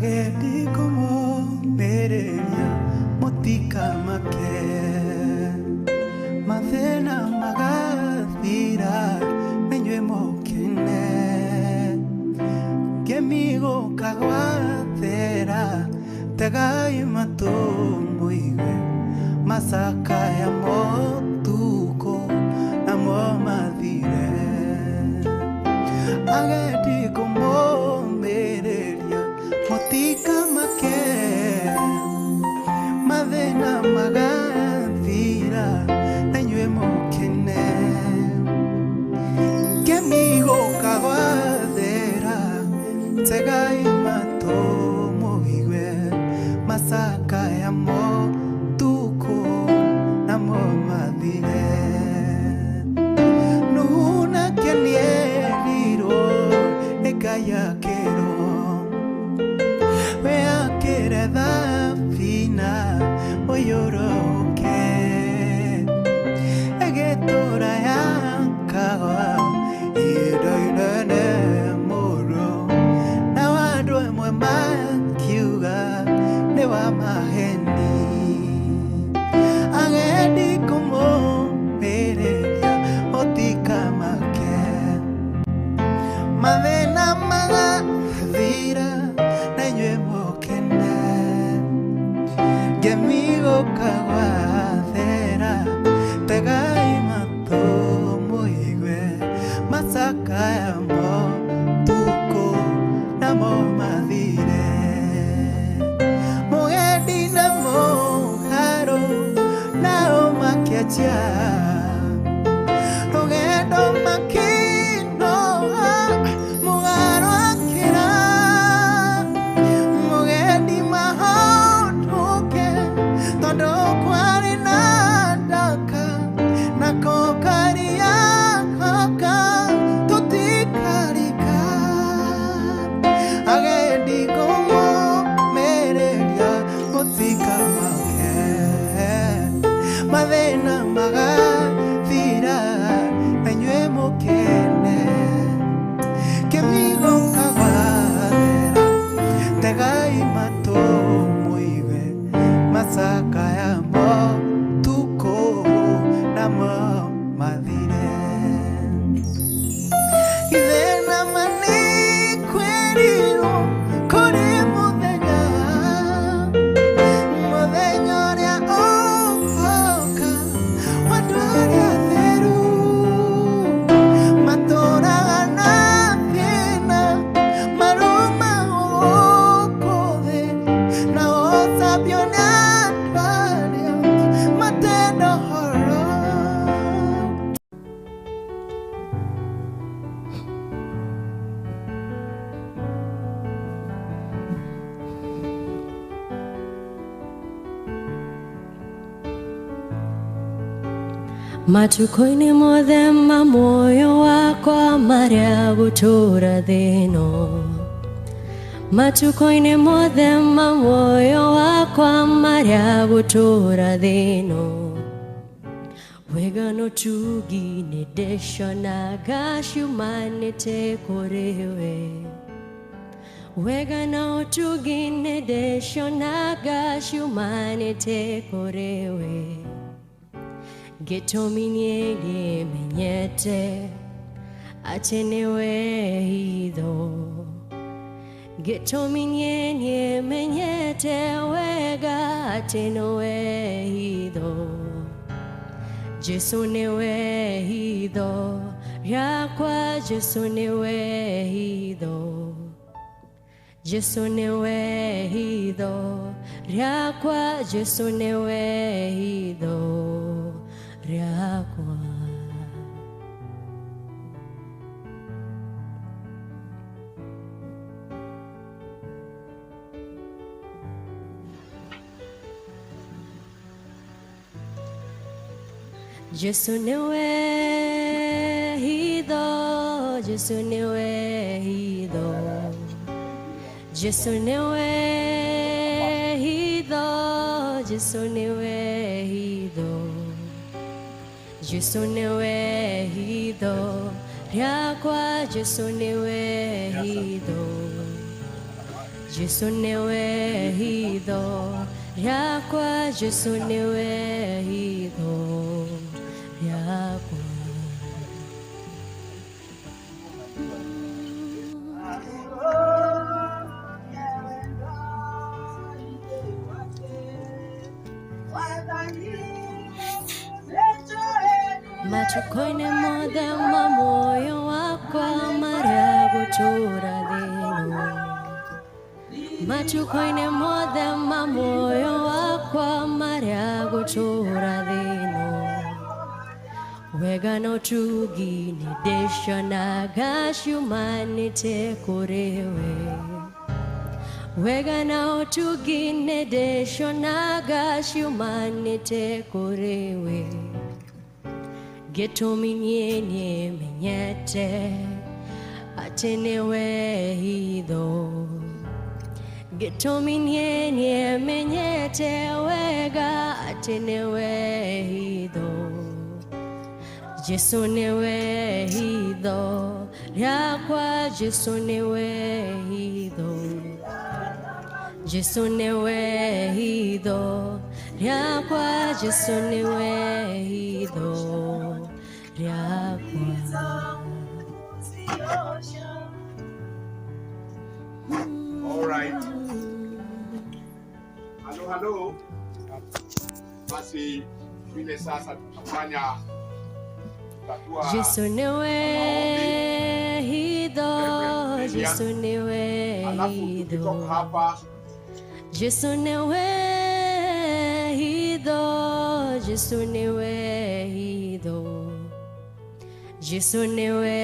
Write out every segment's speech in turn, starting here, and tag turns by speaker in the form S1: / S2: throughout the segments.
S1: Agendi kũmũmĩrĩria mũtikamake, mathĩna magathira na inyuĩ mũkene. Kĩmi gũka gwathera, tegai matũ mũigue macakaya motukũ namo mathire. Agendi kũmũmĩrĩria mũtikamake, mathĩna magathira na inyuĩ mũkene. Kĩmi gũka gwathera, tegai matũ mũigue macakaya motukũ namo mathire. Nuhu nake nĩerirwo nĩ Ngai akĩrwo, we akĩre thabina mũiyũro ũke, ĩgĩtũra yakagwa ihinda inene mũno, nao andũ amwe makiuga nĩ wa maheni. Agendi kũmũmĩrĩria mũtikamake, mathĩna magathira na inyuĩ mũkene. Ngemi gũka gwathera, tegai matũ mũigue macakaya motukũ namo mathire. Mũgendi na mũharũ nao makĩanjia rũgendo makĩnoga, mũgarũ akĩra mũgendi mahotũke, tondũ kwarĩ na ndaka nako karia gaka tũtikarika. Agendi kũmũmĩrĩria mũtikamake, mathĩna magathira na inyuĩ mũkene. Kĩmi gũka gwathera, tegai matũ mũigue macakaya motukũ namo mathire. Ithe nama nĩ kwĩrirwo kũrĩ mũthenya, mũthenya ũrĩa ũgoka wa andũ arĩa atheru, matũũraga na thĩna marumagwo gũkũ thĩ, nao ũcambio nĩ andũ arĩa matenda ũhoro.
S2: Matukũ-inĩ mothe ma muoyo wakwa marĩa gũtũũra thĩ ĩno, matukũ-inĩ mothe ma muoyo wakwa marĩa gũtũũra thĩ ĩno, wega na ũtugi nĩ ndĩcionaga ciumanĩte kũrĩ we. Wega na ũtugi nĩ ndĩcionaga ciumanĩte kũrĩ we. Gĩtũmi niĩ ngĩmenyete atĩ nĩwe hitho, gĩtũmi niĩ nĩmenyete wega atĩ nĩwe hitho. Jesũ nĩwe hitho rĩakwa, Jesũ nĩwe hitho, Jesũ nĩwe hitho rĩakwa, Jesũ nĩwe hitho rĩakwa. Jesũ nĩwe hitho, Jesũ nĩwe hitho, Jesũ nĩwe hitho, Jesũ nĩwe hitho, Jesũ nĩwe hitho rĩakwa, Jesũ nĩwe hitho, Jesu nĩwe hitho rĩakwa, Jesu nĩwe hitho rĩakwa. Matukũ-inĩ mothe ma muoyo wakwa marĩa gũtũũra thĩ ĩno, matukũ-inĩ mothe ma muoyo wakwa marĩa gũtũũra thĩ ĩno, wega na ũtugi nĩndĩcionaga ciumanĩte kũrĩ we. Wega na ũtugi nĩndĩcionaga ciumanĩte kũrĩ we. Gĩtũmi niĩ nĩmenyete atĩ nĩwe hitho, gĩtũmi niĩ nĩmenyete wega atĩ nĩwe hitho. Jesu nĩwe hitho rĩakwa, Jesu nĩwe hitho, Jesu nĩwe hitho rĩakwa, Jesu nĩwe hitho rĩakwa.
S3: All right. Halo, halo. Basi vile sasa tutafanya tutakuwa
S2: Jesu nĩwe hitho, Jesu nĩwe
S3: alafu tukitoka
S2: hitho,
S3: hapa
S2: Jesu nĩwe hitho, Jesu nĩwe hitho, Jesu nĩwe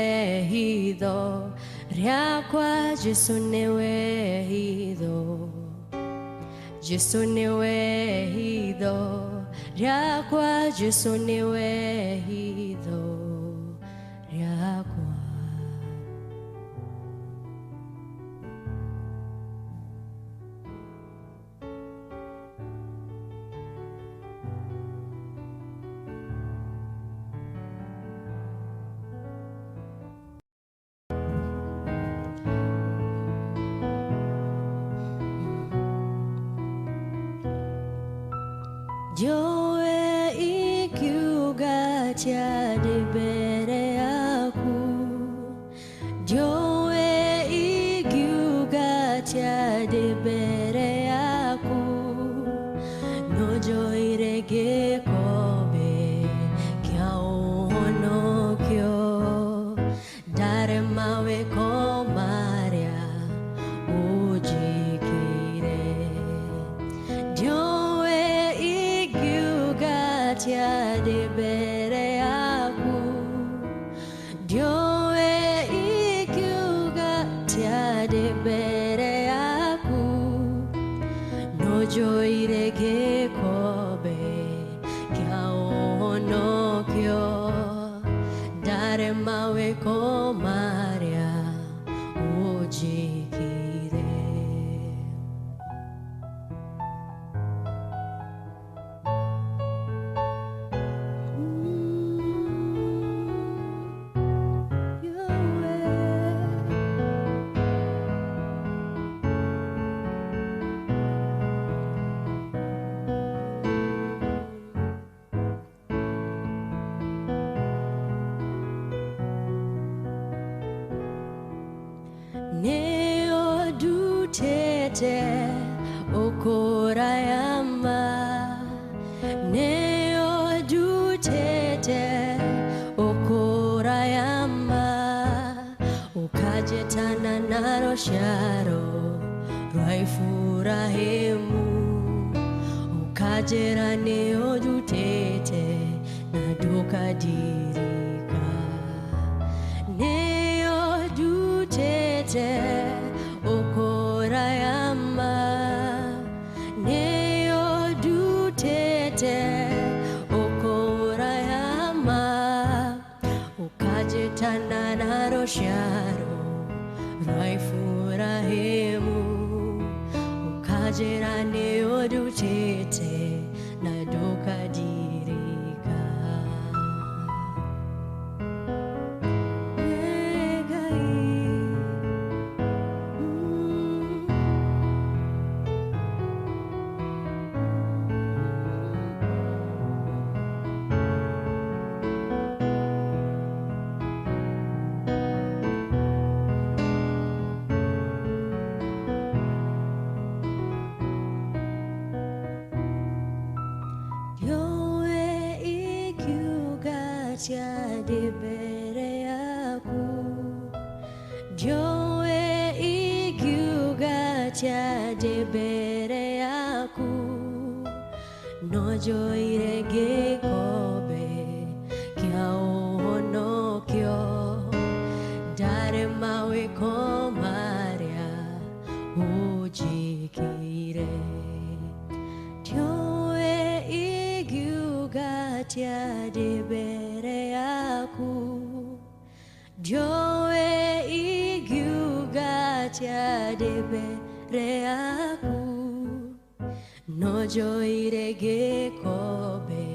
S2: hitho rĩakwa, Jesu nĩwe hitho, Jesu nĩwe hitho rĩakwa, Jesu nĩwe hitho rĩakwa. Njoe ikiuga kĩa mbere yaku, njoe ikiuga kĩa mbere yaku, no njoire gĩkombe kĩa ũhonokio, ndarema wĩko marĩa ũnjĩkĩire. Njoe ikiuga kĩa mbere yaku, njoe ikiuga kĩa mbere yaku, no njoire gĩkombe kĩa ũhonokio, ndarema wĩko marĩa ũnjĩkĩire. Nĩũndutĩte ũkũrayama, nĩũndutĩte ũkũrayama, ũkanjĩtana na rũciaro rwa Iburahĩmu, ũkanjĩra nĩũndutĩte na ndũkandirika. Nĩũndutĩte ũkũrayama, nĩũndutĩte ũkũrayama, ũkanjĩtana na rũciaro rwa Iburahĩmu, ũkanjĩra nĩũndutĩte na ndũkandirika. Ngai. tia ndĩ mbere yaku. Ndiũĩ ingiuga atĩa ndĩ mbere yaku. No njoire gĩkombe kĩa ũhonokio, ndarĩ mawĩko marĩa ũnjĩkĩire. Ndiũĩ ingiuga atĩa ndĩ mbere yaku. Ndiũĩ ingiuga atĩa ndĩ mbere yaku. No njoire gĩkombe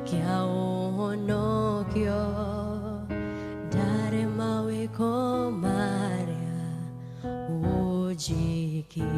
S2: kĩa ũhonokio, ndarĩ mawĩko marĩa ũnjĩkĩire.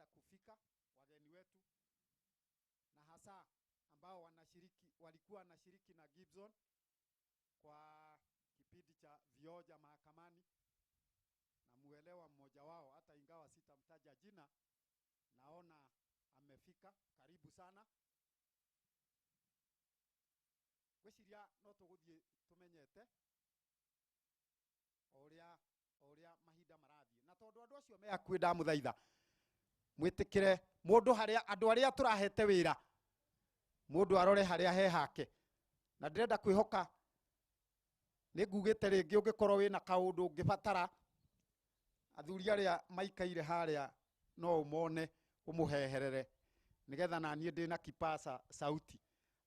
S4: wameweza kufika, wageni wetu, na hasa ambao wanashiriki, walikuwa wanashiriki na Gibson kwa kipindi cha vioja mahakamani. Na muelewa mmoja wao, hata ingawa sitamtaja jina, naona amefika. Karibu sana. Ngwĩciria no tũgũthiĩ tũmenyete o ũrĩa mahinda marathiĩ, na tondũ andũ acio me hakuhĩ, ndamũthaitha mwĩtĩkĩre mũndũ harĩa andũ arĩa tũrahete wĩra, mũndũ arore harĩa he hake. Na ndĩrenda kwĩhoka nĩ ngugĩte rĩngĩ, ũngĩkorwo wĩna kaũndũ ũngĩbatara, athuri arĩa maikaire harĩa no ũmone ũmũheherere, nĩgetha na niĩ ndĩna kipasa sauti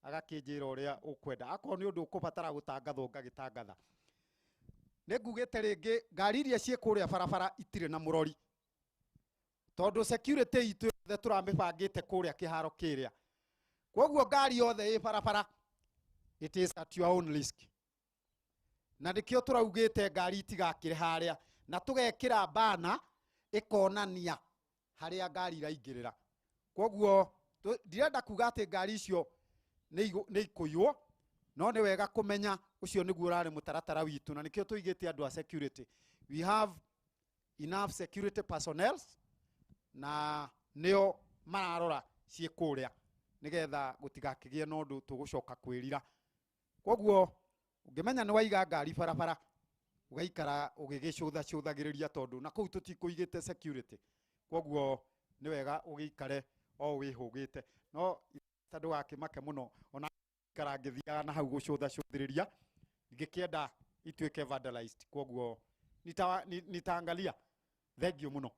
S4: agakĩnjĩra ũrĩa ũkwenda. Akorwo nĩ ũndũ ũkũbatara gũtangathwo ngagĩtangatha. Nĩ ngugĩte rĩngĩ, ngari iria ciĩ kũrĩa barabara itirĩ na mũrori, tondũ security itũ yothe tũramĩbangĩte kũrĩa kĩharo kĩrĩa. Koguo ngari yothe ĩ barabara, it is at your own risk. Na nĩkĩo tũraugĩte ngari itigakĩre harĩa, na tũgekĩra bana ĩkonania harĩa ngari iraingĩrĩra. Koguo ndirenda kuga atĩ ngari icio nĩ ikũiywo, no nĩ wega kũmenya ũcio nĩguo ũrarĩ mũtaratara witũ, na nĩkĩo tũigĩte andũ a security. We have enough security personnel, na nĩo mararora ciĩ kũrĩa, nĩgetha gũtigakĩgĩe na ũndũ tũgũcoka kwĩrira. Koguo ũngĩmenya nĩ waiga ngari barabara, ũgaikara ũgĩgĩcũthacũthagĩrĩria, tondũ na kũu tũtikũigĩte security. Koguo nĩ wega ũgĩikare o wĩhũgĩte, no ta ndũgakĩmake mũno, ona ikara ngĩthiaga na hau gũcũthacũthĩrĩria, ngĩkĩenda ituĩke vandalized. Koguo nitaangalia. Thank you mũno.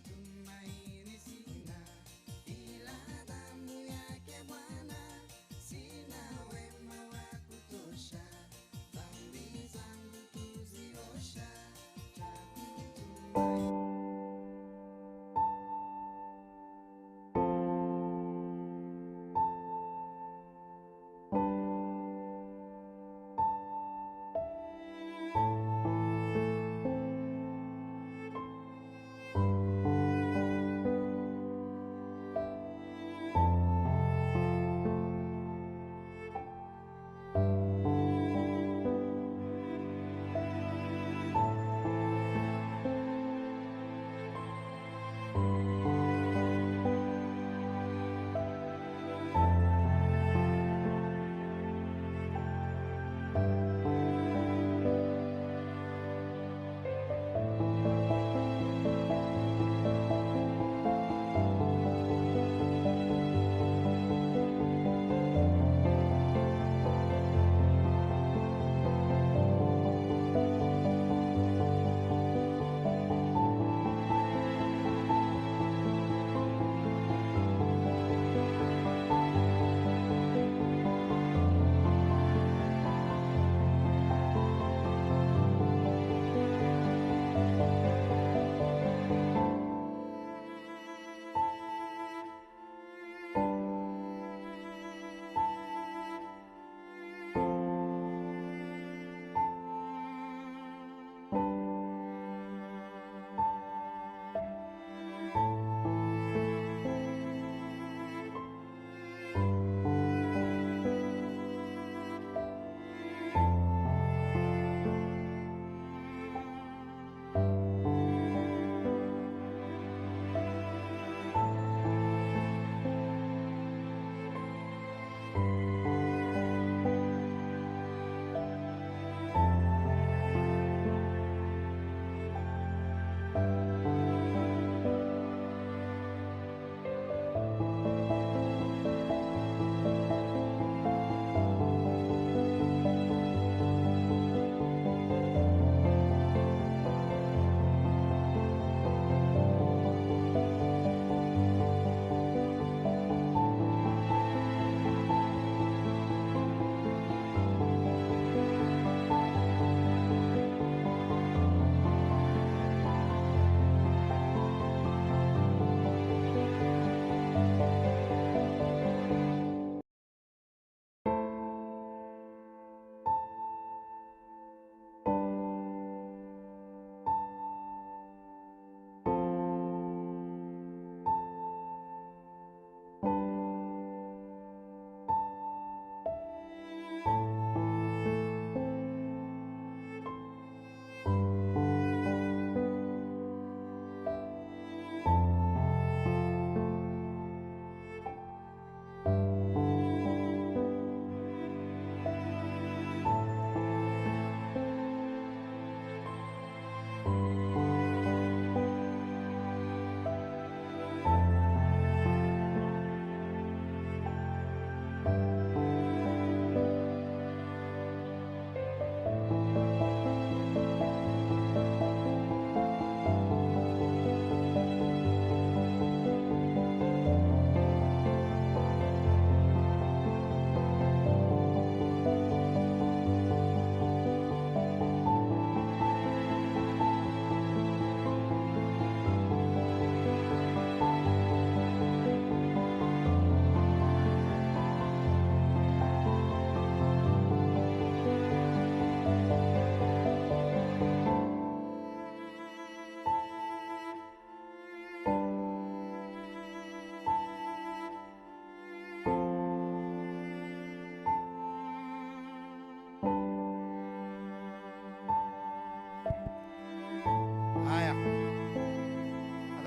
S1: Tumaini sina ila damu.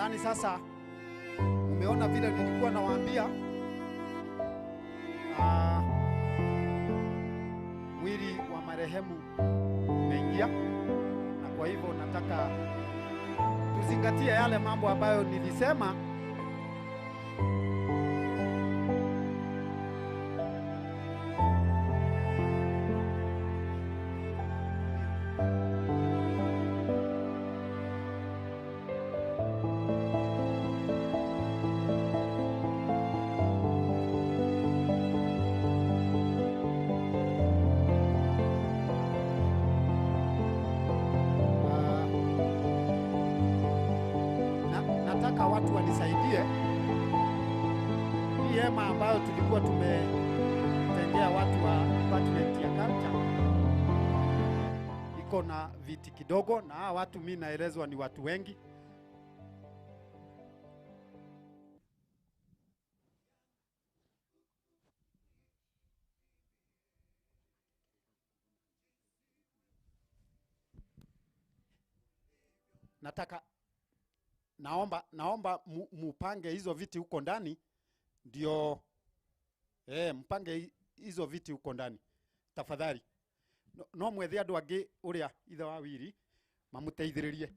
S4: Nadhani sasa umeona vile nilikuwa nawaambia. Mwili wa marehemu umeingia, na kwa hivyo nataka tuzingatie yale mambo ambayo nilisema. Nataka watu wanisaidie. Hii hema ambayo tulikuwa tumetengea watu wa department ya culture iko na viti kidogo, na hawa watu mimi naelezwa ni watu wengi. Nataka naomba mupange hizo viti huko ndani, ndio mpange hizo viti huko ndani tafadhali. No mwethe andu angi uria ithe wa wiri mamuteithiririe.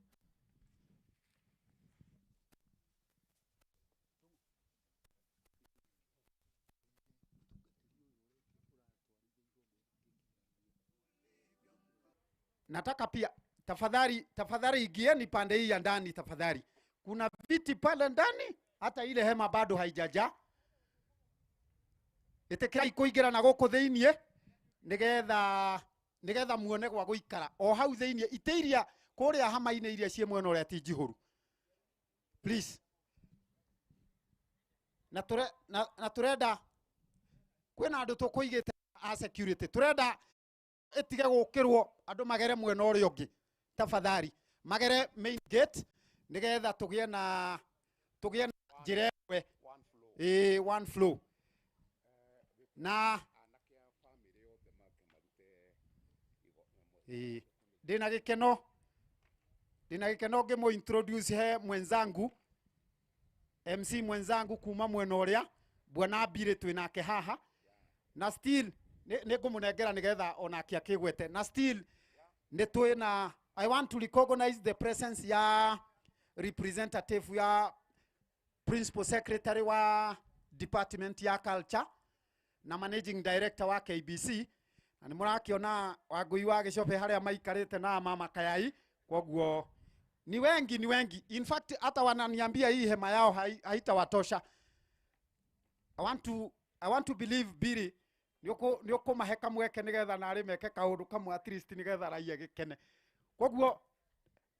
S4: Nataka pia tafadhali ingieni pande hii ya ndani tafadhali. Kuna viti pale ndani, hata ile hema bado haijajaa. Ĩtĩkĩrai kũingĩra na gũkũ thĩiniĩ nĩgetha muone gwa gũikara o hau thĩiniĩ. Itĩ iria kũrĩa hama-inĩ iria ciĩ mwena ũrĩa ti njihũru, please. Na tũrenda kwĩna andũ tũkũigĩte a security, tũrenda ĩtige gũkĩrwo andũ magere mwena ũrĩa ũngĩ tafadhali, magere main gate nigetha tugie na njĩra ĩmwe, one flow. Na ndĩna gĩkeno ngĩmũ introduce he mwenzangu MC mwenzangu kuma mwena ũrĩa Bwana Mbirĩ twĩ nake haha, na still nĩ ngũmũnengera nigetha onake akĩgwete. Na still nĩ twĩna, I want to recognize the presence ya representative ya principal secretary wa department ya culture na managing director wa KBC, na nĩ mũrakiona Wangui wa Gĩcobe harĩa maikarĩte na mama Kayai. Koguo ni wengi, in fact hata wananiambia hii hema yao haitawatosha. I want to believe Biri nĩ ũkũmahe kamweke nĩgetha narĩ meke kaũndũ kamwe at least nĩgetha raia gĩkene. Koguo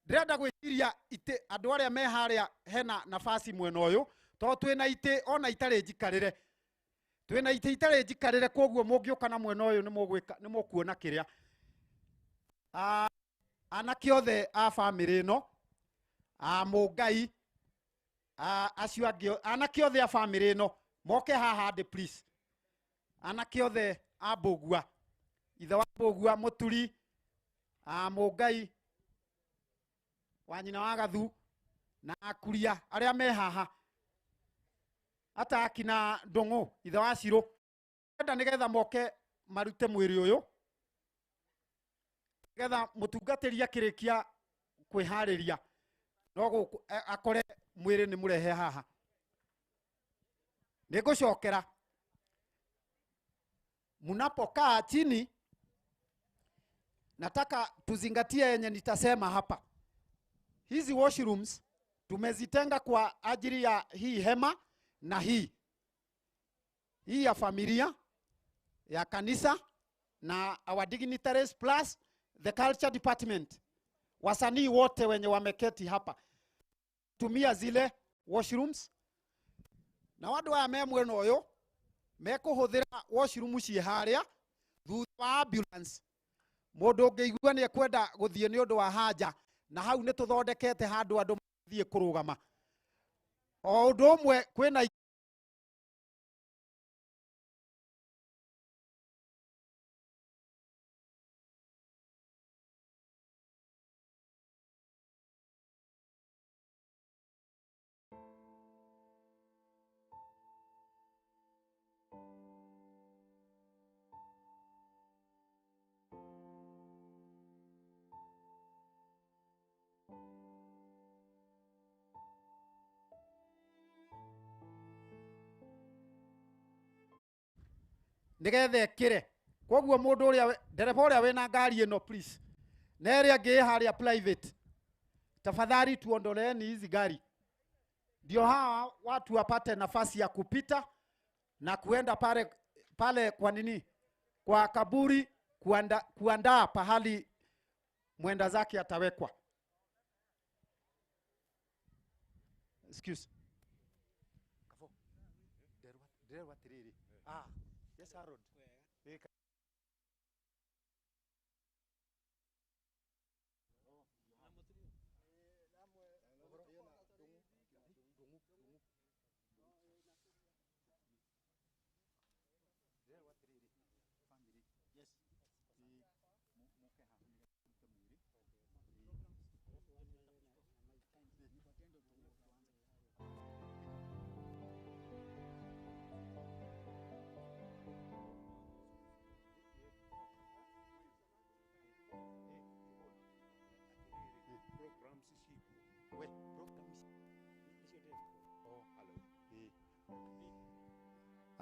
S4: ndĩrenda gwĩciria itĩ andũ arĩa me harĩa hena nafasi mwena ũyũ, tondũ twĩna itĩ ona itarĩ njikarĩre, twĩna itĩ itarĩ njikarĩre, koguo mũngĩũka na mwena ũyũ nĩ mũkuona kĩrĩa. Anake othe a bamĩrĩ ĩno, a Mũngai, acio angĩ, anake othe a bamĩrĩ ĩno moke haha ndĩ please. Anake othe a Mbũgua, ithe wa Mbũgua Mũturi, a Mũngai wa nyina wa Gathu na Akuria arĩa me haha, hata akina Ndũng'ũ ithe wa Cirũ, enda nĩgetha moke marute mwĩrĩ ũyũ nĩgetha mũtungatĩri akĩrĩkia kwĩharĩria no gũkũ akore mwĩrĩ nĩ mũrehe haha. Nĩngũcokera mnapokaa chini, nataka tuzingatie yenye nitasema hapa. Hizi washrooms tumezitenga kwa ajili ya hii hema na hii ya familia ya kanisa na our dignitaries plus the culture department. Wasanii wote wenye wameketi hapa tumia zile washrooms, na wandu aya me mwena uyu mekuhuthira washroom ci haria thutha wa ambulance. Mundu ungiigua ni ekwenda guthie ni undu wa haja, na hau ni tuthondekete handu andu mathie kurugama. O undu umwe kwina Nigetha ĩkĩre. Koguo mũndũ ũrĩa ndereba ũrĩa wĩna ngari ĩno please. Na ĩrĩa ĩngĩ ĩ harĩa private. Tafadhali tuondoleeni hizi gari. Ndio hawa watu wapate nafasi ya kupita na kuenda pale pale kwa nini? Kwa kaburi kuandaa pahali mwenda zake atawekwa. Excuse. Ah, yes, Harold.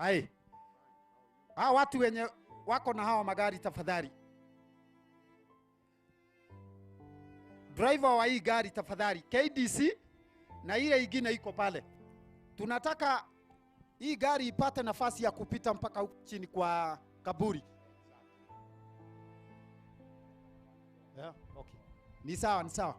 S4: Ai. Hawa watu wenye wako na hawa magari tafadhali. Driver wa hii gari tafadhali, KDC na ile ingine iko pale. Tunataka hii gari ipate nafasi ya kupita mpaka huku chini kwa kaburi. Yeah, okay. Ni sawa, ni sawa.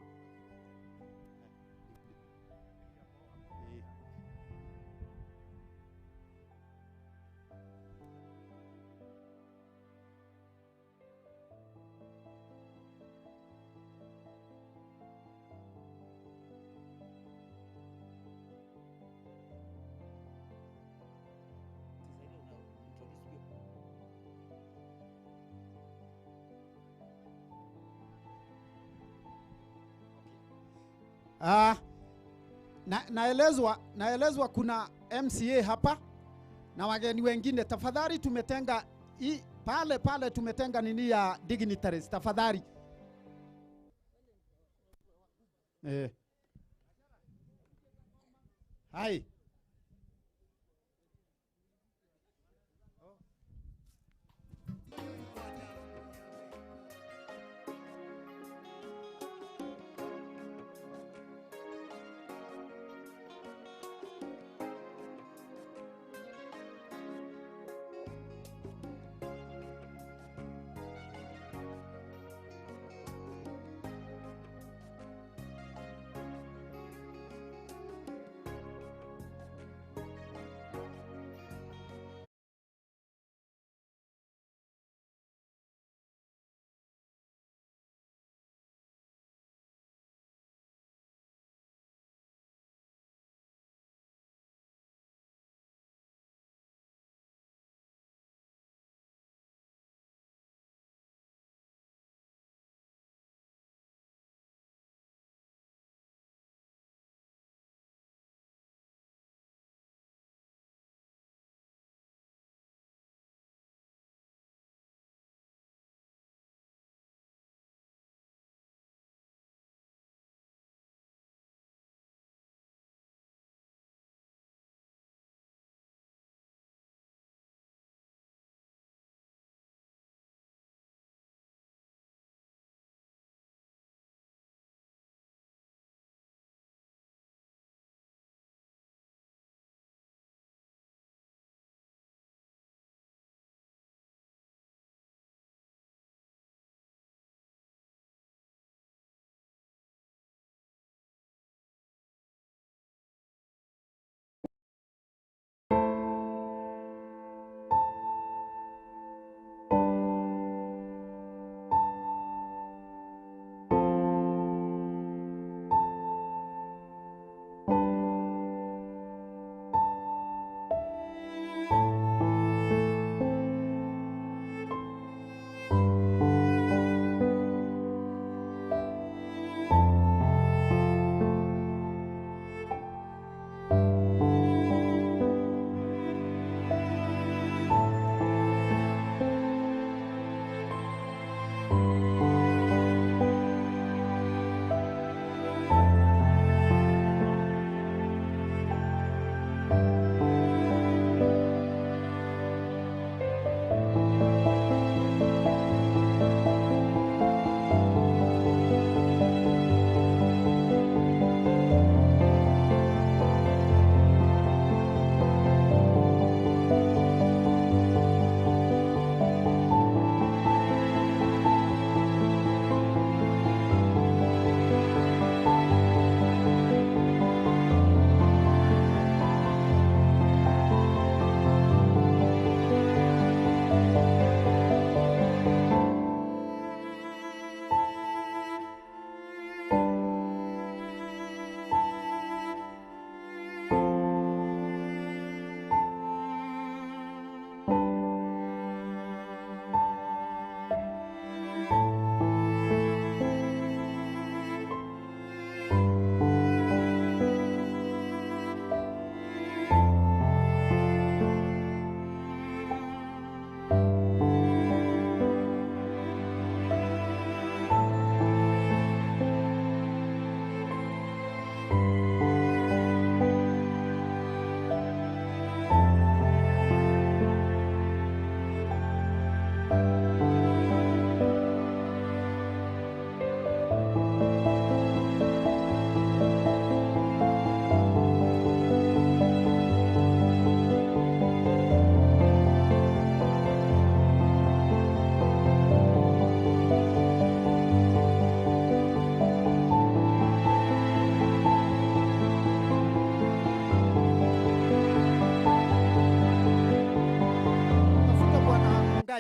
S4: Naelezwa kuna MCA hapa na wageni wengine. Tafadhali tumetenga pale pale tumetenga nini ya dignitaries tafadhali. Hai.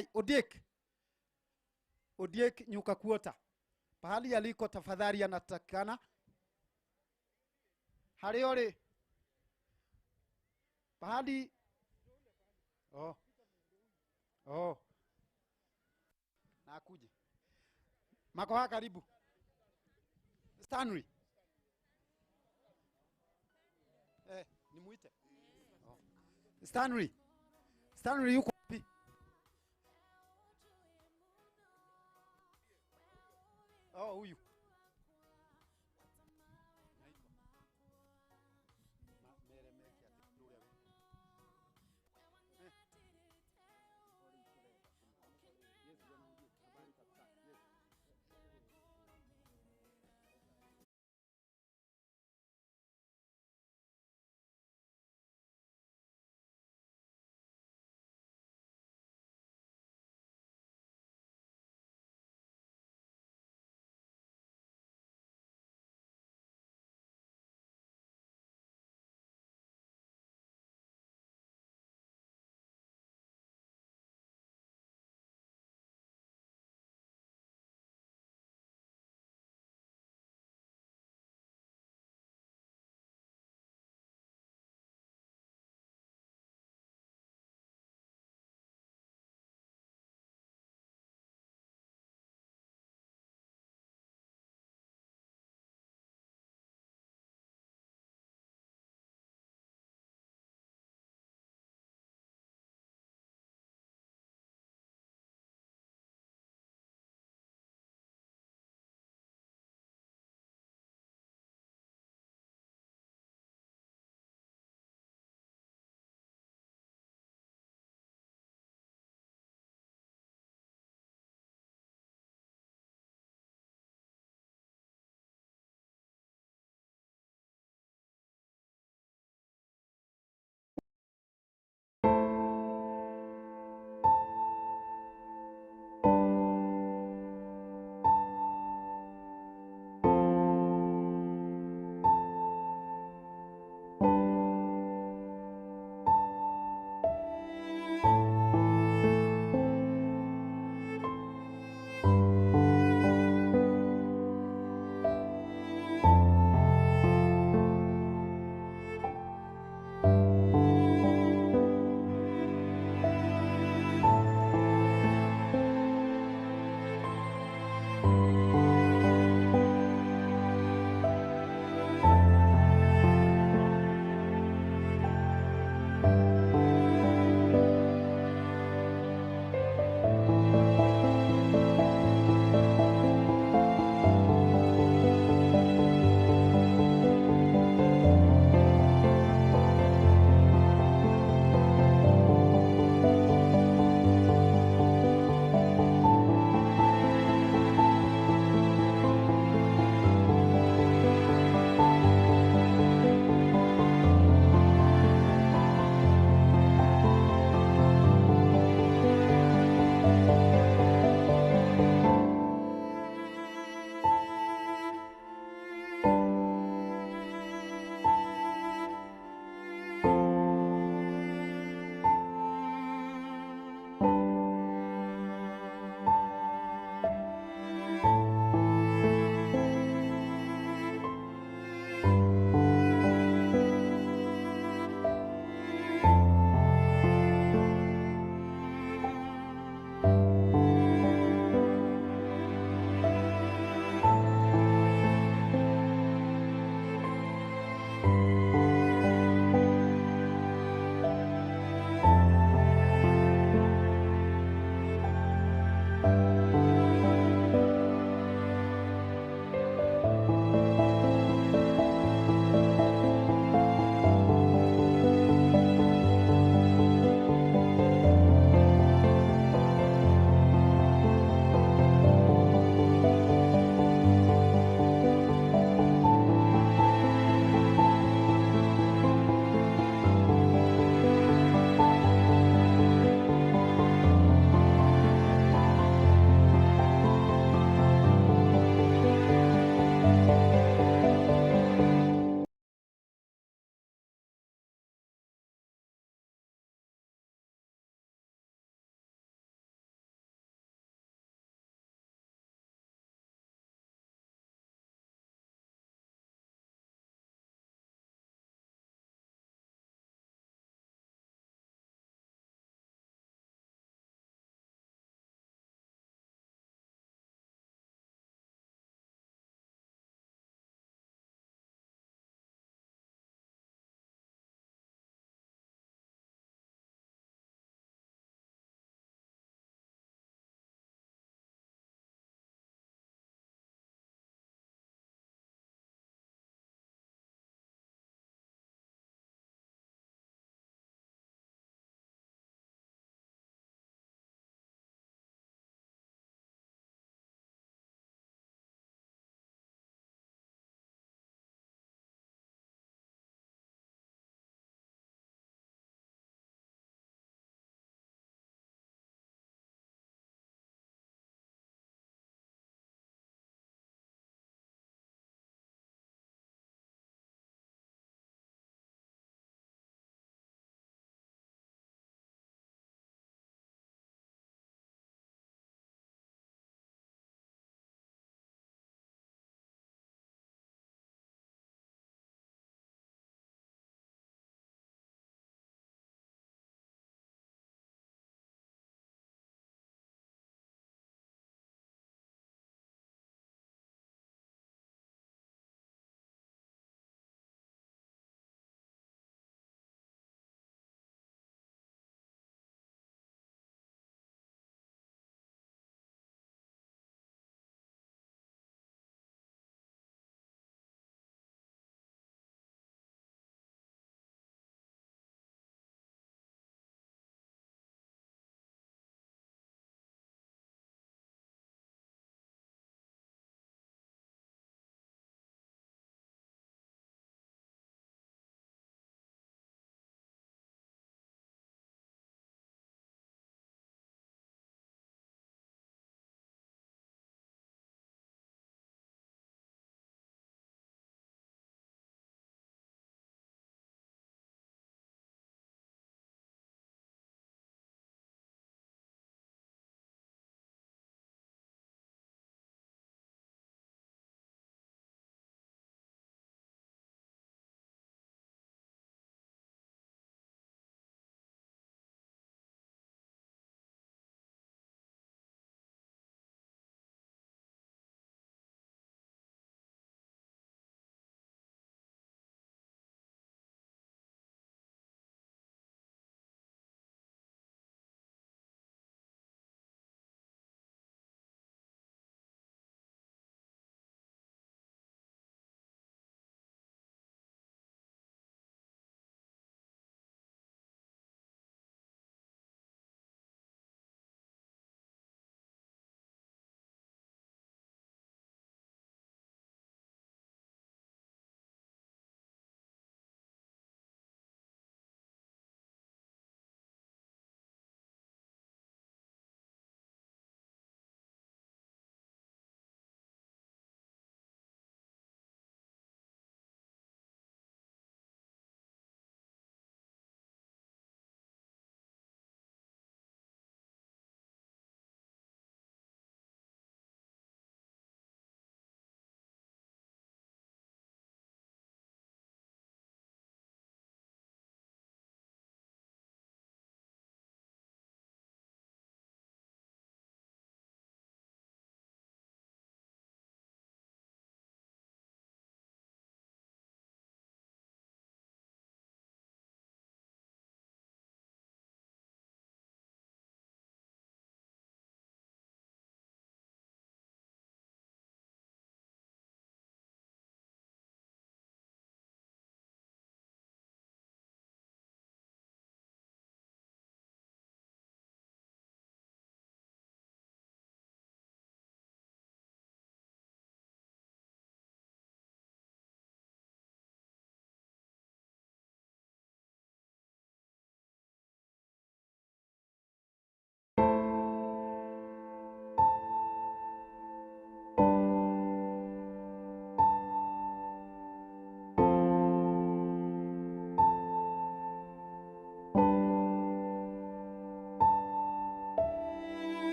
S4: Ngai. Odiek. Odiek Nyuka Kuota. Pahali aliko tafadhali anatakikana. Harĩa ũrĩ. Pahali. Oh. Oh. Na akuje. Makoha karibu. Stanley. Nimuite. Oh. Stanley. Stanley yuko wapi? Oh, huyu.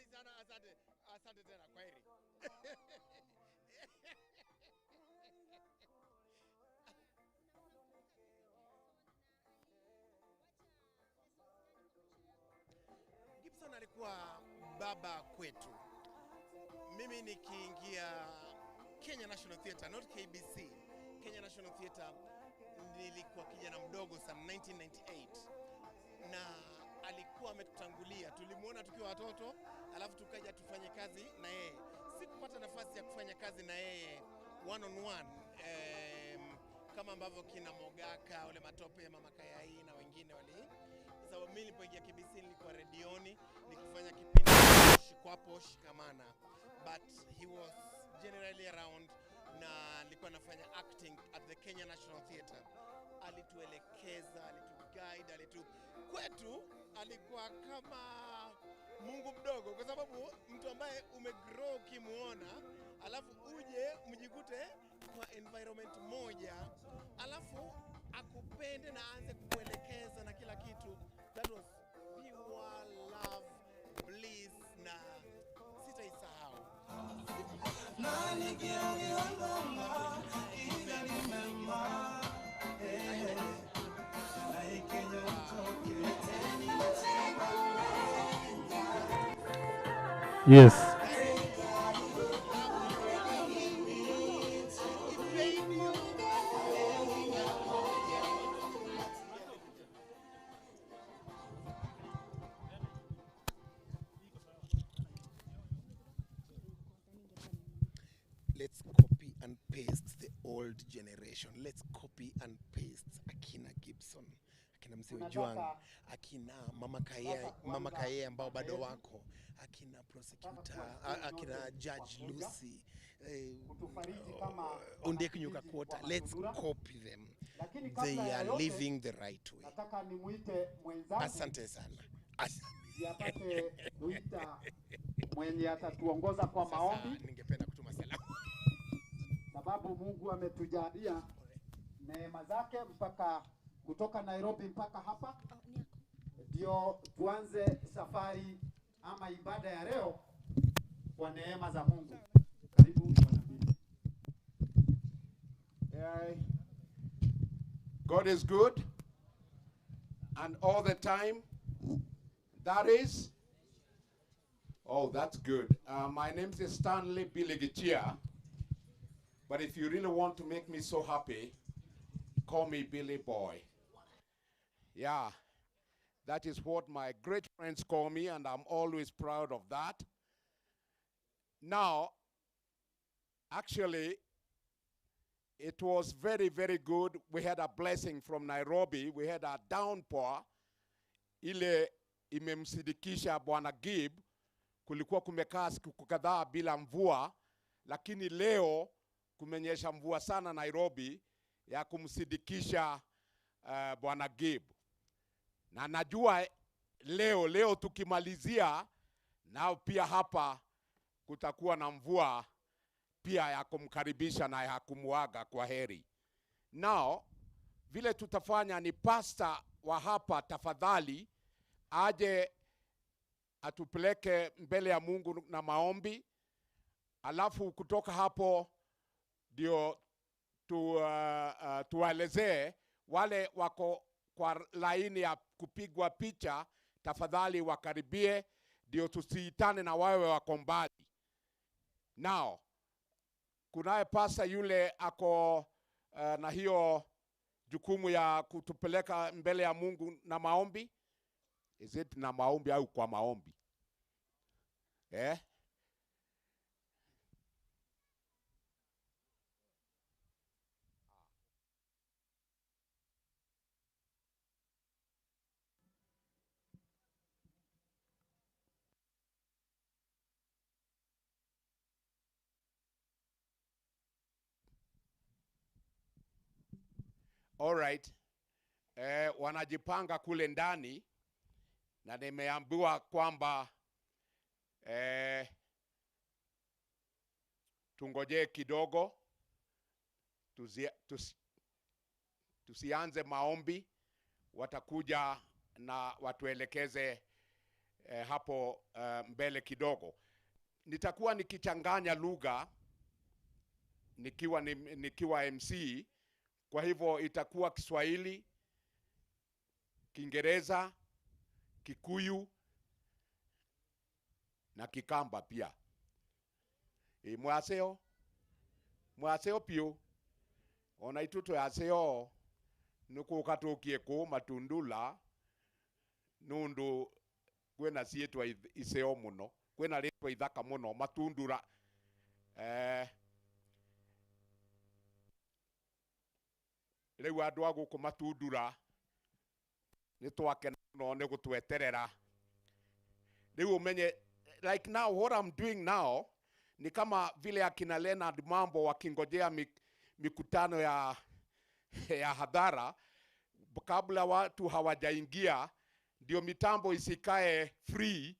S5: Asante sana, asante. Asante tena, kwaheri. Gibson alikuwa baba kwetu. Mimi nikiingia Kenya National Theatre, not KBC, Kenya National Theatre, nilikuwa kijana mdogo sana 1998, na alikuwa ametutangulia. Tulimuona tukiwa watoto, alafu tukaja tufanye kazi na yeye. Sikupata nafasi ya kufanya kazi na yeye one on one, kama ambavyo kina Mogaka, Ole Matope, Mama Kayai na wengine wali. Sababu mimi nilipoingia KBC nilikuwa redioni nikifanya kipindi Shikwapo Shikamana, but he was generally around na nilikuwa nafanya acting at the Kenya National Theatre. Alituelekeza, alituguide, kwetu alikuwa kama Mungu mdogo, kwa sababu mtu ambaye umegrow ukimuona, alafu uje mjikute kwa environment moja, alafu akupende na aanze kukuelekeza na kila kitu. That was pure love, bliss, na sitaisahau.
S6: Yes.
S5: Let's copy and paste the old generation. Let's copy and paste akina Gibson, akina Mzee Ojwang, akina Mama Kaye, Mama Kaye ambao bado wako, akina prosecutor, akina Judge Lucy, Ondiek Nyuka Kwota. Let's copy them. They are living the right way.
S4: Nataka nimuite mwenzangu.
S5: Asante sana.
S4: Apate kuita mwenye atatuongoza kwa maombi.
S5: Ningependa kutuma salamu.
S4: Sababu Mungu ametujalia neema zake mpaka kutoka Nairobi mpaka hapa, ndio tuanze safari ama ibada ya leo kwa neema za Mungu. Karibu Bwana Bili.
S3: God is good and all the time. That is, oh, that's good. My name is Stanley Biligichia, but if you really want to make me so happy, call me Billy Boy. Yeah, that is what my great friends call me, and I'm always proud of that. Now, actually, it was very, very good. We had a blessing from Nairobi. We had a downpour. Ile imemsidikisha Bwana Gib. Kulikuwa kumekaa siku kadhaa bila mvua, lakini leo kumenyesha mvua sana Nairobi ya kumsidikisha Bwana Gib. Na najua leo tukimalizia nao pia hapa kutakuwa na mvua pia ya kumkaribisha na ya kumuaga kwa heri. Now, vile tutafanya ni pastor wa hapa tafadhali aje atupeleke mbele ya Mungu na maombi, alafu kutoka hapo ndio tuwaelezee wale wako kwa laini ya kupigwa picha, tafadhali wakaribie ndio tusiitane na wawe wako mbali. Now, kunaye pasa yule ako na hiyo jukumu ya kutupeleka mbele ya Mungu na maombi. Is it na maombi au kwa maombi? Eh? All right. Wanajipanga kule ndani na nimeambiwa kwamba tungojee kidogo, tusianze maombi, watakuja na watuelekeze hapo mbele kidogo. Nitakuwa nikichanganya lugha nikiwa MC, kwa hivyo itakuwa Kiswahili, Kiingereza, Kikuyu na Kikamba pia. Mwaseo mwaseo piu ona itutu yaseo nukuka tukie ku matundula nundu kwina ciitwa iseo muno, kwina ritwa ithaka muno matundura. Riu andu a guku matundura ni twakena muno ni gutweterera. Riu umenye like now what I'm doing now ni kama vile akina Leonard Mambo wakingojea mikutano ya hadhara kabla watu hawajaingia, ndio mitambo isikae free.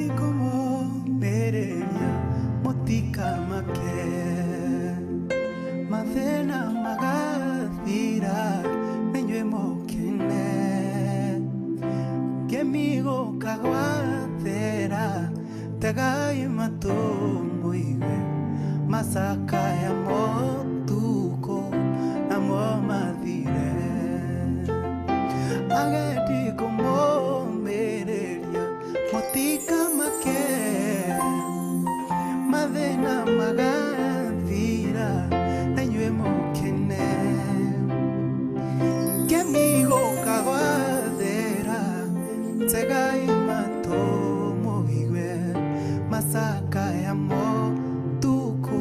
S1: Agendi kũmũmĩrĩria mũtikamake mathĩna magathira nĩnyuĩ mũkene ngemi gũka gwathera tegai matũ mũigue macakaya motukũ namo mathire agendi kũmũmĩrĩria mũtikamake mathĩna magathira na inyuĩ mũkene ngemi gũka gwathera tegai matũ mũigue macakaya motukũ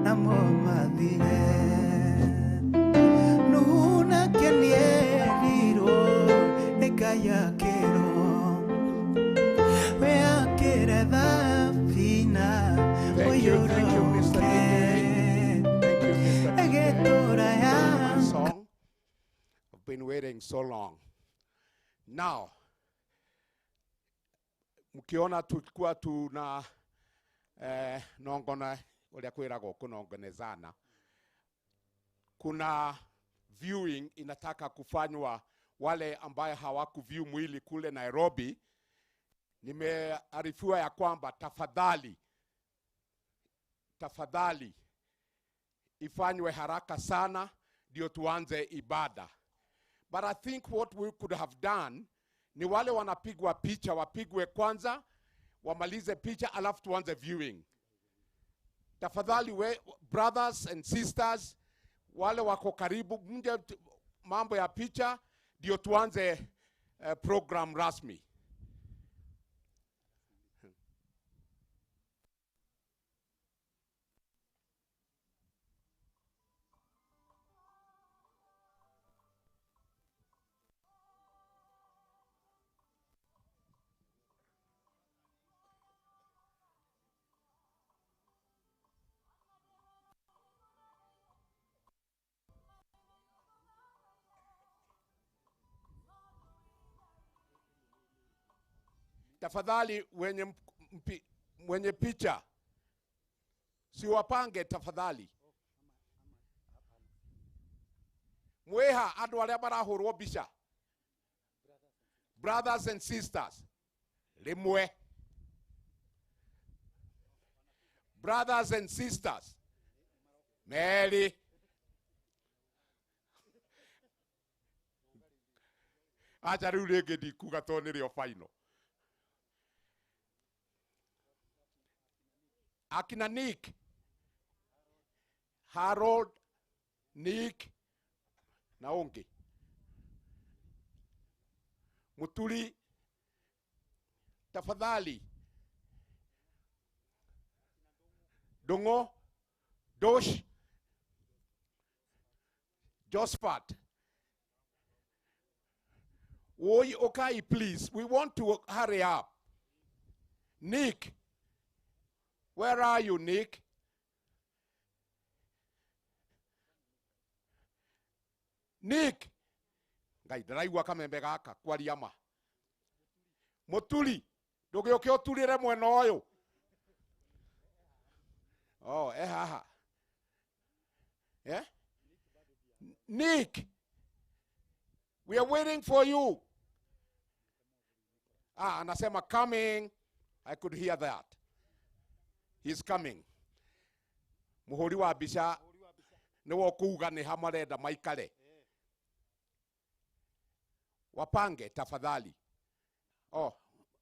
S1: namo mathire Nuhu nake nĩerirwo nĩ Ngai akĩrwo we akĩre thabina
S3: Thank you, Mr.
S1: ũiyũrũke
S3: DJ. Thank you, Mr. DJ.
S1: ĩgĩtũra ya
S3: My song. I've been waiting so long. Now, mkiona tulikuwa tuna nongona uria kwiragwo kunongonezana, kuna viewing inataka kufanywa wale ambaye hawakuview mwili kule Nairobi. Nimearifiwa ya kwamba tafadhali, tafadhali ifanywe haraka sana ndio tuanze ibada. But I think what we could have done ni wale wanapigwa picha wapigwe kwanza, wamalize picha alafu tuanze viewing. Tafadhali we, brothers and sisters, wale wako karibu mje mambo ya picha ndio tuanze program rasmi. Tafadhali wenye picha siwapange tafadhali. Mweha andu aria marahurwo mbica, brothers and sisters, rimwe. Brothers and sisters, meri. Acha riu ringi ndikuga to nirio final. Akina Nick, Harold, Nick na ungi Muturi, tafadhali. Dongo, Dosh, Josphat. Oi, okay, please. We want to hurry up. Nick, where are you, Nick? Nick, ngai ndĩraigua kamembe gaka kwaria ma. Muturi, ndũgĩũke ũturĩre mwena ũyũ. Oh, haha. Yeah? Nick, we are waiting for you. Ah, anasema coming. I could hear that. He's coming. Muhuri wa mbica nĩwe ũkuuga nĩ ha marenda maikare. Wapange tafadhali. Oh,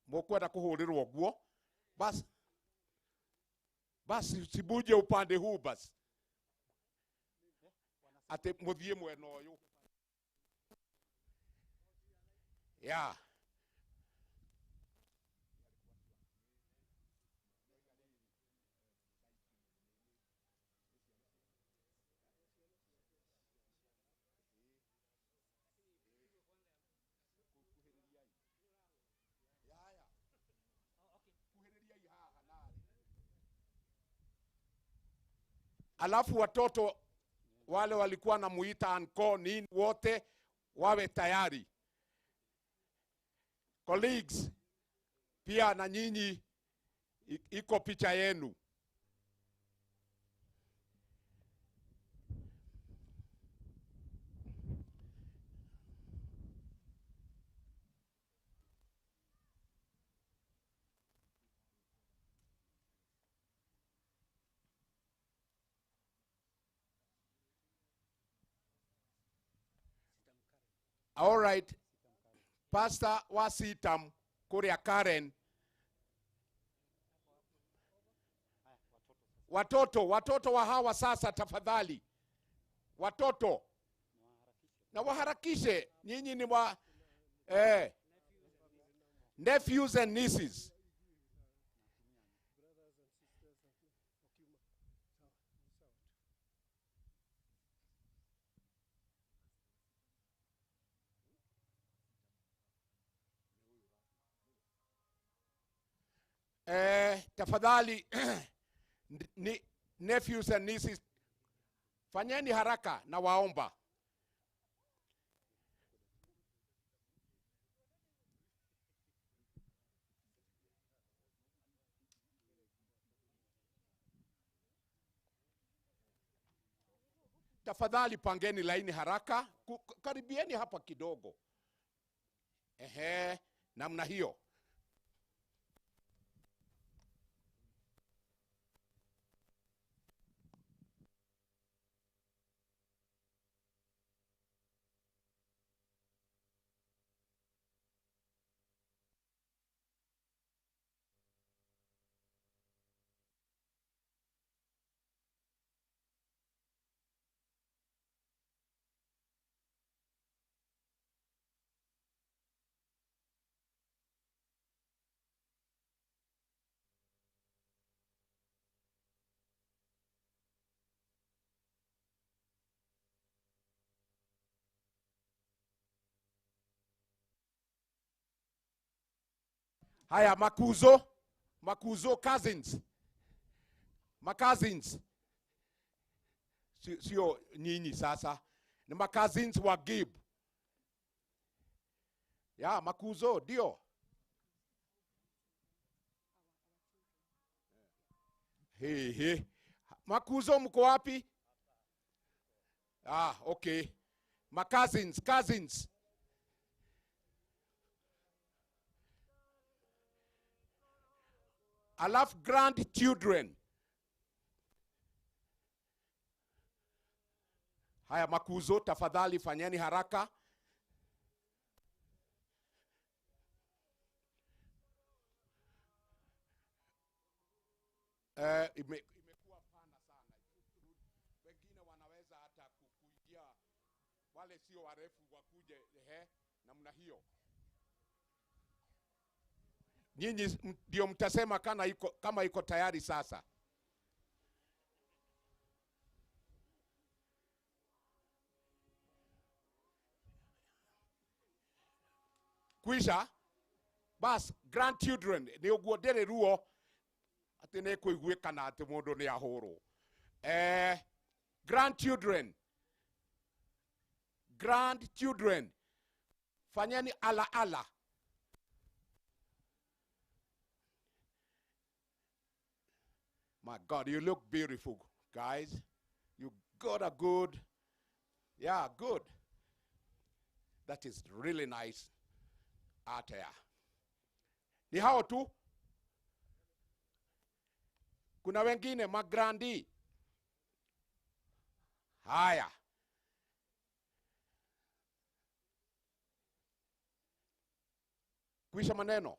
S3: mũkwenda kũhũrĩrwo guo? Bas. Basi sibuje upande huu basi. Ate mũthiĩ mwena ũyũ. Yeah. Alafu watoto wale walikuwa na muita anko nini wote wawe tayari. Colleagues, Pia na nyinyi iko picha yenu. All right. Pastor wa Sitam kuria Karen. Watoto wa hawa sasa tafadhali. Watoto. Na waharakishe, nyinyi ni wa nephews and nieces. Tafadhali nephews and nieces, fanyeni haraka na waomba. Tafadhali pangeni laini haraka, karibieni hapa kidogo. Ehe, namna hiyo. Haya, makuzo cousins. Makazins. Sio nyinyi sasa. Ni makazins wa Gib. Ya, makuzo, ndio. He. Makuzo mko wapi? Ah, okay. Makazins, cousins. Alafu grandchildren. Haya makuzo, tafadhali fanyeni haraka. Imekuwa pana sana. Wengine wanaweza hata kukuingia, wale sio warefu wakuje, namna hiyo. Nyinyi ndio mtasema kama iko tayari sasa. Kwisha bas grandchildren ni uguo ndere ruo ati ni kuiguikana ati mundu ni ahurwo. Grandchildren, grandchildren, fanyeni ala ala. My God, you look beautiful, guys. You got a good, yeah, good. That is really nice attire. Ni hao tu. Kuna wengine magrandi. Haya. Kuisha maneno.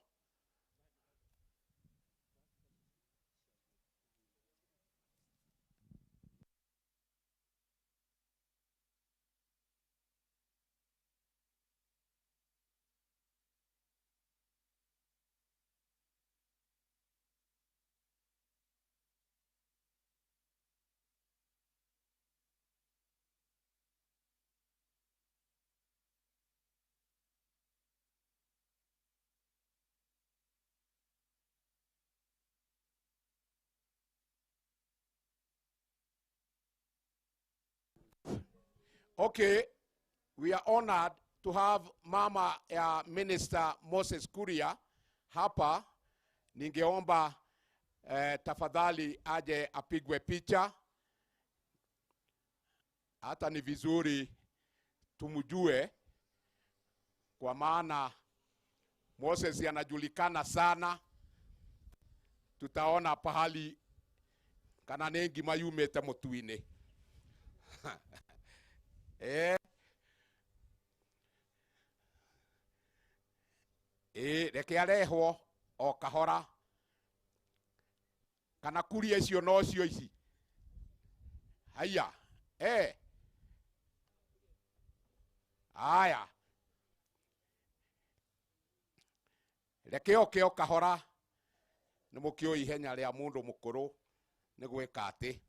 S3: Okay, we are honored to have Mama Minister Moses Kuria hapa. Ningeomba tafadhali aje apigwe picha. Hata ni vizuri tumjue, kwa maana Moses anajulikana sana. Tutaona pahali kana nĩ ngima yumĩte mũtu-inĩ. Reke arehwo o kahora, kana kuria icio nocio ici. Haya, aya, reke oke o kahora. Nĩ mũkĩũĩ ihenya rĩa mũndũ mũkũrũ nĩ gwĩka atĩ.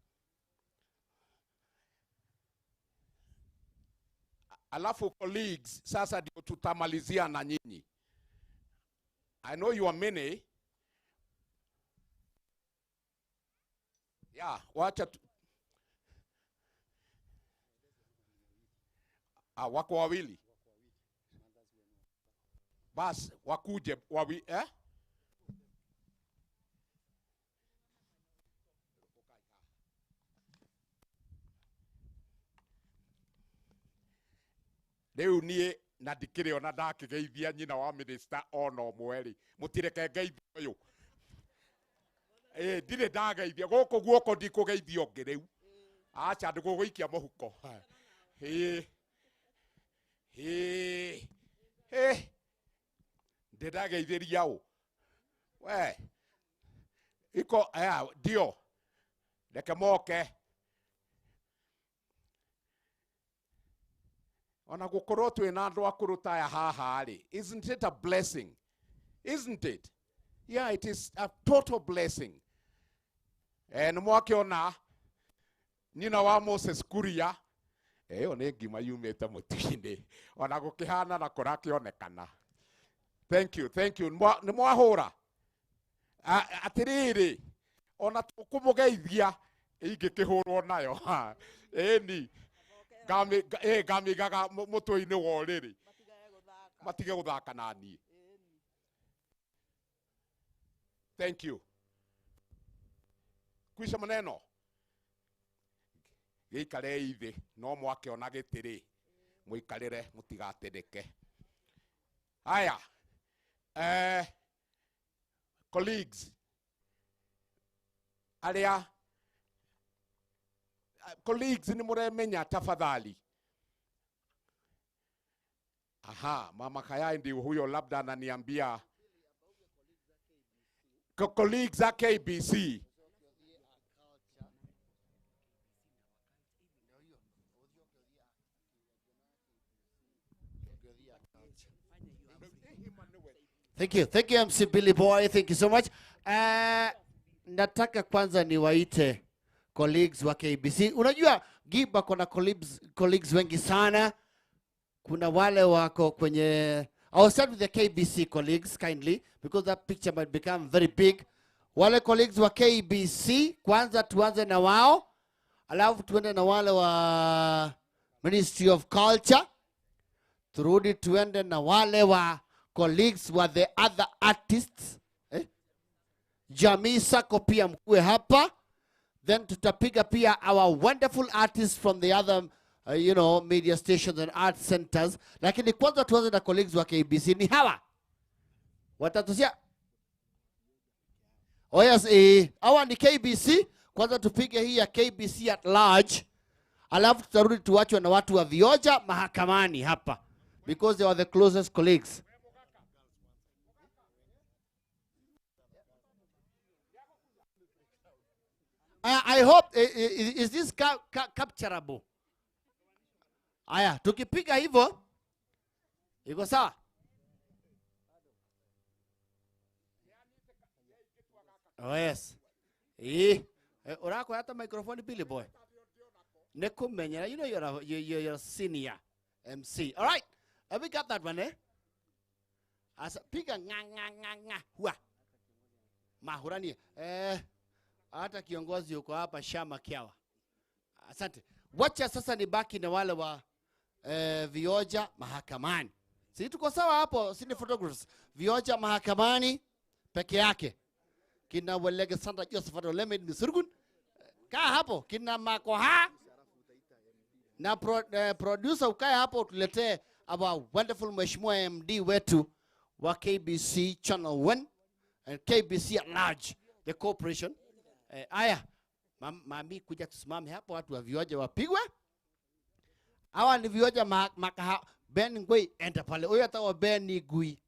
S3: Alafu colleagues, sasa ndio tutamalizia na nyinyi. I know you are many. Yeah, wacha wako wawili. Bas, wakuje wawi, eh? Rĩu niĩ na ndikĩrĩ ona ndakĩgeithia nyina wa minister ona ũmwe rĩ, mũtireke ngeithie ũyũ. Ndirĩ ndageithia gũkũ guoko, ndikũgeithia ũngĩ rĩu. Aca, ndĩgũgũikia mũhuko. Ndĩ ndageithĩria ũ? We iko ndio, reke moke. Ona gũkorwo twĩna andũ akũrũ ta aya haha rĩ, isn't it a blessing? Isn't it? Yeah, it is a total blessing. Nĩ mwakĩona nyina wa Moses Kuria, ĩyo nĩ ngima yumĩte mũtu-inĩ, ona gũkĩhana na kũrakĩonekana. Thank you, thank you. Nĩ mwahũra atĩrĩrĩ, ona tũkũmũgeithia ingĩkĩhũrwo nayo. Ĩni ngamĩigaga mũtwe-inĩ wa ũrĩrĩ, matige gũthaka na niĩ. Thank you. Kwisha maneno, gĩikarei thĩ, no mwakĩona gĩtĩ-rĩ, mũikarĩre mũtigatĩrĩke. Haya, colleagues, arĩa colleagues ni mũremenya tafadhali. Aha, mama Kayai ndio huyo, labda ananiambia colleagues a KBC.
S6: Thank you. Thank you, MC Billy Boy. Thank you so much. Nataka kwanza niwaite colleagues wa KBC. Unajua Giba kuna colleagues wengi sana. Kuna wale wako kwenye, I'll start with the KBC colleagues kindly, because that picture might become very big. Wale colleagues wa KBC, kwanza tuanze na wao, alafu tuende na wale wa Ministry of Culture, turudi tuende na wale wa colleagues wa the other artists. Jamii Sacco pia mkue hapa. Then tutapiga pia our wonderful artists from the other you know, media stations and art centers. Lakini kwanza tuanze na colleagues wa KBC. Ni hawa watatusia. Oh yes, hawa ni KBC. Kwanza tupige hii ya KBC at large, alafu tutarudi tuachwe na watu wa Vioja mahakamani hapa, because they are the closest colleagues. I hope, is this capturable? Aya, tukipiga hivyo iko sawa. Oh yes. Urako hata microphone Billy Boy. Nekumenya, you know you're a senior MC. All right. Have we got that one, eh? Asa piga nga nga nga nga hua. Mahurani. Hata kiongozi yuko hapa Shama Kiawa. Asante. Wacha sasa nibaki na wale wa Vioja mahakamani. Si tuko sawa hapo, si ni photographers. Vioja mahakamani peke yake. Kina Alexander Josephat Olemed Misurgun. Kaa hapo kina Makoha na producer ukae hapo tuletee our wonderful mheshimiwa MD wetu wa KBC Channel 1 and KBC at large, the corporation. Aya, mami kuja tusimame hapo watu wa Vioja wapigwe. Hawa ni Vioja makaha Ben Ngui enda pale. Huyo atawa Ben Ngui.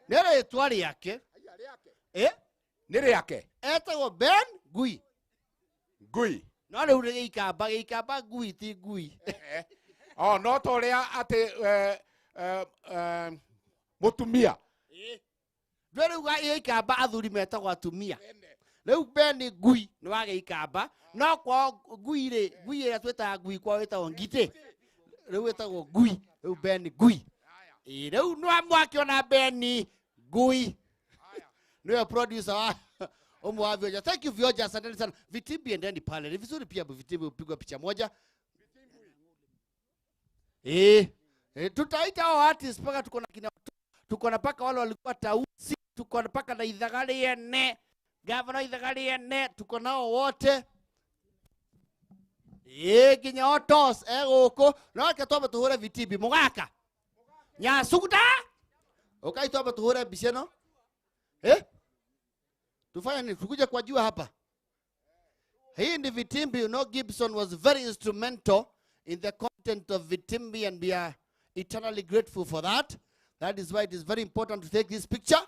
S6: Nere etwari yake. Eh?
S3: Nere yake.
S6: Etagwo Ben Ngui.
S3: Ngui.
S6: No rĩu gĩikamba gĩikamba ngui ti ngui.
S3: Oh, no ta ũrĩa atĩ mũtumia.
S6: Ndwe rĩu gĩikamba athuri metagwo atumia. Rĩu Ben Ngui nĩ wa gĩikamba no kwao ngui rĩ ngui ĩrĩa twĩtaga ngui kwao ĩtagwo ngitĩ. Rĩu ĩtagwo ngui. Rĩu Ben Ngui. Rĩu no mwakĩona Ben Ngui. Nĩwe producer wa umu wa Vioja. Thank you Vioja, asanteni sana. Vitimbi endeni pale. Ni vizuri pia vitimbi upigwa picha moja. Tutaita hao artists paka tuko na kina tuko na paka wale walikuwa Tausi, tuko na paka na Ithagari ene, Governor Ithagari ene, tuko nao wote. Ginya otos gũkũ. No reke twambe tũhũre vitimbi mũgaka. Nyasuguta. Ukai twambe tũhũre mbica ĩno. Tufanye nini? Tukuja kwa jua hapa. Hii ni Vitimbi. You know Gibson was very instrumental in the content of Vitimbi and we are eternally grateful for that. That is why it is very important to take this picture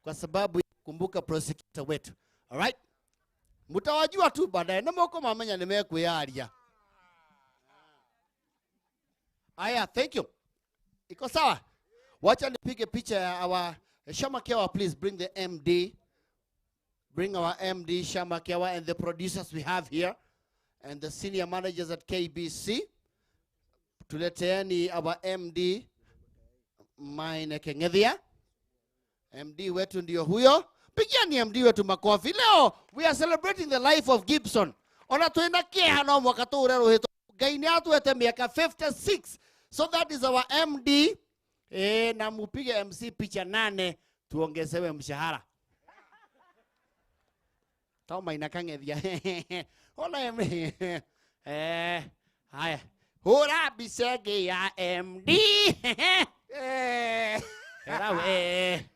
S6: kwa sababu kumbuka prosecutor wetu. All right? Mutawajua tu baadaye na moko mamenya nimekuyaria. Aya, thank you. Iko sawa? Wacha nipige picha ya our Shamakewa, please bring the MD. Bring our MD Shamakewa and the producers we have here and the senior managers at KBC. Tuleteeni our MD Maina Keng'ethia. MD wetu ndio huyo. Pigiani MD wetu makofi. Leo we are celebrating the life of Gibson. Ona twina kieha no mwaka tũũre rũhĩtwo. Ngai nĩ atwete miaka 56. So that is our MD. Na mupige MC picha 8 tuongezewe mshahara. Toma inakang'ethia. Ona MD. Haya. Hũra mbica ĩngĩ ya MD. Herawe.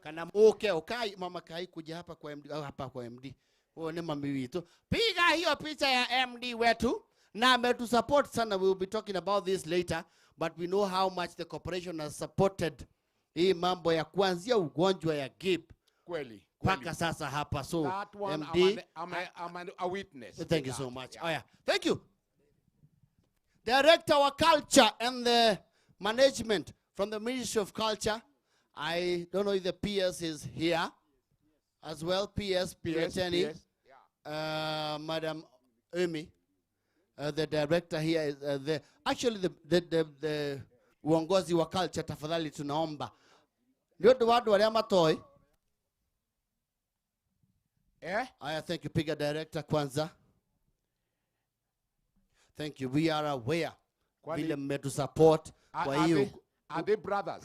S6: Kana muke ukai mama kai kuja hapa kwa MD au hapa kwa MD. Huo ni mami witu. Piga hiyo picha ya MD wetu na ametusupport sana. We will be talking about this later, but we know how much the corporation has supported hii mambo ya kuanzia ugonjwa ya Gib.
S3: Kweli.
S6: Paka sasa hapa. So
S3: that one,
S6: MD,
S3: I'm a witness.
S6: Thank you so much. Yeah. Oh yeah. Thank you. Director of Culture and the Management from the Ministry of Culture. I don't know if the PS is here as well. PS, PS, PS. Yeah. Madam Umi, the director here is the actually the uongozi wa culture. Tafadhali tunaomba ndio watu wale matoi. Aya, thank you. Piga director kwanza. Thank you. We are aware. Vile mmetu support kwa hiyo.
S3: Are they brothers?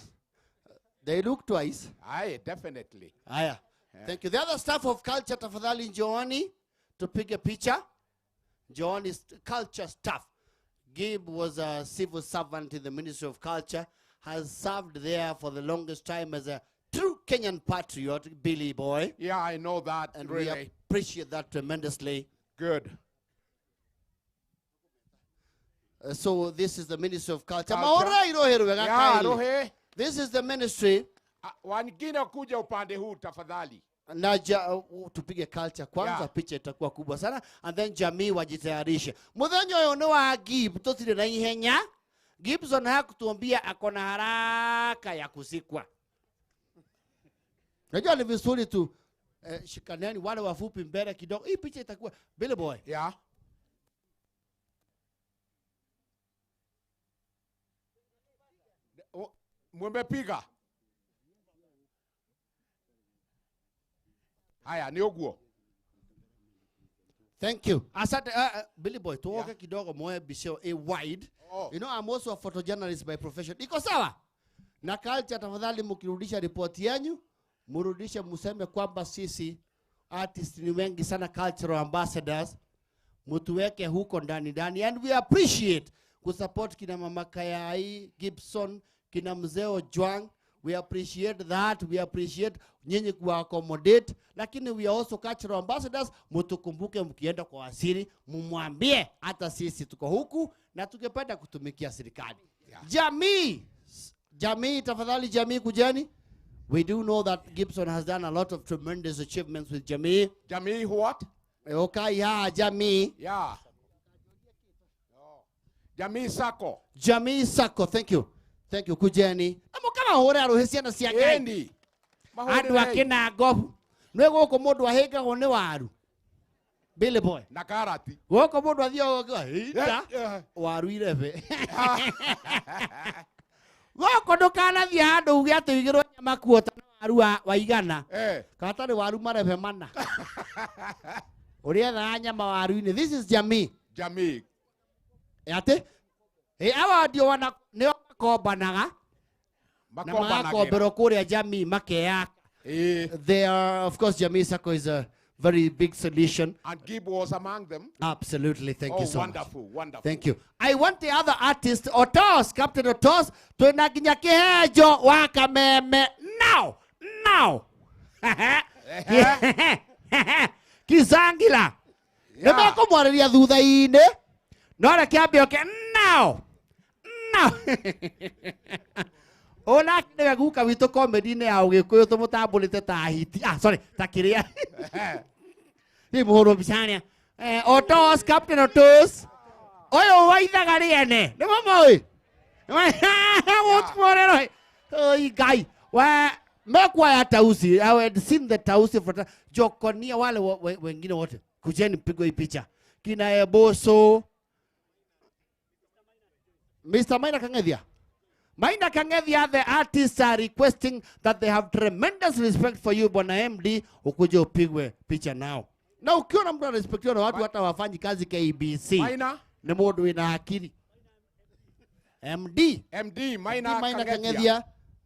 S6: They look twice.
S3: Aye, definitely.
S6: Aya. Yeah. Thank you. The other staff of culture, tafadhali njooni tupige picha. Njooni culture staff. Gib was a civil servant in the Ministry of Culture, has served there for the longest time as a true Kenyan patriot, Billy Boy.
S3: Yeah, I know that.
S6: And
S3: really.
S6: We appreciate that tremendously.
S3: Good.
S6: So this is the Ministry of Culture.
S3: Yeah,
S6: this is the ministry.
S3: Wengine kuja upande huu tafadhali.
S6: Na tupige culture kwanza, yeah. Picha itakuwa kubwa sana and then jamii wajitayarishe. Muthenya uyu ni wa Gib, tutire na ihenya. Gibson hakutuambia akona haraka ya kuzikwa. Najua ni vizuri tu shikaneni wale wafupi mbele kidogo. Hii picha itakuwa Billy Boy.
S3: Yeah. Mwemepiga. Haya ni uguo.
S6: Thank you. Asante Billy Boy, tuoke kidogo moe bisho a wide. Oh. You know I'm also a photojournalist by profession. Iko sawa? Na culture tafadhali mkirudisha report yenu, murudishe museme kwamba sisi Artists ni wengi sana, cultural ambassadors, mutuweke huko ndani ndani, and we appreciate kusupport kina Mama Kayai Gibson, kina Mzee Ojwang. We appreciate that, we appreciate nyinyi kuwa accommodate, lakini we are also cultural ambassadors. Mutukumbuke mkienda kwa waziri, mumwambie hata sisi tuko huku na tungependa kutumikia serikali.
S3: Yeah.
S6: Jamii, jamii, tafadhali jamii kujeni. We do know that Gibson has done a lot of tremendous achievements with jamii.
S3: Jamii what?
S6: Okay, yeah, jamii.
S3: Yeah. Jamii Sacco.
S6: Jamii Sacco, thank you. Thank you, kujeni. Amo kama hore aruhe ciana cia Ngai.
S3: Endi.
S6: Andu akina ngobu. Nĩ gũkũ mũndũ ahĩngagwo nĩ waru. Billy boy.
S3: Na karati.
S6: Gũkũ mũndũ athiaga ita waru irebe. Gũkũ ndũkanathiĩ handũ uge atĩ ũigĩrwo nyama kuota na waru wa igana. Katarĩ waru marebe mana. Ũrĩethaga nyama waru-inĩ. This is jamii.
S3: Jamii.
S6: Atĩ? Awa ndio wana nĩo makombanaga. Na magakomberwo kũrĩa jamii makeyaka. They are, of course, Jamii Sacco is a very big solution.
S3: And Gib was among them.
S6: Absolutely, thank you so
S3: wonderful,
S6: much.
S3: Wonderful.
S6: Thank you. I want the other artist, Otos, Captain Otos, twina nginya kihejo wa Kameme now, now. Kizangila.
S3: Yeah.
S6: Nĩmekũmwarĩria thutha-inĩ, no reke ambe oke now, now. Ona nĩwe guka witũ comedy-inĩ ya Ũgĩkũyũ tũmũtambũrĩte ta hiti. Ah, sorry, ta kĩrĩa. Nĩ mũhũrwo mbica harĩa. Otos, Captain Otos. Ũyũ waithaga rĩene. Nĩ mũmũĩ? Mũtũmũrĩro. Oi Ngai. Wa mekuoya tausi. I had seen the tausi for Jokonia wale wengine wote. Kujeni mpigwe hii picha. Kina Eboso. Mr. Maina Kang'ethia. Maina Kang'ethia, the artists are requesting that they have tremendous respect for you, Bwana MD, ukuje upigwe picha now. Na ukiona mtu anarespektiwa na watu hata wafanyi kazi KBC.
S3: Maina
S6: ni mundu wina akili. MD.
S3: MD Maina
S6: Kang'ethia,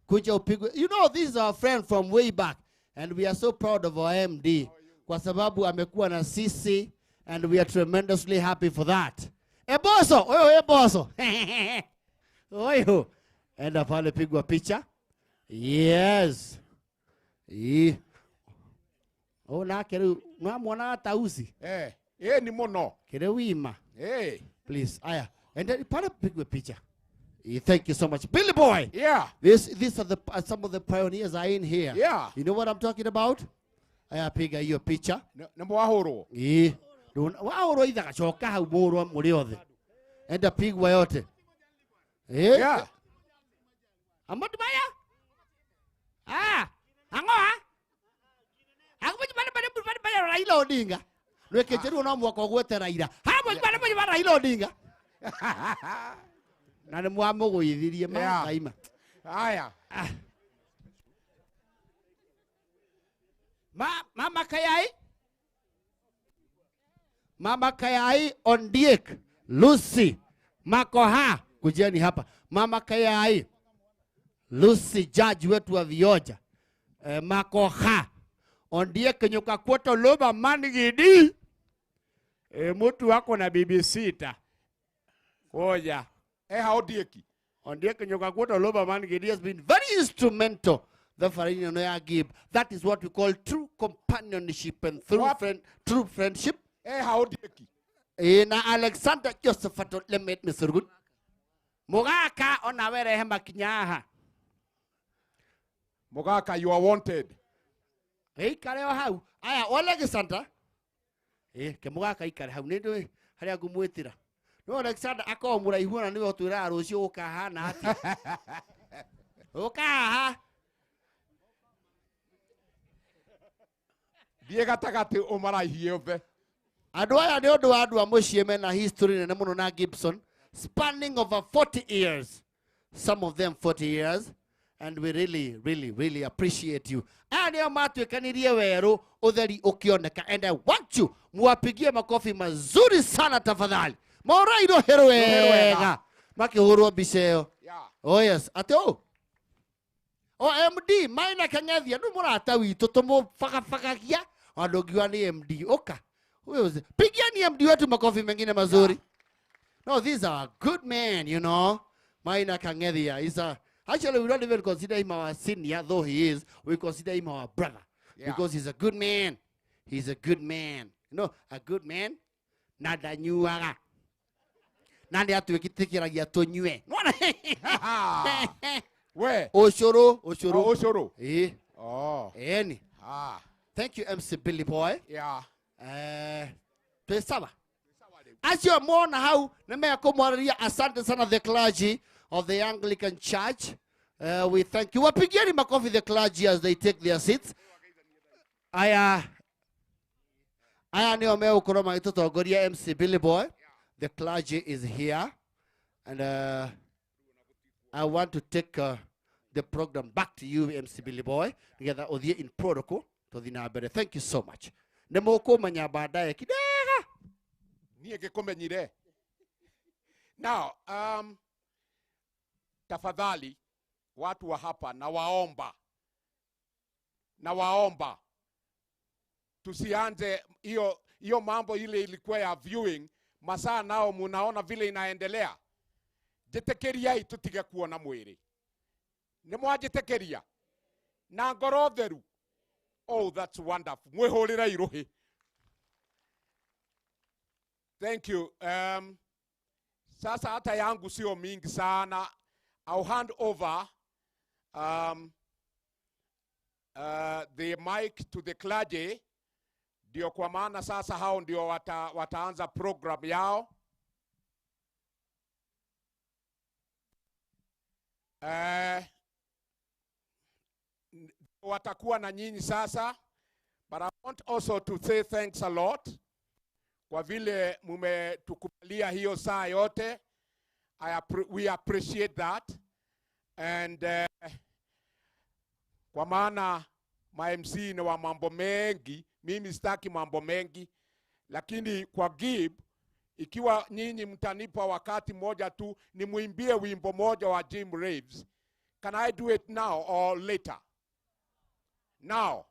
S6: kuja upigwe. You know, this is our friend from way back and we are so proud of our MD kwa sababu amekuwa na sisi and we are tremendously happy for that. Eboso, oyo Eboso. Oyo. Enda pale pigwa picha. Yes. Oh, nake rĩu nwamwonaga tausi.
S3: Ni mũno.
S6: Kĩrĩ wima. Please, aya. Enda pale pigwe picha. Thank you so much. Billy boy.
S3: Yeah.
S6: These are the some of the pioneers are in here.
S3: Yeah.
S6: You know what I'm talking about? Aya piga hiyo picha.
S3: Nĩ mwahũrwo.
S6: Wahũrwo ithaga coka hau mũhũrwo mũrĩ othe. Enda pigwa yote.
S3: Yeah.
S6: Amadu baya. Ah, angoa. Akubuji bale Raila Odinga. Nwekejeru no mwaka gwete Raila. Ha bale bale Raila Odinga. Na ni mwamugwithirie makaima.
S3: Haya.
S6: Mama Kayai. Mama Kayai Ondiek Lucy Makoha, kujeni hapa. Mama Kayai Lucy, judge wetu wa Vioja. Makoha Ondiek nyoka kwoto loba manigidi. Mtu wako na bibi sita. Koja.
S3: Ondieki.
S6: Ondiek nyoka kwoto loba manigidi has been very instrumental. The Farina Noya Gib. That is what we call true companionship and true friendship.
S3: Ondieki.
S6: Na Alexander Josephat Lemet Mr. Mugaka onawere hema kinyaha.
S3: Mugaka, you are wanted.
S6: Ikare o hau. Aya, Alexander. Ke Mugaka ikare hau nĩ haria ngũmwĩtĩra. No Alexander akorwo mũraihu na nĩwe ũtwĩraga rũciũ gũkahana atĩa. Ũkaha.
S3: Thiĩ gatagatĩ ũmaraihie othe.
S6: Andũ aya nĩ ũndũ wa andũ a mũciĩ mena history nene mũno na Gibson, spanning over 40 years. Some of them 40 years. And we really, really, really appreciate you. Aya nĩo matuĩkanirie werũ ũtheri ũkĩoneka. And I want you muwapigie makofi mazuri sana tafadhali. Maũrairwo hero wega. Makĩhũrwo mbica ĩyo. Oh yes. Atĩ ũũ? O MD, Maina Kang'ethia, nĩ mũrata witũ tũmũbagabagagia. Ona ndũngiuga nĩ MD ũka. Huyo pigiani MD wetu makofi mengine mazuri. No, these are good men. Maina Kang'ethia is a, actually we don't even consider him our senior, though he is. We consider him our brother. Because he's a good man. He's a good man. You know, a good man na ndanyuaga. Na nĩ atwĩtĩkĩragia tũnyue.
S3: We.
S6: Ũcũrũ, ũcũrũ.
S3: Oh, ũcũrũ.
S6: Ĩĩ.
S3: Oh.
S6: Ĩni.
S3: Ah.
S6: Thank you, MC Billy Boy.
S3: Yeah.
S6: Twĩ sawa. Acio mona hau nĩ mekũmwarĩria. Asante sana the clergy of the Anglican Church. We thank you. Wapigieni makofi the clergy as they take their seats. Aya nĩo megũkorwo magĩtũtongoria MC Billy Boy. The clergy is here, and I want to take the program back to you, MC Billy Boy, nĩgetha ũthiĩ in protocol tũthiĩ na mbere. Thank you so much. Nĩ mũkũmenya baadaye kidega.
S3: Niĩ ngĩkũmenyire. Now, tafadhali watu wa hapa nawaomba tusianze hiyo mambo ile ilikuwa ya viewing masaa, nao munaona vile inaendelea. Njĩtĩkĩriai tũtige kuona mwĩrĩ. Nĩ mwanjĩtĩkĩria na ngoro theru? Oh, that's wonderful. Mwĩhũrĩrei rũhĩ. Thank you. Sasa hata yangu sio mingi sana. I'll hand over the mic to the clergy, ndio kwa maana sasa hao ndio wataanza program yao. Watakuwa na nyinyi sasa, but I want also to say thanks a lot kwa vile mumetukubalia hiyo saa yote. We appreciate that. And kwa maana ma MC ni wa mambo mengi, mimi sitaki mambo mengi, lakini kwa Gib, ikiwa nyinyi mtanipa wakati moja tu nimwimbie wimbo moja wa Jim Reeves, can I do it now or later? Now.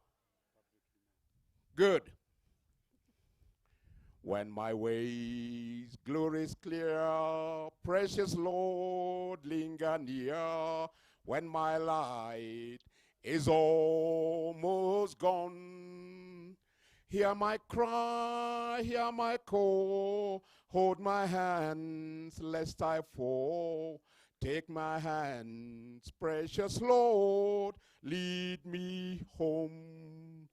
S3: Good. When my ways glory is clear, precious Lord, linger near. When my light is almost gone, hear my cry, hear my call, hold my hands lest I fall. Take my hands, precious Lord, lead me home.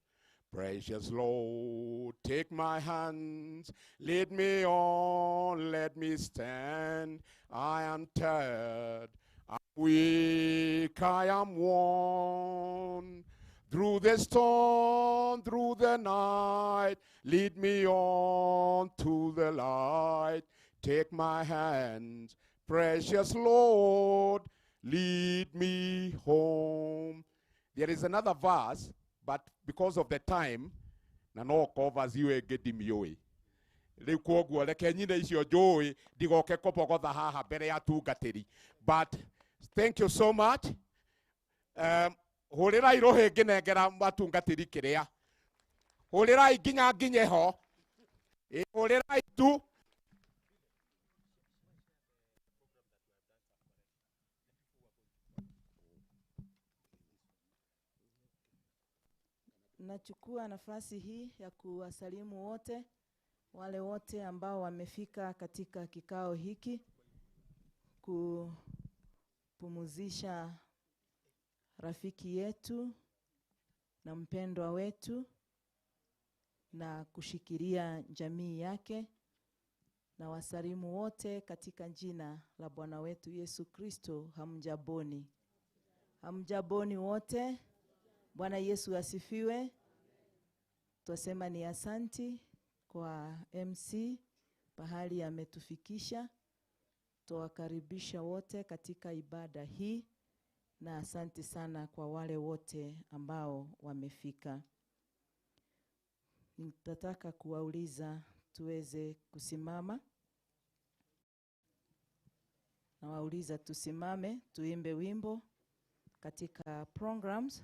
S3: Precious Lord, take my hands, lead me on, let me stand. I am tired, I'm weak, I am worn. Through the storm, through the night, lead me on to the light. Take my hands, precious Lord, lead me home. There is another verse, but because of the time, na no covers you ĩngĩ rĩu kwoguo reke nyine icio njũĩ ndigoke kũbogotha haha mbere ya tungatĩri. But thank you so much. Hũrĩrai rũhĩ ngĩnengera matungatĩri kĩrĩa, hũrĩrai nginya nginye ho. Hũrĩrai tu.
S7: Nachukua nafasi hii ya kuwasalimu wote, wale wote ambao wamefika katika kikao hiki kupumzisha rafiki yetu na mpendwa wetu na kushikilia jamii yake. Na wasalimu wote katika jina la Bwana wetu Yesu Kristo. Hamjaboni. Hamjaboni wote. Bwana Yesu asifiwe. Twasema ni asanti kwa MC pahali ametufikisha. Twawakaribisha wote katika ibada hii, na asanti sana kwa wale wote ambao wamefika. Nitataka kuwauliza tuweze kusimama. Nawauliza tusimame tuimbe wimbo katika programs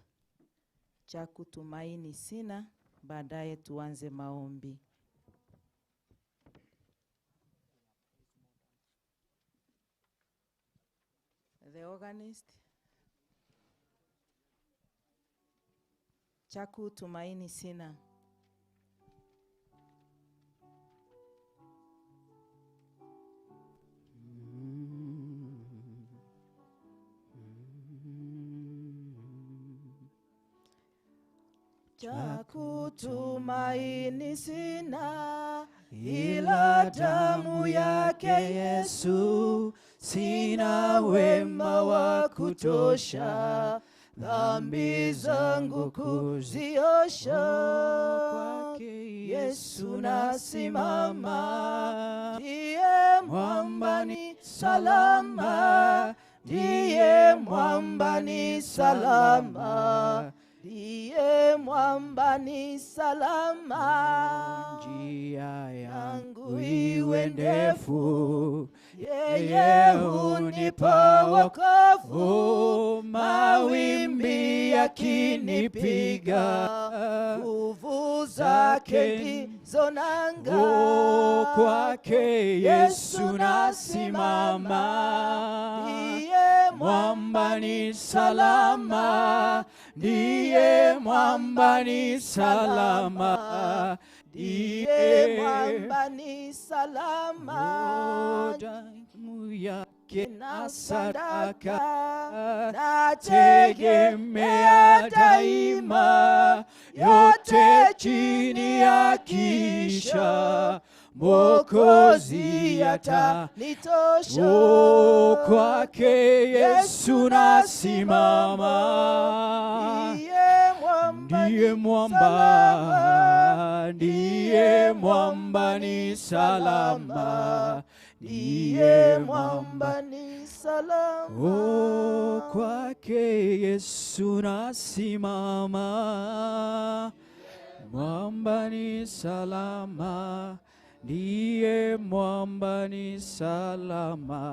S7: cha kutumaini sina. Baadaye tuanze maombi. The organist. Chaku tumaini sina. Cha kutumaini sina ila damu yake Yesu, sina wema wa kutosha dhambi zangu kuziosha. Kwake Yesu nasimama, ndiye mwamba ni salama, ndiye mwamba ni salama, ndiye mwamba ni salama. Njia yangu iwe ndefu, yeye hunipa wokovu. Mawimbi yakinipiga, nguvu zake ndizo nanga.
S8: Kwake Yesu nasimama,
S7: ndiye
S8: mwamba ni salama, ndiye mwamba ni salama,
S7: ndiye mwamba ni salama.
S8: Damu yake
S7: na
S8: na sadaka
S7: nategemea
S8: tegemea daima, yote chini ya kisha Mwokozi
S7: atanitosha.
S8: Kwake Yesu nasimama,
S7: ndiye
S8: ndiye mwamba, ndiye mwamba ni salama,
S7: ndiye mwamba ni salama.
S8: Oh, kwake Yesu nasimama, mwamba ni salama, ndiye mwamba ni salama.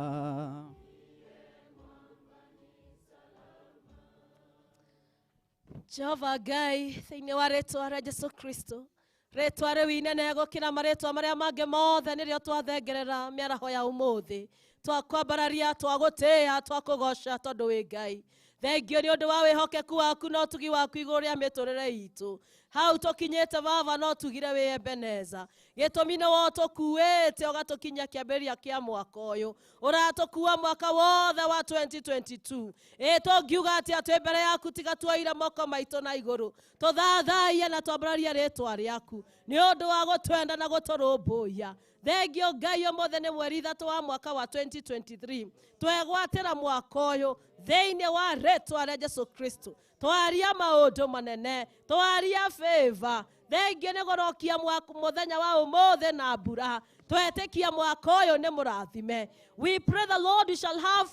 S2: Jehova Ngai thĩinĩ wa rĩtwa rĩa Jesu Kristo, rĩtwa rĩu inene gũkĩra marĩtwa marĩa mangĩ mothe nĩrĩo twathengerera mĩaraho ya ũmũthĩ. Twakwambararia, twagũtĩĩa, twakũgoca tondũ wĩ Ngai. Thengio nĩ ũndũ wa wĩhokeku waku na ũtugi waku igũrũ rĩa mĩtũrĩre itũ. Hau tũkinyĩte Baba no tugire wĩ Ebeneza. Gĩtũmi nĩ we ũtũkuĩte ũgatũkinyia kĩambĩrĩria kĩa mwaka ũyũ. Ũratũkua mwaka wothe wa 2022. Ĩ tũngiuga atĩa twĩ mbere yaku tiga tuoire moko maitũ na igũrũ. Tũthathaiye na twambararie rĩtwa rĩaku nĩ ũndũ wa gũtwenda na gũtũrũmbũiya. Thengio Ngai ũmũthĩ nĩ mweri 3 wa mwaka wa 2023. Twegwatĩra mwaka ũyũ thĩinĩ wa rĩtwa rĩa Jesu Kristo. Twaria maũndũ manene, twaria favor. Thengio nĩ gũrokia mũthenya wa ũmũthĩ na mbura. Twetĩkia mwaka ũyũ nĩ mũrathime. We pray the Lord we shall have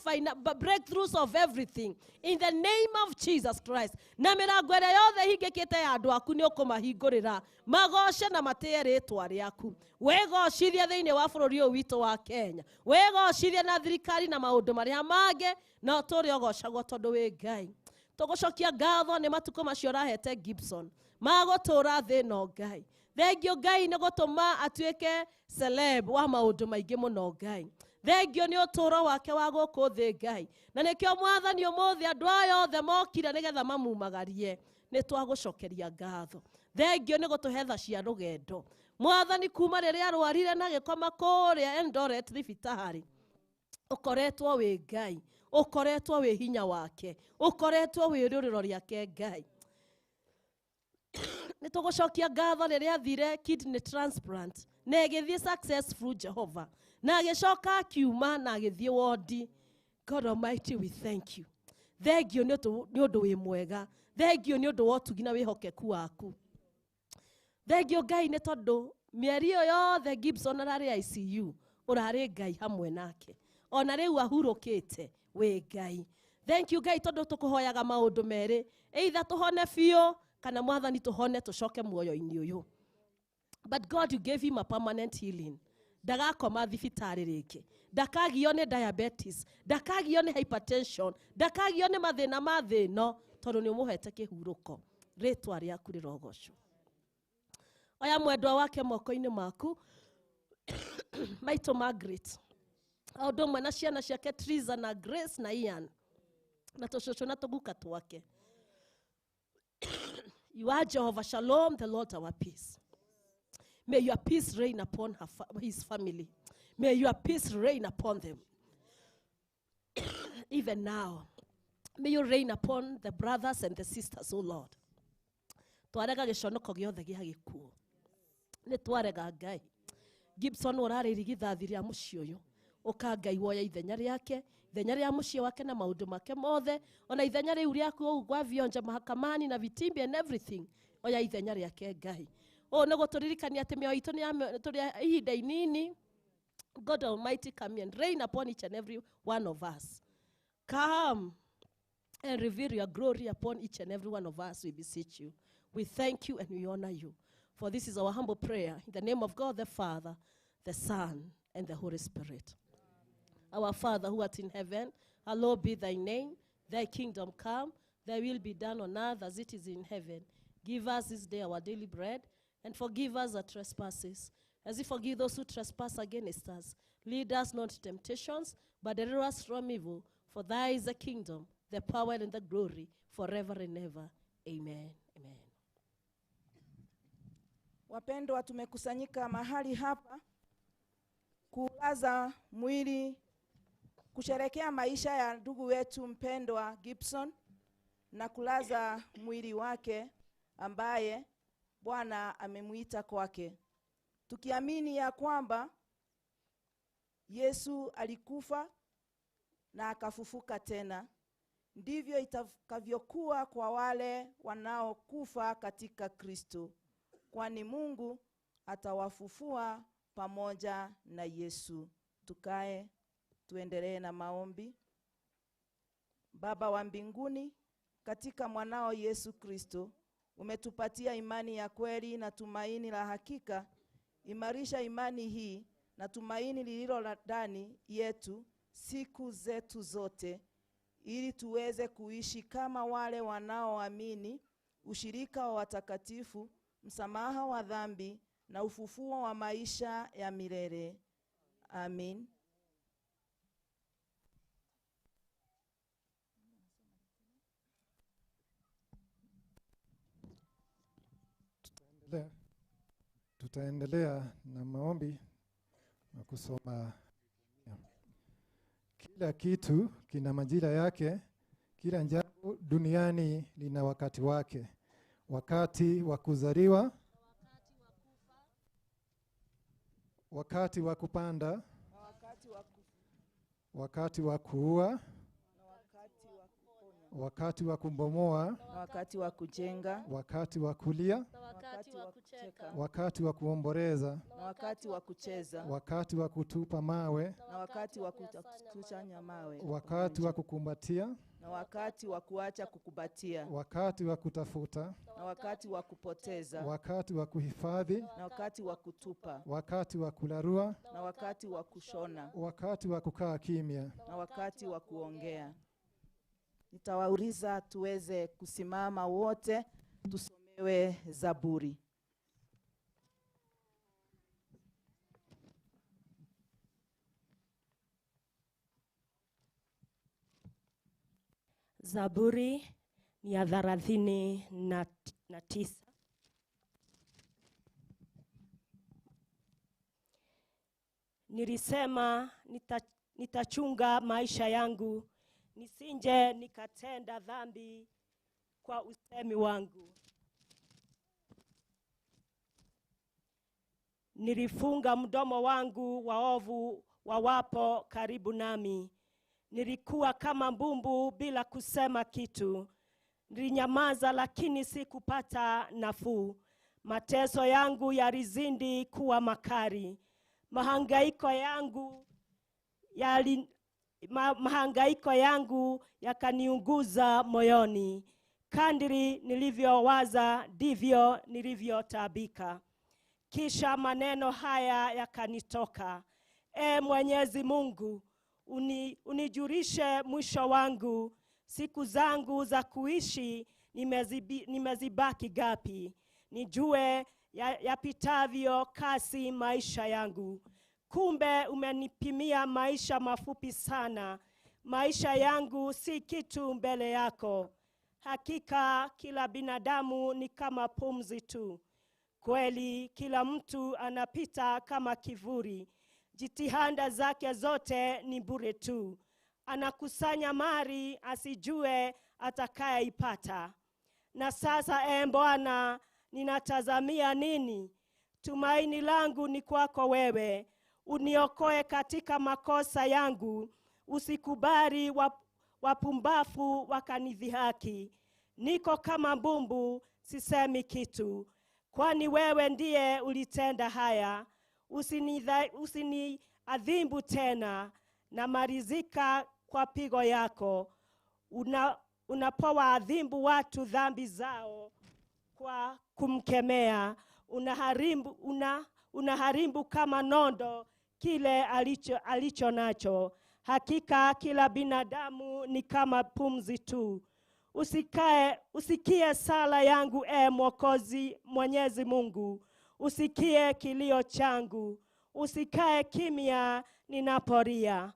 S2: breakthroughs of everything in the name of Jesus Christ. Na mĩrango ĩrĩa yothe hingĩkĩte ya andũ aku nĩ ũkũmahingũrĩra, magoce na matĩe rĩtwa rĩaku. Wĩgocithie thĩinĩ wa bũrũri ũyũ witũ wa Kenya, wĩgocithie na thirikari na maũndũ marĩa mangĩ, na ũtũũre ũgocagwo tondũ wĩ Ngai. Tũgũcokia ngatho nĩ matukũ macio ũrahete Gibson magũtũũra thĩ ĩno Ngai. Thengio Ngai nĩ gũtũma atuĩke celeb wa maũndũ maingĩ mũno Ngai. Thengio nĩ ũtũũro wake wa gũkũ thĩ Ngai. Na nĩkĩo Mwathani ũmũthĩ andũ aya othe mokire nĩgetha mamumagarie, nĩ twagũcokeria ngatho. Thengio nĩ gũtũhe tha cia rũgendo. Mwathani kuma rĩrĩa arwarire na agĩkoma kũrĩa Eldoret thibitarĩ, ũkoretwo wĩ Ngai, ũkoretwo wĩ hinya wake, ũkoretwo wĩ rũrĩro rĩake Ngai. Nĩ tũgũcokia ngatho rĩrĩa athire kidney transplant na ĩgĩthiĩ successful Jehova, na agĩcoka akiuma na agĩthiĩ wodi. God Almighty, we thank you. Thengio nĩ ũndũ wĩ mwega, thengio nĩ ũndũ wa ũtugi na wĩhokeku waku. Thengio Ngai nĩ tondũ mĩeri ĩyo yothe Gibson ararĩ ICU, ũrarĩ Ngai hamwe nake. Ona rĩu ahurũkĩte wĩ Ngai. Thank you Ngai tondũ tũkũhoyaga maũndũ merĩ, either tũhone biũ kana Mwathani tũhone tũcoke muoyo-inĩ ũyũ. But God, you gave him a permanent healing. Ndagakoma thibitarĩ rĩngĩ, ndakagio nĩ diabetes, ndakagio nĩ hypertension, ndakagio nĩ mathĩna ma thĩ ĩno, tondũ nĩ ũmũhete kĩhurũko. Rĩtwa rĩaku rĩrogocwo. Oya mwendwa wake moko-inĩ maku maitũ Margaret o ũndũ ũmwe na ciana ciake Triza na Grace na Ian na tũcũcũ na tũguka twake. You are Jehovah Shalom, the Lord our peace. May your peace reign upon his family. May your peace reign upon them. Even now, may you reign upon the brothers and the sisters, O Lord. Twarega gĩconoko gĩothe gĩa gĩkuũ. Nĩ twarega Ngai. Gibson ũrarĩ irigithathi rĩa mũciĩ ũyũ. Ũka Ngai woya ithenya rĩake, ithenya rĩa mũciĩ wake na maũndũ make mothe, ona ithenya rĩu rĩaku ũũ gwa vionja mahakamani na vitimbi and everything. Oya ithenya rĩake Ngai. Ũũ nĩ gũtũririkania atĩ mĩoyo itũ nĩ tũrĩ ihinda inini. God Almighty, come and reign upon each and every one of us. Come and reveal your glory upon each and every one of us, we beseech you. We thank you and we honor you. For this is our humble prayer. In the name of God, the Father, the Son, and the Holy Spirit. Our Father who art in heaven, hallowed be thy name. Thy kingdom come, thy will be done on earth as it is in heaven. Give us this day our daily bread, and forgive us our trespasses, as we forgive those who trespass against us. Lead us not to temptations, but deliver us from evil. For thy is the kingdom, the power, and the glory, forever and ever. Amen. Amen.
S7: Wapendwa, tumekusanyika mahali hapa kulaza mwili, kusherekea maisha ya ndugu wetu mpendwa Gibson na kulaza mwili wake ambaye Bwana amemuita kwake, tukiamini ya kwamba Yesu alikufa na akafufuka tena. Ndivyo itakavyokuwa kwa wale wanaokufa katika Kristo, kwani Mungu atawafufua pamoja na Yesu. Tukae tuendelee na maombi. Baba wa mbinguni, katika mwanao Yesu Kristo umetupatia imani ya kweli na tumaini la hakika. Imarisha imani hii na tumaini lililo ndani yetu siku zetu zote, ili tuweze kuishi kama wale wanaoamini ushirika wa watakatifu, msamaha wa dhambi na ufufuo wa maisha ya milele. Amin.
S9: Tutaendelea na maombi na kusoma. Kila kitu kina majira yake, kila jambo duniani lina wakati wake. Wakati wa kuzaliwa, wakati wa kupanda, wakati wa kuua, wakati wa kubomoa,
S7: wakati wa kujenga,
S9: wakati wa kulia,
S2: wakati wa kucheka,
S9: wakati wa kuomboleza,
S7: wakati wa kucheza,
S9: wakati wa kutupa mawe,
S7: na wakati wa kukusanya mawe,
S9: wakati wa kukumbatia,
S7: na wakati wa kuacha kukumbatia,
S9: wakati wa kutafuta,
S7: na wakati wa kupoteza,
S9: wakati wa kuhifadhi,
S7: na wakati wa kutupa,
S9: wakati wa kularua,
S7: na wakati wa kushona,
S9: wakati wa kukaa kimya,
S7: na wakati wa kuongea. Nitawauliza tuweze kusimama wote tusomewe Zaburi.
S10: Zaburi ni ya 39. Nilisema nitachunga maisha yangu, nisinje nikatenda dhambi kwa usemi wangu. Nilifunga mdomo wangu waovu wawapo karibu nami. Nilikuwa kama mbumbu bila kusema kitu. Nilinyamaza lakini sikupata nafuu. Mateso yangu yalizidi kuwa makali. Mahangaiko yangu yakaniunguza moyoni. Kadiri nilivyowaza ndivyo nilivyotaabika. Kisha maneno haya yakanitoka: E Mwenyezi Mungu, unijulishe mwisho wangu. Siku zangu za kuishi nimezibaki gapi? Nijue yapitavyo kasi maisha yangu. Kumbe umenipimia maisha mafupi sana. Maisha yangu si kitu mbele yako. Hakika kila binadamu ni kama pumzi tu. Kweli kila mtu anapita kama kivuli. Jitihada zake zote ni bure tu. Anakusanya mali asijue atakayeipata. Na sasa, Bwana, ninatazamia nini? Tumaini langu ni kwako wewe. Uniokoe katika makosa yangu. Usikubali wapumbafu wakanidhihaki. Niko kama mbumbu, sisemi kitu. Kwani wewe ndiye ulitenda haya. Usiniadhibu tena, na marizika kwa pigo yako. Unapowaadhibu watu dhambi zao kwa kumkemea, unaharibu kama nondo kile alicho nacho. Hakika kila binadamu ni kama pumzi tu. Usikie sala yangu, Mwokozi Mwenyezi Mungu. Usikie kilio changu. Usikae kimya ninapolia.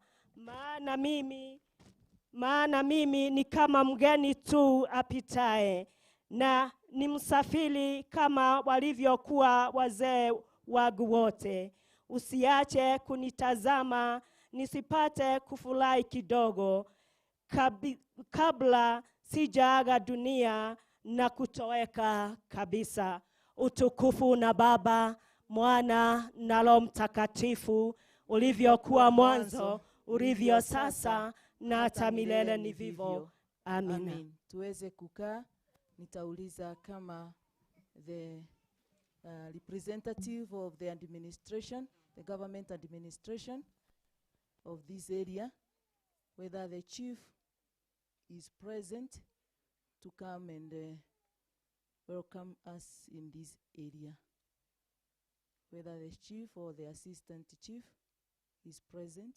S10: Maana mimi ni kama mgeni tu apitaye, na ni msafiri kama walivyokuwa wazee wangu wote. Usiache kunitazama nisipate kufurahi kidogo, kabla sijaaga dunia na kutoweka kabisa. Utukufu na Baba, Mwana na Roho Mtakatifu, ulivyokuwa mwanzo, ulivyo sasa, na hata milele ni vivyo. Amina.
S7: Amin. Tuweze kukaa. Nitauliza kama the representative of the administration, the government administration of this area, whether the chief is present to come and welcome us in this area. Whether the chief or the assistant chief is present.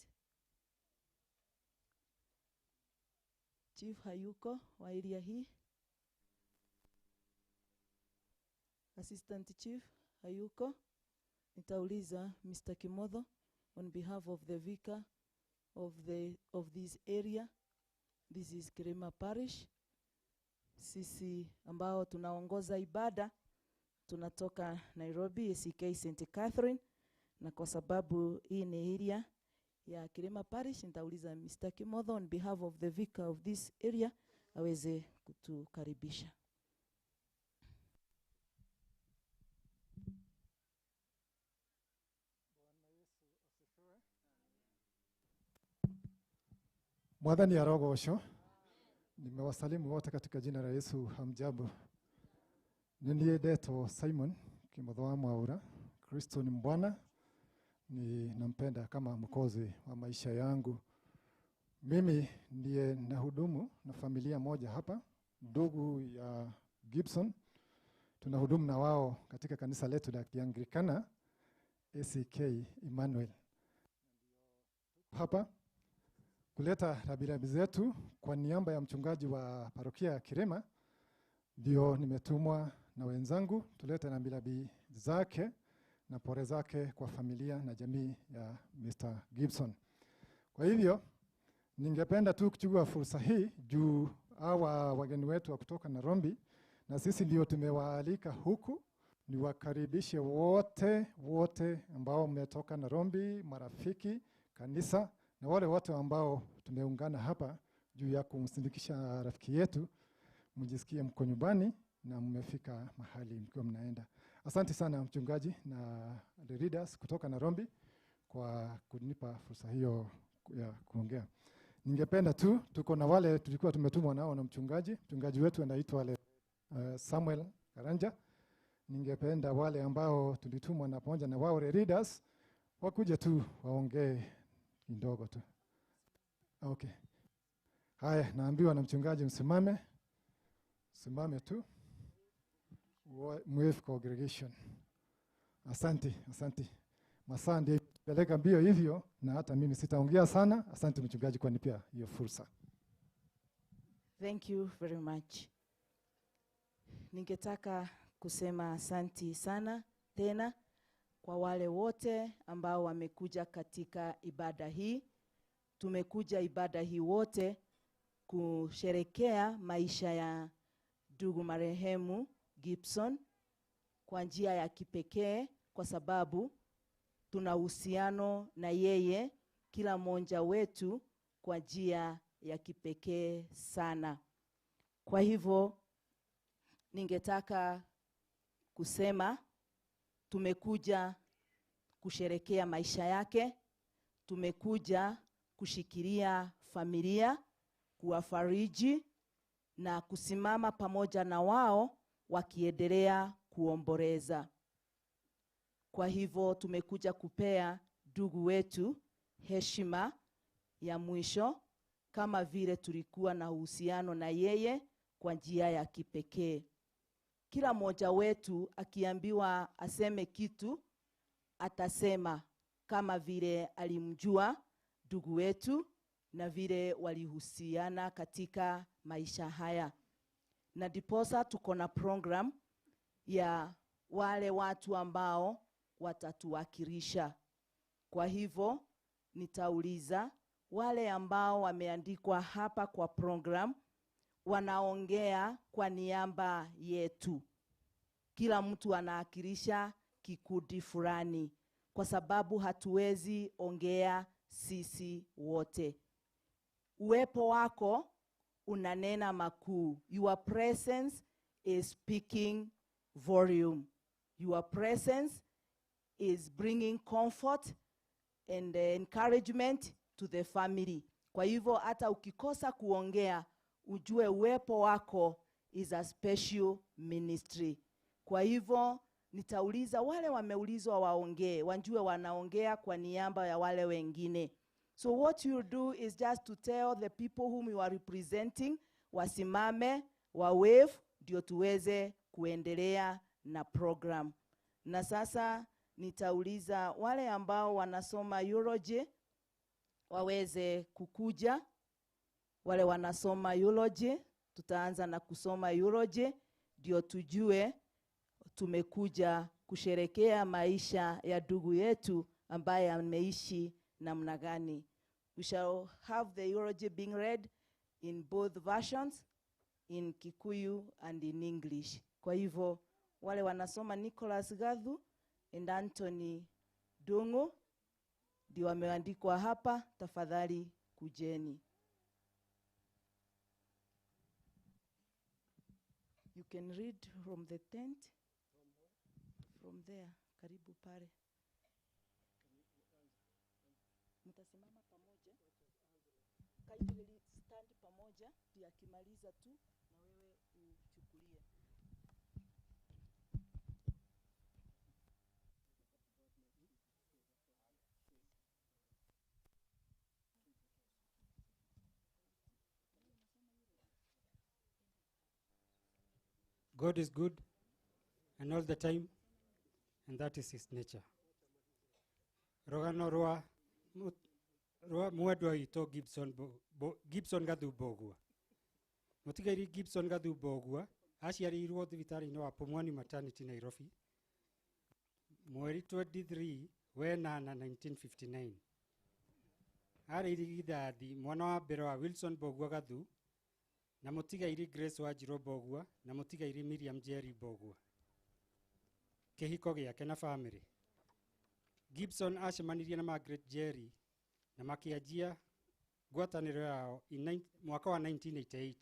S7: Chief hayuko wa area hii. Assistant chief hayuko. Nitauliza Mr. Kimotho on behalf of the vicar of this area. This is Kirima Parish. Sisi ambao tunaongoza ibada tunatoka Nairobi, ACK St. Catherine, na kwa sababu hii ni area ya Kirima Parish, nitauliza Mr. Kimotho on behalf of the vicar of this area aweze kutukaribisha.
S9: Mwathani arogocwo. Nimewasalimu wote katika jina la Yesu. Hamjambo. Nini ndetwo Simon Kimotho wa Mwaura. Kristo ni Bwana, ninampenda kama mwokozi wa maisha yangu. Mimi ndiye nahudumu na familia moja hapa, ndugu ya Gibson. Tunahudumu na wao katika kanisa letu la Kianglikana ACK Emmanuel. Hapa kuleta rambirambi zetu kwa niaba ya mchungaji wa parokia ya Kirima, ndio nimetumwa na wenzangu tulete rambirambi zake na pole zake kwa familia na jamii ya Mr. Gibson. Kwa hivyo ningependa tu kuchukua fursa hii juu hawa wageni wetu wa kutoka Nairobi na sisi ndio tumewaalika huku, niwakaribishe wote wote ambao mmetoka Nairobi, marafiki, kanisa na wale wote ambao tumeungana hapa juu ya kumsindikisha rafiki yetu. Mjisikie mko nyumbani na mmefika mahali mkiwa mnaenda. Asante sana mchungaji na the leaders kutoka Nairobi kwa kunipa fursa hiyo ya kuongea. Ningependa tu, tuko na wale tulikuwa tumetumwa nao na mchungaji. Mchungaji wetu anaitwa Samuel Karanja. Ningependa wale ambao tulitumwa na pamoja na wao leaders wakuje tu waongee kidogo tu. Okay. Haya, naambiwa na mchungaji msimame. Simame tu. Move congregation. Asante, asante. Masaa ndiyo peleka mbio hivyo na hata mimi sitaongea sana. Asante mchungaji kwa kunipea hiyo fursa.
S7: Thank you very much. Ningetaka kusema asanti sana. tena kwa wale wote ambao wamekuja katika ibada hii. Tumekuja ibada hii wote kusherekea maisha ya ndugu marehemu Gibson kwa njia ya kipekee, kwa sababu tuna uhusiano na yeye, kila mmoja wetu, kwa njia ya kipekee sana. Kwa hivyo ningetaka kusema tumekuja kusherekea maisha yake, tumekuja kushikilia familia, kuwafariji na kusimama pamoja na wao wakiendelea kuomboleza. Kwa hivyo tumekuja kupea ndugu wetu heshima ya mwisho, kama vile tulikuwa na uhusiano na yeye kwa njia ya kipekee. Kila mmoja wetu akiambiwa aseme kitu, atasema kama vile alimjua ndugu wetu na vile walihusiana katika maisha haya. Na ndiposa tuko na program ya wale watu ambao watatuwakilisha. Kwa hivyo nitauliza wale ambao wameandikwa hapa kwa program wanaongea kwa niaba yetu. Kila mtu anawakilisha kikundi fulani, kwa sababu hatuwezi ongea sisi wote. Uwepo wako unanena makuu. Your presence is speaking volume. Your presence is bringing comfort and encouragement to the family. Kwa hivyo hata ukikosa kuongea, ujue uwepo wako is a special ministry. Kwa hivyo nitauliza wale wameulizwa waongee, wajue wanaongea kwa niaba ya wale wengine. So what you do is just to tell the people whom you are representing wasimame, wa wave, ndio tuweze kuendelea na program. Na sasa nitauliza wale ambao wanasoma eulogy waweze kukuja. Wale wanasoma eulogy, tutaanza na kusoma eulogy ndio tujue tumekuja kusherekea maisha ya ndugu yetu ambaye ameishi namna gani. We shall have the eulogy being read in both versions, in Kikuyu and in English. Kwa hivyo wale wanasoma Nicholas Gathu and Anthony Dungu ndio wameandikwa hapa, tafadhali kujeni. You can read from the tent. From there, karibu pale. Mtasimama pamoja. Kindly stand pamoja, ndio akimaliza tu na wewe uchukulie.
S11: God is good and all the time, and that is his nature. Rogano rwa mwendwa witũ Gibson Gathu Mbugua. Mũtigairĩ Gibson Gathu Mbugua aciarĩirwo thibitarĩ-inĩ wa Pumwani Maternity Nairobi mweri 23 wenana 1959. Arĩ irigithathi mwana wa mbere wa Wilson Mbugua Gathu na mũtigairĩ Grace Wanjirũ Mbugua na mũtigairĩ Miriam Njeri Mbugua. Kĩhiko gĩake na famĩlĩ. Gibson acemanirie na Margaret Njeri na makĩanjia ngwatanĩro yao mwaka wa 1988.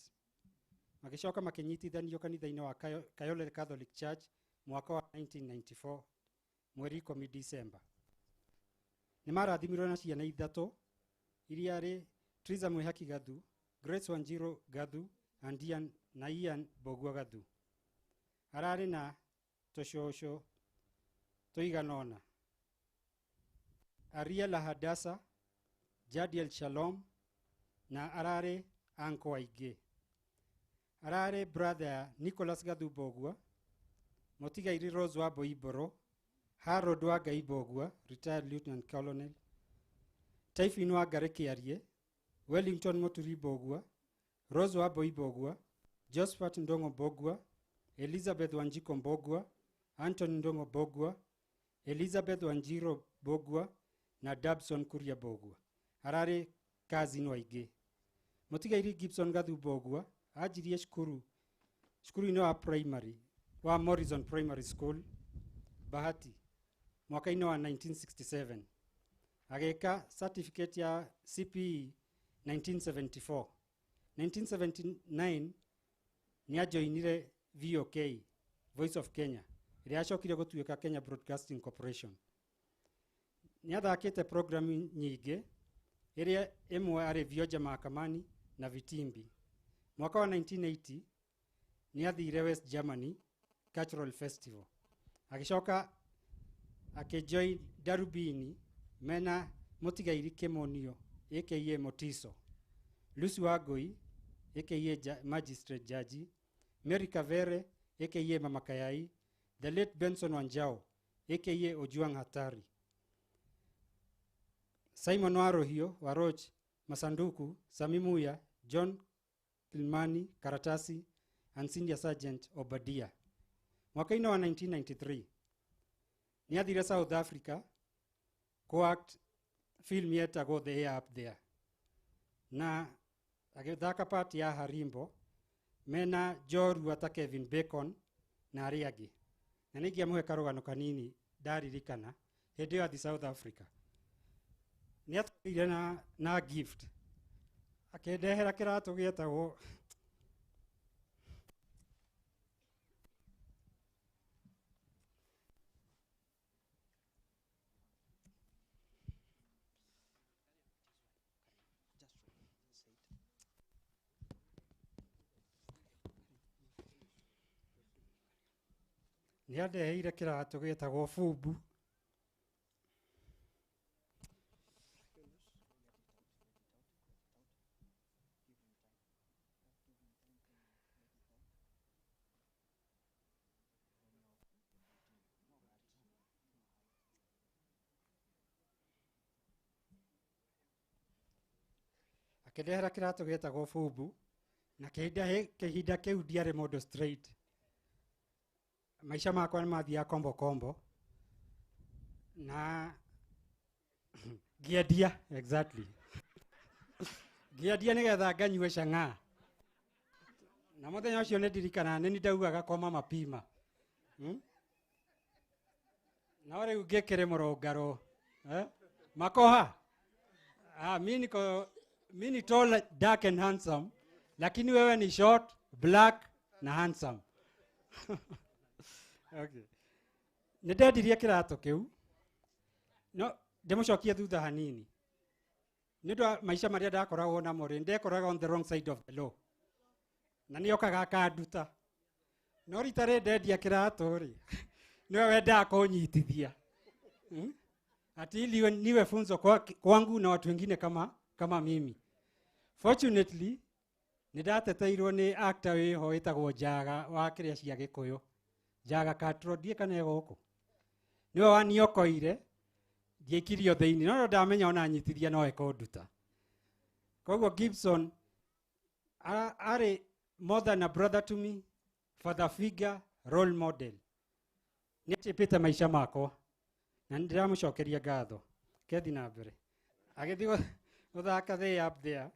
S11: Magĩcoka makĩnyitithanio kanitha-inĩ wa Kayole Catholic Church mwaka wa 1994 mweri 10 December. Nĩ marathimirwo na ciana ithatũ iria arĩ Triza Mwihaki Gathu, Grace Wanjiru Gathu and Ian, na Ian Mbugua Gathu. Ararĩ na tũcũcũ tũigana ũna: Ariela Hadasa, Jadiel Shalom na ararĩ anko aingĩ. Ararĩ brother ya Nicholas Gathu Mbugua, mũtigairĩ Rose wa Boimboro, Harold wa Ngai Mbugua, retired lieutenant colonel, Typhon wa Ngarĩ Kĩarie, Wellington Muturi Mbugua, Rose wa Mbugua, Josephat Ndong'o Mbugua, Elizabeth Wanjiko Mbugua, Anthony Ndongo Bogwa, Elizabeth Wanjiro Bogwa na Dabson Kuria Bogwa. Ararĩ cousin wa aingĩ. Mũtigairĩ Gibson Gathu Mbũgua anjirie cukuru cukuru-inĩ wa primary wa Morrison Primary School Bahati mwaka-inĩ wa 1967. Agĩka certificate ya CPE 1974. 1979 nĩ ajoinire VOK, Voice of Kenya, ĩrĩa yacokire gũtuĩka Kenya Broadcasting Corporation. Nĩ athakĩte programu nyingĩ, ĩrĩa ĩmwe arĩ Vioja Mahakamani na Vitimbi. Mwaka wa 1980 nĩ athire West Germany Cultural Festival. Agĩcoka akĩjoin Darubini mena Mũtigairĩ Kĩmonio aka Motiso, Lucy Wangui aka Magistrate Judge, Mary Kavere aka Mama Kayai, the late Benson Wanjao aka Ojuang Hatari, Simon Warohio Waroch Masanduku, Sami Muya, John Kilmani Karatasi and Senior Sergeant Obadia. Mwaka-inĩ wa 1993 nĩ athire South Africa co-act film yetagwo The Air Up There na agĩthaka part ya Harimbo mena njorua ta Kevin Bacon na arĩa angĩ. Na nĩ ingĩamũhe karũgano kanini ndaririkana hĩndĩ ĩyo athi South Africa. Nĩ atũire na gift akĩndehera kĩratũ gĩetagwo nĩ andeheire kĩratũ gĩtagwo bubu. Akĩndehera kĩratũ gĩtagwo bubu na kĩhinda kĩu ndiarĩ mũndũ straight. Maisha makwa nĩ mathiaga kombo kombo na ngĩendia exactly ngĩendia nĩgetha nganyue chang'aa. Na mũthenya ũcio nĩ ndirikanaga nĩ ndaugaga kwa mama pima. No rĩu ngĩkĩrĩ mũrũngarũ. Makoha. Mi ni tall, dark and handsome, lakini wewe ni short, black na handsome. Okay. Nĩ ndendirie kĩratũ kĩu no ndĩmũcokie thutha hanini nĩ ũndũ wa maica marĩa ndakoragwo namo rĩ, ndekoraga on the wrong side of the law na nĩ okaga akanduta. No rita rĩ ndendia kĩratũ rĩ, nĩwe wendaga kũnyitithia. Ati ili niwe funzo kwangu na watu wengine kama mimi. Fortunately nĩ ndateteirwo nĩ actor wĩho wĩtagwo Njaga wa kĩrĩa cia Gĩkũyũ, Njaga Katro, ndiĩ kana e gũkũ. Nĩwe waniokoire ndiaikirio thĩinĩ, no ndamenya ona nyitithia no ekũnduta. Koguo Gibson arĩ more than a brother to me, father figure, role model. Nĩ achĩpĩte maica makwa na nĩ ndĩramũcokeria ngatho. Kethi na mbere agĩthiĩ gũthaka The Up There.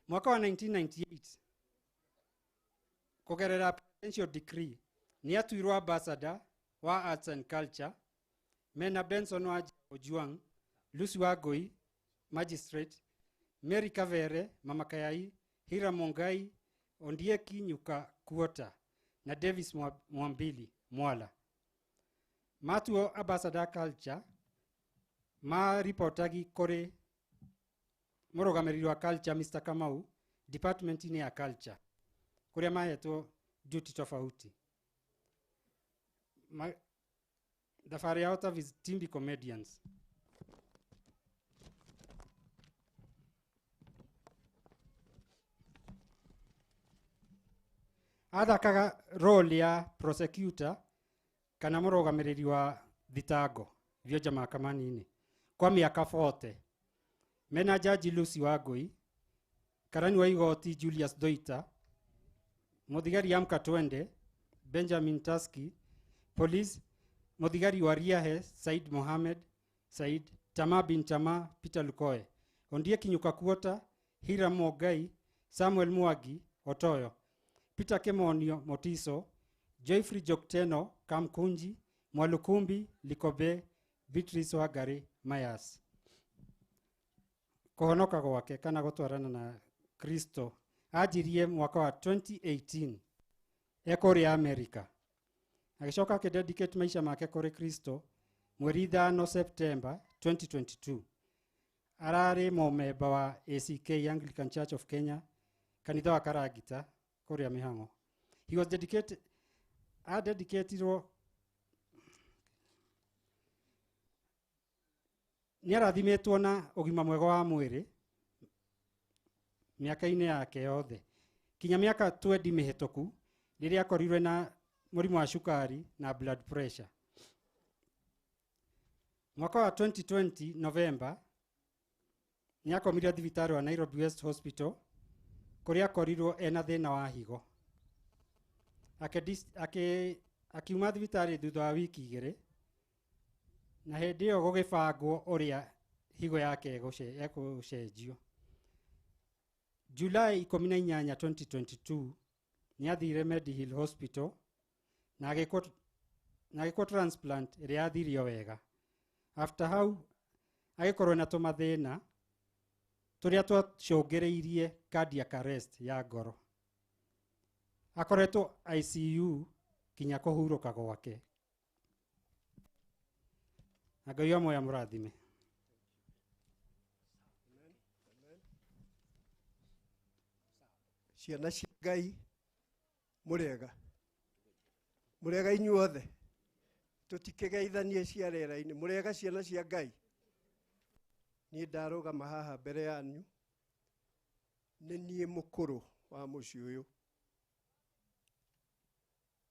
S11: Mwaka wa 1998 kũgerera presidential decree nĩ atuirwo ambassador wa arts and culture mena Benson wa Ojuang, Lucy Wangui magistrate, Mary Kavere Mama Kayai, Hira Mongai, Ondieki Nyuka Kuota na Davis Mwambili Mwala. Matuo ambassador culture ma reportagi kũrĩ mũrũgamĩrĩri wa culture Mr. Kamau department-inĩ ya culture kũrĩa mahetwo duty tofauti. Thabarĩ yao ta Vitimbi Comedians. Athakaga role ya prosecutor kana mũrũgamĩrĩri wa thitango Vioja mahakamani-inĩ kwa mĩaka 40 mena Jaji Lucy Wangui, karani wa igoti Julius Doita, Muthigari Amka Twende, Benjamin Taski, Police, Muthigari wa Riahe, Said Mohamed, Said, Tama bin Tama, Peter Lukoe, Ondie Kinyuka Kuota, Hiram Mogai, Samuel Mwagi, Otoyo, Peter Kemonio, Motiso, Joyfrey Jokteno, Kamkunji, Mwalukumbi, Likobe, Beatrice Wagari, Mayas. Kuhonoka gwake kana gutwarana na Kristo anjirie mwaka wa 2018 ekũrĩa America. Agĩcoka akĩdedicate maisha make kũrĩ Kristo mweri 5 September 2022. Ararĩ mũmemba wa ACK Anglican Church of Kenya, kanitha wa Karagita kũrĩa Mĩhang'o. He was dedicated, adedicatirwo nĩ arathimĩtwo na ũgima mwega wa mwĩrĩ mĩaka-inĩ yake yothe kinya mĩaka 20 mĩhĩtũku rĩrĩa akorirwe na mũrimũ wa cukari na blood pressure. Mwaka wa 2020 November nĩ akomire thibitarĩ wa Nairobi West Hospital kũrĩa akorirwo ena thĩna wa higo. Akiuma thibitarĩ thutha wa wiki 2 na hĩndĩ ĩyo gũgĩbangwo ũrĩa higo yake ĩgũcenjio. July 18 2022 nĩ athire Medihill Hospital na agĩkwo transplant ĩrĩa yathirio wega. After hau agĩkorwo na tũmathĩna tũrĩa twacũngĩrĩirie cardiac arrest ya ngoro. Akoretwo ICU kinya kũhurũka gwake. Na Ngai amwe amũrathime.
S12: Ciana cia Ngai mũrĩega. Mũrĩega inyuothe. Tũtikĩgeithanie cia rĩera-inĩ. Mũrĩega ciana cia Ngai. Niĩ ndarũgama haha mbere yanyu. Nĩ niĩ mũkũrũ wa mũciĩ ũyũ.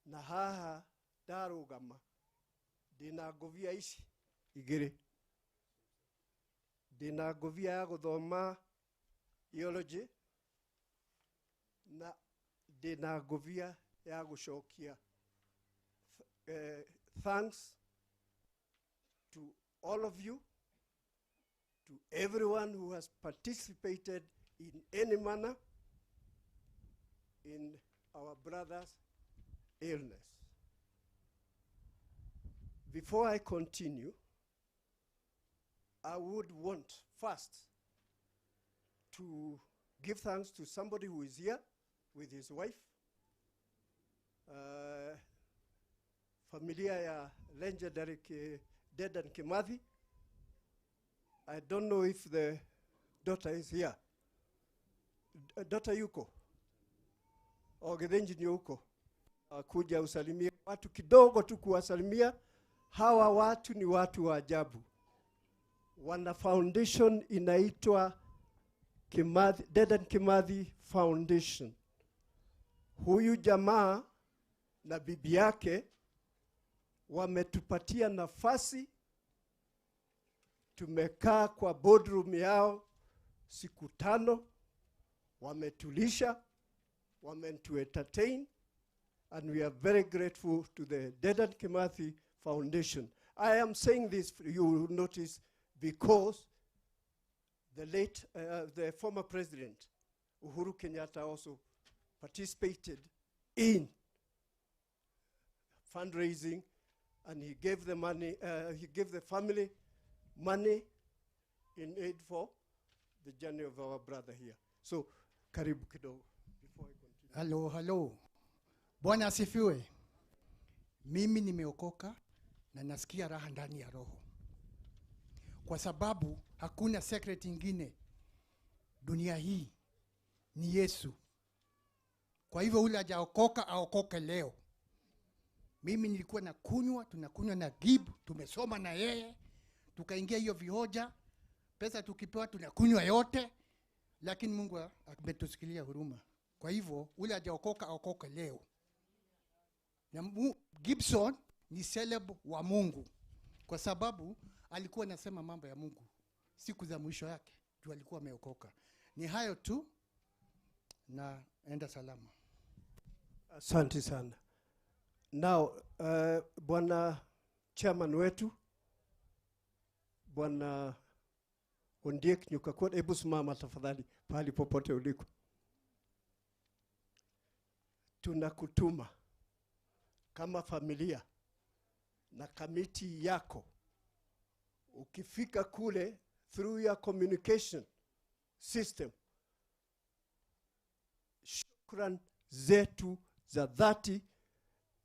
S12: Na haha ndarũgama ndĩna ngũbia ici igĩrĩ. Ndĩna ngũbia ya gũthoma theology na ndĩna ngũbia ya gũcokia thanks to all of you, to everyone who has participated in any manner in our brother's illness. Before I continue, I would want first to give thanks to somebody who is here with his wife. Familia ya legendary Dedan Kimathi. I don't know if the daughter is here. Daughter yuko? O Githinji ni yuko? Kuja usalimie watu kidogo tu kuwasalimia. Hawa watu ni watu wa ajabu. Wana foundation inaitwa Kimathi, Dedan Kimathi Foundation. Huyu jamaa na bibi yake wametupatia nafasi. Tumekaa kwa boardroom yao siku 5. Wametulisha, wametu-entertain, and we are very grateful to the Dedan Kimathi Foundation. I am saying this, you will notice, because the late, the former president, Uhuru Kenyatta, also participated in fundraising, and he gave the money, he gave the family money in aid for the journey of our brother here. So, karibu kidogo before I continue.
S13: Hello, hello. Bwana asifiwe. Mimi nimeokoka na nasikia raha ndani ya roho. Kwa sababu hakuna secret ingine dunia hii ni Yesu. Kwa hivyo ule hajaokoka aokoke leo. Mimi nilikuwa na kunywa, tunakunywa na Gib, tumesoma na yeye, tukaingia hiyo vihoja, pesa tukipewa tunakunywa yote, lakini Mungu ametusikilia huruma. Kwa hivyo ule hajaokoka aokoke leo. Na Gibson ni celeb wa Mungu kwa sababu alikuwa anasema mambo ya Mungu siku za mwisho yake, juu alikuwa ameokoka. Ni hayo tu na enda salama.
S12: Asante sana. Now, Bwana Chairman wetu, Bwana Ondiek Nyukakwot, hebu simama tafadhali pahali popote uliko. Tunakutuma kama familia na kamiti yako. Ukifika kule through your communication system, shukran zetu za dhati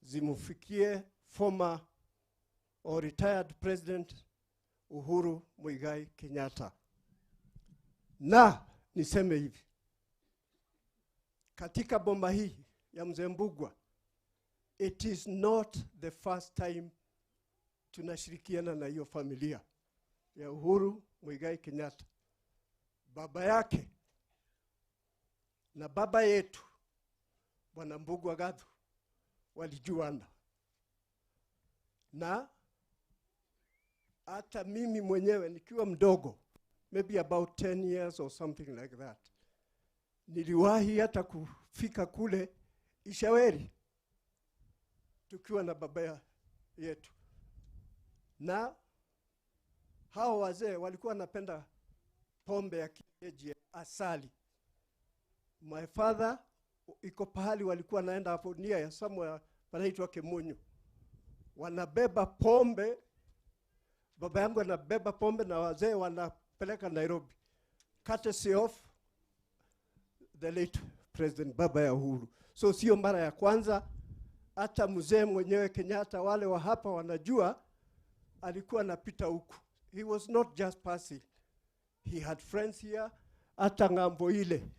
S12: zimufikie former or retired President Uhuru Muigai Kenyatta. Na niseme hivi, katika bomba hii ya Mzee Mbugua, it is not the first time tunashirikiana na hiyo familia ya Uhuru Muigai Kenyatta. Baba yake na baba yetu Bwana Mbugua Gathu walijuana, na hata mimi mwenyewe nikiwa mdogo, maybe about 10 years or something like that, niliwahi hata kufika kule Ishaweri tukiwa na baba yetu. Na hao wazee walikuwa wanapenda pombe ya kienyeji ya asali. My father, iko pahali walikuwa naenda hapo nia ya somewhere panaitwa Kemunyu, wanabeba pombe. Baba yangu anabeba pombe na wazee wanapeleka Nairobi, courtesy of the late President Baba ya Uhuru. So sio mara ya kwanza. Hata mzee mwenyewe Kenyatta, wale wa hapa wanajua, alikuwa anapita huku. He was not just passing. He had friends here. Hata ng'ambo ile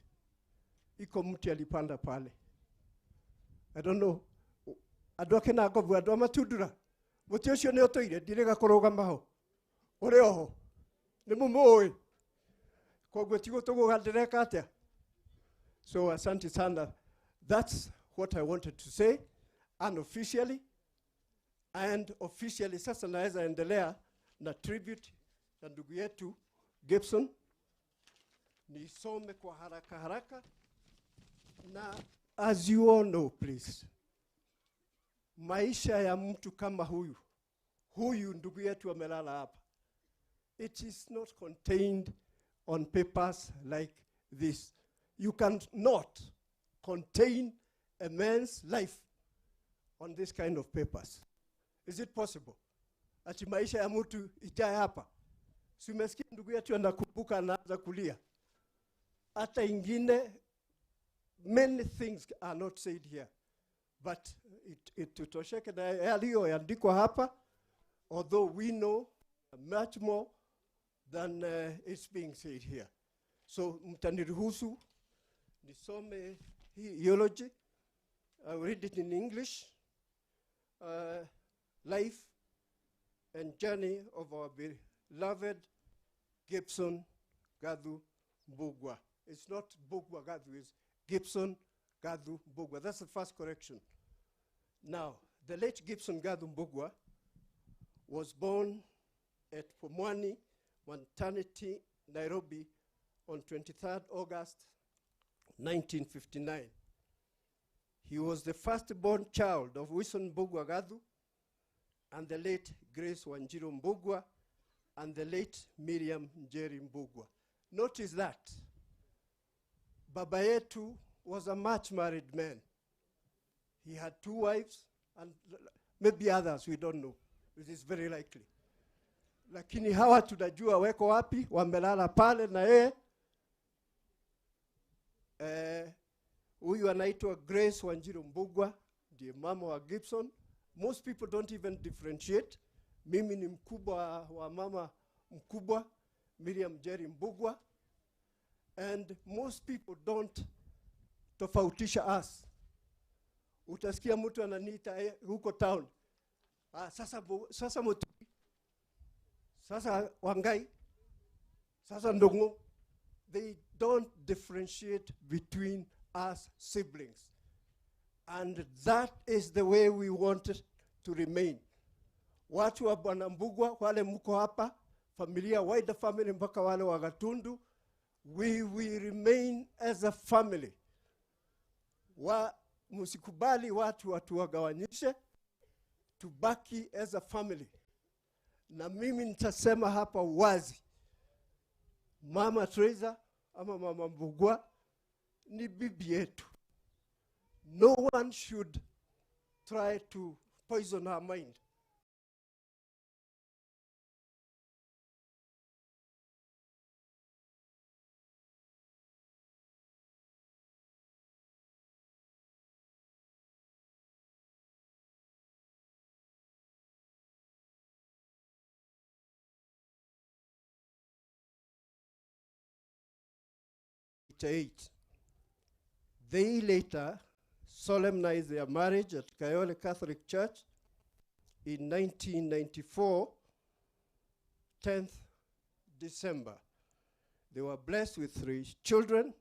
S12: iko mti alipanda pale. I don't know. Andũ ake na ngobu, andũ a Matundura. Mũtĩ ũcio nĩ ũtũire, ndirĩga kũrũgama ho. Ũrĩ oho. Nĩ mũmũĩ. Koguo ti gũtũgũga ndĩreka atĩa. So asante sana. That's what I wanted to say unofficially and officially. Sasa naweza endelea na tribute ya ndugu yetu Gibson. Nisome kwa haraka haraka. Na as you all know, please, maisha ya mtu kama huyu, huyu ndugu yetu amelala hapa, it is not contained on papers like this. You cannot contain a man's life on this kind of papers. Is it possible? Ati maisha ya mtu ijae hapa. Si umesikia ndugu yetu anakumbuka, anaanza kulia. Hata ingine, many things are not said here. But it tutosheke na yaliyoandikwa hapa, although we know much more than is being said here. So mtaniruhusu nisome hii eulogy. I will read it in English. Life and journey of our beloved Gibson Gathu Mbugua. It's not Mbugua Gathu, it's Gibson Gathu Mbugua. That's the first correction. Now, the late Gibson Gathu Mbugua was born at Pumwani Maternity, Nairobi, on 23rd August 1959. He was the firstborn child of Wilson Mbugua Gathu and the late Grace Wanjiru Mbugua and the late Miriam Njeri Mbugua. Notice that Baba yetu was a much married man. He had 2 wives and maybe others, we don't know. It is very likely. Lakini hawa tunajua weko wapi, wamelala pale na yeye. Huyu anaitwa Grace Wanjiru Mbugua, ndiye mama wa Gibson. Most people don't even differentiate. Mimi ni mkubwa wa mama mkubwa, Miriam Njeri Mbugua. And most people don't tofautisha us. Utasikia mtu ananiita huko town. Sasa sasa Muturi, sasa Wangai, sasa Ndung'u. They don't differentiate between us siblings. And that is the way we want it to remain. Watu wa Bwana Mbugua, wale mko hapa, familia, wider family mpaka wale wa Gatundu, we will remain as a family. Msikubali watu watuwagawanyishe, tubaki as a family. Na mimi nitasema hapa wazi, Mama Teresa ama Mama Mbugua ni bibi yetu. No one should try to poison her mind. Eight. They later solemnized their marriage at Kayole Catholic Church in 1994, 10th December. They were blessed with 3 children,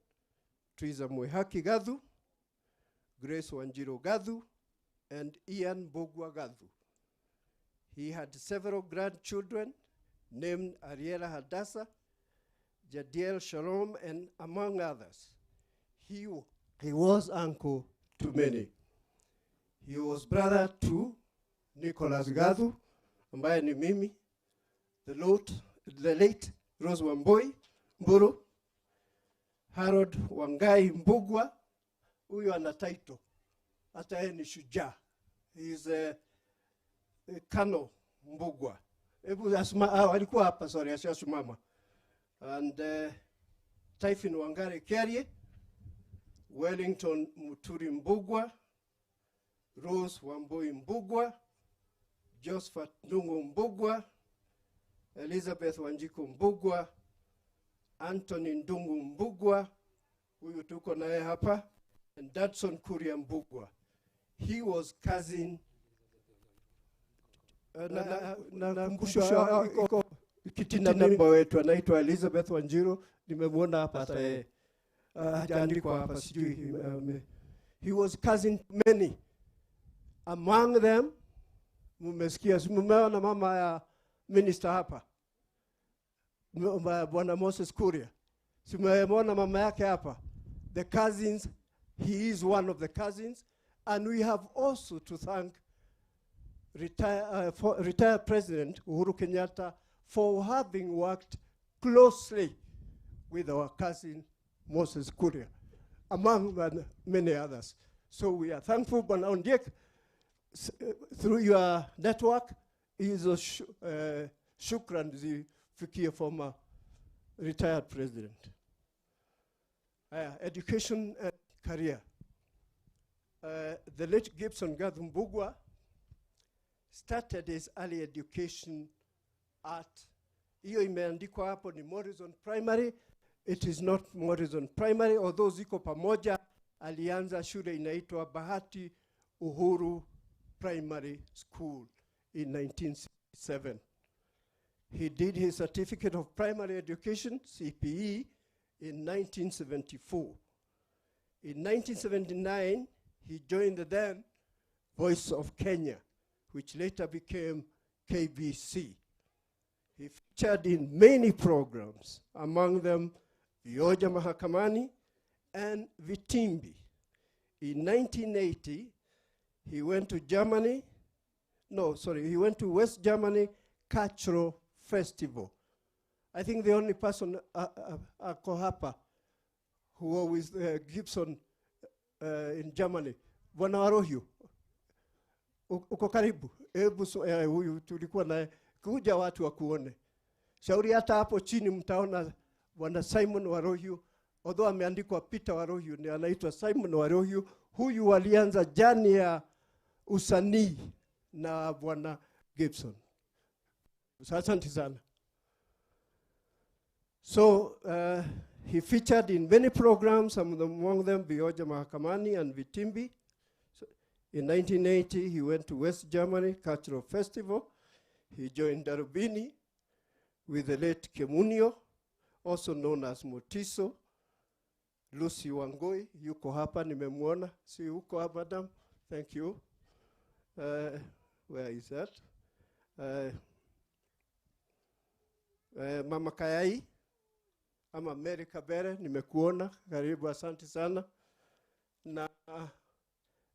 S12: Teresa Mwihaki Gathu, Grace Wanjiru Gathu, and Ian Mbugua Gathu. He had several grandchildren named Ariela Hadassah, Jadiel Shalom, and among others. He was uncle to many. He was brother to Nicholas Gathu, ambaye ni mimi, the late Rose Wambui Mburu, Harold Wangai Mbugua, huyu ana title, hata yeye ni shujaa. He is a Colonel Mbugua. Hebu alikuwa hapa, sorry, ashasimama. And Typhon Wangari Kiarie, Wellington Muturi Mbugua, Rose Wambui Mbugua, Josephat Ndungu Mbugua, Elizabeth Wanjiku Mbugua, Anthony Ndungu Mbugua, huyu tuko naye hapa, and Dadson Kuria Mbugua. He was cousin na iko kitina member wetu anaitwa Elizabeth Wanjiru, nimemwona hapa hata yeye. Hajaandikwa hapa sijui. He was cousin to many. Among them, mmesikia, mmeona mama ya minister hapa, Bwana Moses Kuria. Simemwona mama yake hapa. The cousins, he is one of the cousins, and we have also to thank retired President Uhuru Kenyatta for having worked closely with our cousin Moses Kuria, among many others. So we are thankful, Bwana Ondiek, through your network, is a shukran zifikie former retired president. Education and career. The late Gibson Gathu Mbugua started his early education at, hiyo imeandikwa hapo ni Morrison Primary. It is not Morrison Primary, although ziko pamoja. Alianza shule inaitwa Bahati Uhuru Primary School in 1967. He did his Certificate of Primary Education, CPE, in 1974. In 1979, he joined the then Voice of Kenya, which later became KBC. He featured in many programs, among them Vioja Mahakamani and Vitimbi. In 1980, he went to Germany, he went to West Germany Cultural Festival. I think the only person, ako hapa, who was with Gibson in Germany, Bwana Warohio, uko karibu, hebu huyu tulikuwa naye, kuja watu wakuone. Shauri hata hapo chini mtaona Bwana Simon Warohio, although ameandikwa Peter Warohio, ni anaitwa Simon Warohio. Huyu walianza jani ya usanii na Bwana Gibson. Asante sana. So he featured in many programs, among them Vioja Mahakamani and Vitimbi. So in 1980, he went to West Germany Cultural Festival. He joined Darubini with the late Kemunio, also known as Motiso. Lucy Wangoi, yuko hapa, nimemwona. Si yuko hapa, madam? Thank you. Where is that? Mama Kayai, ama Mary Kabere, nimekuona, karibu, asante sana. Na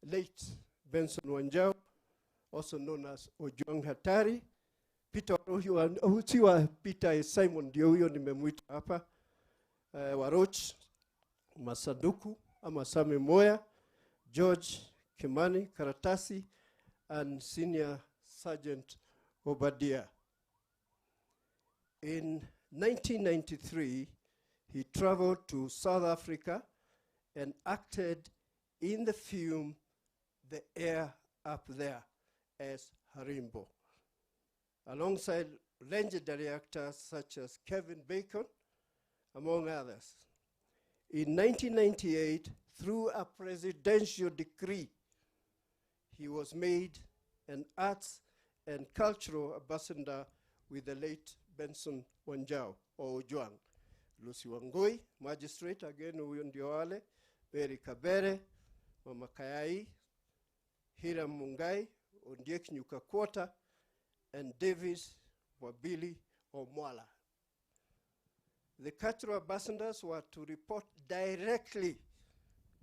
S12: late Benson Wanjau, also known as Ojwang Hatari. Peter Waroch, Peter Simon ndio huyo nimemwita hapa. Waroch Masanduku ama Sami Moya, George Kimani Karatasi, and Senior Sergeant Obadia. In 1993, he traveled to South Africa and acted in the film The Air Up There as Harimbo, alongside legendary actors such as Kevin Bacon, among others. In 1998, through a presidential decree, he was made an arts and cultural ambassador with the late Benson Wanjau, or Ojwang. Lucy Wangui, magistrate, again, huyo ndio wale, Mary Kabere, Mama Kayai, Hiram Mungai, Ondiek Nyukakwota, and Davis Wabili Omwala. The cultural ambassadors were to report directly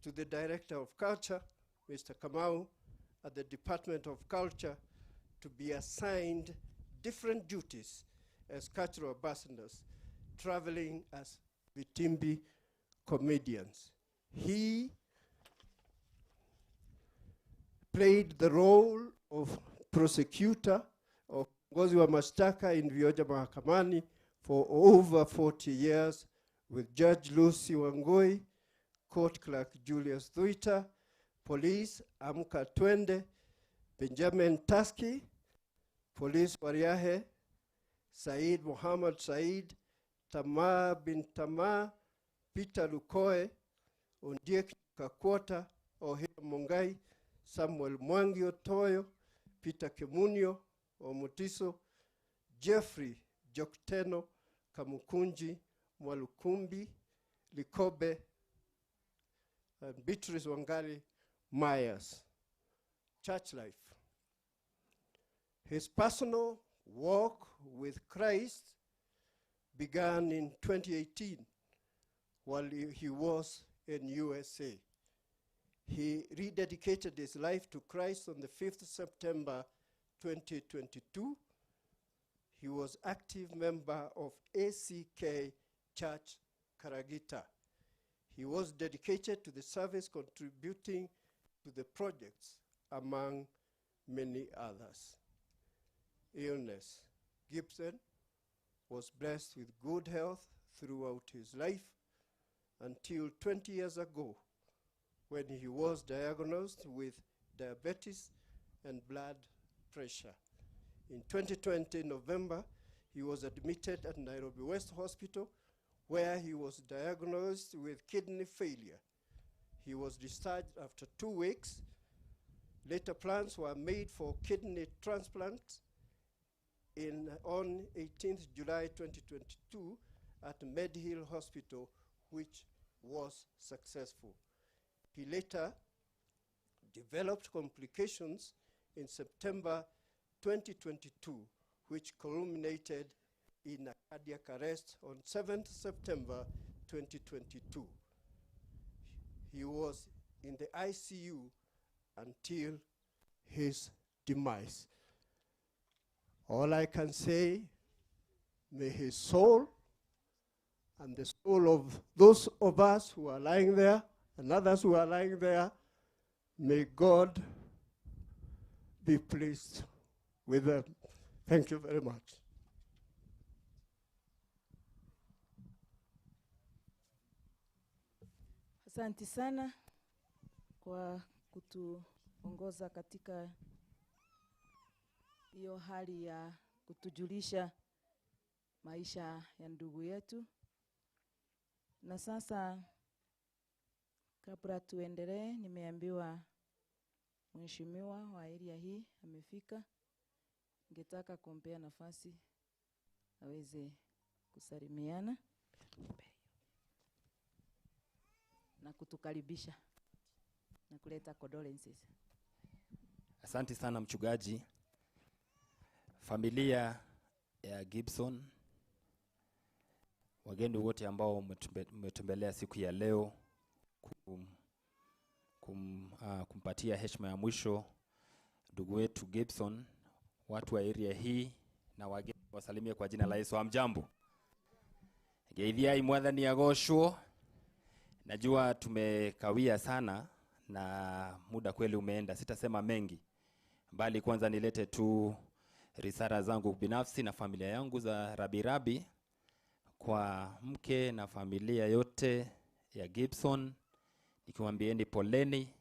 S12: to the Director of Culture, Mr. Kamau, at the Department of Culture, to be assigned different duties as cultural ambassadors, traveling as Vitimbi comedians. He played the role of prosecutor or kiongozi wa mashtaka in Vioja Mahakamani for over 40 years with Judge Lucy Wangui, Court Clerk Julius Thuita, Police Amka Twende, Benjamin Taski, Police Wariahe, Said Muhammad Said, Tamar bin Tamar, Peter Lukoe, Ondiek Kakwota, Ohia Mungai, Samuel Mwangi Otoyo, Peter Kimunio Omutiso, Jeffrey Jokteno, Kamukunji, Mwalukumbi, Likobe, and Beatrice Wangari Myers. Church life. His personal walk with Christ began in 2018 while he was in USA. He rededicated his life to Christ on the 5th of September 2022. He was active member of ACK Church Karagita. He was dedicated to the service, contributing to the projects, among many others. Illness. Gibson was blessed with good health throughout his life until 20 years ago, when he was diagnosed with diabetes and blood pressure. In 2020, November, he was admitted at Nairobi West Hospital, where he was diagnosed with kidney failure. He was discharged after 2 weeks. Later plans were made for kidney transplant on 18th July 2022 at Medhill Hospital, which was successful. He later developed complications in September 2022, which culminated in a cardiac arrest on 7th September 2022. He was in the ICU until his demise. All I can say, may his soul and the soul of those of us who are lying there and others who are lying there, may God be pleased with them. Thank you very much.
S7: Asante sana kwa kutuongoza katika hiyo hali ya kutujulisha maisha ya ndugu yetu. Na sasa kabla tuendelee, nimeambiwa mheshimiwa wa area hii amefika. Ningetaka kumpea nafasi aweze kusalimiana na kutukaribisha na kuleta condolences.
S14: Asante sana mchungaji. Familia ya Gibson, wageni wote ambao mmetembelea siku ya leo kumpatia heshima ya mwisho ndugu wetu Gibson. Watu wa area hii na wageni wasalimie kwa jina la Yesu. Hamjambo? Geithiai mwathani agoshwo. Najua tumekawia sana na muda kweli umeenda, sitasema mengi, bali kwanza nilete tu risala zangu binafsi na familia yangu za rabirabi kwa mke na familia yote ya Gibson, nikiwaambieni poleni.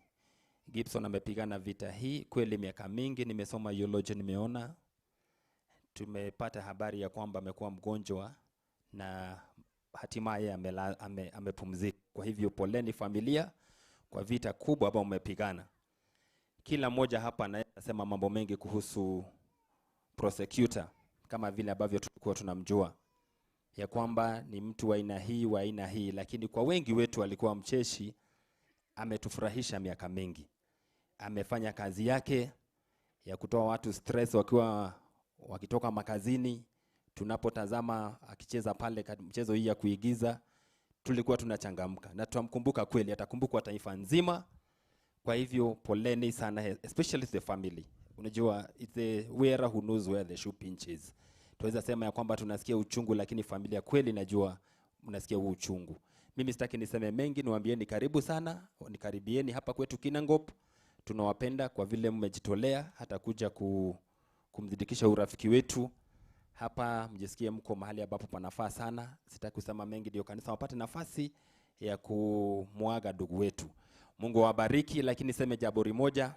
S14: Gibson amepigana vita hii kweli miaka mingi. Nimesoma eulogy, nimeona tumepata habari ya kwamba amekuwa mgonjwa na hatimaye amepumzika. Kwa hivyo poleni familia kwa vita kubwa ambayo mmepigana. Kila mmoja hapa anasema mambo mengi kuhusu prosecutor, kama vile ambavyo tulikuwa tunamjua ya kwamba ni mtu wa aina hii wa aina hii, lakini kwa wengi wetu alikuwa mcheshi. Ametufurahisha miaka mingi, amefanya kazi yake ya kutoa watu stress wakiwa wakitoka makazini. Tunapotazama akicheza pale mchezo hii ya kuigiza, tulikuwa tunachangamka na tutamkumbuka kweli, atakumbukwa taifa nzima. Kwa hivyo poleni sana, especially the family. Unajua, it's the wearer who knows where the shoe pinches. Tuweza sema ya kwamba tunasikia uchungu, lakini familia kweli najua mnasikia huo uchungu. Mimi sitaki niseme mengi, niwaambieni karibu sana, nikaribieni hapa kwetu Kinangop. Tunawapenda kwa vile mmejitolea hata kuja kumdhidikisha urafiki wetu hapa. Mjisikie mko mahali ambapo panafaa sana. Sitaki kusema mengi, ndio kanisa wapate nafasi ya kumwaga ndugu wetu. Mungu awabariki, lakini niseme jambo moja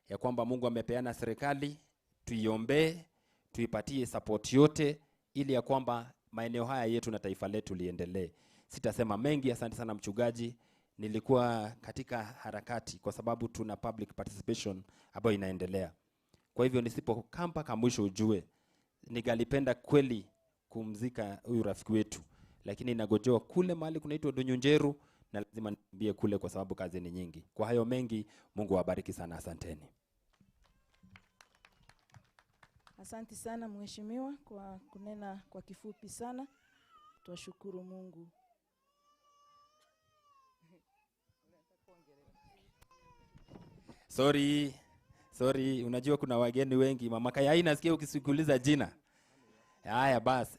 S14: ya kwamba Mungu amepeana serikali, tuiombee, tuipatie support yote ili ya kwamba maeneo haya yetu na taifa letu liendelee. Sitasema mengi, asante sana mchungaji. Nilikuwa katika harakati kwa sababu tuna public participation ambayo inaendelea. Kwa hivyo nisipokaa mpaka mwisho ujue ningalipenda kweli kumzika huyu rafiki wetu, lakini nagojewa kule mahali kunaitwa Dunyunjeru na lazima niambie kule kwa sababu kazi ni nyingi. Kwa hayo mengi, Mungu awabariki sana, asanteni.
S7: Asante sana mheshimiwa kwa kunena kwa kifupi sana. Twashukuru Mungu.
S14: Sorry, unajua kuna wageni wengi. Mama Kayai, nasikia ukisikuliza jina. Haya basi,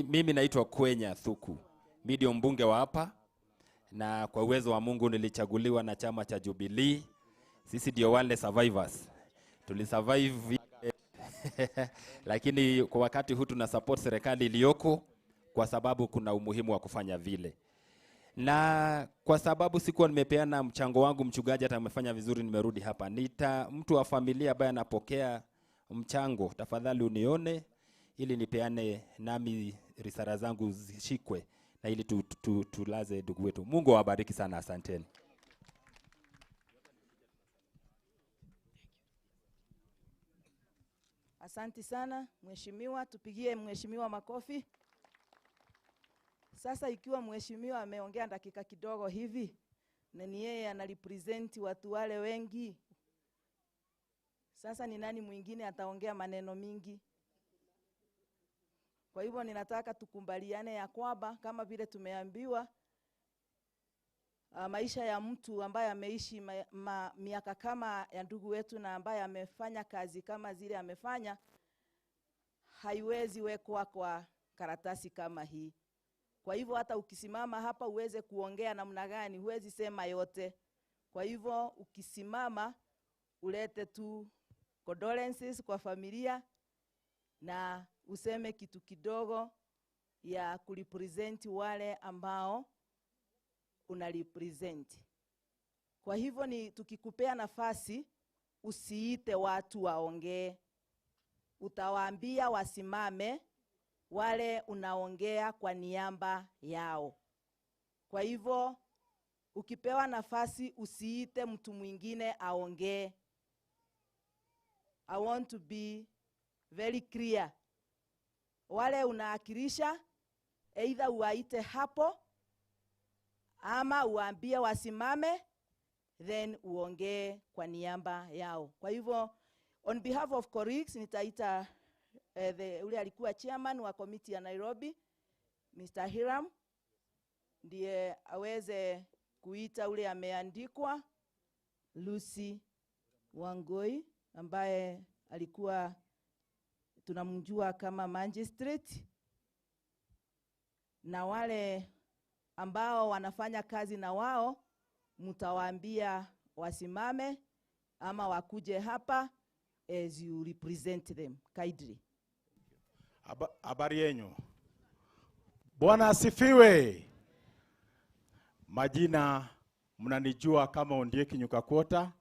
S14: mimi naitwa Kwenya Thuku. Mimi ndio mbunge wa hapa, na kwa uwezo wa Mungu nilichaguliwa na chama cha Jubilee. Sisi ndio wale survivors. Tulisurvive lakini kwa wakati huu tuna support serikali iliyoko kwa sababu kuna umuhimu wa kufanya vile. Na kwa sababu sikuwa nimepeana mchango wangu, mchungaji hata amefanya vizuri, nimerudi hapa. Nita mtu wa familia ambaye anapokea mchango, tafadhali unione ili nipeane nami risala zangu zishikwe na ili tulaze ndugu wetu. Mungu awabariki sana, asanteni.
S7: Asante sana mheshimiwa, tupigie mheshimiwa makofi. Sasa ikiwa mheshimiwa ameongea dakika kidogo hivi na ni yeye analipresent watu wale wengi, sasa ni nani mwingine ataongea maneno mingi? Kwa hivyo ninataka tukubaliane ya kwamba kama vile tumeambiwa, maisha ya mtu ambaye ameishi miaka kama ya ndugu wetu na ambaye amefanya kazi kama zile amefanya haiwezi wekwa kwa karatasi kama hii. Kwa hivyo hata ukisimama hapa uweze kuongea namna gani, huwezi sema yote. Kwa hivyo ukisimama ulete tu condolences kwa familia na useme kitu kidogo ya kulipresent wale ambao unalipresent. Kwa hivyo ni tukikupea nafasi usiite watu waongee. Utawaambia wasimame wale unaongea kwa niaba yao. Kwa hivyo ukipewa nafasi usiite mtu mwingine aongee. I want to be very clear. Wale unaakirisha either uwaite hapo ama uambie wasimame, then uongee kwa niaba yao. Kwa hivyo on behalf of colleagues nitaita ule alikuwa chairman wa committee ya Nairobi, Mr. Hiram, ndiye aweze kuita ule ameandikwa Lucy Wangoi ambaye alikuwa tunamjua kama magistrate, na wale ambao wanafanya kazi na wao mtawaambia wasimame ama wakuje hapa as you represent them kindly.
S15: Habari yenyu. Bwana asifiwe. Majina mnanijua kama Ondieki Nyukakwota,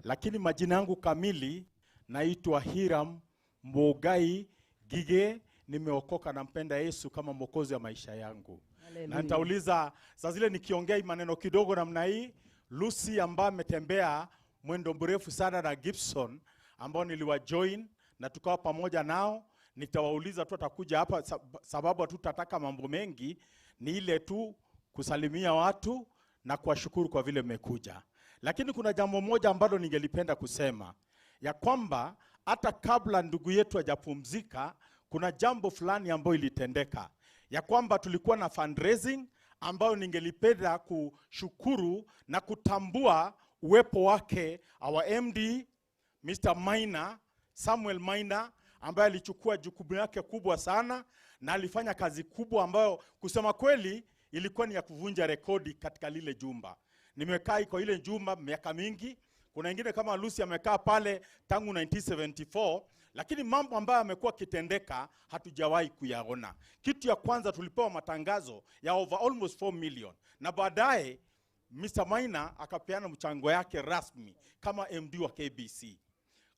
S15: lakini majina yangu kamili naitwa Hiram Mbogai Gige. Nimeokoka na mpenda Yesu kama mwokozi wa maisha yangu.
S7: Hallelujah.
S15: Na nitauliza saa zile nikiongea maneno kidogo namna hii, Lucy ambaye ametembea mwendo mrefu sana na Gibson ambao niliwajoin na tukawa pamoja nao, nitawauliza tu atakuja hapa sababu hatutataka mambo mengi, ni ile tu kusalimia watu na kuwashukuru kwa vile mmekuja. Lakini kuna jambo moja ambalo ningelipenda kusema, ya kwamba hata kabla ndugu yetu hajapumzika, kuna jambo fulani ambayo ilitendeka, ya kwamba tulikuwa na fundraising ambayo ningelipenda kushukuru na kutambua uwepo wake our MD Mr. Maina, Samuel Maina, ambaye alichukua jukumu yake kubwa sana na alifanya kazi kubwa ambayo kusema kweli ilikuwa ni ya kuvunja rekodi katika lile jumba. Nimekaa kwa ile jumba miaka mingi. Kuna wengine kama Lucy amekaa pale tangu 1974, lakini mambo ambayo yamekuwa kitendeka hatujawahi kuyaona. Kitu ya kwanza tulipewa matangazo ya over almost 4 million, na baadaye Mr. Maina akapeana mchango yake rasmi kama MD wa KBC.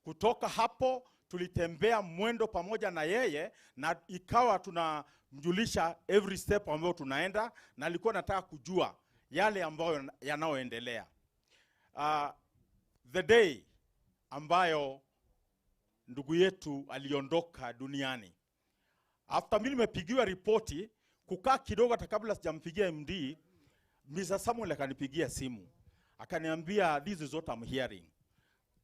S15: Kutoka hapo tulitembea mwendo pamoja na yeye na ikawa tunamjulisha every step ambayo tunaenda, na alikuwa anataka kujua yale ambayo yanayoendelea. The day ambayo ndugu yetu aliondoka duniani, after mimi nimepigiwa ripoti, kukaa kidogo hata kabla sijampigia MD, Mr. Samuel akanipigia simu akaniambia, this is what I'm hearing,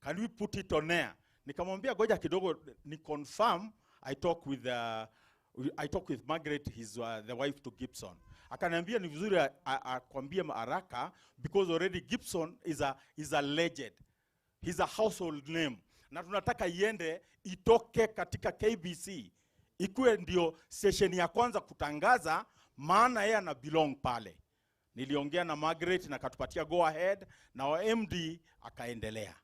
S15: can we put it on air? Nikamwambia goja kidogo ni confirm. I talk with Margaret, his the wife to Gibson. Akaniambia ni vizuri akwambie haraka because already Gibson is a legend. He's a household name. Na tunataka iende itoke katika KBC. Ikuwe ndio session ya kwanza kutangaza, maana yeye ana belong pale. Niliongea na Margaret na akatupatia go ahead, na wa MD akaendelea.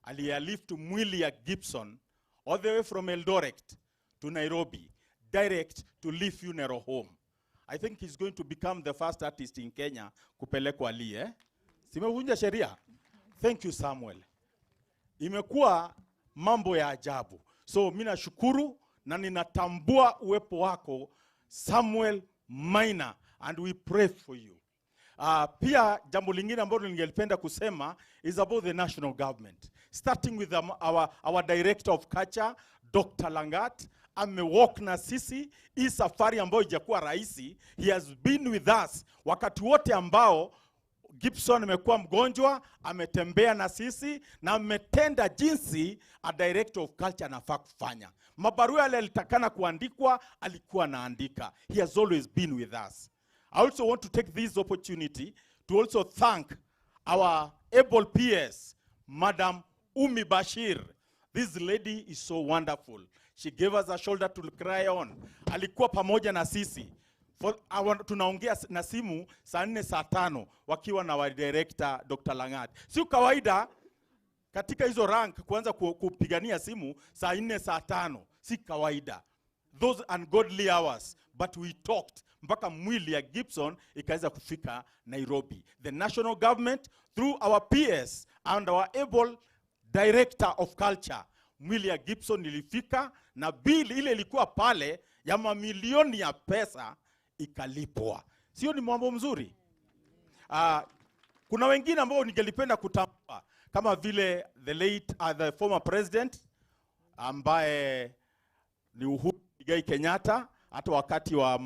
S15: Alialift mwili ya Gibson all the way from Eldoret to Nairobi, direct to Lee Funeral Home. I think he's going to become the first artist in Kenya kupelekwa Lee, eh? Simevunja sheria. Thank you Samuel. Imekuwa mambo ya ajabu. So mimi nashukuru na ninatambua uwepo wako Samuel Maina, and we pray for you. Pia jambo lingine ambalo ningelipenda kusema is about the national government. Starting with our director of culture, Dr. Langat, amewalk na sisi hii safari ambayo haijakuwa rahisi. He has been with us wakati wote ambao Gibson amekuwa mgonjwa, ametembea na sisi na ametenda jinsi a director of culture anafaa kufanya. Mabarua yale alitakana kuandikwa, alikuwa anaandika. He has always been with us. I also want to take this opportunity to also thank our able PS, Madam Umi Bashir. This lady is so wonderful. She gave us a shoulder to cry on. Alikuwa pamoja na sisi. Tunaongea na simu saa 4 saa 5 wakiwa na wa director Dr. Langat. Sio kawaida katika hizo rank kuanza kupigania simu saa 4 saa 5. Si kawaida. Those ungodly hours, but we talked mpaka mwili ya Gibson ikaweza kufika Nairobi. The national government through our PS and our able director of culture, mwili ya Gibson ilifika na bill ile ilikuwa pale ya mamilioni ya pesa ikalipwa. Sio ni mambo mzuri? Kuna wengine ambao ningelipenda kutambua kama vile the late the former president ambaye ni Uhuru Muigai Kenyatta. Hata wakati wa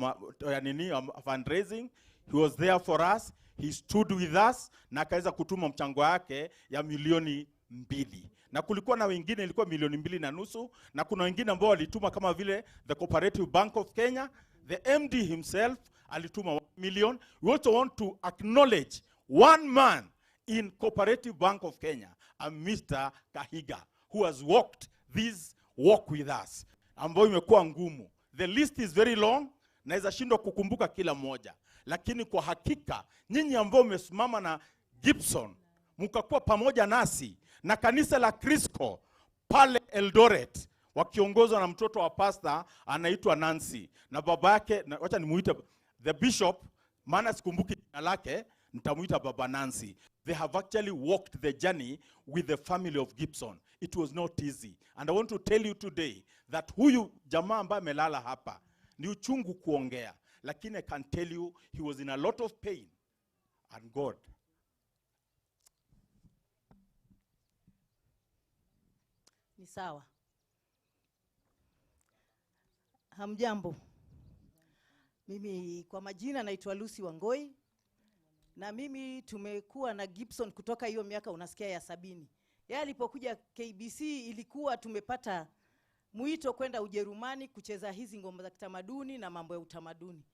S15: fundraising, he was there for us, he stood with us na akaweza kutuma mchango wake ya milioni 2. Na kulikuwa na wengine ilikuwa milioni 2.5, na kuna wengine ambao walituma kama vile the Cooperative Bank of Kenya, the MD himself alituma 1 million. We also want to acknowledge one man in Cooperative Bank of Kenya, a Mr. Kahiga, who has walked this walk with us, ambayo imekuwa ngumu. The list is very long, naweza shindwa kukumbuka kila mmoja, lakini kwa hakika nyinyi ambao mmesimama na Gibson mkakuwa pamoja nasi na kanisa la Crisco pale Eldoret wakiongozwa na mtoto wa pastor anaitwa Nancy na baba yake, wacha nimuite the bishop, maana sikumbuki jina lake, nitamuita baba Nancy. They have actually walked the journey with the family of Gibson. It was not easy. And I want to tell you today that huyu jamaa ambaye amelala hapa ni uchungu kuongea, lakini I can tell you he was in a lot of pain, and God.
S7: Ni sawa. Hamjambo. Mimi kwa majina naitwa Lucy Wangoi, na mimi tumekuwa na Gibson kutoka hiyo miaka unasikia ya 70. Yeye alipokuja KBC ilikuwa tumepata mwito kwenda Ujerumani kucheza hizi ngoma za kitamaduni na mambo ya utamaduni.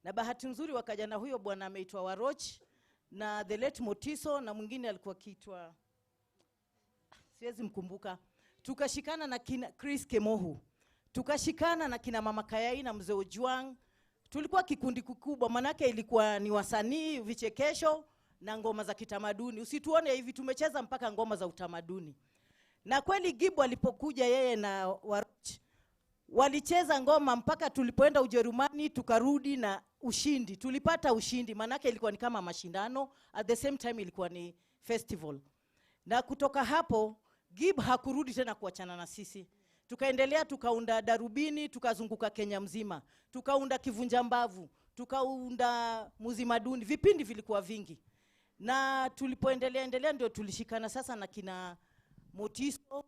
S7: Na bahati nzuri wakaja na huyo bwana ameitwa Waroch na the late Motiso na mwingine alikuwa kiitwa, siwezi mkumbuka. Tukashikana na kina Chris Kemohu. Tukashikana na kina Mama Kayai na Mzee Ojwang. Tulikuwa kikundi kikubwa, manake ilikuwa ni wasanii, vichekesho na ngoma za kitamaduni. Usituone hivi, tumecheza mpaka ngoma za utamaduni. Na kweli Gibu alipokuja yeye na Waroch walicheza ngoma mpaka tulipoenda Ujerumani tukarudi na ushindi. Tulipata ushindi, manake ilikuwa ni kama mashindano, at the same time ilikuwa ni festival. Na kutoka hapo Gib hakurudi tena kuachana na sisi. Tukaendelea, tukaunda darubini, tukazunguka Kenya mzima, tukaunda kivunja mbavu, tukaunda muzimaduni, vipindi vilikuwa vingi. Na tulipoendelea endelea ndio tulishikana sasa na kina Motiso,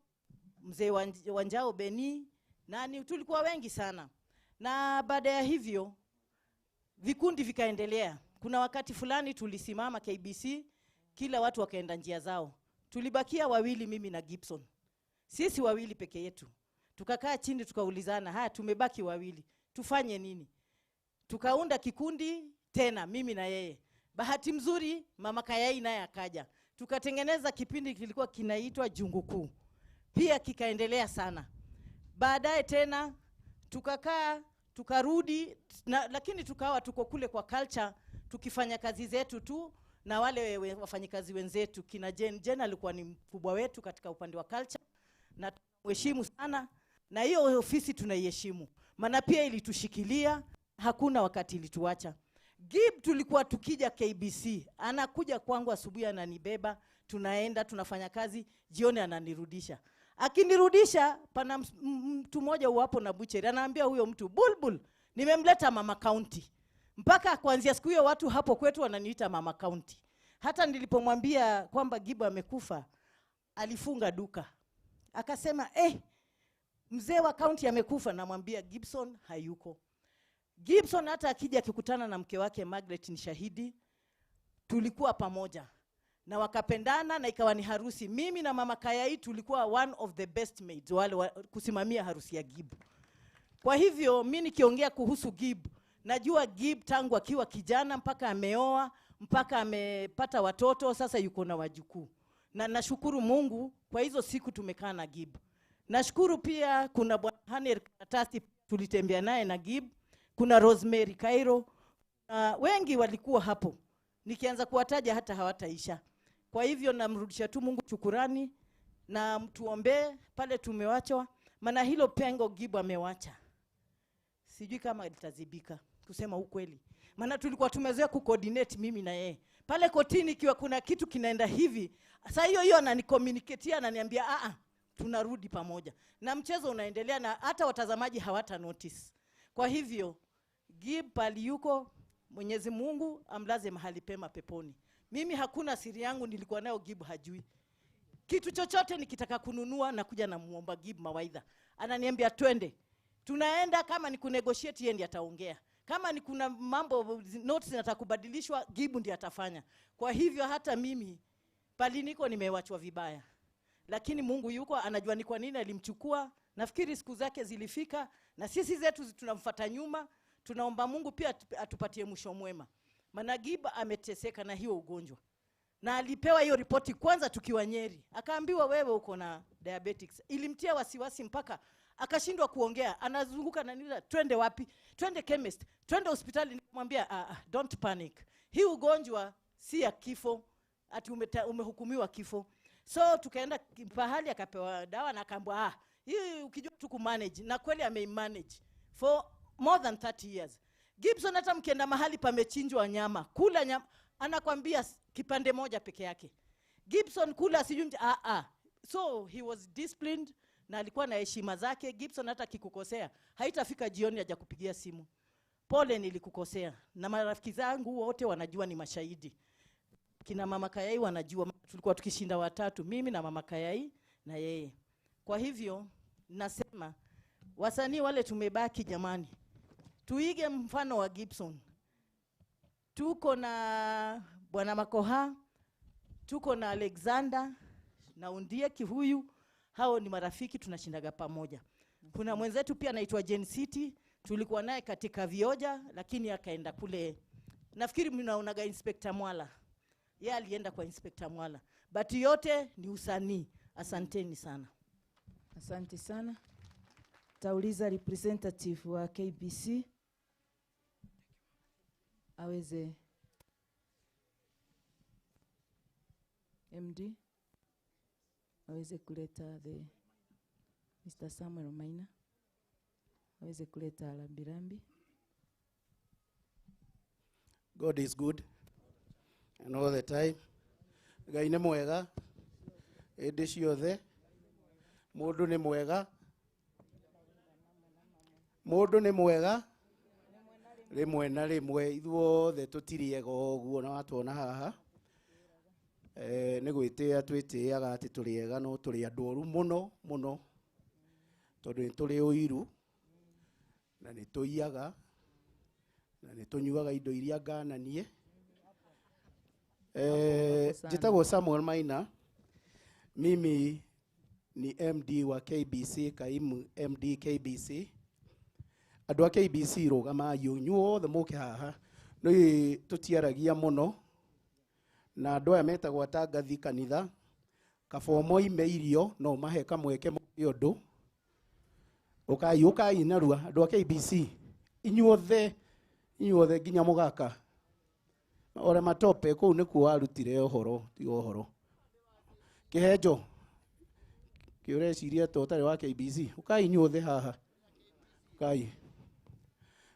S7: Mzee Wanjao Beni, nani, tulikuwa wengi sana. Na baada ya hivyo vikundi vikaendelea. Kuna wakati fulani tulisimama KBC, kila watu wakaenda njia zao. Tulibakia wawili, mimi na Gibson. Sisi wawili peke yetu. Tukakaa chini tukaulizana, haya tumebaki wawili, tufanye nini? Tukaunda kikundi tena mimi na yeye. Bahati mzuri Mama Kayai naye akaja. Tukatengeneza kipindi kilikuwa kinaitwa Jungu Kuu. Pia kikaendelea sana. Baadaye tena tukakaa, tukarudi na, lakini tukawa tuko kule kwa culture tukifanya kazi zetu tu na wale wafanyikazi wenzetu kina Jen. Jen alikuwa ni mkubwa wetu katika upande wa culture na tunamheshimu sana, na hiyo ofisi tunaiheshimu. Maana pia ilitushikilia, hakuna wakati ilituacha. Gib tulikuwa tukija KBC, anakuja kwangu asubuhi ananibeba, tunaenda tunafanya kazi, jioni ananirudisha. Akinirudisha pana mtu mmoja uwapo na butchery, anaambia huyo mtu, Bulbul, nimemleta Mama County. Mpaka kuanzia siku hiyo watu hapo kwetu wananiita Mama County. Hata nilipomwambia kwamba Gibu amekufa, alifunga duka. Akasema, mzee wa county amekufa. Namwambia Gibson hayuko. Gibson hata akija akikutana na mke wake Margaret ni shahidi, tulikuwa pamoja na wakapendana na ikawa ni harusi. Mimi na Mama Kayai tulikuwa one of the best maids wale kusimamia harusi ya Gib. Kwa hivyo mimi nikiongea kuhusu Gib, najua Gib tangu akiwa kijana mpaka ameoa, mpaka amepata watoto, sasa yuko na wajukuu. Na nashukuru Mungu kwa hizo siku tumekaa na Gib. Nashukuru pia kuna Bwana Hanel Karatasi tulitembea naye na Gib, kuna Rosemary Cairo, wengi walikuwa hapo. Nikianza kuwataja hata hawataisha. Kwa hivyo namrudisha tu Mungu shukurani na mtuombee pale tumewachwa, maana hilo pengo Gibu amewacha. Sijui kama litazibika, kusema ukweli. Maana tulikuwa tumezoea kucoordinate mimi na yeye. Pale kotini ikiwa kuna kitu kinaenda hivi, sasa hiyo hiyo ananicommunicatea, ananiambia tunarudi pamoja. Na mchezo unaendelea na hata watazamaji hawata notice. Kwa hivyo Gib pali yuko, Mwenyezi Mungu amlaze mahali pema peponi. Mimi hakuna siri yangu nilikuwa nayo Gib hajui. Kitu chochote nikitaka kununua na kuja na muomba Gib mawaidha. Ananiambia twende. Tunaenda, kama ni kunegotiate yeye ndiye ataongea. Kama ni kuna mambo notes zinataka kubadilishwa Gib ndiye atafanya. Kwa hivyo hata mimi pali niko nimewachwa vibaya. Lakini Mungu yuko, anajua ni kwa nini alimchukua. Nafikiri siku zake zilifika na sisi zetu tunamfuata nyuma. Tunaomba Mungu pia atupatie mwisho mwema. Maana Gib ameteseka na hiyo ugonjwa. Na alipewa hiyo ripoti kwanza tukiwa Nyeri. Akaambiwa wewe uko na diabetics. Ilimtia wasiwasi mpaka akashindwa kuongea. Anazunguka na nila, twende wapi? Twende chemist, twende hospitali. Nikamwambia don't panic. Hii ugonjwa si ya kifo, ati umehukumiwa kifo. So tukaenda pahali akapewa dawa na akaambiwa hii ukijua tu kumanage, na kweli ameimanage for more than 30 years. Gibson hata mkienda mahali pamechinjwa nyama, kula nyama, anakwambia kipande moja peke yake. Gibson kula sijui So he was disciplined na alikuwa na heshima zake. Gibson hata akikukosea haitafika jioni hajakupigia simu. Pole, nilikukosea. Na marafiki zangu wote wanajua, ni mashahidi. Kina Mama Kayai wanajua, tulikuwa tukishinda watatu, mimi na Mama Kayai na yeye. Kwa hivyo nasema wasanii wale tumebaki, jamani, tuige mfano wa Gibson. Tuko na Bwana Makoha, tuko na Alexander na Undieki huyu, hao ni marafiki tunashindaga pamoja. Kuna mwenzetu pia anaitwa Jane City, tulikuwa naye katika Vioja, lakini akaenda kule. Nafikiri mnaonaga Inspector Mwala. Yeye alienda kwa Inspector Mwala. But yote ni usanii. Asanteni sana. Asante sana. Tauliza representative wa KBC aweze MD aweze kuleta the Mr. Samuel Maina aweze kuleta rambirambi.
S16: God is good and all the time. Ngai nĩ mwega hĩndĩ ciothe. Mũndũ nĩ mwega, mũndũ nĩ mwega rĩmwe na rĩmwe. Ithuothe tũtirĩ ega ũguo na watuona haha. Nĩ gwĩtĩĩa twĩtĩaga atĩ tũrĩ ega, no tũrĩ andũ oru mũno mũno, tondũ nĩ tũrĩ ũiru na nĩ tũiyaga na nĩ tũnyuaga indo iria ngananie. Njĩtagwo Samuel Maina, mimi ni MD wa KBC, kaimu MD KBC. Andũ a KBC rũgamai inyuothe mũke haha, nĩ tũtiaragia mũno na andũ aya metagwo atangathi kanitha. Kaba moime irio no mahe kamweke moke ũndũ. Ũkai ũkai narua andũ a KBC inyuothe, inyuothe nginya mũgaka ore matope kũu nĩkuo warutire ũhoro, ti ũhoro kĩhenjo kĩũreciria to ũtarĩ wa KBC. Ũkai inyuothe haha, ũkai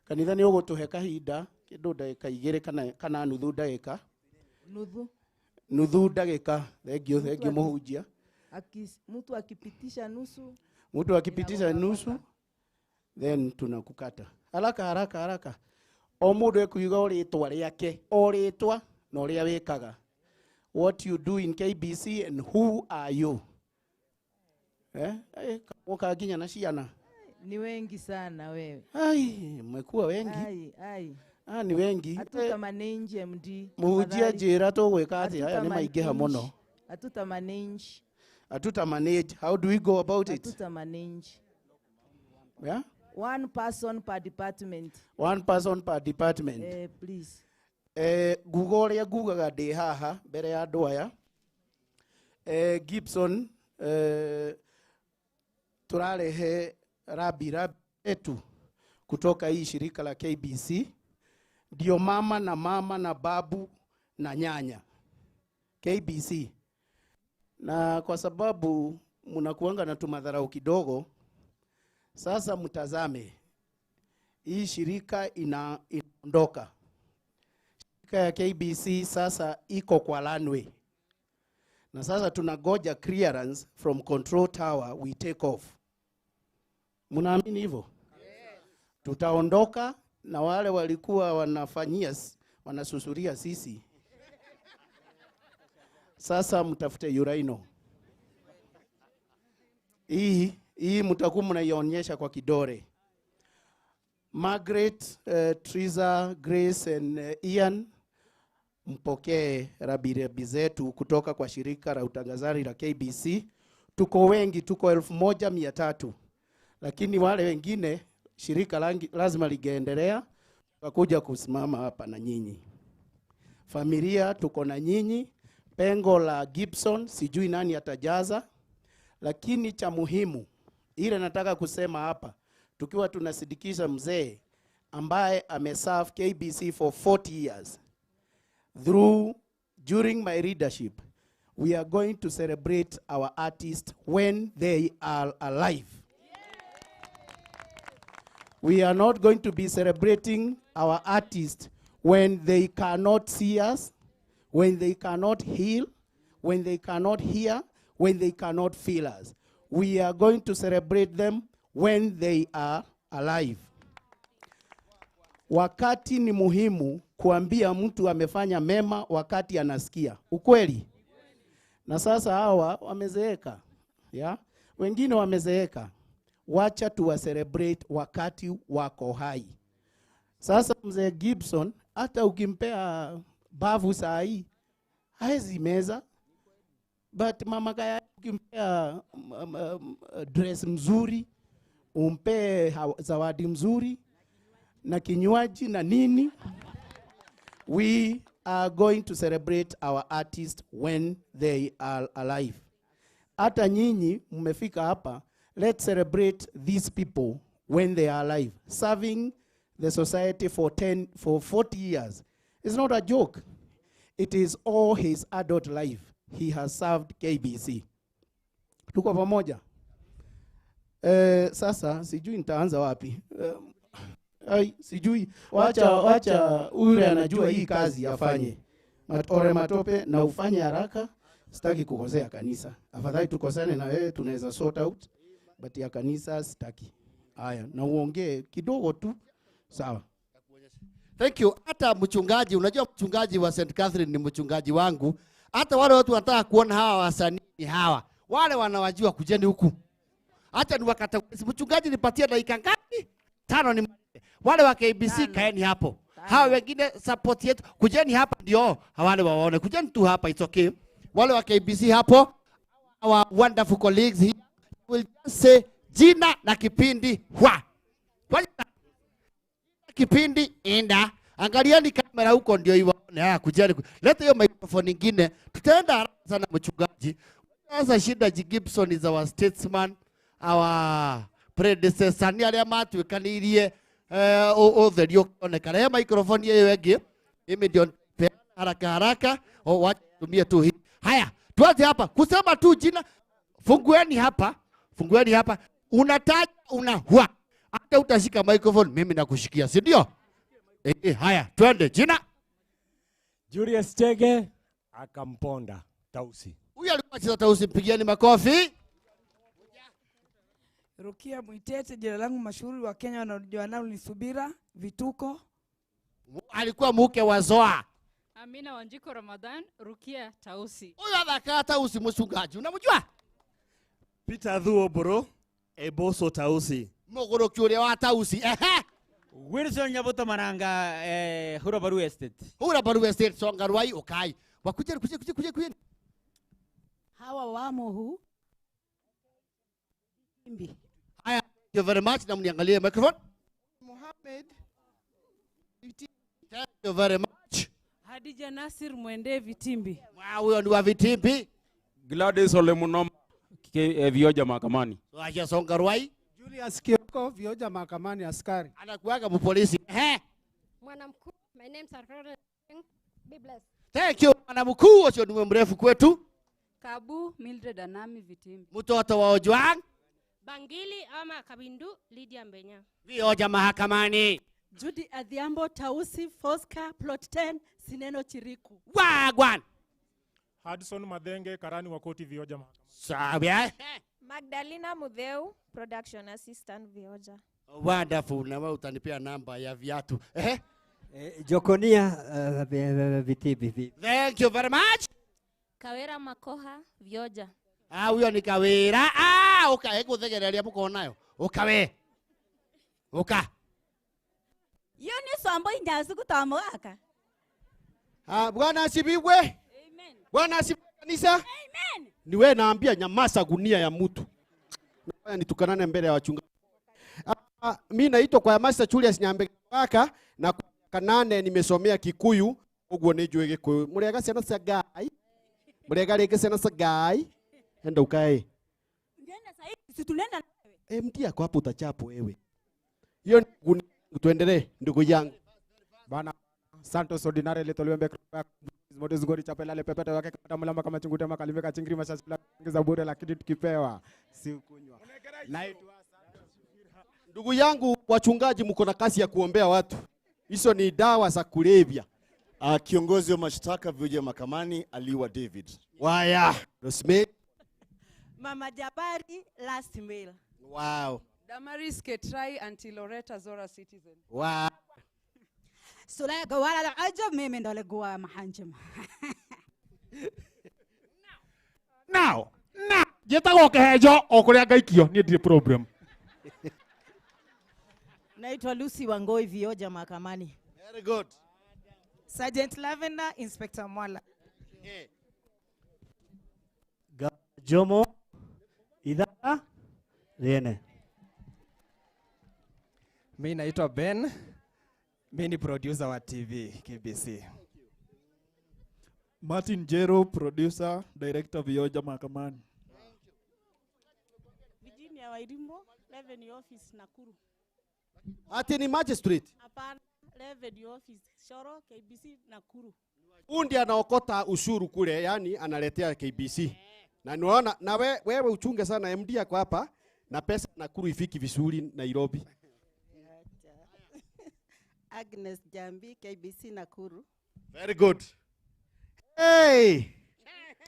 S16: kanitha nĩ ũgũtũhe kahinda kĩndũ ndagĩka igĩrĩ kana nuthu ndagĩka, nuthu ndagĩka. Thank you, thank you mũhunjia.
S7: Mtu akipitisha nusu,
S16: mtu akipitisha nusu then tunakukata haraka haraka haraka. O mũndũ ekuiga o rĩtwa rĩake, o rĩtwa na ũrĩa wĩkaga. What you do in KBC and who are you? Woka nginya na ciana.
S7: Ni wengi sana wewe.
S16: Ai, mmekuwa wengi.
S7: Ai, ai.
S16: Ah, ni wengi.
S7: Hatuta manage MD.
S16: Mũhunjia njĩra tũgwĩka atĩa? Aya nĩ maingĩha mũno.
S7: Hatuta manage.
S16: Hatuta manage. How do we go about it?
S7: Hatuta manage.
S16: Yeah?
S7: One person per department.
S16: One person per department.
S7: Please.
S16: Nguga ũrĩa ngugaga ndĩ haha mbere ya andũ aya. Gibson, tũrarehe rambirambi yetu kutoka hii shirika la KBC. Ndio mama na mama na babu na nyanya KBC. Na kwa sababu mnakuanga na tumadharau kidogo, sasa mtazame hii shirika inaondoka. Shirika ya KBC sasa iko kwa runway. Na sasa tunagoja clearance from control tower, we take off. Mnaamini hivyo? Yes. Tutaondoka na wale walikuwa wanafanyia wanasusuria sisi. Sasa mtafute Uraino. Hii mtakuwa mnaionyesha kwa kidore. Margaret, Triza, Grace and Ian, mpokee rambirambi zetu kutoka kwa shirika la utangazaji la KBC. Tuko wengi, tuko 1300. Lakini wale wengine shirika lazima ligeendelea wakuja kusimama hapa na nyinyi. Familia tuko na nyinyi, Pengo la Gibson sijui nani atajaza, lakini cha muhimu ile nataka kusema hapa, tukiwa tunasidikisha mzee ambaye ameserve KBC for 40 years through during my leadership, we are going to celebrate our artists when they are alive. We are not going to be celebrating our artists when they cannot see us, when they cannot heal, when they cannot hear, when they cannot feel us. We are going to celebrate them when they are alive. Wakati ni muhimu kuambia mtu amefanya mema wakati anasikia. Ukweli? Na sasa hawa wamezeeka. Ya? Wengine wamezeeka. Wacha tuwa celebrate wakati wako hai. Sasa mzee Gibson, hata ukimpea bavu saa hii, haezi meza. But mama Kaya ukimpea dress mzuri, umpe zawadi mzuri, na kinywaji na nini. We are going to celebrate our artists when they are alive. Hata nyinyi mmefika hapa, let's celebrate these people when they are alive. Serving the society for 40 years. It's not a joke. It is all his adult life. He has served KBC. Tuko pamoja. Sasa sijui nitaanza wapi. Ai, sijui. Wacha ule anajua hii kazi afanye. Ore matope na ufanye haraka. Sitaki kukosea kanisa. Afadhali tukosane na wewe tunaweza sort out. But ya kanisa sitaki. Haya, na uongee kidogo tu. Sawa.
S6: Thank you. Hata mchungaji, unajua mchungaji wa St. Catherine ni mchungaji wangu. Hata wale watu wanataka kuona hawa wasanii hawa. Wale wanawajua kujeni huku. Hata ni wakati mchungaji nipatie dakika ngapi? 5 ni wale wa KBC kaeni hapo. Hawa wengine support yetu kujeni hapa ndio wale waone. Kujeni tu hapa, it's okay. Wale wa KBC hapo, our wonderful colleagues here will just say jina na kipindi hwa. Kwa kipindi inda. Angalieni kamera huko ndio iwaone. Haya kujeni. Leta hiyo microphone nyingine. Tutaenda haraka sana mchungaji. Sasa shida Gibson is our statesman, our predecessor ni aria matuikanirie utheri ukionekana. He microphone hiyo ĩngĩ mimi ndio haraka haraka, wacha tumie tu hii. Haya, tuanze hapa kusema tu jina. Fungueni hapa, fungueni hapa. Unataja unahua. Hata utashika microphone mimi nakushikia, si ndio? Haya, twende jina.
S17: Julius Chege akamponda Tausi.
S6: Huyu alikuwa anacheza Tausi, mpigieni makofi.
S18: Rukia Mwitete, jina langu mashuhuri wa Kenya wanaojua nalo ni Subira Vituko.
S6: Alikuwa mke wa Zoa.
S19: Amina Wanjiko Ramadhan, Rukia Tausi.
S6: Huyu anakaa Tausi mchungaji, unamjua?
S20: Peter Thuo Boro, Eboso Tausi.
S6: Mogoroki ule wa Tausi. Ehe.
S21: Wilson Nyabuto Maranga, Hura Baru Estate.
S6: Hura Baru Estate, Songa Ruai, Okai. Wakuje kuje kuje kuje kuje.
S22: Hawa wamo hu. Mbi.
S6: Haya, thank you very much. Na mniangalie microphone.
S22: Mohamed.
S6: Thank you very much.
S23: Hadija Nasir Mwende Vitimbi.
S6: Wow, huyo ni wa Vitimbi.
S24: Gladys Olemunoma Vioja mahakamani.
S6: Wacha Songa Ruai.
S25: Julius Kioko Vioja mahakamani askari.
S6: Anakuaga mpolisi. Eh.
S26: Mwanamkuu, my name is Sarah. Be blessed.
S6: Thank you mwanamkuu, wacha niwe mrefu kwetu.
S19: Kabu Mildred Anami Vitimbi.
S6: Mtoto wa Ojwang.
S26: Bangili ama Kabindu Lydia Mbenya.
S6: Vioja mahakamani.
S22: Judy Adhiambo Tausi Fosca Plot 10 Sineno Chiriku.
S6: Wagwan.
S27: Hudson Madhenge karani wa koti Vioja mahakamani.
S6: Sawa.
S28: Magdalena Mudheu production assistant Vioja.
S6: Wonderful. Na wewe utanipea namba ya viatu. Eh?
S29: Jokonia Vitibi.
S6: Thank you very much.
S26: Kawera Makoha Vioja.
S6: Ah, huyo ni Kawera. Ah, uka ekuthegereria muko nayo. Ukawe. Uka.
S22: Eunice Wamboi Njazuku Tamwaka.
S4: Ah, Bwana asifiwe. Amen. Bwana asifiwe kanisa.
S22: Amen.
S4: Ni wewe naambia nyamaza gunia ya mtu. Nafanya nitukanane mbele ya wachungaji. Ah, mimi naitwa kwa Master Julius Nyambeka na kanane nimesomea Kikuyu uguo ni njui Gikuyu. Muriaga ciana cia Ngai.
S6: Mrega rĩngĩ ciana cia Ngai. Enda ukae.
S22: Nenda sasa si tunaenda.
S6: MD yako hapo utachapo wewe. Hiyo tuendelee ndugu yangu.
S4: Bana Santos Ordinary litoliwembe Moto zugori chapela le pepeta wake kata mulamba kama chungute makalime kachingiri mashashila za bure lakini tukipewa si kunywa. Naitwa
S6: ndugu yangu, wachungaji mko na kazi ya kuombea watu. Hizo ni dawa za kulevya.
S1: Kiongozi wa mashtaka Vioja mahakamani Aliwa David.
S6: Waya. Rosemary.
S22: Mama Jabari last mail.
S6: Wow.
S2: Damaris Ketrai Auntie Loretta Zora Citizen.
S6: Wow.
S22: Sulaga wala ajab mimi ndo legwa mahanjim.
S27: Now, jetagwo kehejo o kuria ngaikio ni ndire problem.
S7: Naitwa Lucy Wangoi Vioja mahakamani.
S6: Very good.
S18: Sergeant Lavender, Inspector Mwala.
S29: Jomo Idhaa Riene.
S14: Mimi naitwa Ben. Mimi ni producer wa TV KBC.
S3: Martin Jero, producer, director Vioja mahakamani.
S23: Virginia Wairimo, Revenue Office Nakuru.
S6: Ati ni magistrate?
S23: Hapana, Revenue Office Shoro KBC Nakuru.
S6: Undi anaokota ushuru kule, yani analetea KBC. Na niona na wewe uchunge sana MD yako hapa na pesa Nakuru ifiki vizuri Nairobi.
S22: Agnes Jambi, KBC Nakuru.
S6: Very good. Hey!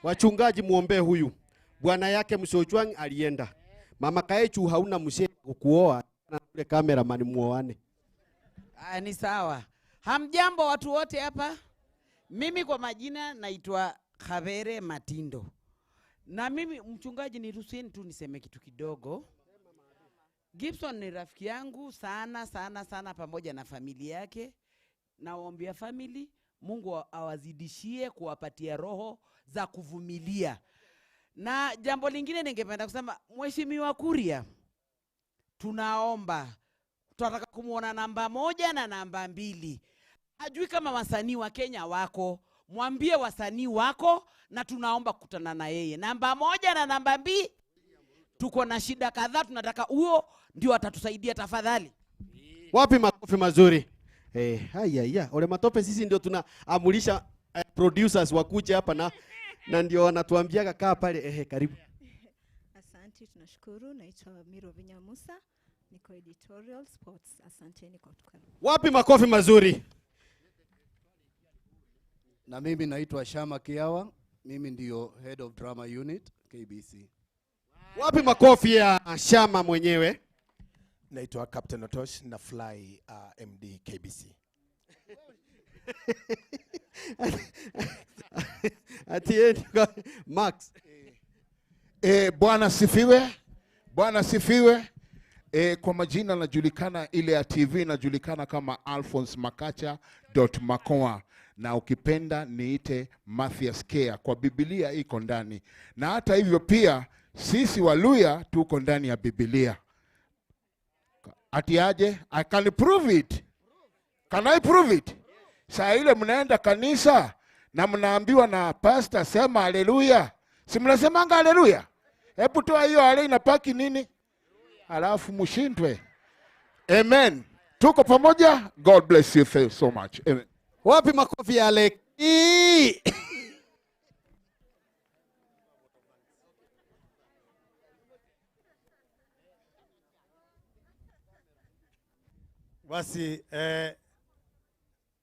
S6: Wachungaji muombe huyu. Bwana yake Msochwang alienda. Mama Kaechu hauna mshe kukuoa na yule cameraman muoane.
S5: Ni sawa. Hamjambo watu wote hapa. Mimi kwa majina naitwa Khavere Matindo. Na mimi mchungaji, niruhusieni tu niseme kitu kidogo. Gibson ni rafiki yangu sana sana sana, pamoja na familia yake. Nawaombea family, Mungu awazidishie kuwapatia roho za kuvumilia. Na jambo lingine ningependa kusema, Mheshimiwa Kuria, tunaomba, tunataka kumuona namba 1 na namba 2. Hajui kama wasanii wa Kenya wako, mwambie wasanii wako, na tunaomba kukutana na yeye. Namba 1 na namba 2. Tuko na shida kadhaa, tunataka huo ndio atatusaidia tafadhali.
S6: Wapi makofi mazuri? Haya ya, ole matope, sisi ndio tunaamulisha producers wakuje hapa na ndio wanatuambiaga kaa pale. Karibu.
S8: Asante, tunashukuru. Naitwa Miro Vinya Musa, niko editorial sports. Asanteni kwa kutukaribisha.
S6: Wapi makofi mazuri?
S9: Na mimi naitwa Shama Kiawa, mimi ndio head of drama unit KBC.
S6: Wapi makofi ya Shama mwenyewe?
S10: Naitwa Captain Otosh na fly MD KBC.
S6: Ati Max.
S11: Bwana sifiwe. Bwana sifiwe. Kwa majina najulikana ile ya TV najulikana kama Alphonse Makacha.makoa, na ukipenda niite Mathias Kea, kwa Biblia iko ndani. Na hata hivyo pia sisi Waluya tuko ndani ya Biblia. Ati aje? I can prove it. Can I prove it? Saa ile mnaenda kanisa na mnaambiwa na pastor sema haleluya. Si mnasemanga haleluya? Hebu toa hiyo hale inapaki nini? Alafu mshindwe. Amen. Tuko pamoja. God bless you so much. Amen.
S6: Wapi makofi ya Aleki?
S20: Basi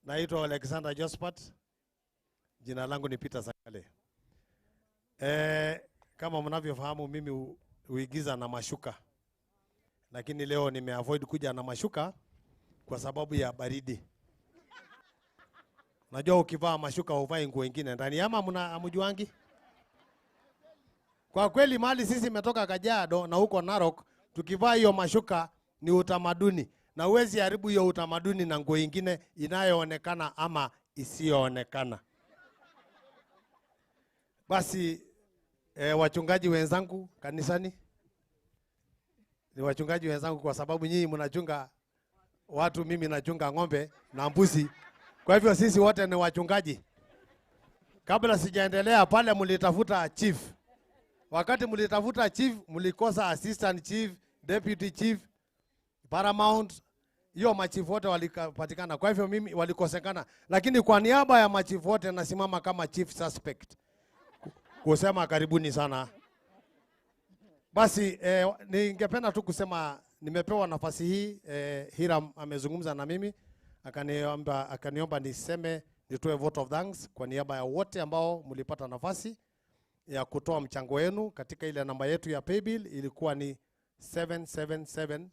S20: naitwa Alexander Jospat. Jina langu ni Peter Sakale. Kama mnavyofahamu mimi huigiza na mashuka. Lakini leo nimeavoid kuja na mashuka kwa sababu ya baridi. Najua ukivaa mashuka huvai nguo nyingine ndani ama mnaamjuangi? Kwa kweli mali sisi imetoka Kajiado na huko Narok, tukivaa hiyo mashuka ni utamaduni. Na huwezi haribu hiyo utamaduni na nguo nyingine inayoonekana ama isiyoonekana. Basi wachungaji wenzangu kanisani, ni wachungaji wenzangu kwa sababu nyinyi mnachunga watu, mimi nachunga ng'ombe na mbuzi. Kwa hivyo sisi wote ni wachungaji. Kabla sijaendelea pale mlitafuta chief. Wakati mlitafuta chief, mlikosa assistant chief, deputy chief, paramount. Hiyo machifu wote walipatikana. Kwa hivyo mimi walikosekana. Lakini kwa niaba ya machifu wote nasimama kama chief suspect kusema karibuni sana. Basi ningependa tu kusema nimepewa nafasi hii. Hiram amezungumza na mimi akaniomba niseme, nitoe vote of thanks kwa niaba ya wote ambao mlipata nafasi ya kutoa mchango wenu katika ile namba yetu ya paybill ilikuwa ni 777626.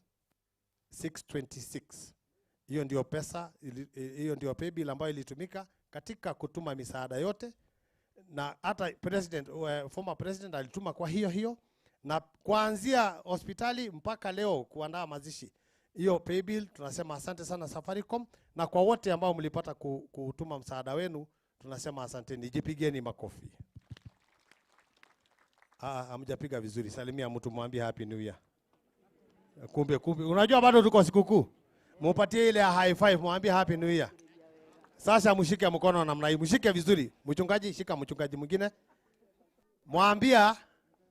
S20: Hiyo ndio pesa, hiyo ndio paybill ambayo ilitumika katika kutuma misaada yote, na hata president, former president alituma kwa hiyo hiyo, na kuanzia hospitali mpaka leo kuandaa mazishi. Hiyo paybill tunasema asante sana Safaricom, na kwa wote ambao mlipata kutuma msaada wenu tunasema asanteni. Jipigeni makofi. Hamjapiga vizuri. Salimia mtu mwambie happy new year. Kumbe unajua bado tuko sikukuu. Mupatie ile high five, mwambie happy new year. Sasa mshike mkono namna hii, mshike vizuri. Mchungaji shika mchungaji mwingine. Mwambia,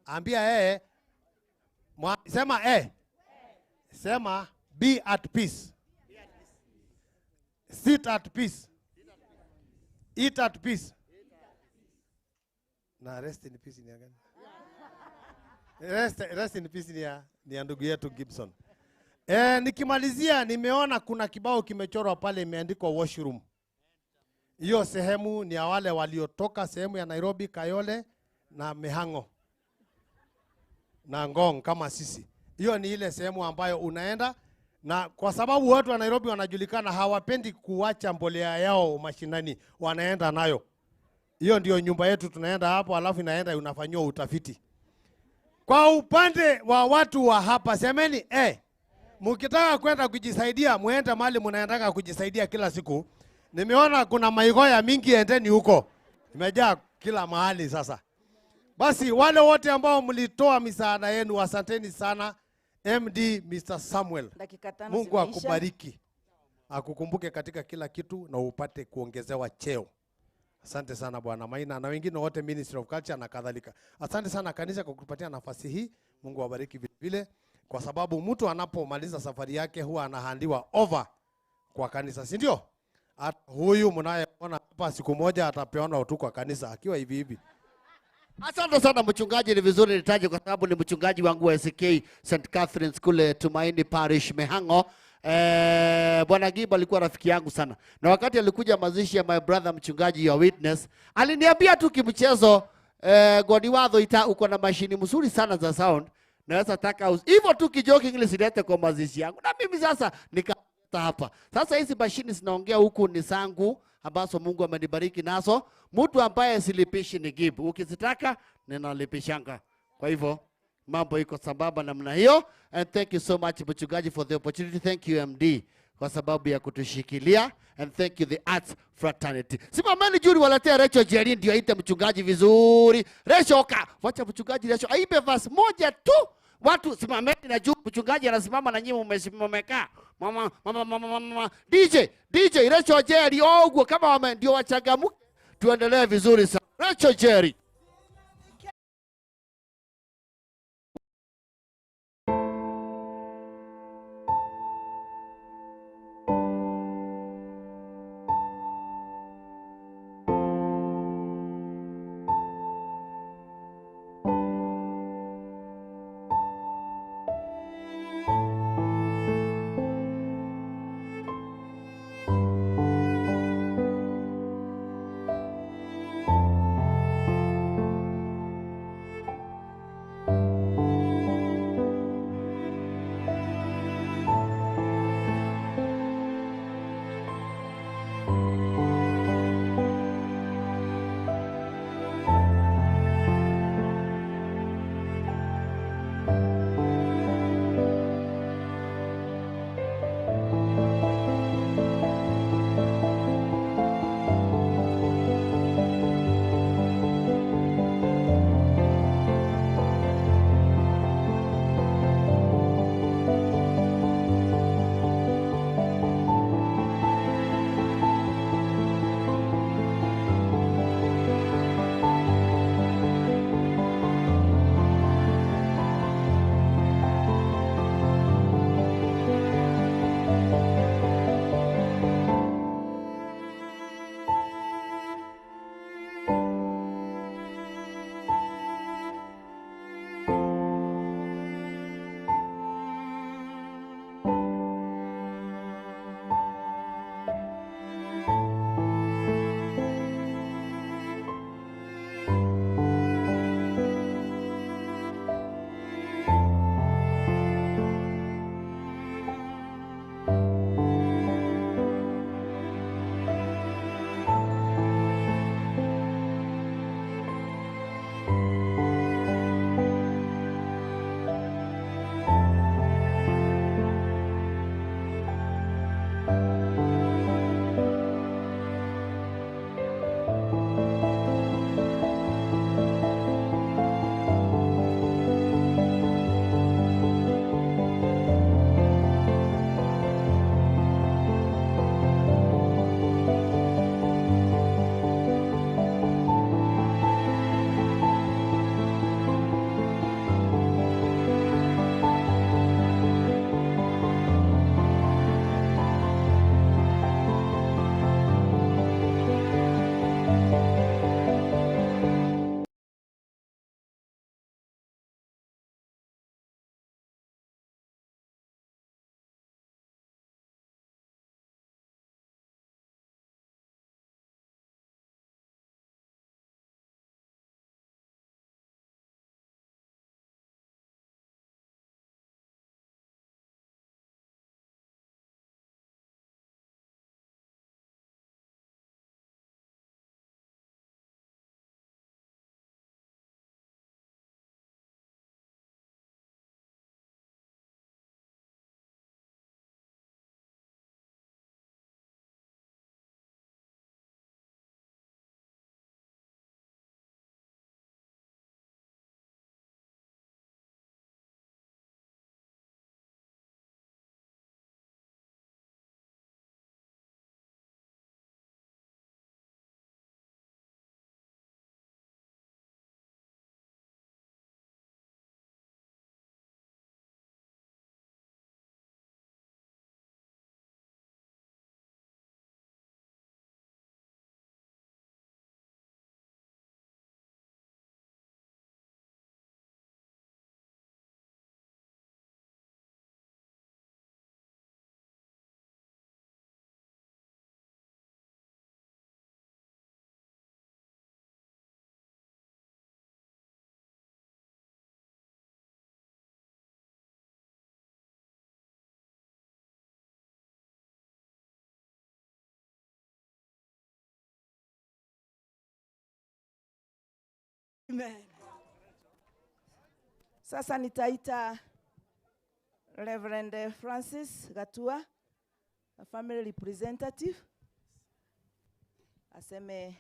S20: ambia yeye, sema Sema be at peace. Sit at peace. Eat at peace. Na rest in peace ni ya gani? Rest in peace ni ya ndugu yetu Gibson. Nikimalizia nimeona kuna kibao kimechorwa pale imeandikwa washroom. Hiyo sehemu ni ya wale waliotoka sehemu ya Nairobi, Kayole na Mihango na Ngong kama sisi. Hiyo ni ile sehemu ambayo unaenda, na kwa sababu watu wa Nairobi wanajulikana hawapendi kuacha mbolea yao mashinani, wanaenda nayo. Hiyo ndio nyumba yetu, tunaenda hapo alafu inaenda unafanywa utafiti. Kwa upande wa watu wa hapa semeni mkitaka kwenda kujisaidia muende mahali mnaendaka kujisaidia kila siku. Nimeona kuna maigoya mingi, endeni huko. Imejaa kila mahali sasa. Basi wale wote ambao mlitoa misaada yenu asanteni sana. MD Mr. Samuel, Mungu akubariki, akukumbuke katika kila kitu na upate kuongezewa cheo. Asante sana Bwana Maina na wengine wote Ministry of Culture na kadhalika. Asante sana kanisa kwa kutupatia nafasi hii. Mungu awabariki vile vile, kwa sababu mtu anapomaliza safari yake huwa anahandiwa over kwa kanisa, si ndio? Huyu mnayeona hapa siku moja atapeana tu kwa kanisa akiwa hivi hivi.
S6: Asante sana mchungaji, ni vizuri nitaje kwa sababu ni mchungaji wangu wa SK St. Catherine's kule Tumaini Parish Mihango. Bwana Giba alikuwa rafiki yangu sana. Na wakati alikuja mazishi ya my brother mchungaji ya Witness, aliniambia tu kimchezo, Godiwadho ita uko na mashini mzuri sana za sound. Naweza taka hivyo tu kijokingly silete kwa mazishi yangu. Na mimi sasa nika hapa. Sasa hizi mashini zinaongea huku ni zangu ambazo Mungu amenibariki nazo. Mtu ambaye silipishi ni Gibu. Ukizitaka ninalipishanga. Kwa hivyo mambo iko sambamba namna hiyo. And thank you so much mchungaji for the opportunity. Thank you MD kwa sababu ya kutushikilia, and thank you the arts fraternity. Simameni juu waletea Rachel Jerry ndio aite mchungaji vizuri. Rachel oka, wacha mchungaji Rachel aibe verse moja tu. Watu simameni na juu, mchungaji anasimama na nyinyi mmekaa. Mama mama mama mama DJ Rachel Jerry ogwo kama wame ndio wachangamuke. Tuendelee vizuri sana. Rachel Jerry.
S7: Amen. Sasa nitaita Reverend Francis Gatua, a family representative, aseme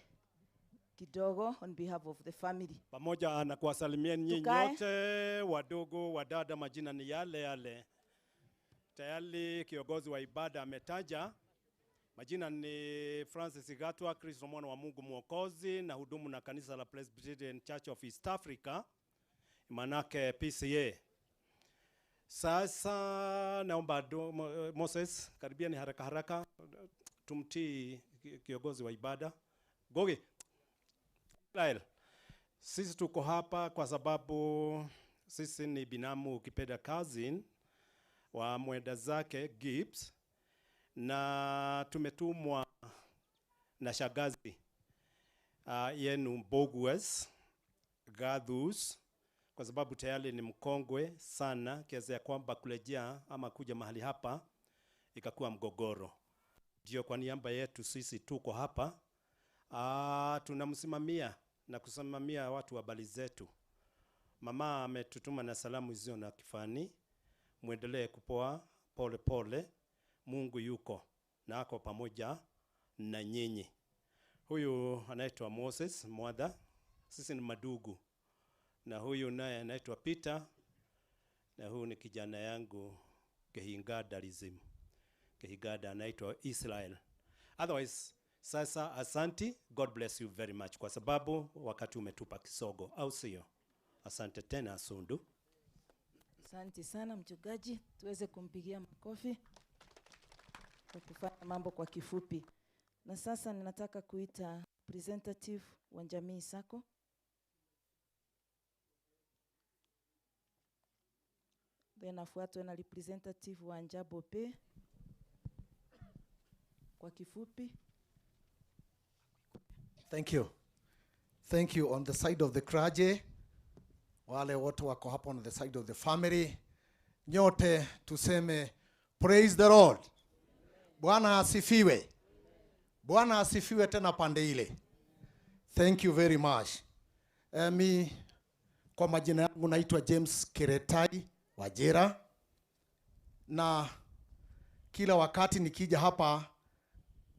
S7: kidogo on behalf of the family.
S12: Pamoja na kuwasalimia nyinyi
S7: Tukae.
S12: nyote wadogo, wadada, majina ni yale yale. Tayari kiongozi wa ibada ametaja majina ni Francis Gatwa, Kristo mwana wa Mungu Mwokozi, na hudumu na kanisa la Presbyterian Church of East Africa, manake PCA. Sasa naomba Moses, karibia ni haraka haraka, tumtii kiongozi wa ibada. Gogi. Israel. Sisi tuko hapa kwa sababu sisi ni binamu ukipenda cousin wa mwenda zake Gibbs, na tumetumwa na shagazi yenu Mbogues Gathus, kwa sababu tayari ni mkongwe sana kiasi ya kwamba kurejea ama kuja mahali hapa ikakuwa mgogoro. Ndio kwa niaba yetu sisi tuko hapa, tunamsimamia na kusimamia watu wa bali zetu. Mama ametutuma na salamu hizo na kifani. Muendelee kupoa pole pole. Mungu yuko na ako pamoja na nyinyi. Huyu anaitwa Moses Mwadha, sisi ni madugu. Na huyu naye anaitwa Peter, na huyu ni kijana yangu Kehingada Lizim. Kehingada anaitwa Israel. Otherwise, sasa asanti, God bless you very much kwa sababu wakati umetupa kisogo, au sio? Asante tena Sundu.
S7: Asante sana mchungaji, tuweze kumpigia makofi kwa kufanya mambo kwa kifupi. Na sasa ninataka kuita representative wa Jamii Sacco. Then afuatwe na representative wa Njabo P. Kwa kifupi.
S4: Thank you. Thank you. On the side of the clergy, wale wote wako hapo on the side of the family, nyote tuseme praise the Lord. Bwana asifiwe. Bwana asifiwe tena pande ile. Thank you very much. Mi kwa majina yangu naitwa James Keretai Wajira, na Kila wakati nikija hapa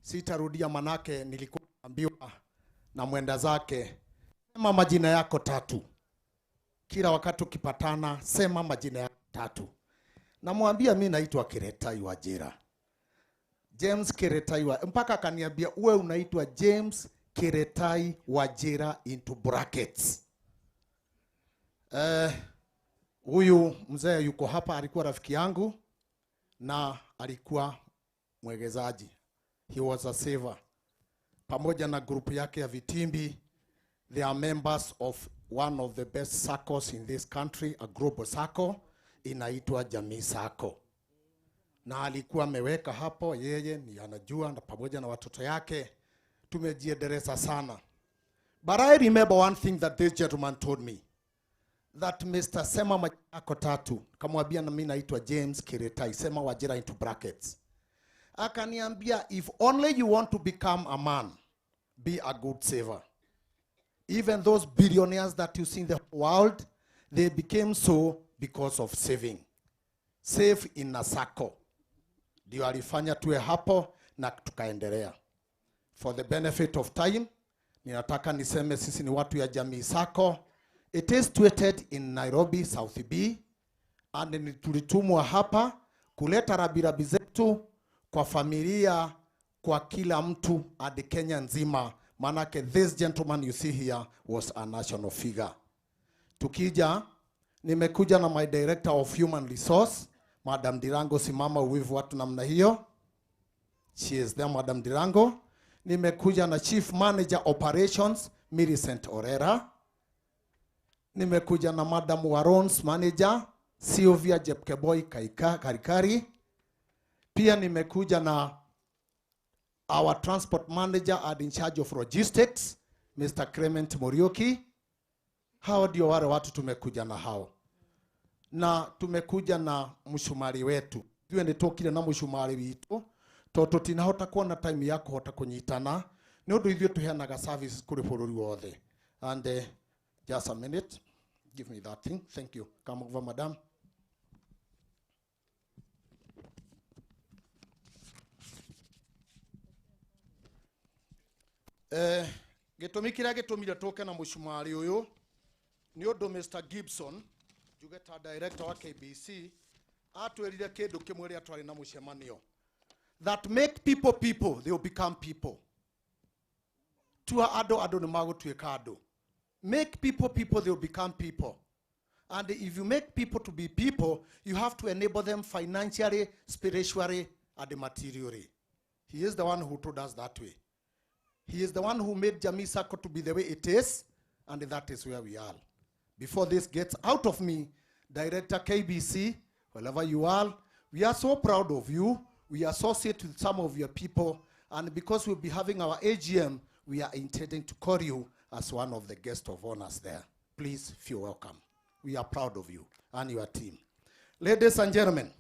S4: sitarudia, manake nilikuwa naambiwa na mwenda zake, sema majina yako tatu. Kila wakati ukipatana, sema majina yako tatu. Namwambia mimi naitwa Kiretai Wajira. James Kiretai wa, mpaka akaniambia uwe unaitwa James Kiretai Wajira into brackets. Huyu mzee yuko hapa alikuwa rafiki yangu na alikuwa mwegezaji. He was a saver. Pamoja na grupu yake ya Vitimbi, they are members of one of the best SACCOs in this country, a global SACCO, inaitwa Jamii SACCO. Na alikuwa ameweka hapo, yeye ni anajua, na pamoja na watoto yake tumejiendeleza sana. But I remember one thing that this gentleman told me, that Mr. Sema majina tatu, kamwambia na mimi naitwa James Kiretai, Sema Wajira into brackets. Akaniambia, if only you want to become a man, be a good saver. Even those billionaires that you see in the world, they became so because of saving. Save in a SACCO. Ndio alifanya tuwe hapo na tukaendelea. For the benefit of time, ninataka niseme sisi ni watu ya Jamii SACCO. It is situated in Nairobi, South B, and tulitumwa hapa kuleta rabirabi zetu kwa familia, kwa kila mtu hadi Kenya nzima. Manake this gentleman you see here was a national figure. Tukija, nimekuja na my director of human resource, Madam Dirango. Simama uwivu watu namna hiyo. She is there, Madam Dirango. Nimekuja na chief manager operations, Millicent Orera. Nimekuja na Madam Warons manager, Sylvia Jepkeboi Karikari. Pia nimekuja na our transport manager and in charge of logistics, Mr. Clement Muriuki. Hao ndio wale watu tumekuja na hao. Na tumekuja na mshumari wetu. Ithuĩ nĩtũkire na mũcumarĩ witũ tondũ tũtinahota kuona time ya kũhota kũnyitana nĩ ũndũ ithuĩ tũheanaga services kũrĩ bũrũri wothe. And just a minute, give me that thing. Thank you. Come over, madam. Gĩtũmi kĩrĩa gĩtũmire tũke na mũcumarĩ ũyũ nĩ ũndũ Mr. Gibson, njuge ta director wa KBC, atwĩrire kĩndũ kĩmwe rĩrĩa twarĩ na mũcemanio, that make people people, they will become people. Tua andũ, andũ nĩ magũtuĩka andũ. Make people people, they will become people. And if you make people to be people, you have to enable them financially, spiritually, and materially. He is the one who told us that way. He is the one who made Jamii SACCO to be the way it is, and that is where we are. Before this gets out of me, Director KBC, wherever you are, we are so proud of you. We associate with some of your people, and because we'll be having our AGM, we are intending to call you as one of the guests of honors there. Please feel welcome. We are proud of you and your team. Ladies and gentlemen,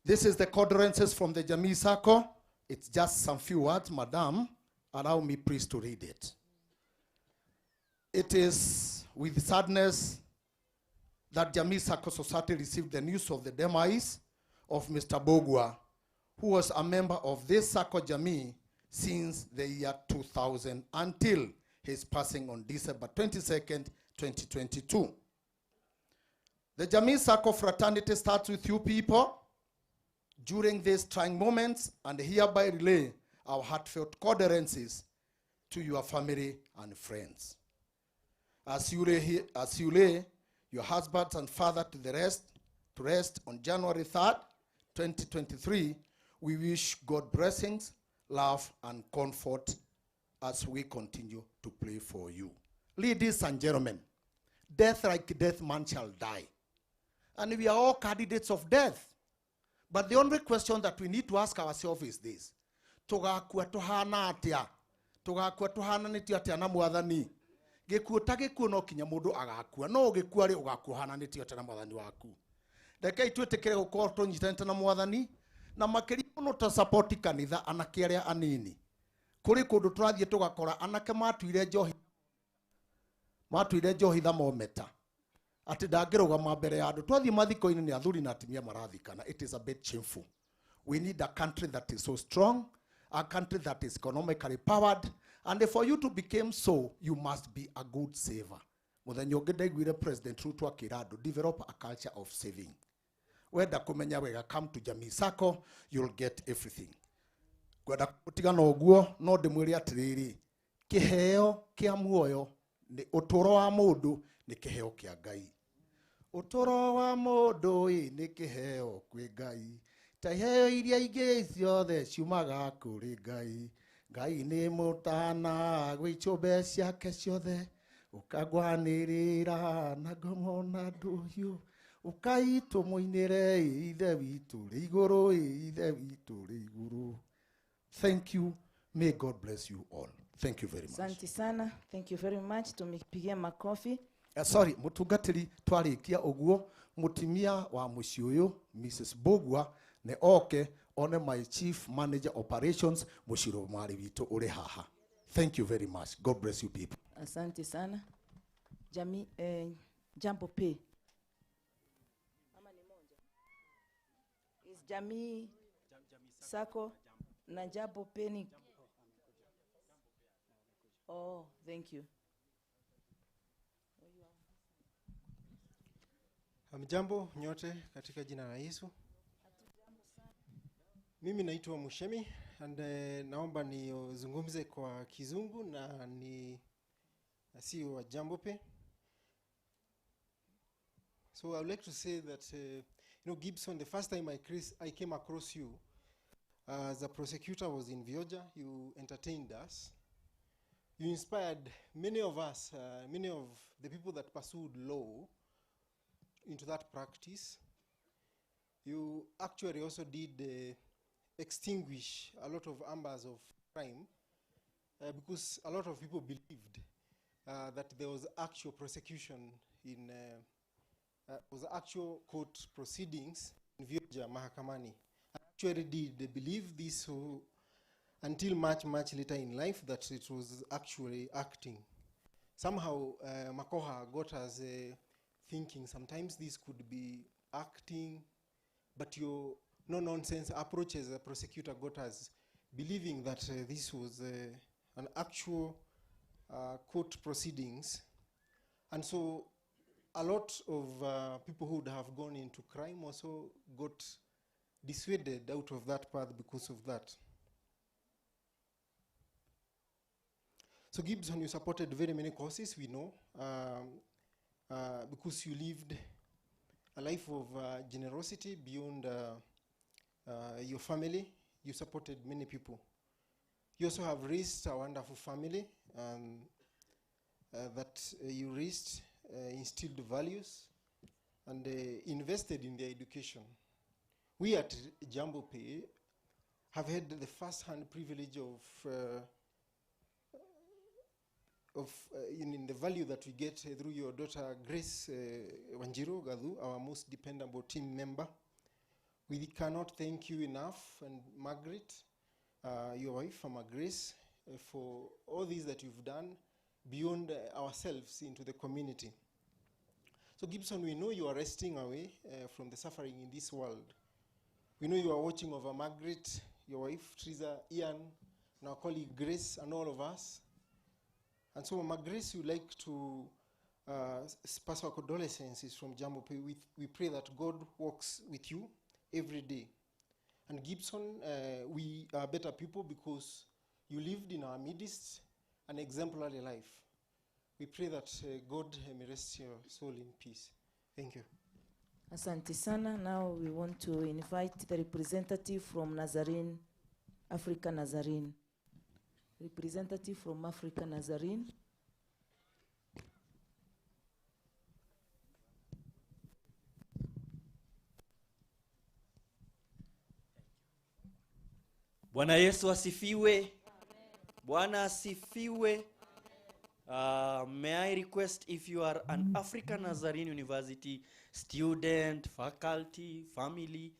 S4: this is the condolences from the Jamii SACCO. It's just some few words, madam. Allow me please to read it. It is with sadness that Jamii SACCO Society received the news of the demise of Mr. Mbugua, who was a member of this SACCO Jamii since the year 2000 until his passing on December 22nd, 2022. The Jamii SACCO fraternity starts with you people during these trying moments and hereby relay our heartfelt condolences to your family and friends. As you lay your husband and father to rest on January 3rd, 2023, we wish God blessings, love, and comfort as we continue to pray for you. Ladies and gentlemen, death like death, man shall die. And we are all candidates of death. But the only question that we need to ask ourselves is this. Tũgakua tũhana atĩa? Tũgakua tũhananĩtio atĩa na Mwathani? Gĩkuũ ta gĩkuũ no kinya mũndũ agakua. No ũgĩkua rĩ, ũgakua ũhananĩtio atĩa na Mwathani waku? Rekei twĩtĩkĩre gũkorwo tũnyitanĩte na Mwathani, na makĩria mũno ta support kanitha anake arĩa anini. Kũrĩ kũndũ tũrathiĩ tũgakora anake matuire njohi thermometer. Atĩ ndangĩrũgama mbere ya andũ. Twathiĩ mathiko-inĩ nĩ athuri na atumia marathikana. It is a bit shameful. We need a country that is so strong, a country that is economically powered, and for you to become so, you must be a good saver. Muthenya ũngĩ ndaiguire President Ruto akĩra andũ, develop a culture of saving. Wenda kũmenya wega, come to Jamii Sacco, you'll get everything. Ngwenda gũtigana ũguo, no ndĩmwĩre atĩrĩrĩ, kĩheo kĩa muoyo nĩ ũtũũro wa mũndũ nĩ kĩheo kĩa Ngai. Ũtũũro wa mũndũ ĩ nĩ kĩheo kwĩ Ngai, ta iheo iria ingĩ ciothe ciumaga kũrĩ Ngai. Ngai nĩ mũtana gwĩ ciũmbe ciake ciothe, ũkagwanĩrĩra na ngomo na ndũhiũ, ũkai tũmũinĩre Ithe witũ rĩ igũrũ, Ithe witũ rĩ igũrũ. Thank you. May God bless you all. Thank you very much.
S7: Asante sana. Thank you very much. Tumipigie makofi.
S4: Sorry, mutungatiri twarikia uguo mutimia wa muciĩ ũyũ Mrs. Bogwa nĩ oke one my chief manager operations muciro mwari witũ ũrĩ haha. Thank you very much. God bless you people.
S7: Asante sana. Jamii, Jambo Pay. Ama ni moja. Is Jamii Sacco na Jambo Pay ni? Oh, thank you.
S13: Hamjambo nyote katika jina la Yesu. Mimi naitwa Mushemi and naomba nizungumze kwa Kizungu na ni si wa Jambo Pay. So I would like to say that you know, Gibson, the first time I came across you as a prosecutor was in Vioja. You entertained us. You inspired many of us, many of the people that pursued law into that practice. You actually also did extinguish a lot of ambers of crime because a lot of people believed that there was actual prosecution in, was actual court proceedings in Vioja Mahakamani. I actually did believe this until much, much later in life that it was actually acting. Somehow, Makoha got us thinking sometimes this could be acting, but your no-nonsense approach as a prosecutor got us believing that this was an actual court proceedings. And so a lot of people who would have gone into crime also got dissuaded out of that path because of that. So Gibson, you supported very many causes, we know, because you lived a life of generosity beyond your family. You supported many people. You also have raised a wonderful family that you raised, instilled values, and invested in their education. We at Jambo Pay have had the first-hand privilege of in the value that we get through your daughter Grace Wanjiru Gathu, our most dependable team member. We cannot thank you enough, and Margaret, your wife, Mama Grace, for all these that you've done beyond ourselves into the community. So Gibson, we know you are resting away from the suffering in this world. We know you are watching over Margaret, your wife, Teresa, Ian, and our colleague Grace, and all of us. And so, Mama Grace, we would like to pass our condolences from Jambo Pay. We pray that God walks with you every day. And Gibson, we are better people because you lived in our midst an exemplary life. We pray that God may rest your soul in peace. Thank you.
S7: Asante sana. Now we want to invite the representative from Nazarene, Africa Nazarene. Representative from Africa Nazarene.
S15: Bwana Yesu asifiwe. Bwana asifiwe. May I request, if you are an African Nazarene University student, faculty, family,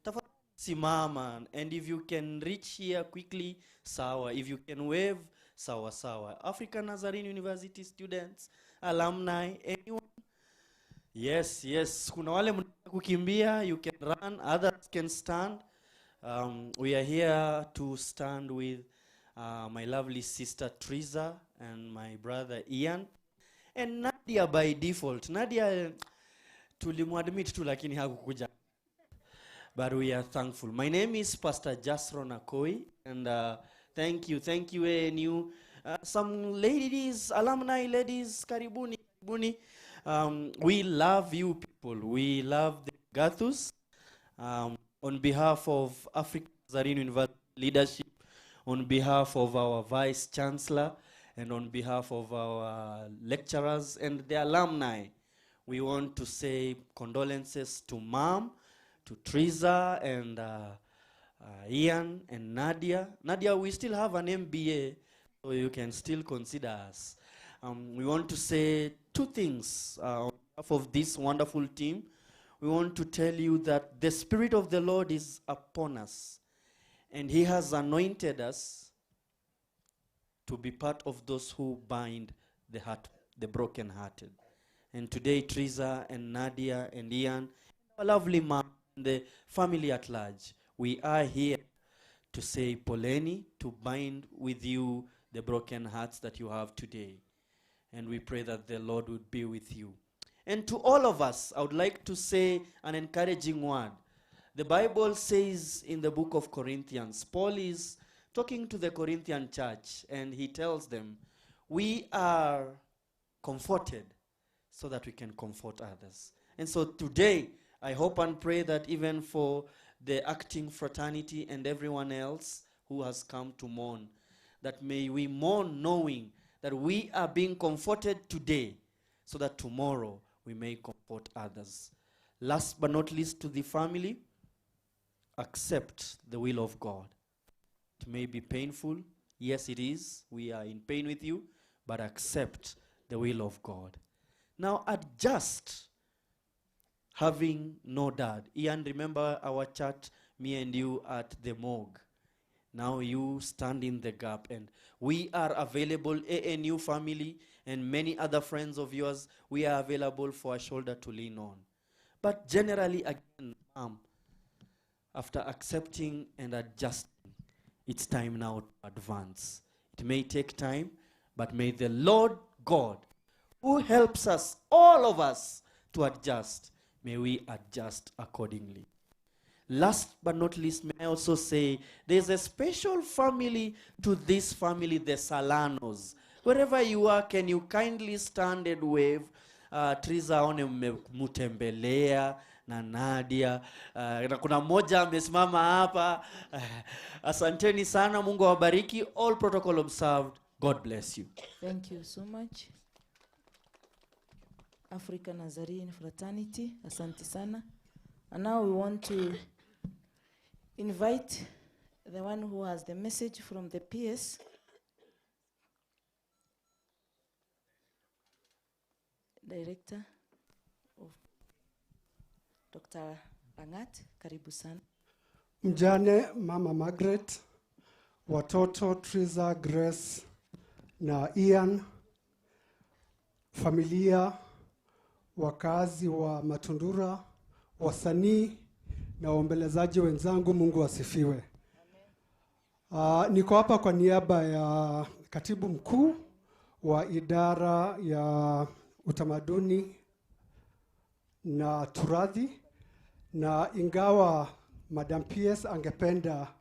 S15: tafadhali simama, and if you can reach here quickly, sawa. If you can wave, sawa sawa. African Nazarene University students, alumni, anyone? Yes, yes. Kuna wale mnataka kukimbia, you can run, others can stand. We are here to stand with my lovely sister Triza and my brother Ian and Nadia by default. Nadia tulimuadmit tu lakini hakukuja. But we are thankful. My name is Pastor Jasro Nakoi, and thank you ANU. Some ladies, alumni ladies, karibuni, karibuni. We love you people. We love the Gathus. On behalf of African Nazarene University leadership, on behalf of our Vice Chancellor, and on behalf of our lecturers and the alumni, we want to say condolences to Mom, to Triza, and Ian, and Nadia. Nadia, we still have an MBA, so you can still consider us. We want to say two things on behalf of this wonderful team. We want to tell you that the Spirit of the Lord is upon us, and He has anointed us to be part of those who bind the heart, the brokenhearted. And today, Triza and Nadia and Ian, our lovely mom, and the family at large, we are here to say poleni, to bind with you the broken hearts that you have today. And we pray that the Lord would be with you. And to all of us, I would like to say an encouraging word. The Bible says in the book of Corinthians, Paul is talking to the Corinthian church, and he tells them, we are comforted so that we can comfort others. And so today, I hope and pray that even for the acting fraternity and everyone else who has come to mourn, that may we mourn knowing that we are being comforted today so that tomorrow we may comfort others. Last but not least, to the family, accept the will of God. It may be painful. Yes, it is. We are in pain with you, but accept the will of God. Now adjust having no dad. Ian, remember our chat, me and you at the morgue. Now you stand in the gap, and we are available, ANU family and many other friends of yours, we are available for a shoulder to lean on. But generally, again, after accepting and adjusting, it's time now to advance. It may take time, but may the Lord God, who helps us, all of us, to adjust, may we adjust accordingly. Last but not least, may I also say, there's a special family to this family, the Salanos. Wherever you are, can you kindly stand and wave? Triza one mutembelea na Nadia. Na kuna mmoja amesimama hapa. Asanteni sana, Mungu awabariki. All protocol observed. God bless you.
S7: Thank you so much. African Nazarene Fraternity, asante sana. And now we want to invite the one who has the message from the PS. Director of Dr. Langat, karibu sana.
S1: Mjane Mama Margaret, watoto Triza, Grace na Ian, familia, wakazi wa Matundura, wasanii na waombelezaji wenzangu, Mungu asifiwe. Niko hapa kwa niaba ya katibu mkuu wa idara ya utamaduni na turadhi, na ingawa Madam PS angependa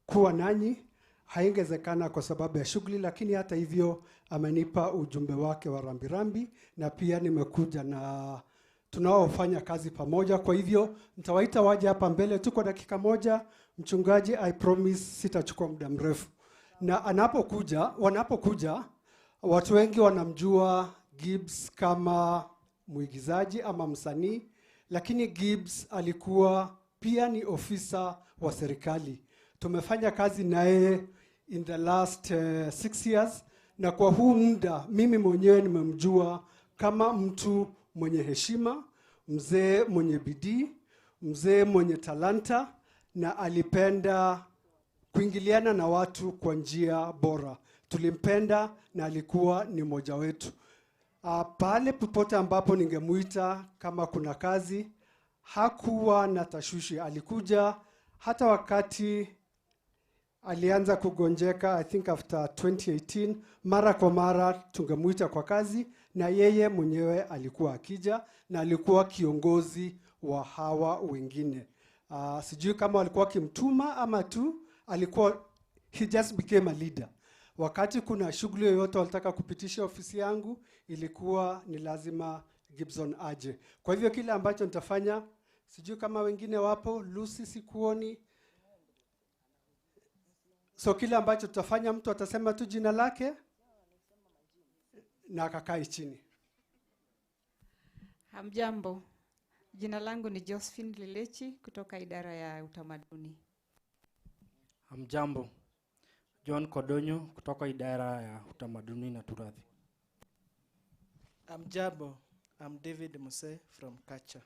S1: kuwa nanyi, haingewezekana kwa sababu ya shughuli, lakini hata hivyo amenipa ujumbe wake wa rambirambi, na pia nimekuja na tunaofanya kazi pamoja. Kwa hivyo nitawaita waje hapa mbele tu kwa dakika moja. Mchungaji, I promise sitachukua muda mrefu. Na anapokuja, wanapokuja, watu wengi wanamjua Gibbs kama muigizaji ama msanii, lakini Gibbs alikuwa pia ni ofisa wa serikali. Tumefanya kazi naye in the last 6 years, na kwa huu muda mimi mwenyewe nimemjua kama mtu mwenye heshima, mzee mwenye bidii, mzee mwenye talanta, na alipenda kuingiliana na watu kwa njia bora. Tulimpenda na alikuwa ni mmoja wetu. Pale popote ambapo ningemuita kama kuna kazi, hakuwa na tashwishi. Alikuja Hata wakati alianza kugonjeka, I think after 2018, mara kwa mara tungemuita kwa kazi na yeye mwenyewe alikuwa akija na alikuwa kiongozi wa hawa wengine. Sijui kama alikuwa akimtuma ama tu alikuwa, he just became a leader. Wakati kuna shughuli yoyote walitaka kupitisha ofisi yangu, ilikuwa ni lazima Gibson aje. Kwa hivyo kile ambacho nitafanya, sijui kama wengine wapo, Lucy sikuoni. So kile ambacho tutafanya, mtu atasema tu jina lake na akakae chini.
S2: Hamjambo. Jina langu ni Josephine Lelechi kutoka idara ya utamaduni.
S16: Hamjambo. John Kodonyo kutoka idara ya utamaduni na turathi.
S18: Hamjambo. I'm David Muse from Kacha.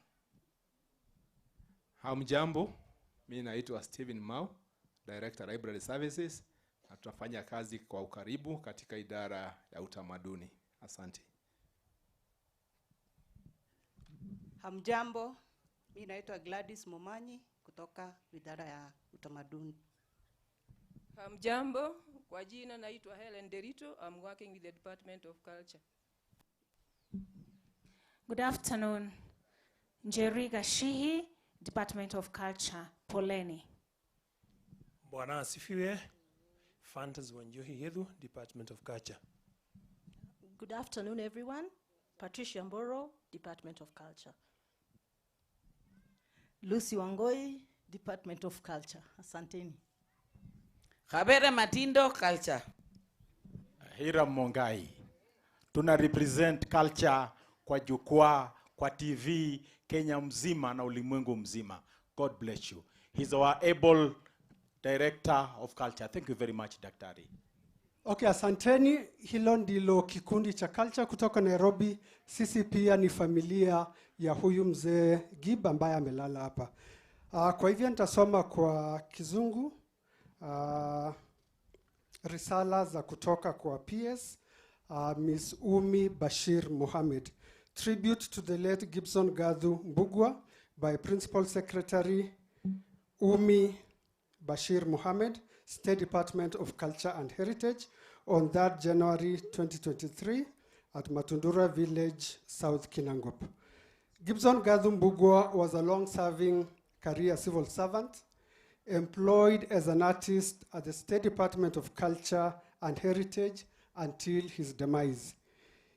S17: Hamjambo. Mimi naitwa Stephen Mau, Director Library Services, na tutafanya kazi kwa ukaribu katika idara ya utamaduni. Asante.
S20: Hamjambo, mimi naitwa Gladys Momanyi kutoka idara ya utamaduni.
S19: Hamjambo, kwa jina naitwa Helen Derito. I'm working with the Department of Culture.
S22: Good afternoon. Njeri Gashihi, Department of Culture, Poleni.
S23: Bwana asifiwe. Fantas Wanjohi Yedhu, Department of Culture.
S21: Good afternoon, everyone. Patricia Mboro, Department of Culture.
S7: Lucy Wangoi, Department of Culture. Asanteni.
S5: Habere Matindo, Culture.
S4: Hiram Mongai. Tuna represent culture kwa jukwaa, kwa TV, Kenya mzima na ulimwengu mzima. God bless you. He's our able Director of Culture. Thank you very much, Daktari.
S1: Okay, asanteni. Hilo ndilo kikundi cha culture kutoka Nairobi. Sisi pia ni familia ya huyu mzee Gib ambaye amelala hapa. Kwa hivyo nitasoma kwa Kizungu risala za kutoka kwa PS Miss Umi Bashir Mohamed. Tribute to the late Gibson Gathu Mbugua by Principal Secretary Umi Bashir Mohamed, State Department of Culture and Heritage, on 3rd January 2023 at Matundura Village, South Kinangop. Gibson Gathu Mbugua was a long-serving career civil servant, employed as an artist at the State Department of Culture and Heritage until his demise.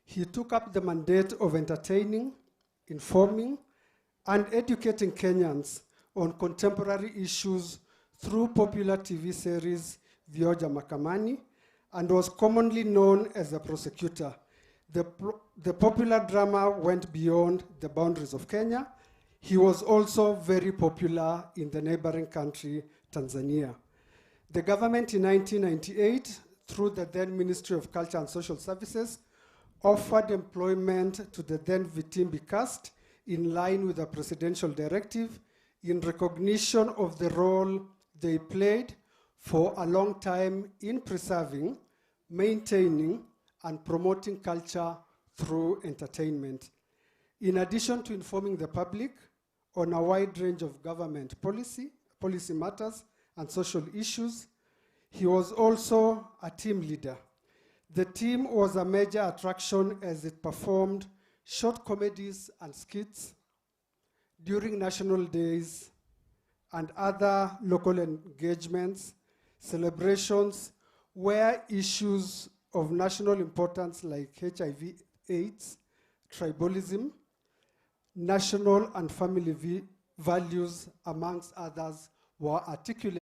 S1: He took up the mandate of entertaining, informing, and educating Kenyans on contemporary issues through popular TV series Vioja Mahakamani, and was commonly known as a prosecutor. The popular drama went beyond the boundaries of Kenya. He was also very popular in the neighboring country, Tanzania. The government in 1998, through the then Ministry of Culture and Social Services, offered employment to the then Vitimbi cast in line with a presidential directive in recognition of the role they played for a long time in preserving, maintaining, and promoting culture through entertainment. In addition to informing the public on a wide range of government policy matters and social issues, he was also a team leader. The team was a major attraction as it performed short comedies and skits during national days and other local engagements, celebrations where issues of national importance like HIV, AIDS, tribalism, national and family values, amongst others, were articulated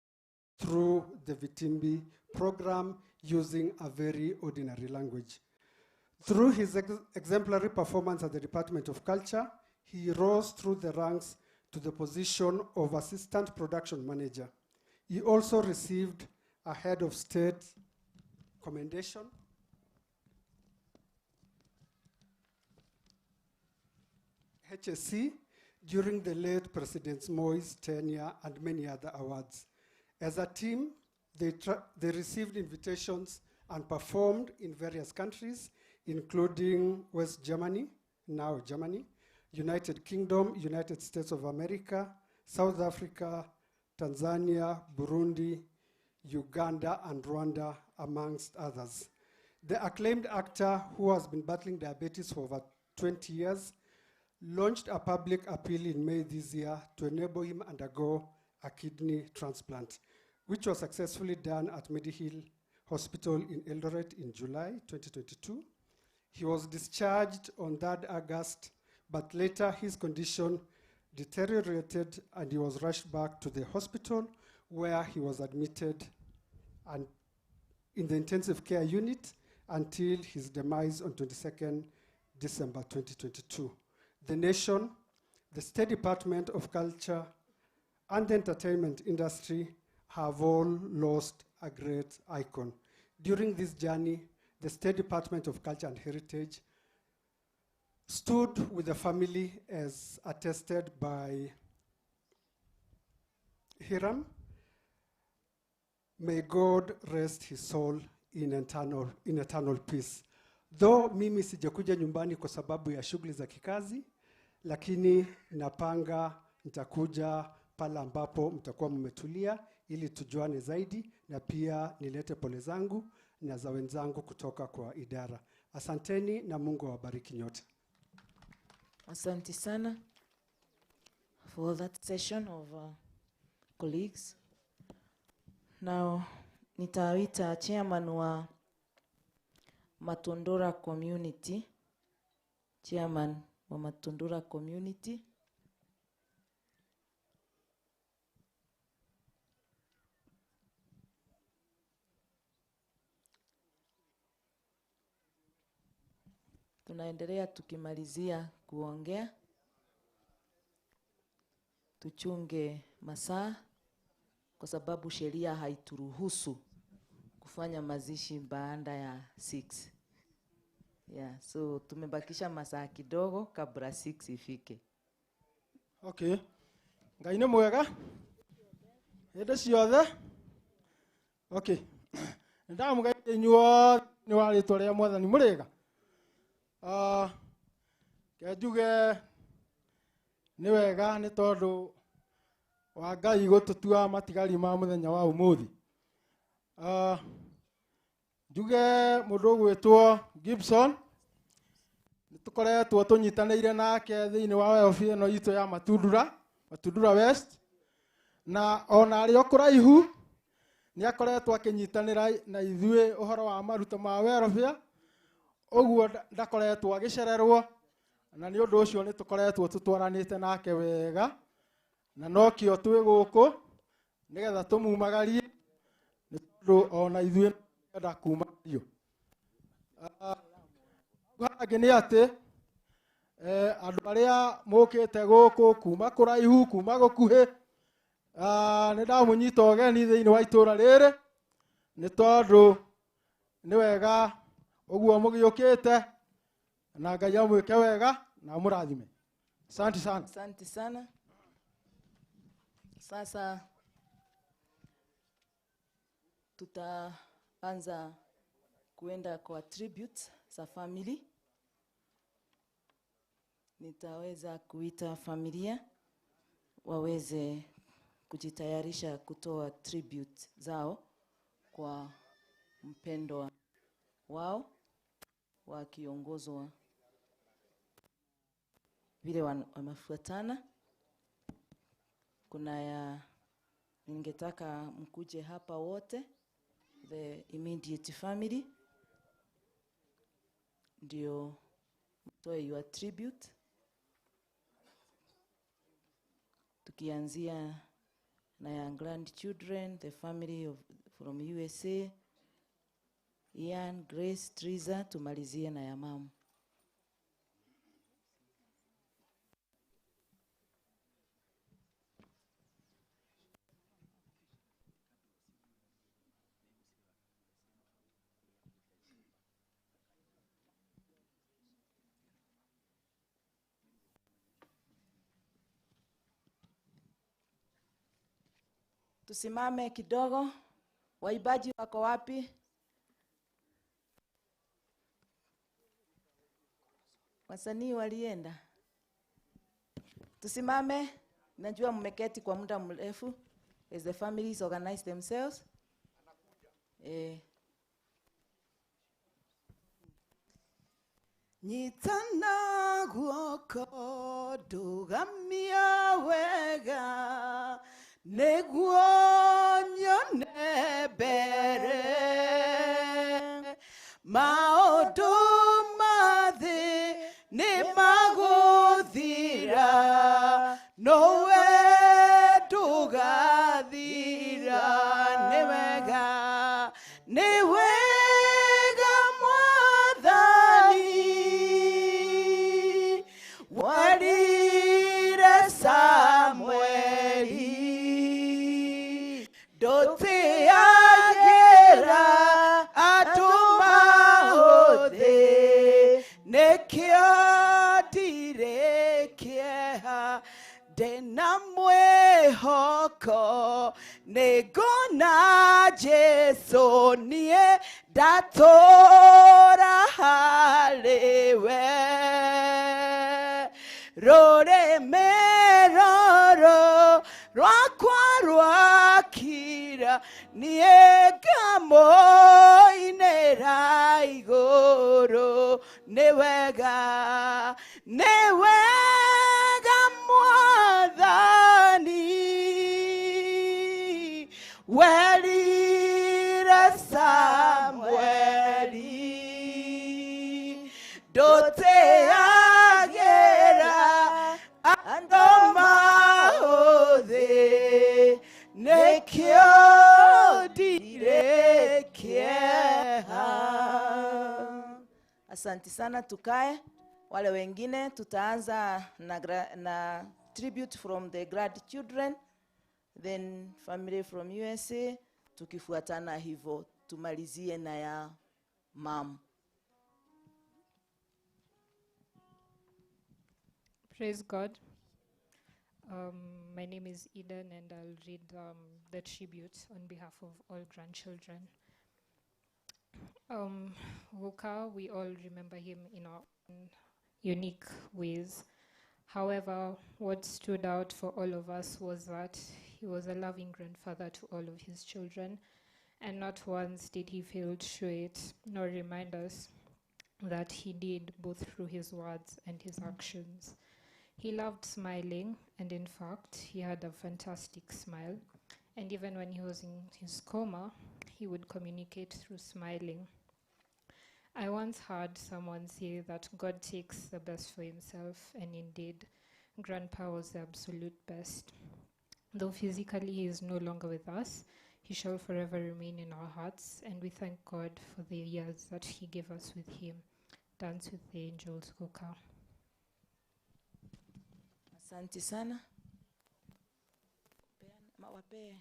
S1: through the Vitimbi program using a very ordinary language. Through his exemplary performance at the Department of Culture, he rose through the ranks to the position of Assistant Production Manager. He also received a Head of State commendation. HSC during the late President Moi's tenure and many other awards. As a team, they received invitations and performed in various countries, including West Germany, now Germany, United Kingdom, United States of America, South Africa, Tanzania, Burundi, Uganda, and Rwanda, amongst others. The acclaimed actor, who has been battling diabetes for over 20 years, launched a public appeal in May this year to enable him undergo a kidney transplant, which was successfully done at Medihill Hospital in Eldoret in July 2022. He was discharged on 3rd August, but later his condition deteriorated and he was rushed back to the hospital where he was admitted and in the intensive care unit until his demise on 22nd December 2022. The nation, the State Department of Culture, and the entertainment industry have all lost a great icon. During this journey, the State Department of Culture and Heritage stood with the family as attested by Hiram. May God rest his soul in eternal peace. Though mimi sijakuja nyumbani kwa sababu ya shughuli za kikazi, lakini napanga nitakuja pale ambapo mtakuwa mmetulia ili tujuane zaidi na pia nilete pole zangu na za wenzangu kutoka kwa idara. Asanteni na Mungu awabariki nyote.
S7: Asante sana for that session of colleagues. Now nitaita chairman wa Matondora Community, chairman wa Matondora Community. Tunaendelea tukimalizia kuongea. Tuchunge masaa kwa sababu sheria haituruhusu kufanya mazishi baada ya 6. Yeah, so tumebakisha masaa kidogo kabla 6 ifike.
S3: Okay. Ngai nĩ mwega. Hĩndĩ ciothe. Okay. Nĩndamũgeithia inyuothe nĩ wa rĩtwa rĩa Mwathani mũrĩega. Ke njuge nĩ wega nĩ tondũ wa Ngai gũtũtua matigari ma mũthenya wa ũmũthĩ. Njuge mũndũ ũgwĩtwo Gibson nĩ tũkoretwo tũnyitanĩire nake thĩinĩ wa welfare ĩno itũ ya Matundura West, na ona arĩ o kũraihu nĩ akoretwo akĩnyitanĩra na ithuĩ ũhoro wa maruta ma welfare, ũguo ndakoretwo agĩcererwo, na nĩ ũndũ ũcio nĩ tũkoretwo tũtwaranĩte nake wega, na nokĩo twĩ gũkũ nĩgetha tũmumagarie nĩ tondũ ona ithuĩ enda kumagario. Hangĩ nĩ atĩ andũ arĩa mũkĩte gũkũ kuma kũraihu kuma gũkuhĩ, nĩ ndamũnyita ũgeni thĩinĩ wa itũra rĩrĩ nĩ tondũ nĩ wega ũguo mũgĩũkĩte, na Ngai amwĩke wega na amũrathime. Asante sana.
S7: Asante sana. Sasa tutaanza kuenda kwa tribute za family. Nitaweza kuita familia waweze kujitayarisha kutoa tribute zao kwa mpendwa wao wakiongozwa vile wamefuatana. Kuna ya ningetaka mkuje hapa wote, the immediate family, ndio mtoe your tribute. Tukianzia na ya grandchildren, the family of, from USA, Ian, Grace, Triza, tumalizie na ya mama. Tusimame kidogo. Waibaji wako wapi? Wasanii walienda. Tusimame. Najua mmeketi kwa muda mrefu. As the families organize themselves.
S8: Nyitana guoko ndugamia wega nĩguo nyone mbere maũndũ ma thĩ nĩ magũthira nowe ndũgathira. Nĩ wega, nĩ wega Mwathani warire Samueli ndũtĩagĩra andũ mahũthĩ nĩkĩo ndirĩ kĩeha ndĩna mwĩhoko nĩngona Jesũ niĩ ndatũra harĩwe rũrĩmĩ rũrũ rwakwa rwakira niĩ ngamũinĩra igũrũ. Nĩ wega, nĩ wega Mwathani werire Samueli ndũtĩagĩra andũ mahũthĩ nĩkĩo ndirĩ kĩeha.
S7: Asante sana, tukae. Wale wengine tutaanza na tribute from the grandchildren, then family from USA, tukifuatana hivyo tumalizie na ya mom.
S9: Praise God. My name is Eden, and I'll read the tribute on behalf of all grandchildren. Guka, we all remember him in our own unique ways. However, what stood out for all of us was that he was a loving grandfather to all of his children, and not once did he fail to show it, nor remind us that he did, both through his words and his actions. He loved smiling, and in fact, he had a fantastic smile. And even when he was in his coma, he would communicate through smiling. I once heard someone say that God takes the best for himself, and indeed, Grandpa was the absolute best. Though physically he is no longer with us, he shall forever remain in our hearts, and we thank God for the years that he gave us with him. Dance with the angels, Guka.
S7: Asante sana. Wape.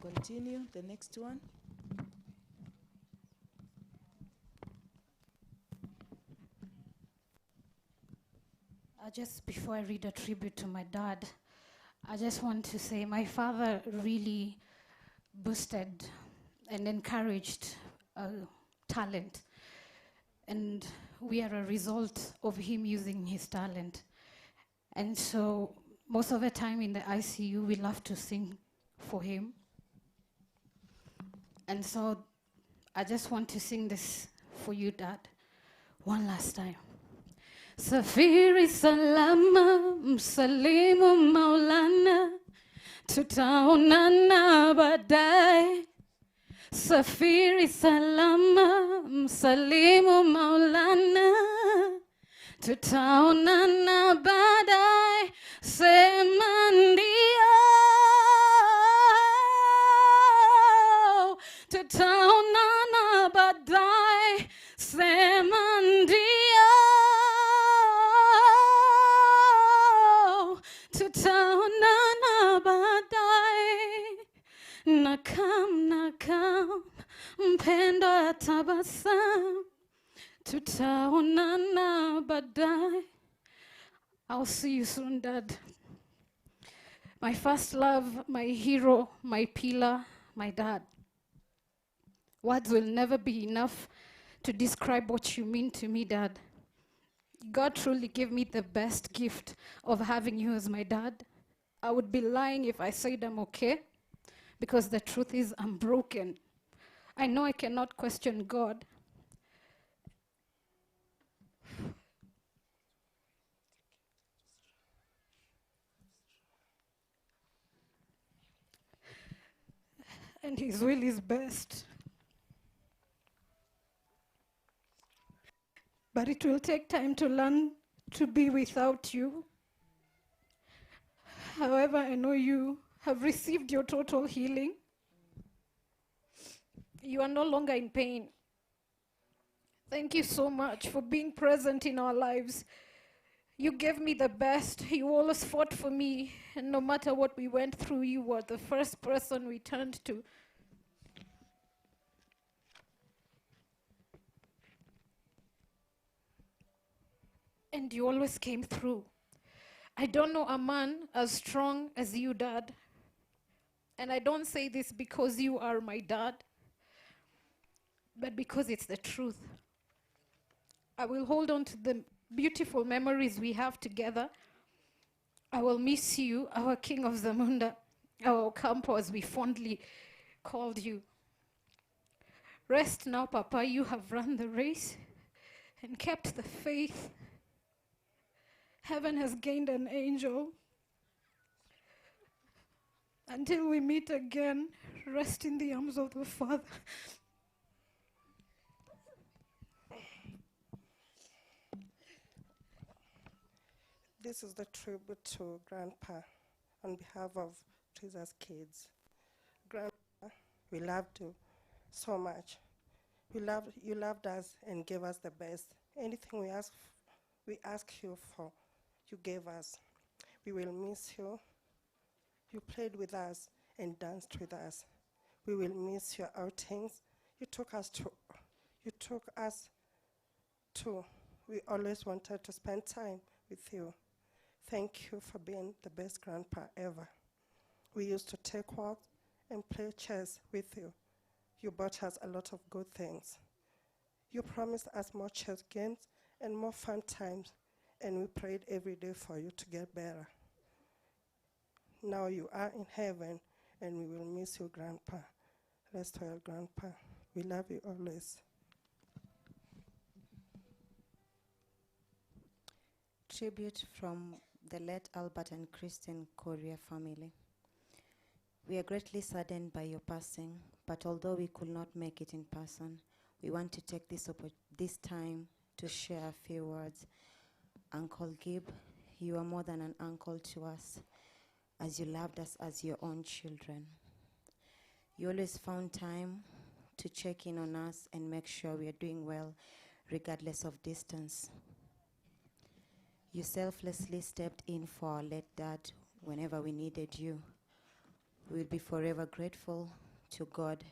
S7: Continue the next one.
S14: Just before I read a tribute to my dad, I just want to say my father really boosted and encouraged talent. And we are a result of him using his talent. And so most of the time in the ICU, we love to sing for him. And so I just want to sing this for you, Dad, one last time. Safiri salama, msalimu Maulana, tutaonana baadaye. Safiri salama, msalimu Maulana, tutaonana baadaye. Sema ndio, tutaonana baadaye. Sema ndio, tutaonana baadaye. Nakam, mpendwa tabasamu, tutaonana baadaye. I'll see you soon, Dad. My first love, my hero, my pillar, my dad. Words will never be enough to describe what you mean to me, Dad. God truly gave me the best gift of having you as my dad. I would be lying if I said I'm okay, because the truth is I'm broken. I know I cannot question God. And his will is best. But it will take time to learn to be without you. However, I know you have received your total healing. You are no longer in pain. Thank you so much for being present in our lives. You gave me the best. You always fought for me. And no matter what we went through, you were the first person we turned to. And you always came through. I don't know a man as strong as you, Dad. And I don't say this because you are my dad, but because it's the truth. I will hold on to the beautiful memories we have together. I will miss you, our King of Zamunda, our Ocampo, as we fondly called you. Rest now, Papa. You have run the race and kept the faith. Heaven has gained an angel. Until we meet again, rest in the arms of the Father.
S6: This is the tribute to Grandpa on behalf of Teresa's kids. Grandpa, we loved you so much. You loved us and gave us the best. Anything we ask you for, you gave us. We will miss you. You played with us and danced with us. We will miss your outings. You took us to. We always wanted to spend time with you. Thank you for being the best grandpa ever. We used to take walks and play chess with you. You bought us a lot of good things. You promised us more chess games and more fun times, and we prayed every day for you to get better. Now you are in heaven, and we will miss you, Grandpa. Rest well, Grandpa. We love you always.
S10: Tribute from the late Albert and Christine Correa family. We are greatly saddened by your passing, but although we could not make it in person, we want to take this time to share a few words. Uncle Gib, you are more than an uncle to us, as you loved us as your own children. You always found time to check in on us and make sure we are doing well, regardless of distance. You selflessly stepped in for our late dad whenever we needed you. We will be forever grateful to God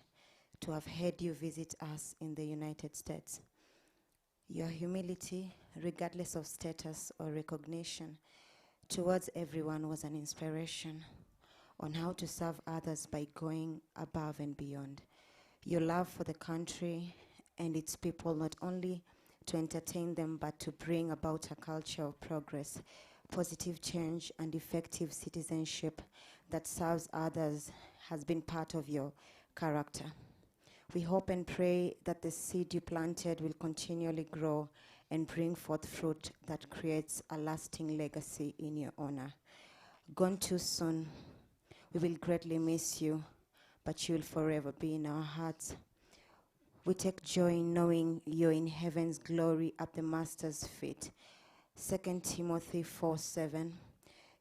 S10: to have had you visit us in the United States. Your humility, regardless of status or recognition, towards everyone was an inspiration on how to serve others by going above and beyond. Your love for the country and its people, not only to entertain them, but to bring about a culture of progress, positive change, and effective citizenship that serves others, has been part of your character. We hope and pray that the seed you planted will continually grow and bring forth fruit that creates a lasting legacy in your honor. Gone too soon, we will greatly miss you, but you will forever be in our hearts. We take joy in knowing you're in heaven's glory at the Master's feet. 2 Timothy 4:7.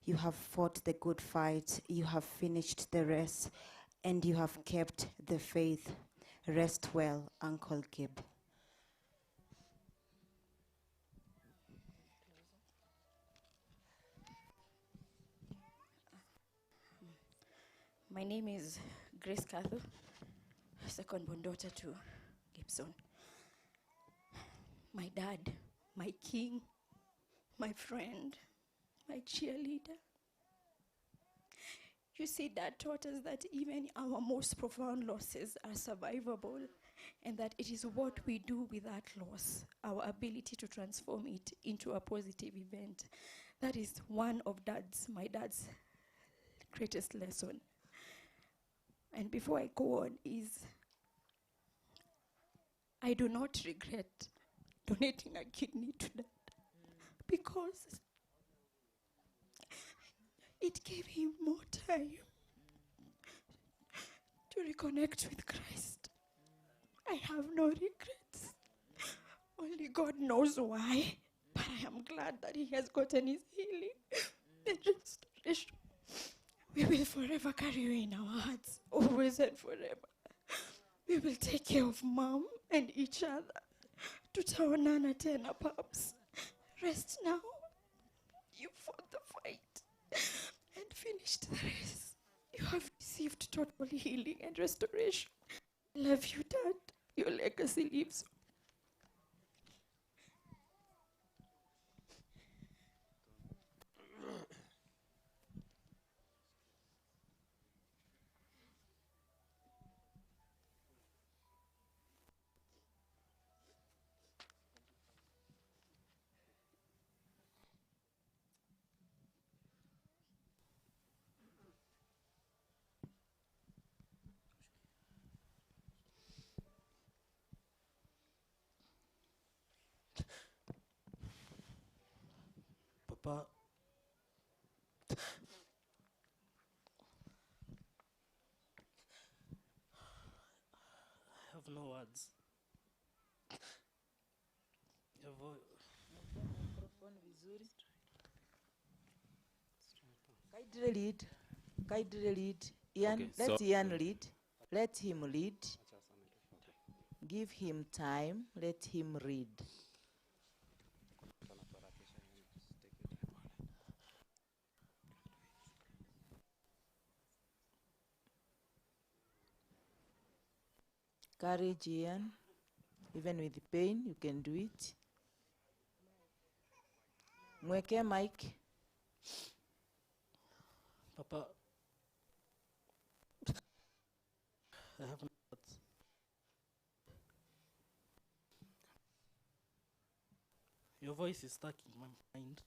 S10: You have fought the good fight, you have finished the race, and you have kept the faith. Rest well, Uncle Gib.
S11: My name is Grace Kathu, second born daughter to Gibson. My dad, my king, my friend, my cheerleader. You see, Dad taught us that even our most profound losses are survivable, and that it is what we do with that loss, our ability to transform it into a positive event. That is one of my dad's greatest lesson. And before I go on is, I do not regret donating a kidney to Dad, because it gave him more time to reconnect with Christ. I have no regrets. Only God knows why, but I am glad that he has gotten his healing and restoration. We will forever carry you in our hearts, always and forever. We will take care of Mom and each other. Tutaonana tena, Pops. Rest now. You fought the fight and finished the race. You have received total healing and restoration. I love you, Dad. Your legacy lives on.
S16: Papa, I have no words. Your voice.
S7: Kindly lead. Kindly lead. Ian,
S12: Okay,
S7: let
S12: so-
S7: Ian lead. Let him lead. Give him time. Let him read. Courage, Ian. Even with the pain, you can do it. Mweke mic.
S16: Papa, I have no words. Your voice is stuck in my mind.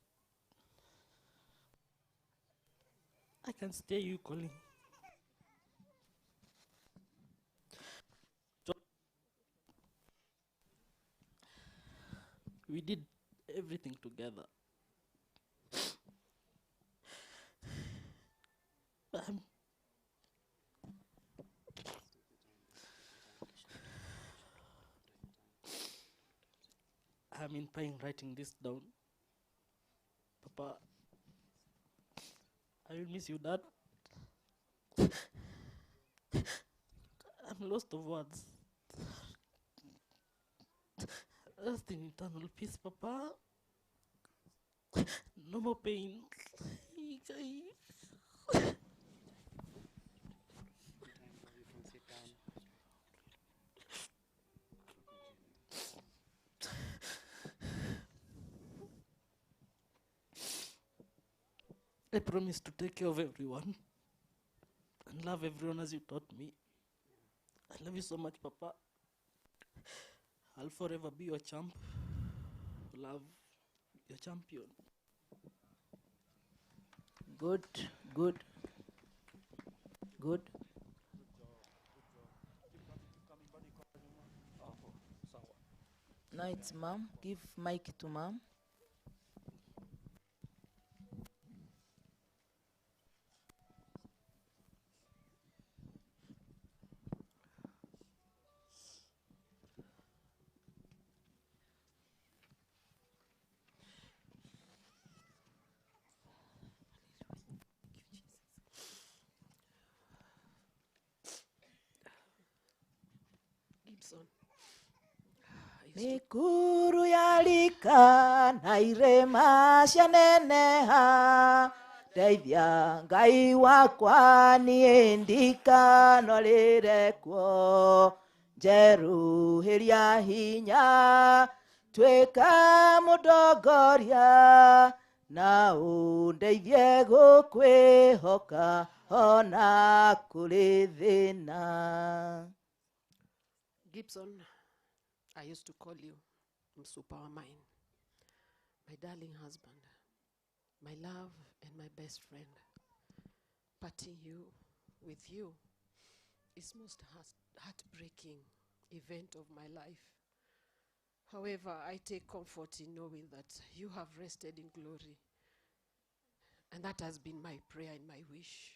S16: I can stay you calling. We did everything together. I'm in pain writing this down. Papa, I will miss you, Dad. I'm lost of words. Rest in eternal peace, Papa. No more pain. I promise to take care of everyone and love everyone as you taught me. I love you so much, Papa. I'll forever be your champ. Love, your champion.
S7: Good, good, good. Now it's Mom. Give mic to Mom. Mikuru yalika na irema cianeneha ndeithia Ngai wakwa niĩ ndikanolĩre kuo njeruhĩria hinya tuĩka mũndongoria Na ũndeithie gũkwĩhoka ona kũrĩ thĩna.
S12: Gibson, I used to call you Msupa wa mine, my darling husband, my love and my best friend. Parting you with you is most heartbreaking event of my life. However, I take comfort in knowing that you have rested in glory. And that has been my prayer and my wish.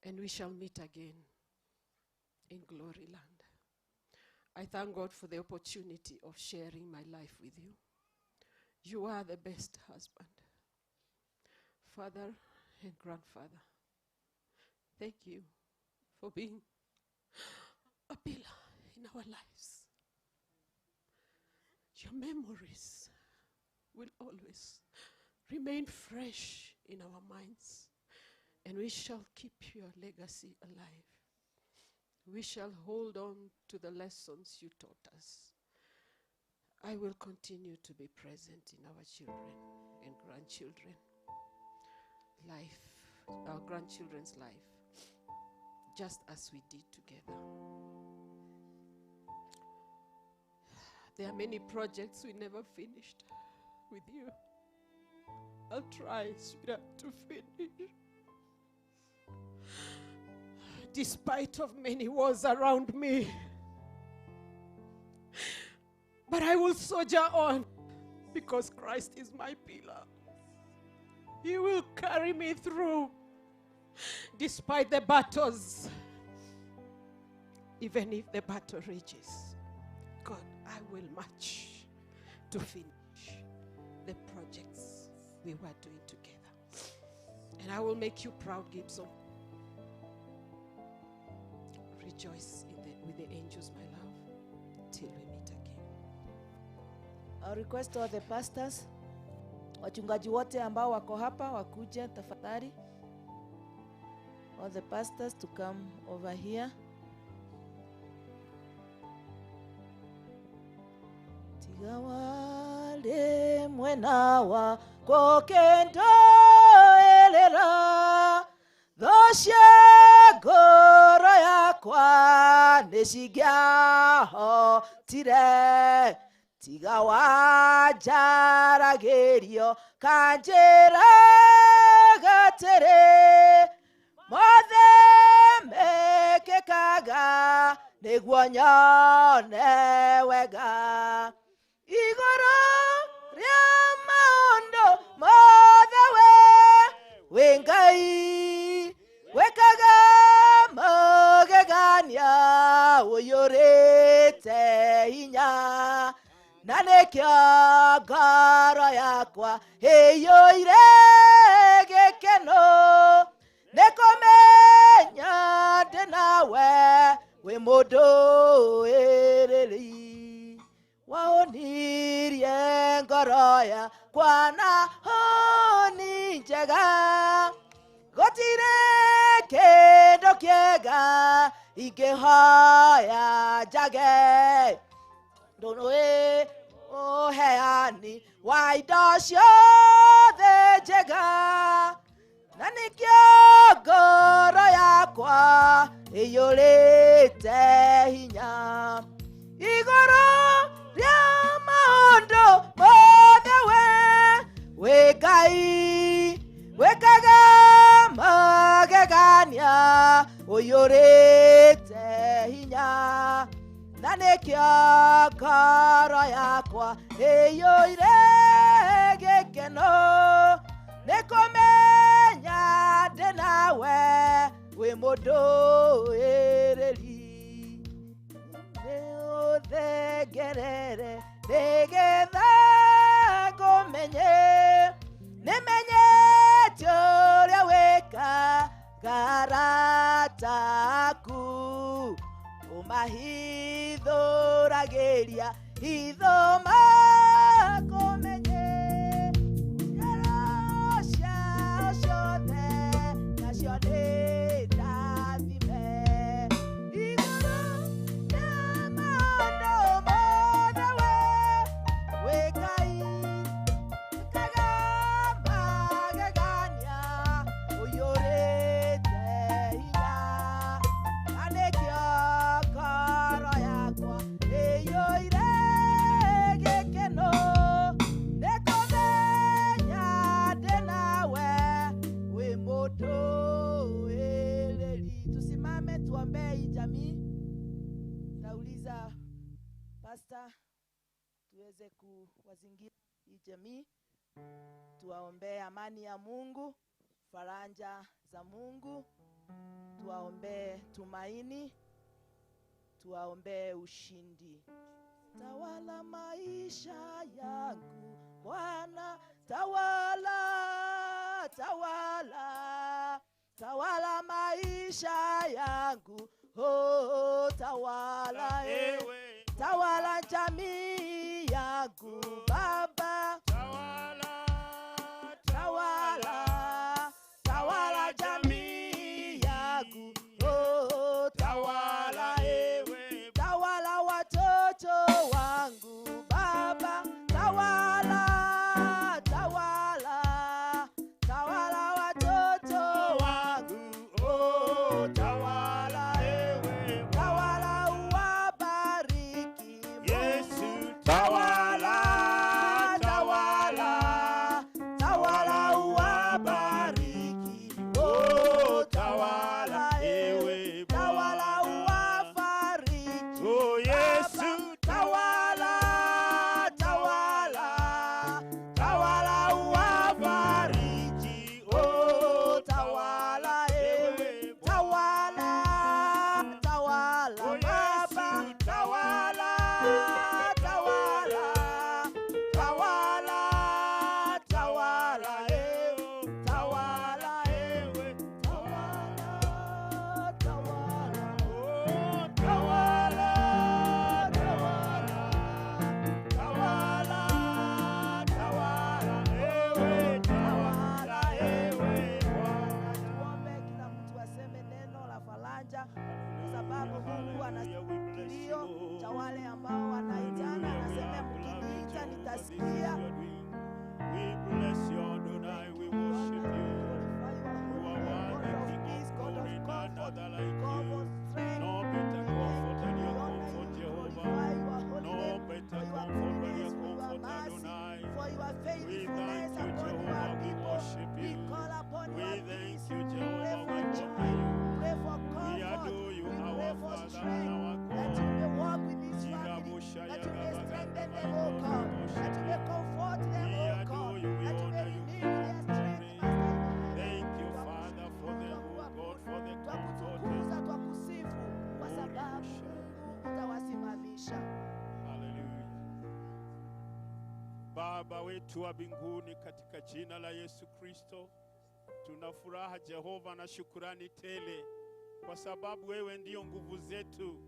S12: And we shall meet again in glory land. I thank God for the opportunity of sharing my life with you. You are the best husband, father and grandfather. Thank you for being a pillar in our lives. Your memories will always remain fresh in our minds, and we shall keep your legacy alive. We shall hold on to the lessons you taught us. I will continue to be present in our children and grandchildren life, our grandchildren's life, just as we did together. There are many projects we never finished with you. I'll try, sweetheart, to finish. Despite of many wars around me, but I will soldier on because Christ is my pillar. He will carry me through despite the battles. Even if the battle rages, God, I will march to finish the projects we were doing together. And I will make you proud, Gibson. Rejoice with the angels, my love, till we meet again.
S7: I request all the pastors, wachungaji wote ambao wako hapa wakuje tafadhali. All the pastors to come over here. Tiga wale mwena wa kokendo elera thoshe ngoro yakwa nĩcingĩahotire tiga wanjaragĩrio kanjĩra gatĩrĩ mothe mekĩkaga nĩguo nyone wega igũrũ rĩa maũndũ mothe we wĩ Ngai wĩkaga magegania ũiyũrĩte hinya na nĩkĩo ngoro yakwa ĩiyũire gĩkeno nĩ kũmenya ndĩ nawe wĩ mũndũ ĩrĩri waonirie ngoro yakwa na honi njega gũtirĩ kĩndũ kĩega ingĩhoya njage ndũnũĩ ũheani wa indo ciothe njega na nĩkĩo ngoro yakwa ĩiyũrĩte hinya igũrũ rĩa maũndũ mothe we wĩ Ngai wĩkaga magegania ũiyũrĩte hinya na nĩkĩo ngoro yakwa ĩiyũire gĩkeno nĩ kũmenya ndĩ nawe wĩ mũndũ ĩrĩri nĩ ũthengerere nĩgetha ngũmenye nĩmenyete ũrĩa wĩkaga arata aku ũmahithũragĩria hitho makũmenye njĩra ciao ciothe nacio nĩ ndathime igũrũ rĩa maũndũ mothe we Pastor, tuweze kuwazingira hii jamii, tuwaombee amani ya Mungu, faraja za Mungu, tuwaombee tumaini, tuwaombee ushindi. Tawala maisha yangu Bwana, tawala, tawala, tawala maisha yangu, oh, tawala, ewe, tawala jamii yangu Baba, tawala, tawala, tawala jamii yangu, oh, tawala, ewe, tawala watoto wangu Baba, tawala, tawala, tawala watoto wangu, oh, tawala, ewe, tawala uwabariki Yesu, tawala, tawala, tawala uwabariki, oh, tawala, ewe, tawala uwafariji, oh, Yesu, tawala, tawala, tawala uwafariji, oh, tawala, ewe, tawala, tawala, Baba, tawala, tawala, tawala, tawala, ewe, tawala, ewe, tawala, tawala, oh, tawala, tawala, tawala, tawala, ewe, tawala, ewe, Bwana. Tuombe kila mtu aseme neno la faraja, kwa sababu Mungu ana kilio cha wale ambao wanaitana, anasema mkiniita nitasikia.
S2: We bless you, Adonai. We worship you. You are worthy, King of glory, none other like you. No better comfort than your comfort, Jehovah. No better comfort than your comfort, Adonai.
S7: For your
S2: We
S7: faithfulness
S2: thank you,
S7: upon your
S2: Jehovah. We
S7: people.
S2: worship
S7: We
S2: you.
S7: call upon
S2: We
S7: your
S2: thank
S7: peace.
S2: you,
S7: We pray
S2: Jehovah.
S7: for
S2: We
S7: joy.
S2: honor you.
S7: Pray for
S2: We
S7: comfort.
S2: adore you,
S7: We
S2: our
S7: pray for
S2: Father and
S7: strength.
S2: our
S7: That you
S2: God.
S7: may walk with this family. That you may strengthen them, O God. That you may comfort them,
S2: We
S7: O
S2: adore
S7: God.
S2: you, we
S7: That you may
S2: honor you,
S7: renew
S2: King
S7: their
S2: of
S7: strength,
S2: glory.
S7: Master in heaven.
S2: Thank you, Father, for the oh God, for the comfort.
S7: Twakutukuza, twakusifu kwa sababu Mungu utawasimamisha.
S2: Hallelujah. Baba wetu wa mbinguni, katika jina la Yesu Kristo, tuna furaha Jehova na shukurani tele, kwa sababu wewe ndiyo nguvu zetu.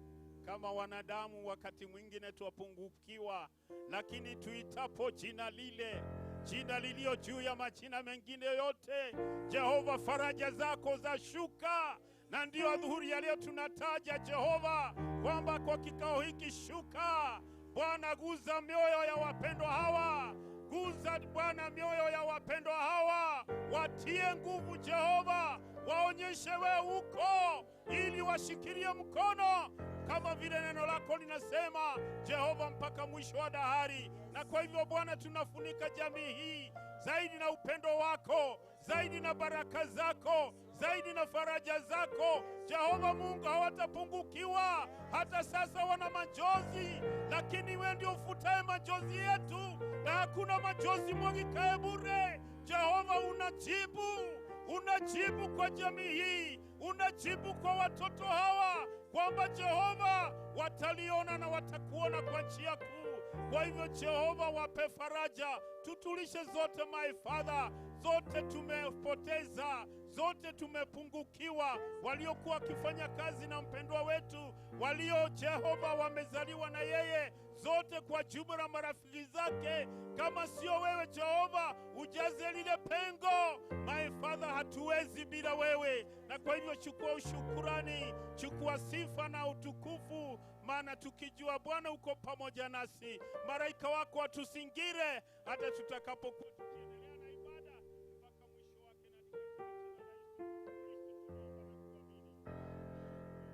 S2: Kama wanadamu, wakati mwingine twapungukiwa, lakini tuitapo jina lile, jina lilio juu ya majina mengine yote, Jehova, faraja zako za shuka, na ndiyo adhuhuri ya leo tunataja Jehova kwamba kwa kikao hiki shuka Bwana, guza mioyo ya wapendwa hawa, guza Bwana mioyo ya wapendwa hawa, watie nguvu Jehova, waonyeshe wewe uko, ili washikilie mkono kama vile neno lako linasema Jehova, mpaka mwisho wa dahari. Na kwa hivyo Bwana, tunafunika jamii hii zaidi na upendo wako, zaidi na baraka zako, zaidi na faraja zako. Jehova Mungu, hawatapungukiwa. Hata sasa wana majozi, lakini wewe ndio ufutaye majozi yetu, na hakuna majozi mwagikaye bure. Jehova, unajibu, unajibu kwa jamii hii, unajibu kwa watoto hawa kwamba Jehova wataliona na watakuona kwa njia kuu. Kwa hivyo Jehova, wape faraja, tutulishe zote my Father, zote tumepoteza, zote tumepungukiwa, waliokuwa wakifanya kazi na mpendwa wetu, walio Jehova wamezaliwa na yeye, zote kwa jumla marafiki zake. Kama sio wewe Jehova, ujaze lile pengo. My Father, hatuwezi bila wewe, na kwa hivyo chukua ushukurani, chukua sifa na utukufu, maana tukijua Bwana uko pamoja nasi, malaika wako watusingire hata tutakapokuwa tukiendelea na ibada mpaka mwisho wake, na ni katika jina la Yesu Kristo tunaomba na kuamini.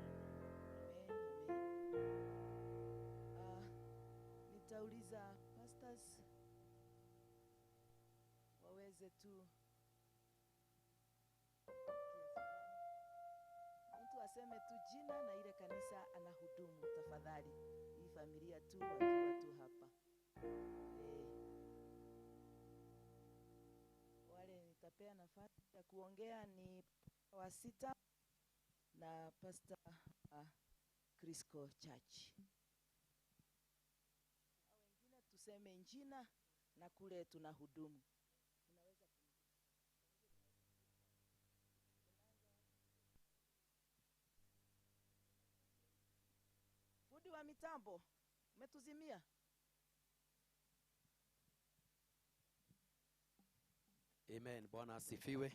S7: Nitauliza pastors waweze tu mtu aseme tu jina na ile kanisa anahudumu, tafadhali. Hii familia tu wakiwa tu hapa. Wale nitapea nafasi ya kuongea ni wa sita na Pastor Crisco Church. Wengine tuseme njina na kule tunahudumu. Fundi wa mitambo, umetuzimia.
S13: Amen. Bwana asifiwe.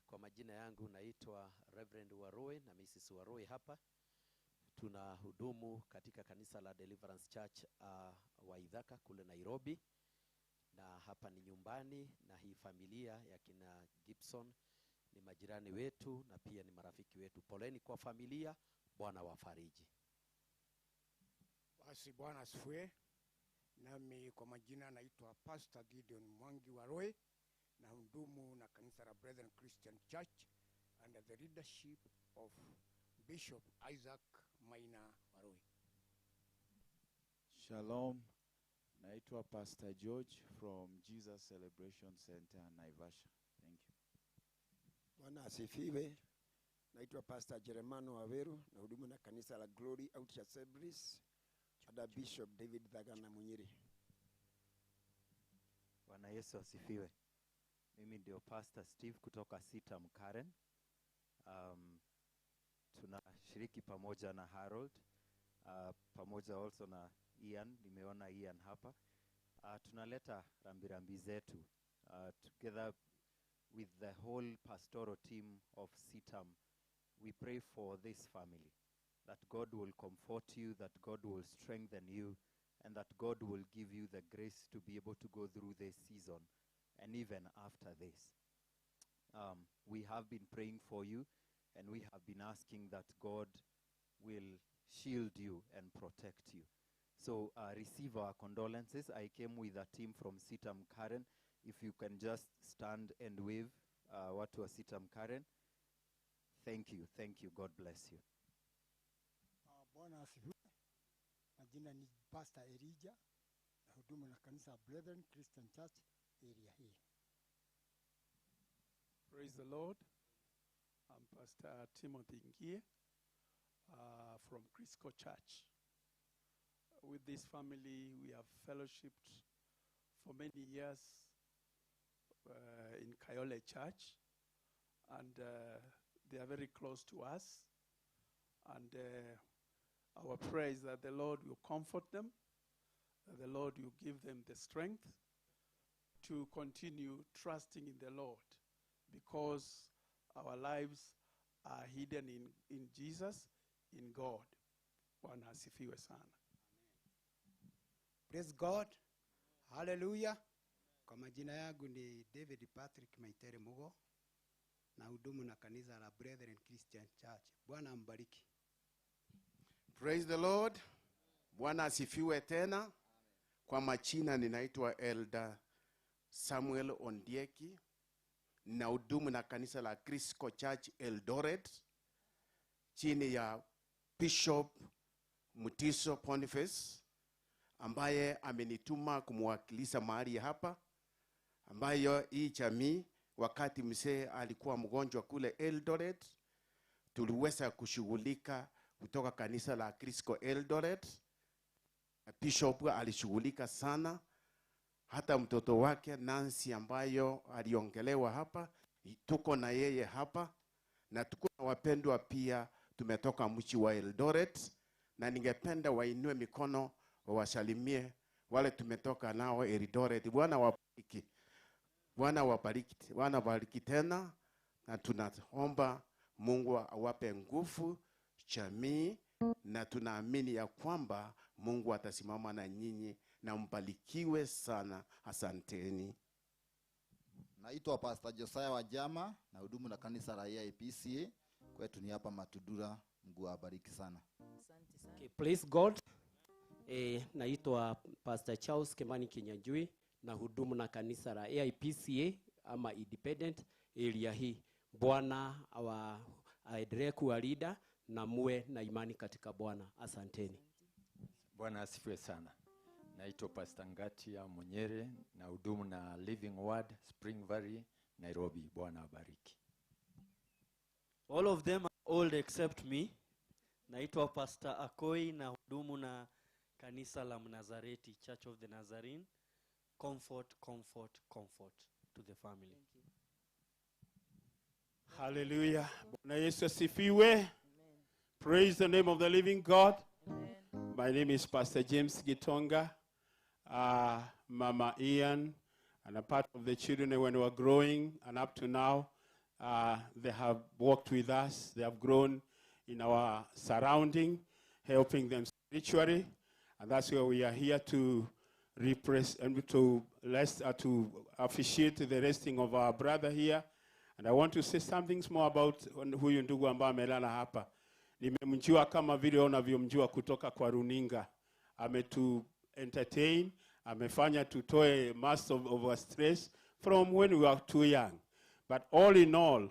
S13: Kwa majina yangu naitwa Reverend Warui na Mrs. Warui hapa. Tunahudumu katika kanisa la Deliverance Church Waithaka kule Nairobi. Na hapa ni nyumbani, na hii familia ya kina Gibson ni majirani wetu na pia ni marafiki wetu. Poleni kwa familia, Bwana wafariji.
S15: Basi Bwana asifiwe. Nami kwa majina naitwa Pastor Gideon Mwangi Warui, na hudumu na kanisa la Brethren Christian Church under the leadership of Bishop Isaac Maina Warui.
S18: Shalom. Naitwa Pastor George from Jesus Celebration Center, Naivasha. Thank you.
S24: Bwana asifiwe. Naitwa Pastor Jeremano Waweru, na hudumu na kanisa la Glory Outreach Assemblies under Bishop David Dhagana Munyiri.
S25: Bwana Yesu asifiwe. Mimi ndio Pastor Steve kutoka Sitam Karen. Tunashiriki pamoja na Harold, pamoja also na Ian. Nimeona Ian hapa. Tunaleta rambirambi zetu together with the whole pastoral team of Sitam. We pray for this family, that God will comfort you, that God will strengthen you, and that God will give you the grace to be able to go through this season and even after this. We have been praying for you, and we have been asking that God will shield you and protect you. So receive our condolences. I came with a team from Sitam Karen. If you can just stand and wave, watu wa Sitam Karen. Thank you, thank you. God bless you.
S26: Bwana asifiwe. Majina ni Pastor Elijah, na hudumu na kanisa Brethren Christian Church area hii.
S27: Praise the Lord. I'm Pastor Timothy Ngie from Crisco Church. With this family, we have fellowshipped for many years in Kayole Church, and they are very close to us. And our prayer is that the Lord will comfort them, that the Lord will give them the strength to continue trusting in the Lord, because our lives are hidden in Jesus, in God. Bwana asifiwe sana.
S26: Praise God. Hallelujah. Kwa majina yangu ni David Patrick Maitere Mugo, na hudumu na kanisa la Brethren Christian Church. Bwana ambariki.
S28: Praise the Lord. Bwana asifiwe tena. Kwa majina ninaitwa Elder Samuel Ondieki, na hudumu na kanisa la Crisco Church Eldoret chini ya Bishop Mutiso Boniface, ambaye amenituma kumwakilisha mahali hapa, ambayo hii jamii wakati mzee alikuwa mgonjwa kule Eldoret tuliweza kushughulika kutoka kanisa la Crisco Eldoret. Bishop alishughulika sana, hata mtoto wake Nancy ambayo aliongelewa hapa, tuko na yeye hapa, na tuko na wapendwa pia tumetoka mji wa Eldoret, na ningependa wainue mikono wawasalimie wale tumetoka nao Eldoret. Bwana wabariki. Bwana wabariki. Bwana wabariki tena, na tunaomba Mungu awape nguvu jamii, na tunaamini ya kwamba Mungu atasimama na nyinyi, na mbarikiwe sana. Asanteni.
S29: Naitwa Pastor Josiah Wajama, na hudumu na kanisa la AIPCA. Kwetu ni hapa Matudura. Mungu awabariki sana.
S7: Asante sana.
S30: Okay, praise God. Naitwa Pastor Charles Kimani Kinyanjui, na hudumu na kanisa la AIPCA ama Independent area hii. Bwana aendelee kuwalinda na muwe na imani katika Bwana. Asanteni.
S25: Bwana asifiwe sana. Naitwa Pastor Ngatia Munyere na hudumu na Living Word Spring Valley, Nairobi. Bwana abariki.
S1: All of them are old except me. Naitwa Pastor Akoi na hudumu na kanisa la Mnazareti, Church of the Nazarene. Comfort, comfort, comfort to the family.
S2: Hallelujah. Bwana Yesu asifiwe. Praise the name of the living God. My name is Pastor James Gitonga. Mama Ian, and a part of the children when we were growing and up to now, they have walked with us. They have grown in our surrounding, helping them spiritually. And that's where we are here to repress and to officiate the resting of our brother here. And I want to say something small about huyu ndugu ambaye amelala hapa. Nimemjua kama vile unavyomjua kutoka kwa runinga. Ametu entertain, amefanya tutoe most of our stress from when we were too young. But all in all,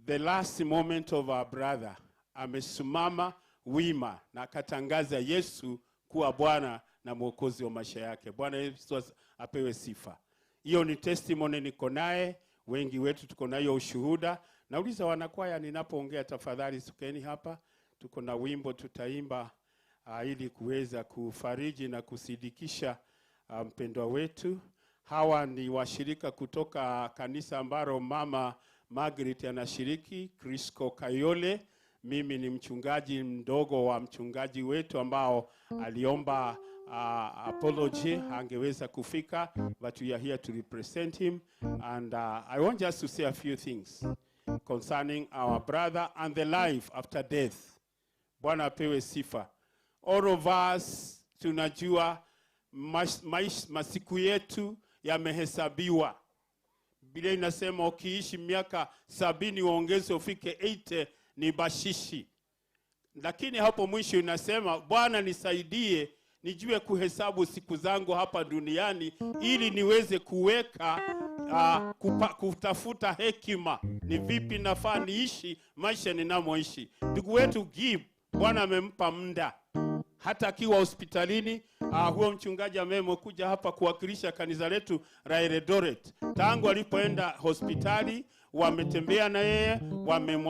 S2: the last moment of our brother, amesimama wima na akatangaza Yesu kuwa Bwana na Mwokozi wa maisha yake. Bwana Yesu apewe sifa. Hiyo ni testimony niko naye, wengi wetu tuko nayo ushuhuda. Nauliza wanakwaya ninapoongea, tafadhali sukeni hapa. Tuko na wimbo tutaimba ili kuweza kufariji na kusidikisha mpendwa wetu. Hawa ni washirika kutoka kanisa ambalo Mama Margaret anashiriki, Crisco Kayole. Mimi ni mchungaji mdogo wa mchungaji wetu ambao aliomba apology, angeweza kufika, but we are here to represent him. And I want just to say a few things concerning our brother and the life after death. Bwana apewe sifa. All of us tunajua masiku yetu yamehesabiwa. Biblia inasema ukiishi miaka 70 uongeze ufike 80 ni bashishi. Lakini hapo mwisho inasema Bwana nisaidie nijue kuhesabu siku zangu hapa duniani ili niweze kuweka kutafuta hekima ni vipi nafaa niishi maisha ninamoishi. Ndugu wetu Gib, Bwana amempa muda hata akiwa hospitalini. Huo mchungaji amekuja hapa kuwakilisha kanisa letu la Eldoret. Tangu alipoenda hospitali wametembea na yeye,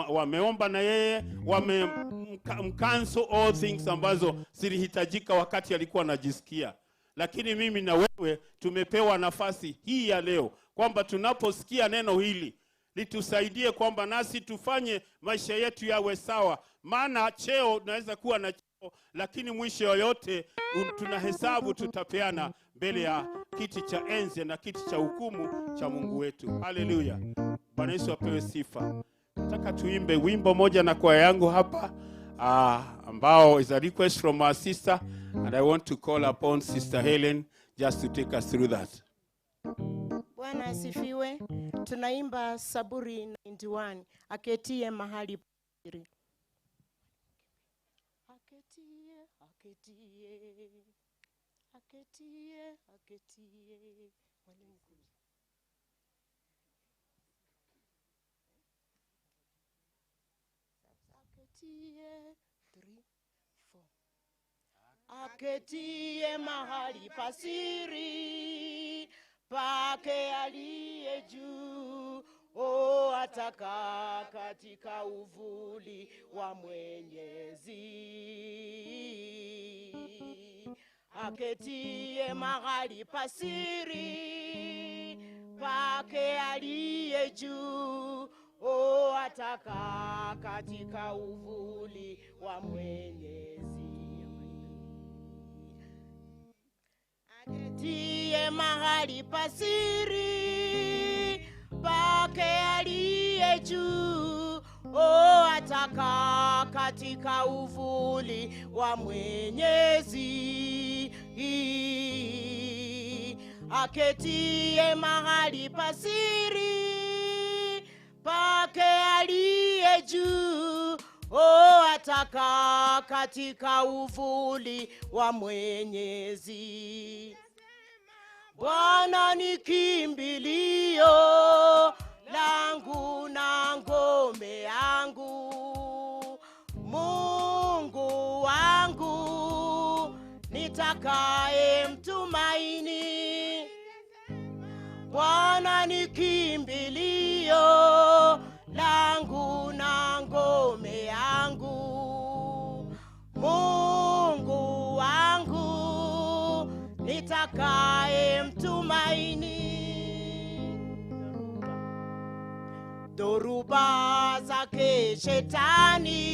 S2: wameomba na yeye, wamemcancel all things ambazo zilihitajika wakati alikuwa anajisikia. Lakini mimi na wewe tumepewa nafasi hii ya leo kwamba tunaposikia neno hili litusaidie kwamba nasi tufanye maisha yetu yawe sawa. Maana cheo naweza kuwa na cheo, lakini mwisho yoyote tunahesabu tutapeana mbele ya kiti cha enzi na kiti cha hukumu cha Mungu wetu. Haleluya. Bwana Yesu apewe sifa. Nataka tuimbe wimbo moja na kwaya yangu hapa, ambao is a request from our sister, and I want to call upon Sister Helen just to take us through that.
S3: Bwana asifiwe. Tunaimba Saburi 91, aketie mahali pazuri. Aketie, aketie, aketie, aketie. Mwalimu Aketie, 3, 4. Aketie mahali pasiri pake aliye juu, o atakaa katika uvuli wa Mwenyezi. Aketie mahali pasiri pake aliye juu, o atakaa katika uvuli wa Mwenyezi. Aketie mahali pasiri pake aliye juu, o atakaa katika uvuli wa Mwenyezi. Aketie mahali pasiri pake aliye juu, o atakaa katika uvuli wa Mwenyezi. Bwana ni kimbilio langu na ngome yangu, Mungu wangu Bwana ni kimbilio langu na ngome yangu, Mungu wangu nitakaye mtumaini. Dhoruba zake shetani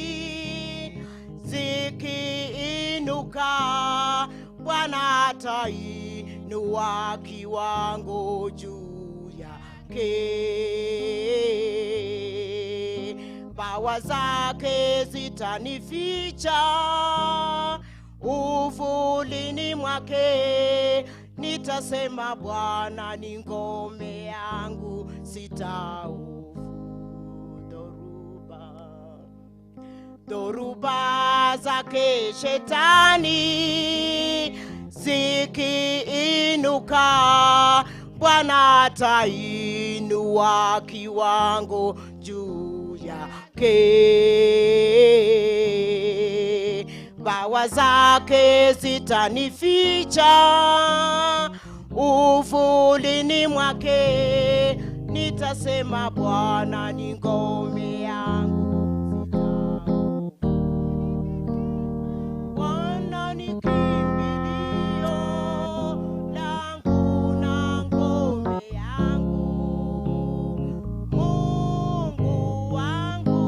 S3: zikiinuka, Bwana atainua kiwango juu yake. Bawa zake zitanificha uvulini mwake, nitasema Bwana ni ngome yangu, sitahofu dhoruba. Dhoruba zake shetani zikiinuka, Bwana atainua kiwango juu yake. Bawa zake zitanificha uvulini mwake, nitasema Bwana ni ngome yangu. Bwana ni kimbilio langu na ngome yangu, Mungu wangu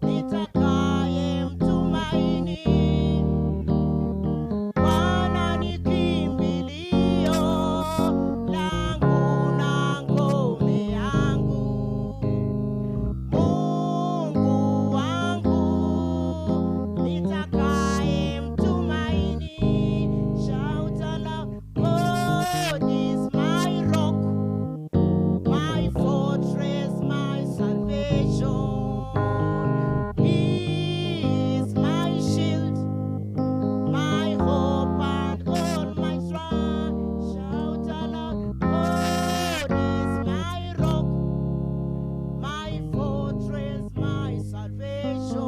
S3: nitakaye mtumaini. Bwana ni kimbilio langu na ngome yangu, Mungu wangu nitakaye mtumaini. Shout aloud, God is my rock, my fortress, my salvation. He is my shield, my hope and all my strength. Shout aloud, God is my rock, my fortress, my salvation.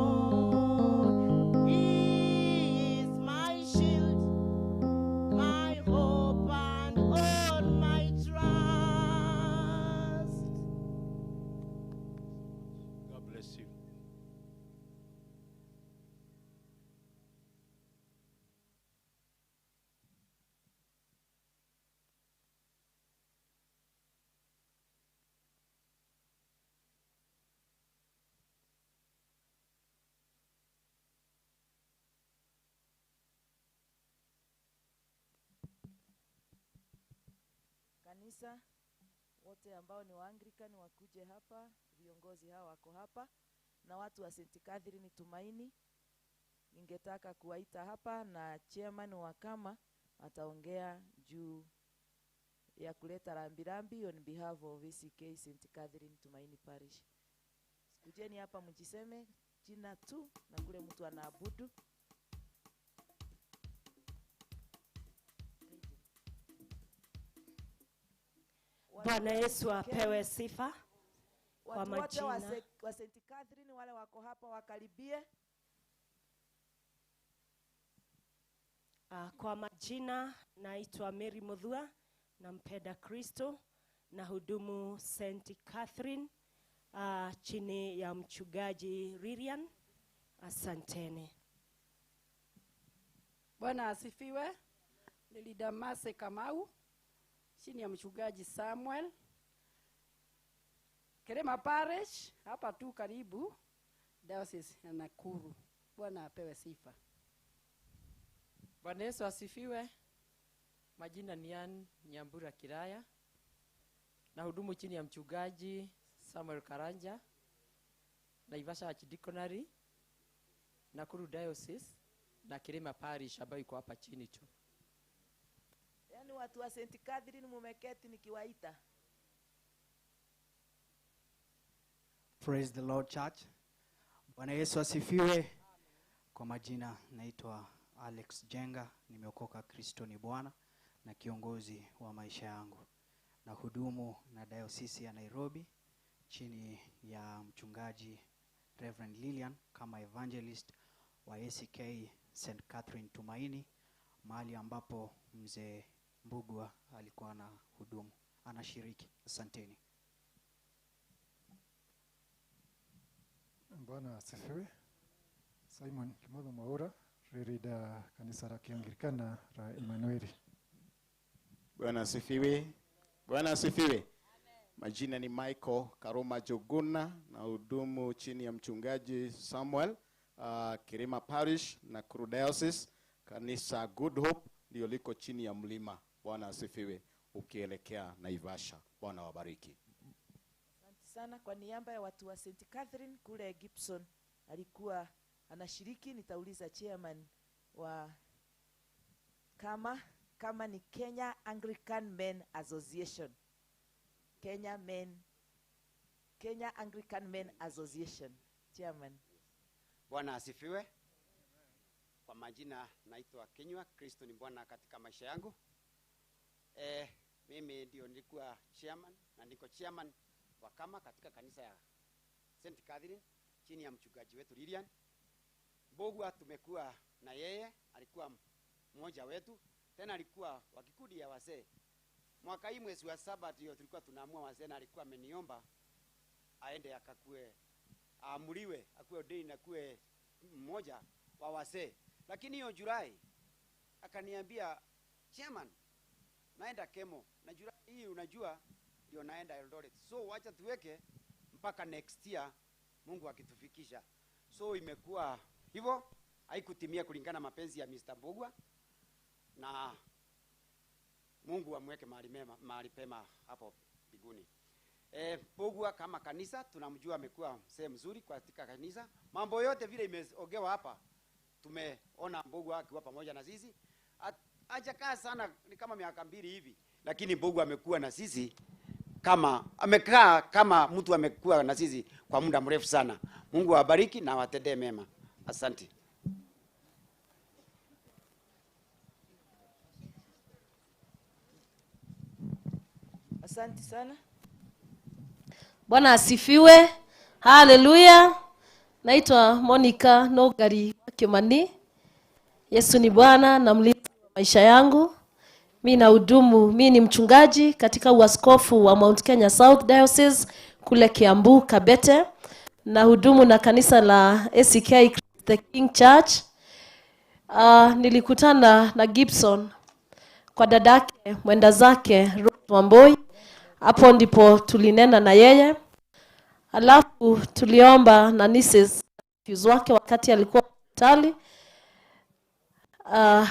S3: He is my shield, my hope and all my trust.
S2: God bless you.
S7: Kanisa wote ambao ni Waanglican wakuje hapa, viongozi hawa wako hapa, na watu wa St. Catherine Tumaini ningetaka kuwaita hapa, na chairman wa kama ataongea juu ya kuleta rambirambi on behalf of ACK St. Catherine Tumaini Parish. Kujeni hapa mjiseme jina tu na kule mtu anaabudu.
S4: Bwana Yesu apewe sifa. Kwa
S7: Watu wote wa
S4: majina
S7: wa St. Catherine wale wako hapa wakaribie.
S4: Kwa majina naitwa Mary Muthua, nampenda Kristo na hudumu St. Catherine chini ya mchungaji Lilian. Asanteni.
S5: Bwana asifiwe. Nilidamase Kamau chini ya mchungaji Samuel, Kerema Parish hapa tu karibu Diocese ya Nakuru. Bwana apewe sifa.
S8: Bwana Yesu asifiwe. Majina ni Ann Nyambura Kiraya, na hudumu chini ya mchungaji Samuel Karanja, Naivasha Archdeaconry, Nakuru Diocese na Kirima Parish ambayo iko hapa chini tu.
S7: Yaani watu wa St. Catherine mumeketi nikiwaita.
S9: Praise the Lord Church. Bwana Yesu asifiwe. Kwa majina naitwa Alex Jenga, nimeokoka, Kristo ni Bwana na kiongozi wa maisha yangu. Na hudumu na Diocese ya Nairobi chini ya mchungaji Reverend Lilian kama evangelist wa ACK St. Catherine Tumaini, mahali ambapo mzee Mbugua alikuwa na hudumu. anashiriki. Asanteni.
S6: Bwana asifiwe. Simon Kimotho Mwaura, ririda kanisa la Kianglikana la Emmanuel.
S10: Bwana asifiwe. Bwana asifiwe. Majina ni Michael Karoma Joguna na hudumu chini ya mchungaji Samuel Kirima Parish na Nakuru Diocese. Kanisa Good Hope ndio liko chini ya mlima. Bwana asifiwe. Ukielekea Naivasha. Bwana wabariki.
S7: Asante sana kwa niaba ya watu wa St. Catherine kule Gibson alikuwa anashiriki. Nitauliza chairman wa kama ni Kenya Anglican Men Association. Kenya Anglican Men Association. Chairman.
S11: Bwana asifiwe. Kwa majina naitwa Kinywa, Kristo ni Bwana katika maisha yangu. Mimi ndio nilikuwa chairman na niko chairman wa kama katika kanisa ya St. Catherine chini ya mchungaji wetu Lilian. Mbugua tumekuwa na yeye, alikuwa mmoja wetu, tena alikuwa wa kikundi ya wazee. Mwaka hii mwezi wa 7 ndio tulikuwa tunaamua wazee, na alikuwa ameniomba aende akakue, aamuliwe, akuwe ordained na kuwe mmoja wa wazee. Lakini hiyo Julai akaniambia, chairman, naenda kemo na Julai hii unajua ndio naenda Eldoret. So wacha tuweke mpaka next year Mungu akitufikisha. So imekuwa hivyo, haikutimia kulingana mapenzi ya Mr. Mbugua, na Mungu amweke mahali mema, mahali pema hapo mbinguni. Mbugua kama kanisa tunamjua amekuwa mzee mzuri katika kanisa. Mambo yote vile imeogewa hapa tumeona Mbugua akiwa pamoja na sisi. Hajakaa sana, ni kama miaka 2 hivi, lakini Mbugua amekuwa na sisi kama amekaa kama mtu amekuwa na sisi kwa muda mrefu sana. Mungu awabariki na awatendee mema. Asante.
S7: Asante sana.
S14: Bwana asifiwe. Haleluya. Naitwa Monica Nogari Kimani. Yesu ni Bwana na mlinzi wa maisha yangu. Mimi nahudumu, mimi ni mchungaji katika uaskofu wa Mount Kenya South Diocese kule Kiambu Kabete. Nahudumu na kanisa la ACK The King Church. Nilikutana na Gibson kwa dadake mwenda zake Rose Wamboi. Hapo ndipo tulinena na yeye. Alafu tuliomba na nieces wake wakati alikuwa hospitali.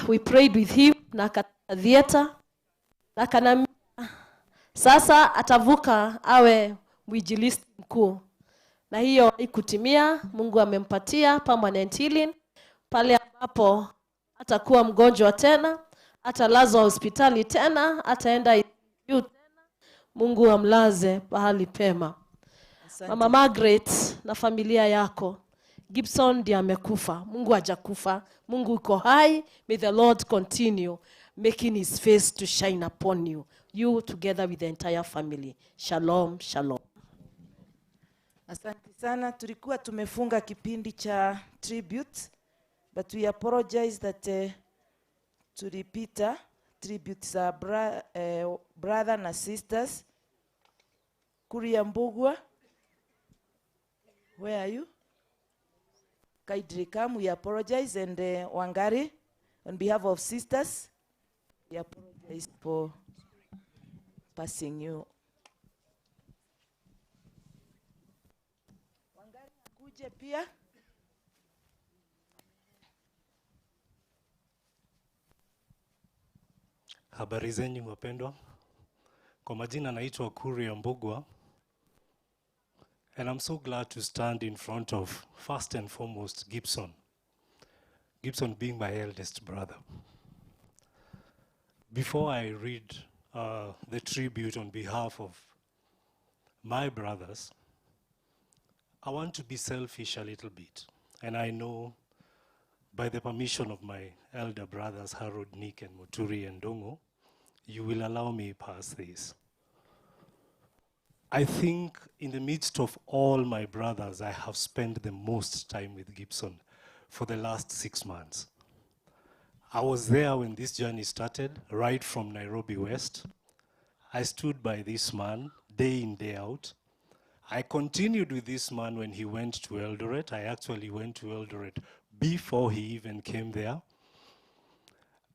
S14: We prayed with him na katika theater. Na akanambia sasa atavuka awe mwinjilisti mkuu. Na hiyo haikutimia. Mungu amempatia permanent healing pale ambapo atakuwa mgonjwa tena, atalazwa hospitali tena, ataenda ICU tena. Mungu amlaze pahali pema.
S7: Asante.
S14: Mama Margaret na familia yako, Gibson ndiye amekufa. Mungu hajakufa. Mungu uko hai. May the Lord continue making his face to shine upon you, you together with the entire family. Shalom, shalom.
S7: Asante sana. Tulikuwa tumefunga kipindi cha tribute, but we apologize that tulipita tribute za brother na sisters. Kuria Mbugua, where are you? Kindly come, we apologize. And Wangari, on behalf of sisters, we apologize for passing you. Wangari akuje pia.
S17: Habari zenyu wapendwa. Kwa majina naitwa Kuria Mbugua. And I'm so glad to stand in front of, first and foremost, Gibson. Gibson being my eldest brother. Before I read the tribute on behalf of my brothers, I want to be selfish a little bit. And I know by the permission of my elder brothers, Harold, Nick, and Muturi and Dongo, you will allow me pass this. I think in the midst of all my brothers, I have spent the most time with Gibson for the last 6 months. I was there when this journey started, right from Nairobi West. I stood by this man day in, day out. I continued with this man when he went to Eldoret. I actually went to Eldoret before he even came there.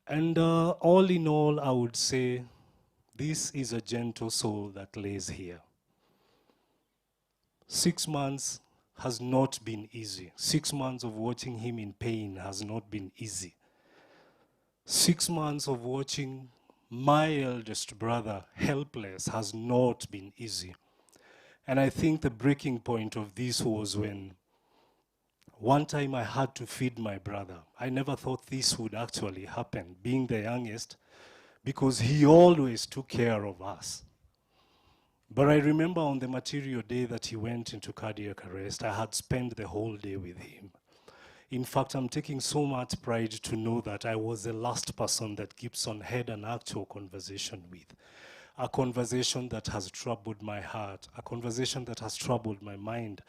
S17: And all in all, I would say this is a gentle soul that lays here. 6 months has not been easy. 6 months of watching him in pain has not been easy. 6 months of watching my eldest brother helpless has not been easy. And I think the breaking point of this was when one time I had to feed my brother. I never thought this would actually happen, being the youngest, because he always took care of us. But I remember on the material day that he went into cardiac arrest, I had spent the whole day with him. In fact, I'm taking so much pride to know that I was the last person that Gibson had an actual conversation with. A conversation that has troubled my heart, a conversation that has troubled my mind,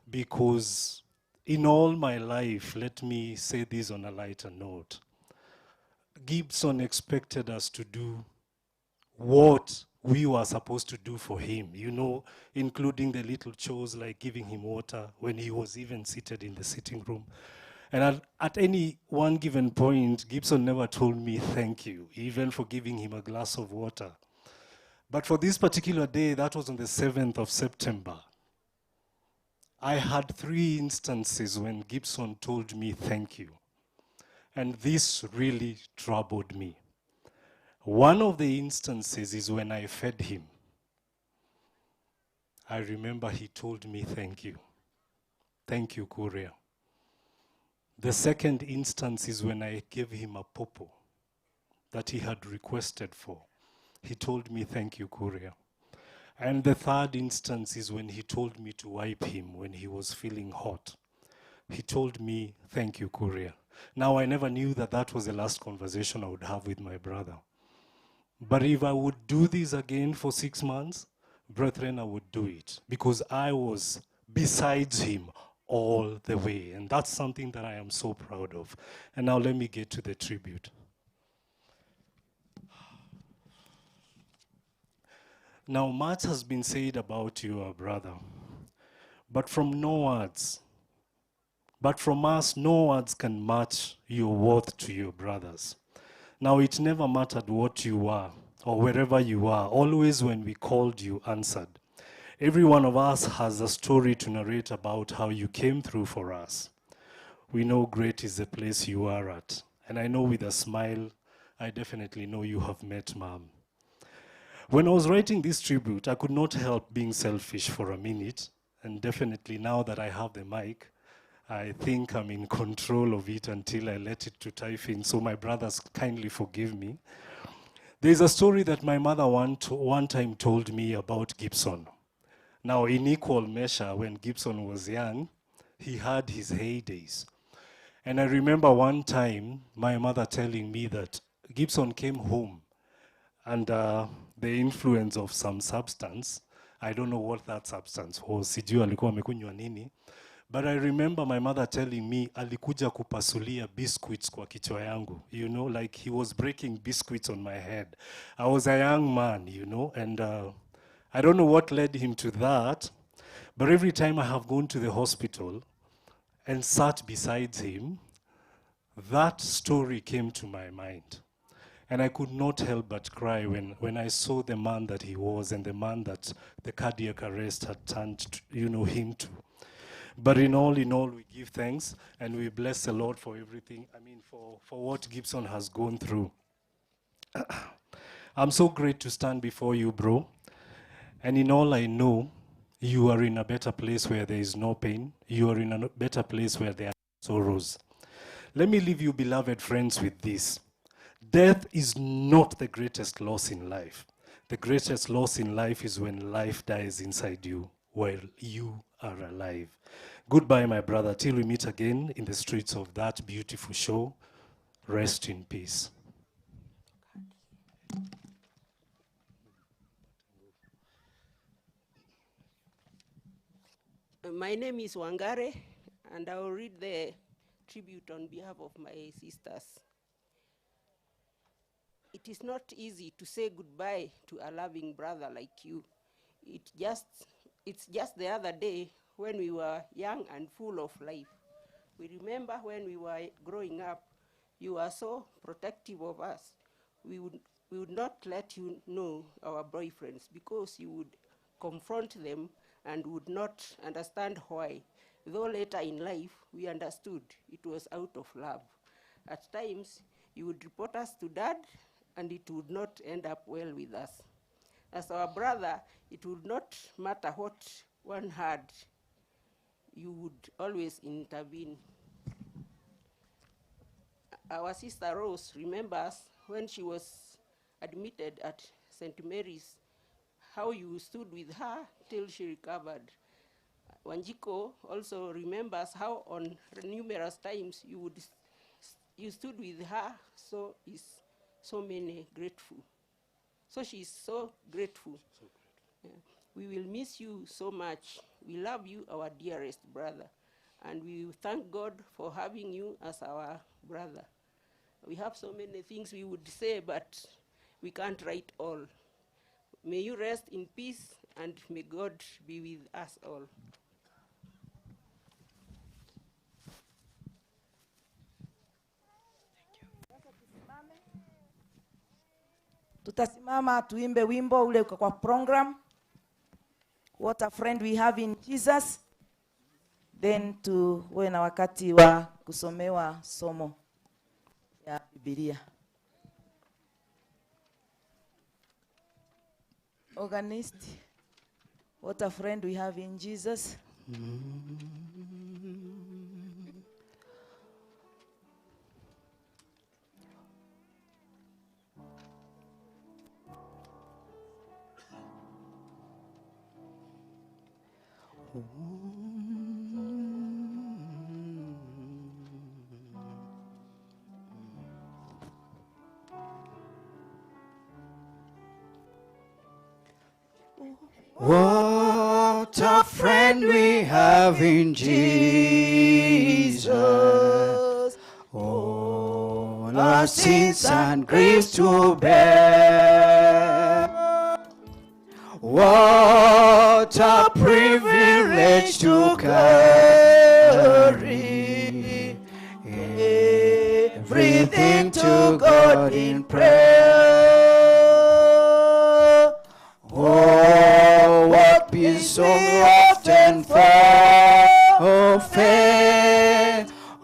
S17: because in all my life, let me say this on a lighter note, Gibson expected us to do what we were supposed to do for him, you know, including the little chores like giving him water when he was even seated in the sitting room. And at any one given point, Gibson never told me thank you, even for giving him a glass of water. But for this particular day, that was on the 7th of September, I had 3 instances when Gibson told me thank you. And this really troubled me. One of the instances is when I fed him. I remember he told me thank you. Thank you, Kuria. The second instance is when I gave him a popo that he had requested for. He told me, thank you, Kuria. And the third instance is when he told me to wipe him when he was feeling hot. He told me, thank you, Kuria. Now, I never knew that that was the last conversation I would have with my brother. But if I would do this again for 6 months, brethren, I would do it because I was beside him all the way. And that's something that I am so proud of. And now let me get to the tribute. Now, much has been said about you, our brother, but from us, no words can match your worth to your brothers. Now, it never mattered what you were or wherever you are. Always when we called, you answered. Every one of us has a story to narrate about how you came through for us. We know great is the place you are at. And I know with a smile, I definitely know you have met Mom. When I was writing this tribute, I could not help being selfish for a minute. And definitely now that I have the mic, I think I'm in control of it until I let it to Typhon, so my brothers kindly forgive me. There's a story that my mother one time told me about Gibson. Now, in equal measure, when Gibson was young, he had his heydays. And I remember one time, my mother telling me that Gibson came home under the influence of some substance. I don't know what that substance was. Sijui alikuwa amekunywa nini. But I remember my mother telling me, alikuja kupasulia biscuits kwa kichwa yangu. You know, like he was breaking biscuits on my head. I was a young man, you know, and I don't know what led him to that. But every time I have gone to the hospital and sat beside him, that story came to my mind. And I could not help but cry when I saw the man that he was and the man that the cardiac arrest had turned to, you know, him to. But in all, we give thanks and we bless the Lord for everything. I mean, for what Gibson has gone through. I'm so great to stand before you, bro. And in all I know, you are in a better place where there is no pain. You are in a better place where there are sorrows. Let me leave you, beloved friends, with this. Death is not the greatest loss in life. The greatest loss in life is when life dies inside you while you are alive. Goodbye, my brother, till we meet again in the streets of that beautiful show. Rest in peace.
S3: My name is Wangare, and I will read the tribute on behalf of my sisters.
S12: It is not easy to say goodbye to a loving brother like you. It's just the other day when we were young and full of life. We remember when we were growing up, you were so protective of us. We would not let you know our boyfriends because you would confront them and would not understand why. Though later in life, we understood it was out of love. At times, you would report us to Dad, and it would not end up well with us. As our brother, it would not matter what one had. You would always intervene. Our sister Rose remembers when she was admitted at St. Mary's, how you stood with her till she recovered. Wanjiko also remembers how on numerous times you stood with her, so is so many grateful. So she is so grateful. So grateful. Yeah. We will miss you so much. We love you, our dearest brother, and we thank God for having you as our brother. We have so many things we would say, but we can't write all. May you rest in peace, and may God be with us all.
S7: Tutasimama tuimbe wimbo ule uko kwa program. What a friend we have in Jesus. Then tuwe na wakati wa kusomewa somo ya Biblia. Organist, what a friend we have in Jesus.
S13: What a friend we have in Jesus. All our sins and griefs to bear. What a privilege to carry everything to God in prayer. Oh, what peace so often forfeit.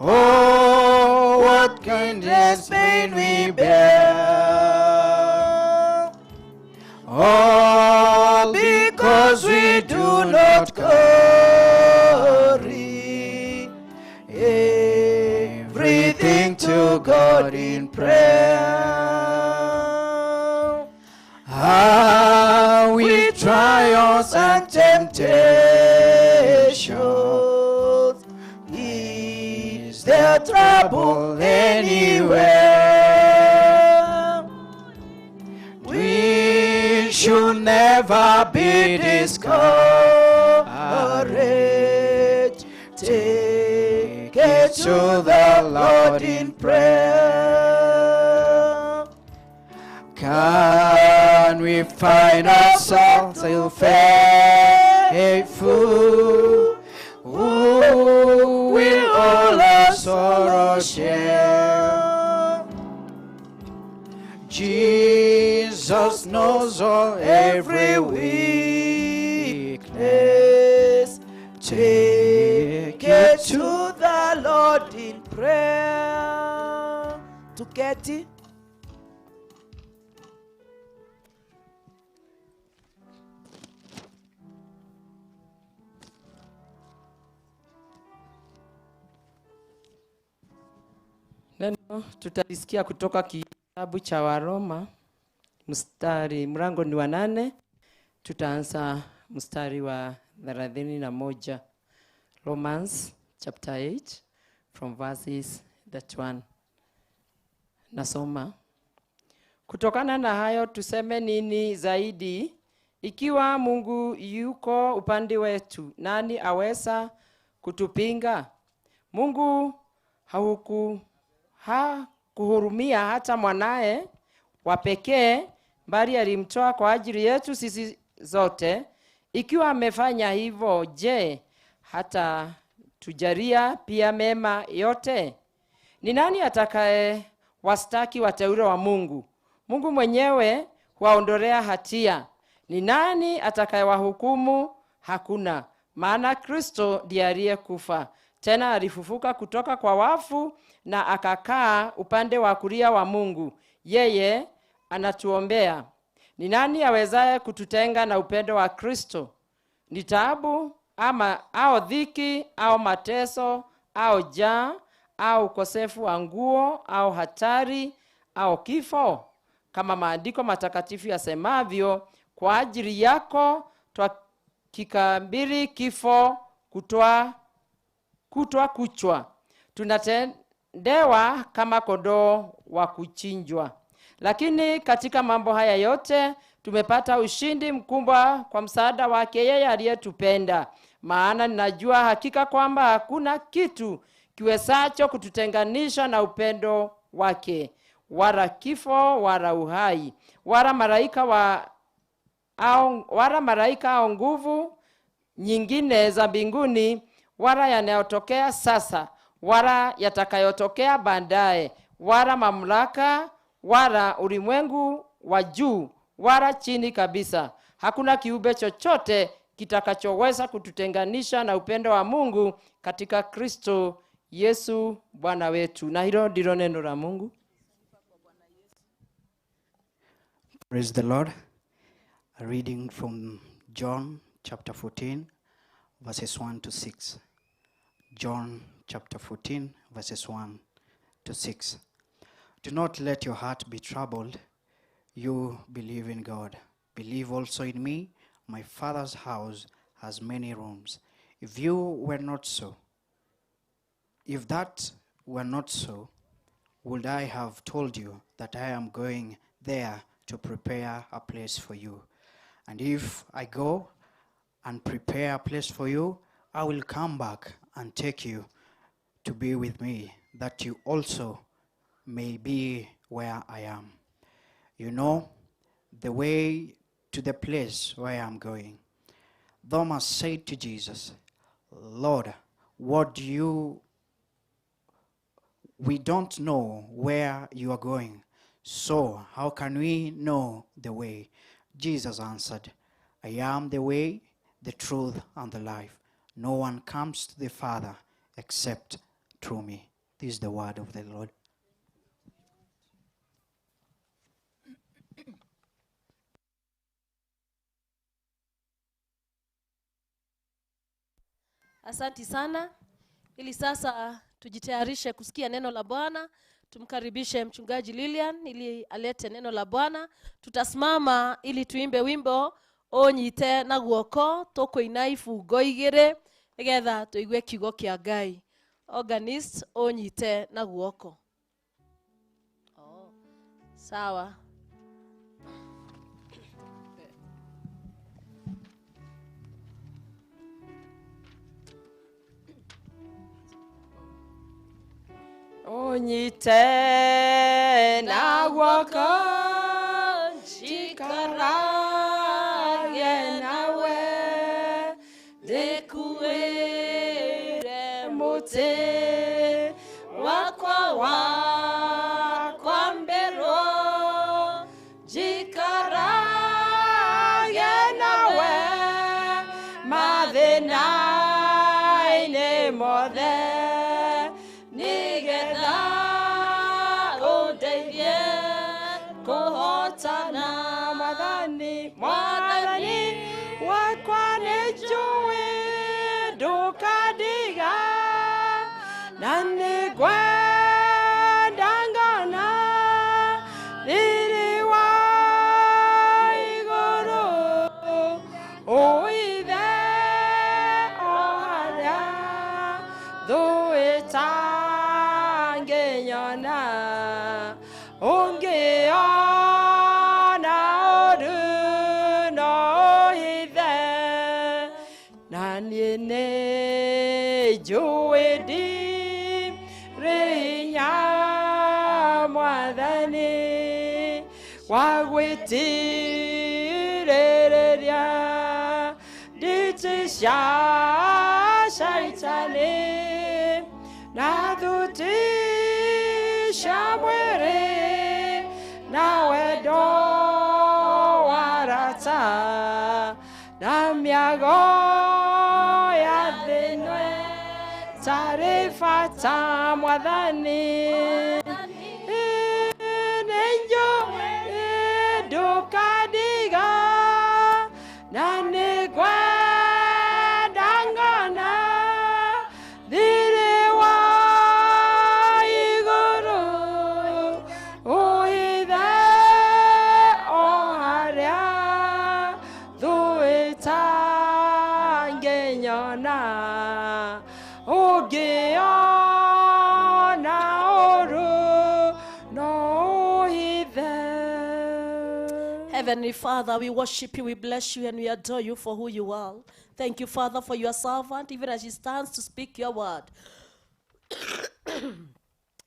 S13: Oh, what kindness pain we bear. All because we do not carry everything to God in prayer. How we trials and temptations, is there trouble anywhere? We should never be discouraged. Take it to the Lord in prayer. Can we find ourselves still faithful? Who will all our sorrow share? Jesus knows all every weakness. Take it
S7: to the Lord in prayer. Tuketi.
S8: Neno tutalisikia kutoka kitabu cha Waroma, mstari mlango ni wa 8, tutaanza mstari wa 31. Romans chapter 8 from verses 31. Nasoma. Kutokana na hayo tuseme nini zaidi? Ikiwa Mungu yuko upande wetu, nani aweza kutupinga? Mungu hakuhurumia hata mwanae wa pekee, bali alimtoa kwa ajili yetu sisi zote. Ikiwa amefanya hivyo, je, hata tujalia pia mema yote? Ni nani atakaye wastaki wateule wa Mungu? Mungu mwenyewe huwaondolea hatia. Ni nani atakayewahukumu? Hakuna. Maana Kristo ndiye aliyekufa, tena alifufuka kutoka kwa wafu na akakaa upande wa kulia wa Mungu. Yeye anatuombea. Ni nani awezaye kututenga na upendo wa Kristo? Ni taabu ama au dhiki au mateso au njaa au ukosefu wa nguo au hatari au kifo? Kama maandiko matakatifu yasemavyo, kwa ajili yako twakikabili kifo kutwa kuchwa, tunatendewa kama kondoo wa kuchinjwa. Lakini katika mambo haya yote tumepata ushindi mkubwa kwa msaada wake yeye aliyetupenda. Maana ninajua hakika kwamba hakuna kitu kiwezacho kututenganisha na upendo wake, wala kifo wala uhai, wala malaika au nguvu nyingine za mbinguni, wala yanayotokea sasa, wala yatakayotokea baadaye, wala mamlaka, wala ulimwengu wa juu, wala chini kabisa. Hakuna kiumbe chochote kitakachoweza kututenganisha na upendo wa Mungu katika Kristo Yesu Bwana wetu. Na hilo ndilo neno la Mungu.
S9: Praise the Lord. A reading from John chapter 14, verses 1 to 6. John chapter 14, verses 1 to 6. Do not let your heart be troubled. You believe in God. Believe also in me. My Father's house has many rooms. If you were not so, if that were not so, would I have told you that I am going there to prepare a place for you? And if I go and prepare a place for you, I will come back and take you to be with me, that you also may be where I am. You know the way to the place where I am going. Thomas said to Jesus, Lord, we don't know where you are going, so how can we know the way? Jesus answered, I am the way, the truth, and the life. No one comes to the Father except through me. This is the word of the Lord.
S14: Asanti sana. Ili sasa tujitayarishe kusikia neno la Bwana. Tumkaribishe mchungaji Lilian ili alete neno la Bwana. Tutasimama ili tuimbe wimbo onyite na guoko tukuina ibungo igiri nigetha tuigue kiugo kia Ngai. Organist onyite na guoko. Oh, sawa.
S8: Onyite na guoko njikarage nawe ndikuire muti wakwa wakwambirwo njikarage nawe mathĩna-inĩ mothe nigetha ũndeithie kũhotana. Mwathani, Mwathani wakwa nĩnjũĩ ndũkandiga, na nĩngwenda ngona riri wa igũrũ ũithe o harĩa thũ ĩtangĩnyona. Ũngĩona ũru no ũhithe, na niĩ nĩnjũĩ ndirĩ hinya Mwathani, Nditirĩrĩria nditi cia Shaitani na thuti cia mwĩrĩ na wendo wa arata na mĩago ya thĩ ĩno ĩtarĩ bata Mwathani. Nĩnjũĩ ndũkandiga na nĩngwenda ngona thirĩ wa igũrũ ũhithe o harĩa thũ ĩtangĩnyona ũngĩona ũru no ũhithe.
S14: Heavenly Father, we worship you, we bless you, and we adore you for who you are. Thank you, Father, for your servant, even as she stands to speak your word.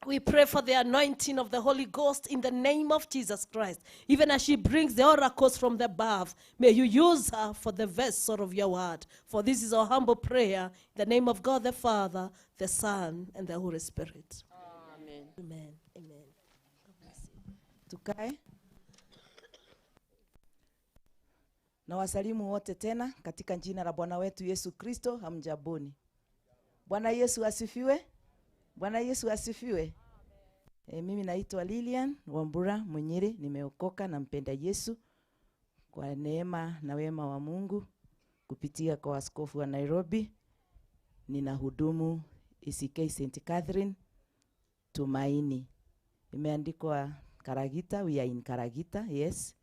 S14: We pray for the anointing of the Holy Ghost in the name of Jesus Christ. Even as she brings the oracles from the above, may you use her for the vessel of your word. For this is our humble prayer in the name of God the Father, the Son, and the Holy Spirit.
S8: Amen.
S14: Amen. Amen. God bless you.
S7: Tukae. Na wasalimu wote tena katika jina la Bwana wetu Yesu Kristo, hamjaboni. Bwana Yesu asifiwe. Bwana Yesu asifiwe. Mimi naitwa Lilian Wambura Munyiri, nimeokoka na mpenda Yesu kwa neema na wema wa Mungu kupitia kwa askofu wa Nairobi. Ninahudumu ECK St. Catherine Tumaini. Imeandikwa Karagita, we are in Karagita, yes.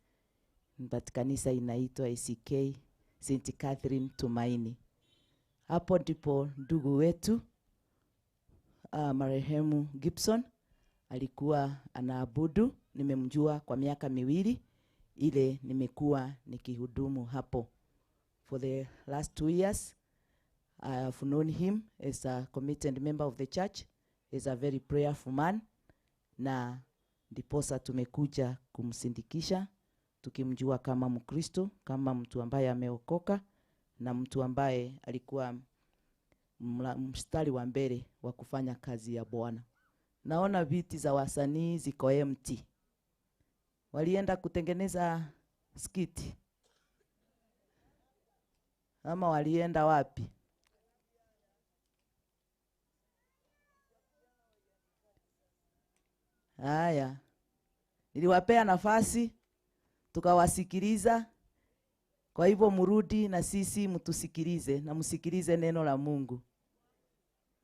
S7: But kanisa inaitwa ECK St. Catherine Tumaini. Hapo ndipo ndugu wetu marehemu Gibson alikuwa anaabudu. Nimemjua kwa miaka miwili ile nimekuwa nikihudumu hapo. For the last 2 years I have known him as a committed member of the church. He's a very prayerful man, na ndiposa tumekuja kumsindikisha tukimjua kama Mkristo, kama mtu ambaye ameokoka na mtu ambaye alikuwa mstari wa mbele wa kufanya kazi ya Bwana. Naona viti za wasanii ziko empty. Walienda kutengeneza skiti ama walienda wapi? Haya, niliwapea nafasi tukawasikiliza. Kwa hivyo murudi na sisi mtusikilize na msikilize neno la Mungu.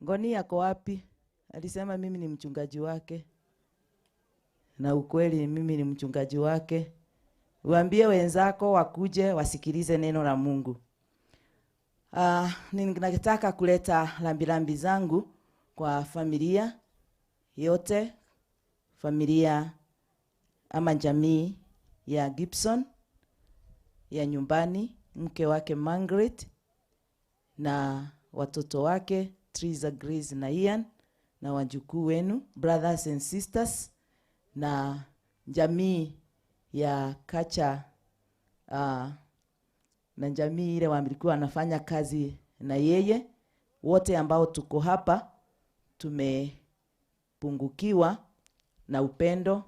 S7: Ngoni yako wapi? Alisema mimi ni mchungaji wake. Na ukweli mimi ni mchungaji wake. Uambie wenzako wakuje wasikilize neno la Mungu. Ninataka kuleta lambilambi zangu kwa familia yote, familia ama jamii ya Gibson ya nyumbani, mke wake Margaret na watoto wake Triza, Grace na Ian na wajukuu wenu, brothers and sisters, na jamii ya Kacha, na jamii ile walikuwa wanafanya kazi na yeye. Wote ambao tuko hapa tumepungukiwa na upendo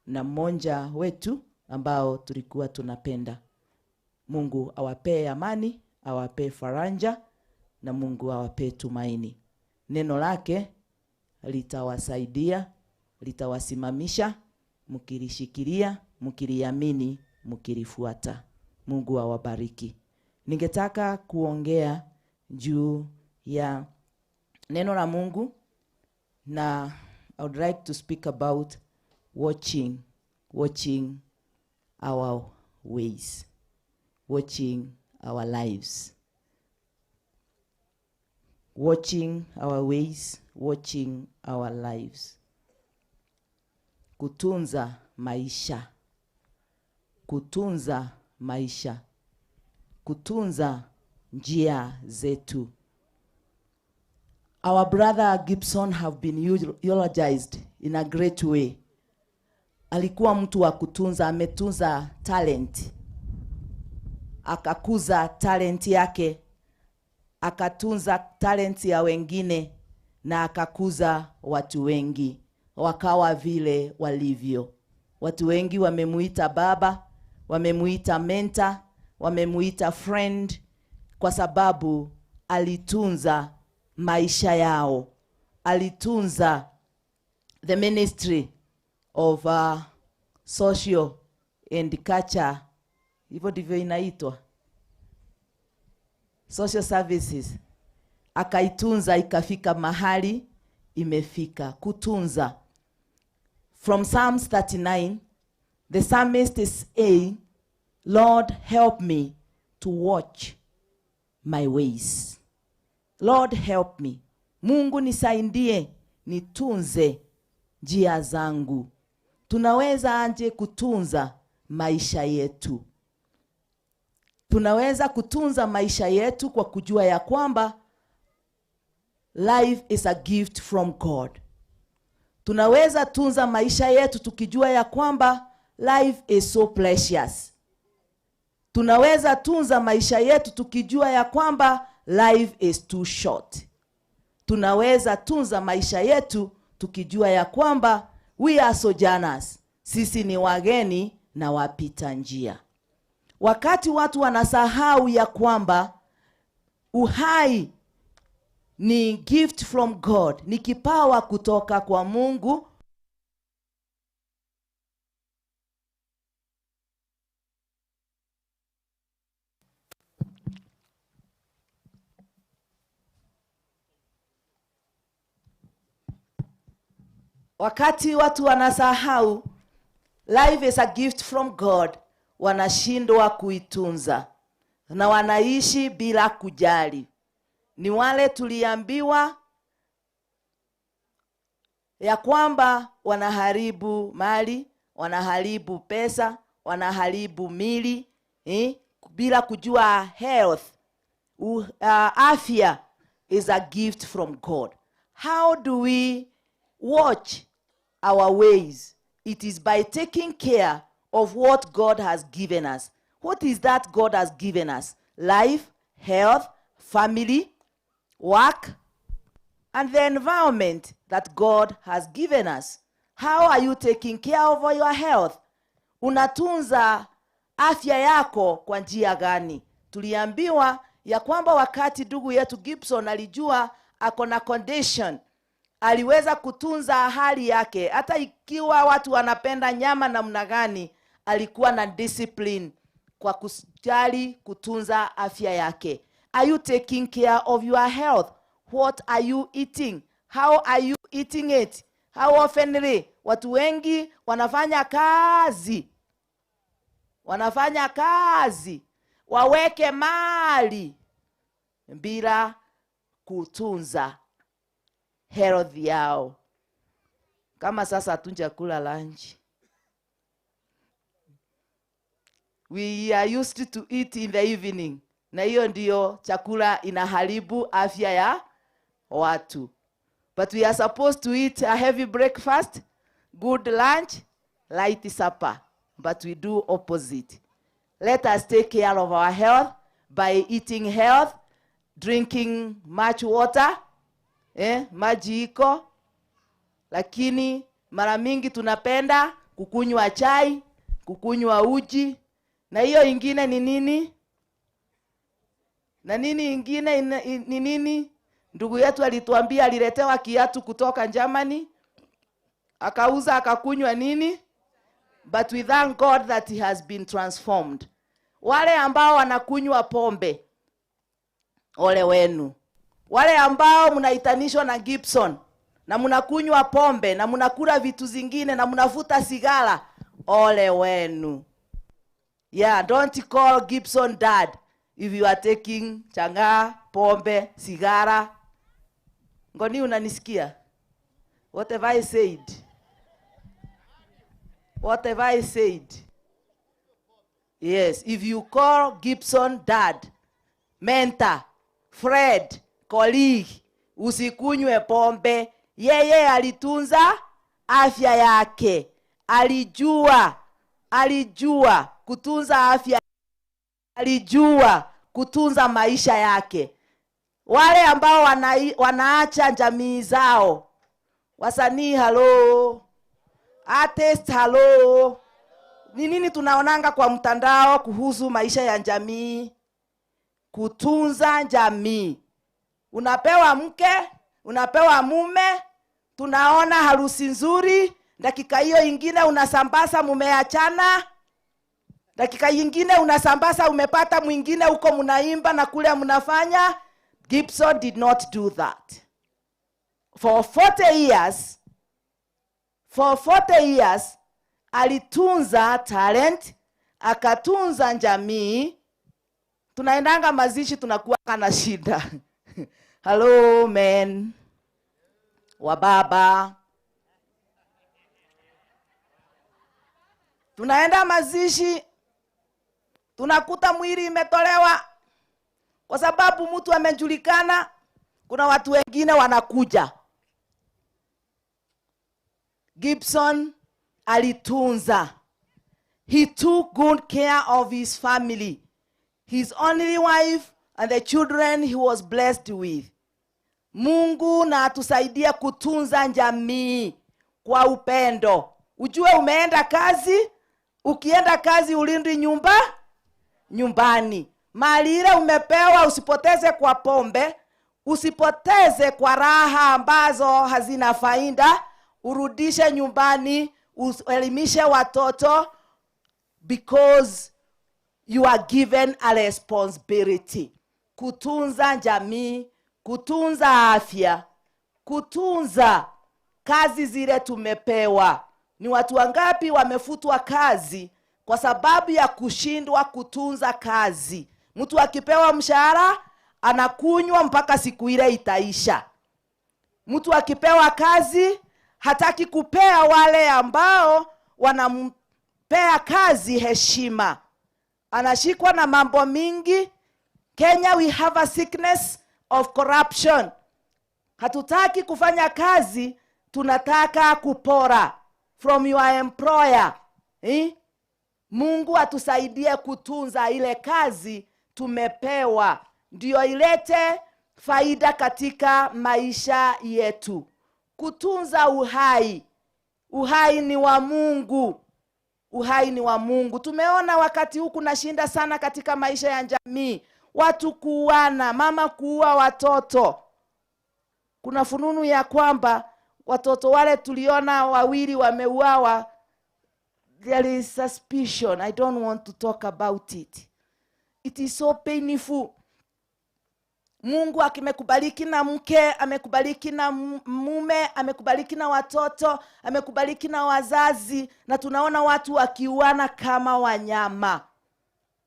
S7: na mmoja wetu ambao tulikuwa tunapenda. Mungu awapee amani, awapee faraja, na Mungu awapee tumaini. Neno lake litawasaidia, litawasimamisha, mkilishikilia, mkiliamini, mkilifuata. Mungu awabariki. Ningetaka kuongea juu ya neno la Mungu, na I would like to speak about watching our ways, watching our lives. Watching our ways, watching our lives. Kutunza maisha. Kutunza maisha. Kutunza njia zetu. Our brother Gibson have been eulogized in a great way. Alikuwa mtu wa kutunza, ametunza talent. Akakuza talent yake, akatunza talent ya wengine na akakuza watu wengi wakawa vile walivyo. Watu wengi wamemuita baba, wamemuita mentor, wamemuita friend kwa sababu alitunza maisha yao. Alitunza the ministry of social and culture, hivyo ndivyo inaitwa, social services. Akaitunza ikafika mahali imefika. Kutunza. From Psalms 39, the psalmist is saying, Lord, help me to watch my ways. Lord, help me. Mungu nisaidie nitunze njia zangu. Tunaweza anje kutunza maisha yetu? Tunaweza kutunza maisha yetu kwa kujua ya kwamba life is a gift from God. Tunaweza tunza maisha yetu tukijua ya kwamba life is so precious. Tunaweza tunza maisha yetu tukijua ya kwamba life is too short. Tunaweza tunza maisha yetu tukijua ya kwamba we are sojourners. Sisi ni wageni na wapita njia. Wakati watu wanasahau ya kwamba uhai ni gift from God, ni kipawa kutoka kwa Mungu, wakati watu wanasahau life is a gift from God, wanashindwa kuitunza na wanaishi bila kujali. Ni wale tuliambiwa ya kwamba wanaharibu mali, wanaharibu pesa, wanaharibu mili, bila kujua health, afya is a gift from God. How do we watch our ways? It is by taking care of what God has given us. What is that God has given us? Life, health, family, work, and the environment that God has given us. How are you taking care of your health? Unatunza afya yako kwa njia gani? Tuliambiwa ya kwamba wakati ndugu yetu Gibson alijua ako na condition, aliweza kutunza hali yake. Hata ikiwa watu wanapenda nyama namna gani, alikuwa na discipline kwa kujali kutunza afya yake. Are you taking care of your health? What are you eating? How are you eating it? How oftenly? Watu wengi wanafanya kazi. Wanafanya kazi. Waweke mali bila kutunza health yao. Kama sasa hatujakula lunch. We are used to eat in the evening. Na hiyo ndiyo chakula inaharibu afya ya watu. But we are supposed to eat a heavy breakfast, good lunch, light supper. But we do opposite. Let us take care of our health by eating health, drinking much water, maji iko. Lakini mara mingi tunapenda kukunywa chai, kukunywa uji. Na hiyo ingine ni nini? Na nini ingine ni nini? Ndugu yetu alituambia aliletewa kiatu kutoka Germany, akauza akakunywa nini? But we thank God that he has been transformed. Wale ambao wanakunywa pombe, ole wenu. Wale ambao mnaitanishwa na Gibson na mnakunywa pombe na mnakula vitu zingine na mnavuta sigara, ole wenu. Yeah, don't call Gibson dad if you are taking changa, pombe, sigara. Ngoni, unanisikia? What have I said? What have I said? Yes, if you call Gibson dad, mentor, friend, colleague, usikunywe pombe. Yeye alitunza afya yake. Alijua kutunza afya, alijua kutunza maisha yake. Wale ambao wanaacha jamii zao, wasanii halo, artist halo, ni nini tunaonanga kwa mtandao kuhusu maisha ya jamii? Kutunza jamii. Unapewa mke, unapewa mume, tunaona harusi nzuri, dakika hiyo ingine unasambaza mumeachana, dakika nyingine unasambaza umepata mwingine huko mnaimba na kule mnafanya. Gibson did not do that. For 40 years, for 40 years alitunza talent, akatunza jamii. Tunaendanga mazishi tunakuwa na shida. Hello men, wababa. Tunaenda mazishi, tunakuta mwili imetolewa kwa sababu mtu amejulikana. Kuna watu wengine wanakuja. Gibson alitunza. He took good care of his family, his only wife and the children he was blessed with. Mungu na atusaidie kutunza jamii kwa upendo. Ujue umeenda kazi, ukienda kazi ulindi nyumbani. Mali ile umepewa usipoteze kwa pombe, usipoteze kwa raha ambazo hazina faida, urudishe nyumbani, uelimishe watoto, because you are given a responsibility. Kutunza jamii, kutunza afya, kutunza kazi zile tumepewa. Ni watu wangapi wamefutwa kazi kwa sababu ya kushindwa kutunza kazi? Mtu akipewa mshahara anakunywa mpaka siku ile itaisha. Mtu akipewa kazi hataki kupea wale ambao wanampea kazi heshima. Anashikwa na mambo mingi. Kenya we have a sickness of corruption. Hatutaki kufanya kazi, tunataka kupora from your employer. Mungu atusaidie kutunza ile kazi tumepewa, ndio ilete faida katika maisha yetu. Kutunza uhai. Uhai ni wa Mungu. Uhai ni wa Mungu. Tumeona wakati huu kuna shinda sana katika maisha ya jamii. Watu kuuana, mama kuua watoto. Kuna fununu ya kwamba watoto wale tuliona wawili wameuawa. There is suspicion. I don't want to talk about it. It is so painful. Mungu amekubariki na mke, amekubariki na mume, amekubariki na watoto, amekubariki na wazazi, na tunaona watu wakiuana kama wanyama.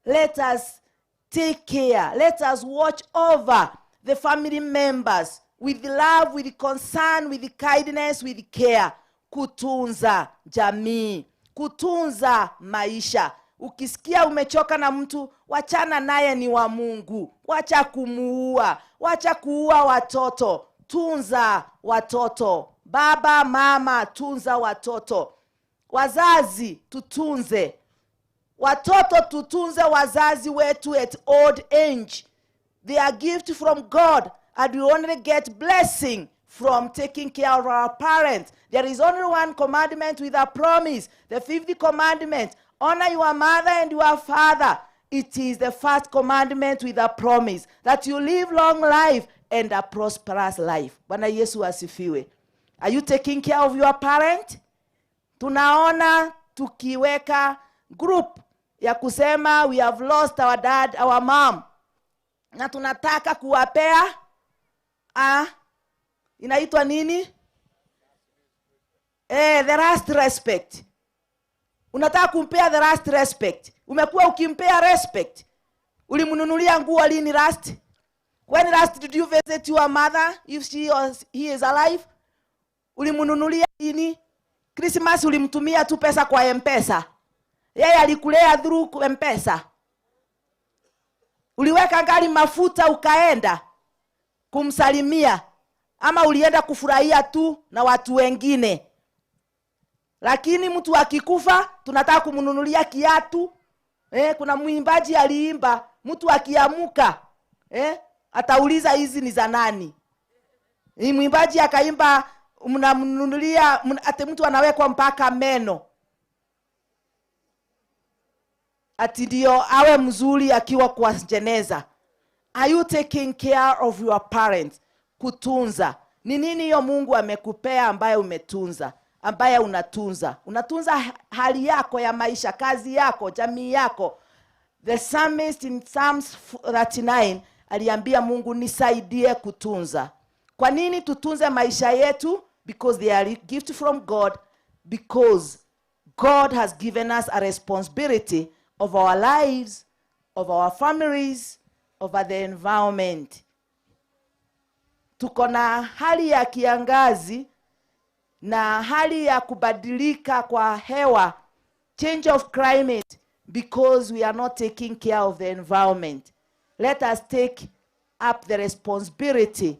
S7: Let us take care. Let us watch over the family members with love, with concern, with kindness, with care. Kutunza jamii, kutunza maisha. Ukisikia umechoka na mtu, wachana naye, ni wa Mungu. Wacha kumuua, wacha kuua watoto. Tunza watoto. Baba, mama, tunza watoto. Wazazi, tutunze watoto, tutunze wazazi wetu at old age. They are gift from God, and we only get blessing from taking care of our parents. There is only one commandment with a promise. The fifth commandment, honor your mother and your father. It is the first commandment with a promise that you live long life and a prosperous life. Bwana Yesu asifiwe. Are you taking care of your parent? Tunaona tukiweka group ya kusema we have lost our dad, our mom, na tunataka kuwapea inaitwa nini? The last respect. Unataka kumpea the last respect. Umekuwa ukimpea respect. Ulimnunulia nguo lini last? When last did you visit your mother if she or he is alive? Ulimnunulia lini? Christmas ulimtumia tu pesa kwa M-Pesa. Yeye alikulea through M-Pesa. Uliweka gari mafuta ukaenda kumsalimia, ama ulienda kufurahia tu na watu wengine? Lakini mtu akikufa tunataka kumnunulia kiatu. Kuna mwimbaji aliimba, mtu akiamuka atauliza hizi ni za nani? Ni mwimbaji akaimba, mnamnunulia ati mtu anawekwa mpaka meno, ati ndio awe mzuri akiwa kwa jeneza. Are you taking care of your parents? Kutunza. Ni nini hiyo Mungu amekupea ambaye umetunza, ambaye unatunza? Unatunza hali yako ya maisha, kazi yako, jamii yako. The psalmist in Psalms 39 aliambia Mungu, nisaidie kutunza. Kwa nini tutunze maisha yetu? Because they are a gift from God. Because God has given us a responsibility of our lives, of our families, over the environment. Tuko na hali ya kiangazi na hali ya kubadilika kwa hewa, change of climate, because we are not taking care of the environment. Let us take up the responsibility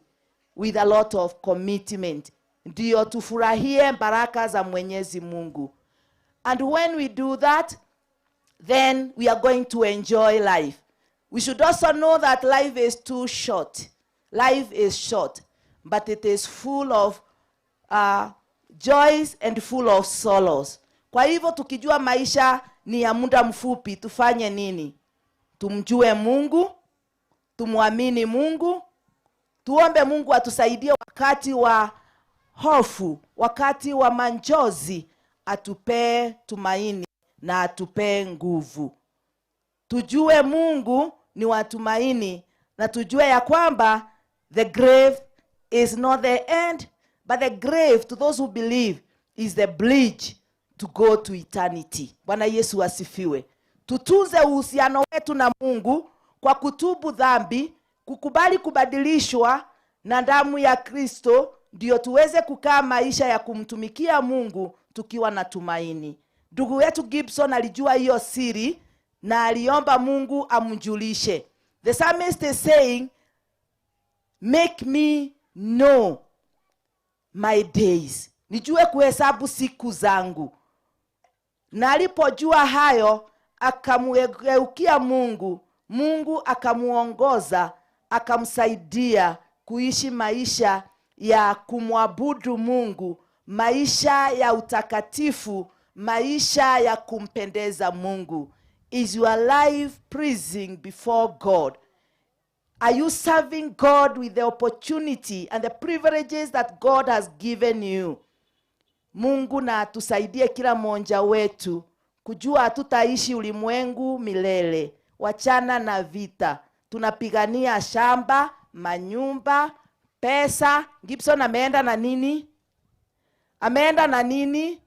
S7: with a lot of commitment. Ndio tufurahie baraka za Mwenyezi Mungu. And when we do that, then we are going to enjoy life. We should also know that life is too short. Life is short, but it is full of joys and full of sorrows. Kwa hivyo tukijua maisha ni ya muda mfupi, tufanye nini? Tumjue Mungu, tumuamini Mungu, tuombe Mungu atusaidie wakati wa hofu, wakati wa majonzi, atupee tumaini na atupee nguvu. Tujue Mungu ni wa tumaini, na tujue ya kwamba the grave is not the end, but the grave to those who believe is the bridge to go to eternity. Bwana Yesu asifiwe. Tutunze uhusiano wetu na Mungu kwa kutubu dhambi, kukubali kubadilishwa na damu ya Kristo, ndio tuweze kukaa maisha ya kumtumikia Mungu tukiwa na tumaini. Ndugu wetu Gibson alijua hiyo siri na aliomba Mungu amjulishe. The psalmist is saying, make me know my days. Nijue kuhesabu siku zangu. Na alipojua hayo, akamgeukia Mungu. Mungu akamuongoza, akamsaidia kuishi maisha ya kumwabudu Mungu, maisha ya utakatifu, maisha ya kumpendeza Mungu. Is your life pleasing before God? Are you serving God with the opportunity and the privileges that God has given you? Mungu na atusaidie kila mmoja wetu kujua hatutaishi ulimwengu milele. Wachana na vita. Tunapigania shamba, manyumba, pesa. Gibson ameenda na nini? Ameenda na nini?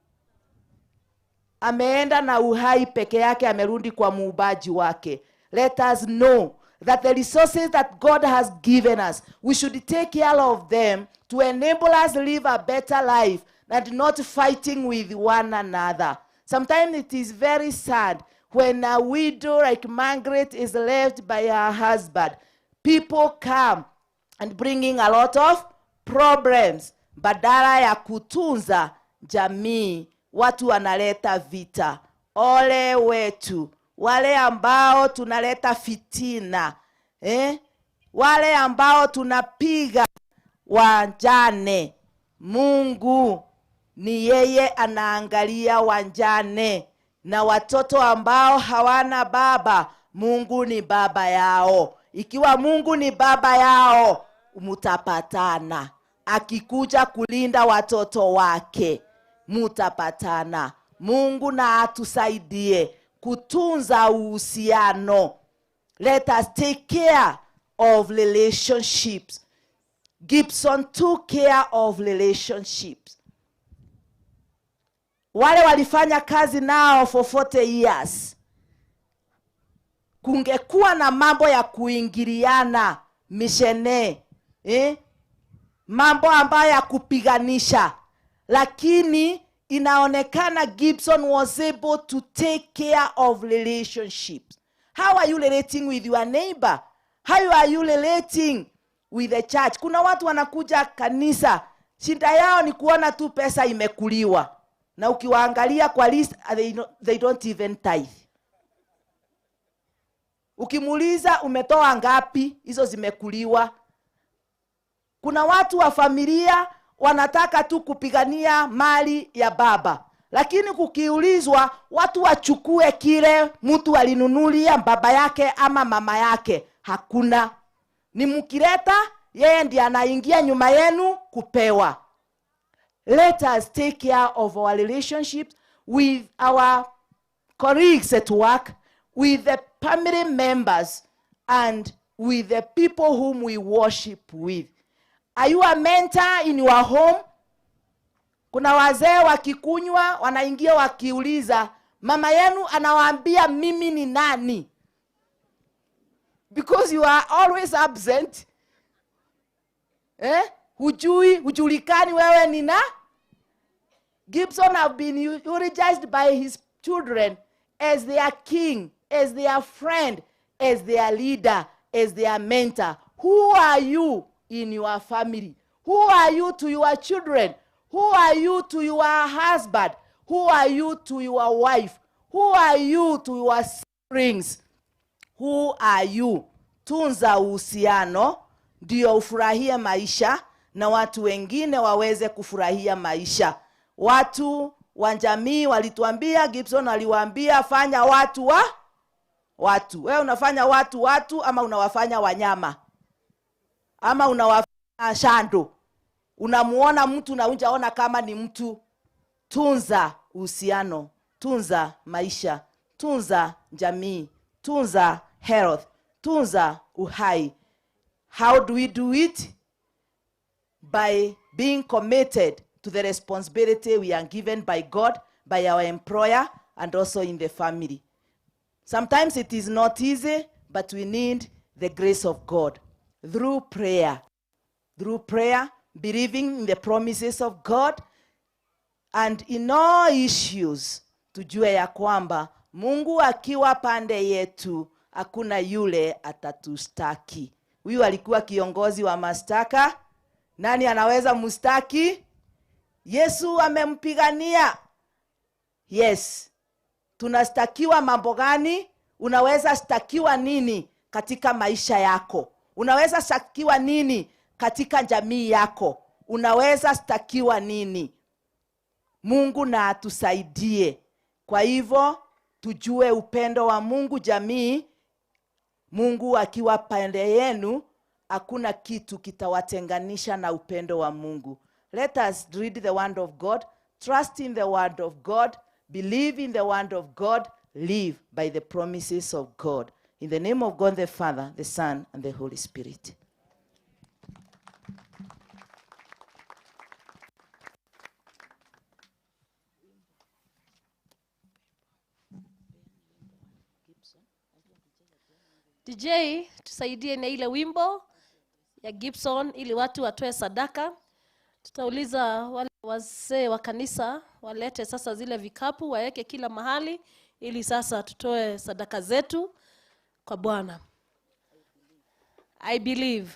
S7: Ameenda na uhai peke yake, amerudi kwa muumbaji wake. Let us know that the resources that God has given us, we should take care of them to enable us live a better life and not fighting with one another. Sometimes it is very sad when a widow like Margaret is left by her husband. People come and bringing a lot of problems. Badala ya kutunza jamii, watu wanaleta vita. Ole wetu, wale ambao tunaleta fitina, Wale ambao tunapiga wajane. Mungu ni yeye anaangalia wajane, na watoto ambao hawana baba, Mungu ni baba yao. Ikiwa Mungu ni baba yao, mutapatana. Akikuja kulinda watoto wake, mutapatana. Mungu na atusaidie kutunza uhusiano. Let us take care of relationships. Gibson took care of relationships. Wale walifanya kazi nao for 40 years. Kungekuwa na mambo ya kuingiliana, mishene, mambo ambayo ya kupiganisha. Lakini inaonekana Gibson was able to take care of relationships. How are you relating with your neighbor? How are you relating with the church? Kuna watu wanakuja kanisa, shinda yao ni kuona tu pesa imekuliwa. Na ukiwaangalia kwa list, they don't even tithe. Ukimuuliza umetoa ngapi, hizo zimekuliwa. Kuna watu wa familia wanataka tu kupigania mali ya baba, lakini kukiulizwa watu wachukue kile mtu alinunulia baba yake ama mama yake, hakuna. Ni mkileta, yeye ndiye anaingia nyuma yenu kupewa. Let us take care of our relationships with our colleagues at work, with the family members, and with the people whom we worship with. Are you a mentor in your home? Kuna wazee wakikunywa, wanaingia wakiuliza, mama yenu anawaambia mimi ni nani? Because you are always absent. Hujui, hujulikani wewe ni na? Gibson have been eulogized by his children as their king, as their friend, as their leader, as their mentor. Who are you in your family? Who are you to your children? Who are you to your husband? Who are you to your wife? Who are you to your siblings? Who are you? Tunza uhusiano ndio ufurahie maisha na watu wengine waweze kufurahia maisha. Watu wa jamii walituambia, Gibson aliwaambia fanya watu wa watu. Wewe unafanya watu watu ama unawafanya wanyama? Ama unawafanya shando? Unamuona mtu na hujaona kama ni mtu. Tunza uhusiano, tunza maisha, tunza jamii, tunza health, tunza uhai. How do we do it? By being committed to the responsibility we are given by God, by our employer, and also in the family. Sometimes it is not easy, but we need the grace of God. Through prayer. Through prayer, believing in the promises of God, and in all issues, tujue ya kwamba Mungu akiwa pande yetu, hakuna yule atatustaki. Huyu alikuwa kiongozi wa mashtaka. Nani anaweza mustaki? Yesu amempigania. Yes. Tunastakiwa mambo gani? Unaweza stakiwa nini katika maisha yako? Unaweza stakiwa nini katika jamii yako? Unaweza stakiwa nini? Mungu na atusaidie. Kwa hivyo tujue upendo wa Mungu jamii. Mungu akiwa pande yenu, hakuna kitu kitawatenganisha na upendo wa Mungu. Let us read the word of God, trust in the word of God, believe in the word of God, live by the promises of God. In the name of God the Father, the Son, and the Holy Spirit.
S14: DJ, tusaidie na ile wimbo ya Gibson ili watu watoe sadaka. Tutauliza wale wazee wa kanisa walete sasa zile vikapu waeke kila mahali ili sasa tutoe sadaka zetu kwa Bwana. I believe.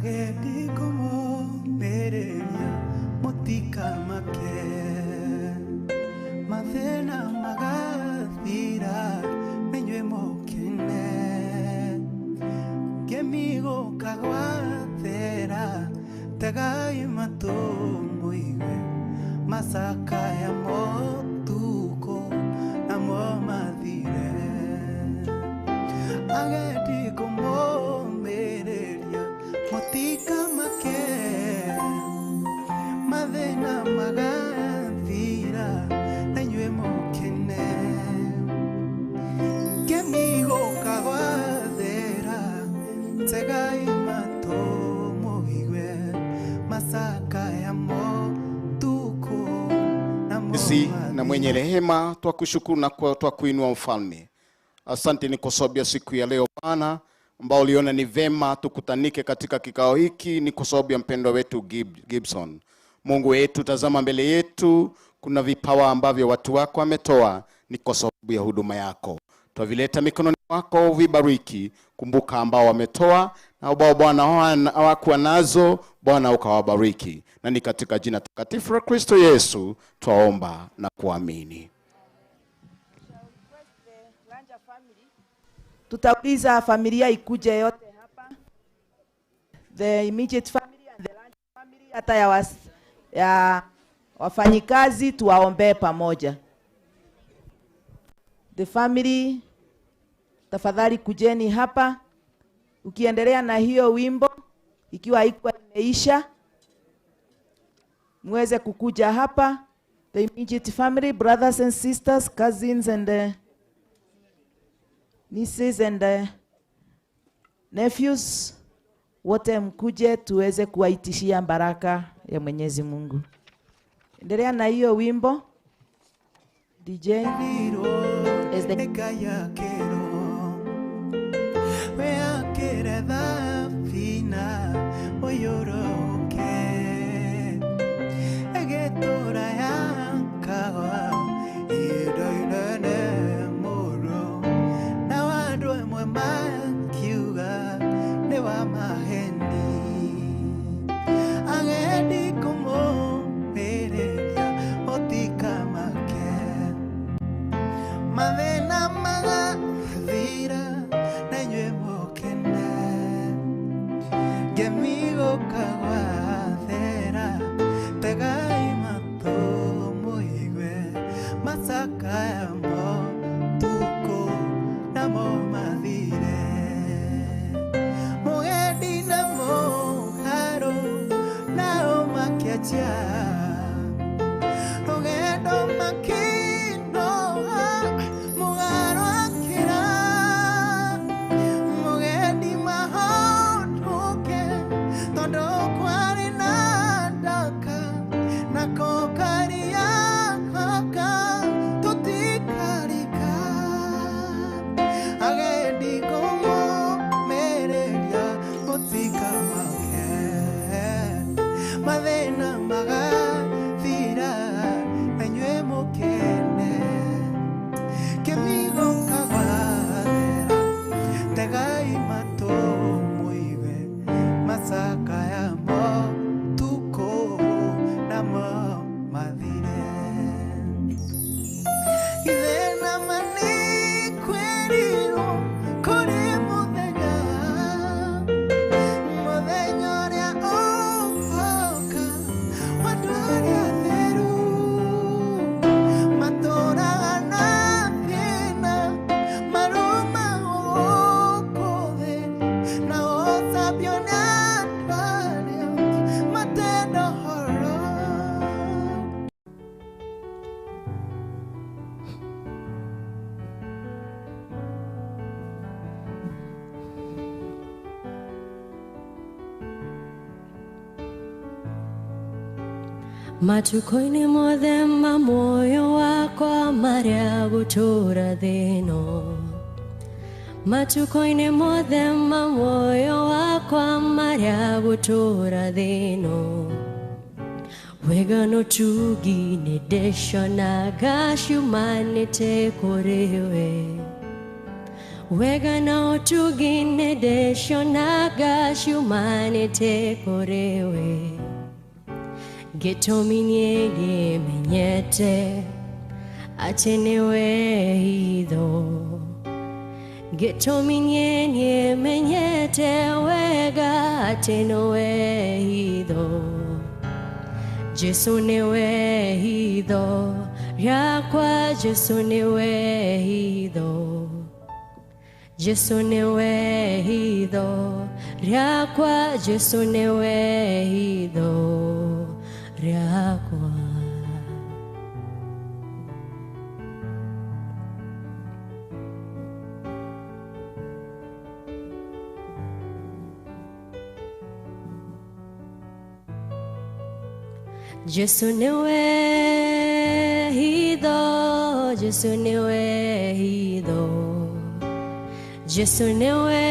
S15: Agendi kũmũmĩrĩria mũtikamake, mathĩna magathira inyuĩ mũkene. Ngemi gũka gwathera, tegai matũ mũigue macakaya motukũ namo mathire. Agendi kũmũmĩrĩria mũtikamake, mathĩna magathira na inyuĩ mũkene. Ngemi gũka gwathera, tegai matũ mũigue macakaya motukũ namo
S10: Si na mwenye rehema, twakushukuru na twakuinua mfalme. Asante ni kwa sababu ya siku ya leo Bwana, ambao uliona ni vema tukutanike katika kikao hiki, ni kwa sababu ya mpendwa wetu Gibson. Mungu wetu, tazama mbele yetu kuna vipawa ambavyo watu wako wametoa, ni kwa sababu ya huduma yako. Twavileta mikononi mwako, uvibariki. Kumbuka ambao wametoa na ambao Bwana hawakuwa nazo, Bwana ukawabariki. Na ni katika jina takatifu la Kristo Yesu twaomba na kuamini.
S7: Tutauliza familia ikuje yote hapa, the immediate family and the larger family, hata ya wafanyikazi tuwaombee pamoja. The family, tafadhali kujeni hapa. Ukiendelea na hiyo wimbo, ikiwa haikuwa imeisha, muweze kukuja hapa. The immediate family, brothers and sisters, cousins and nieces and nephews, wote mkuje tuweze kuwaitishia baraka ya Mwenyezi Mungu. Endelea na hiyo wimbo DJ. Is the
S15: Mathĩna magathira na inyuĩ mũkene. Ngemi gũka gwathera, tegai matũ mũigue macakaya motukũ namo mathire. Mũgendi na mũharũ nao makĩanjia rũgendo makĩnoga, mũgarũ akĩra mũgendi mahotũke, tondũ kwarĩ na ndaka nako karia gaka tũtikarika. Agendi kũmũmĩrĩria mũtikamake, mathĩna magathira na inyuĩ mũkene. Kĩmi gũka gwathera, tegai matũ mũigue macakaya motukũ namo mathire. Ithe nama nĩ kwĩrirwo kũrĩ mũthenya, mũthenya ũrĩa ũgoka wa andũ arĩa atheru, matũũraga na thĩna, marũmagwo gũkũ thĩ, na ũcambio nĩ andũ arĩa matenda ũhoro.
S16: Matukũ-inĩ mothe ma muoyo wakwa marĩa gũtũũra thĩ ĩno, matukũ-inĩ mothe ma muoyo wakwa marĩa gũtũũra thĩ ĩno, wega na ũtugi nĩ ndĩcionaga ciumanĩte kũrĩ we, Wega na ũtugi nĩndĩcionaga ciumanĩte kũrĩ we. Gĩtũmi niĩ ndĩmenyete atĩ nĩwe hitho. Gĩtũmi niĩ nĩmenyete wega atĩ nĩwe hitho. Jesu nĩwe hitho rĩakwa, Jesu nĩwe hitho. Jesu nĩwe hitho rĩakwa, Jesu nĩwe hitho rĩakwa. Jesu nĩwe hitho, Jesu nĩwe hitho. Jesu nĩwe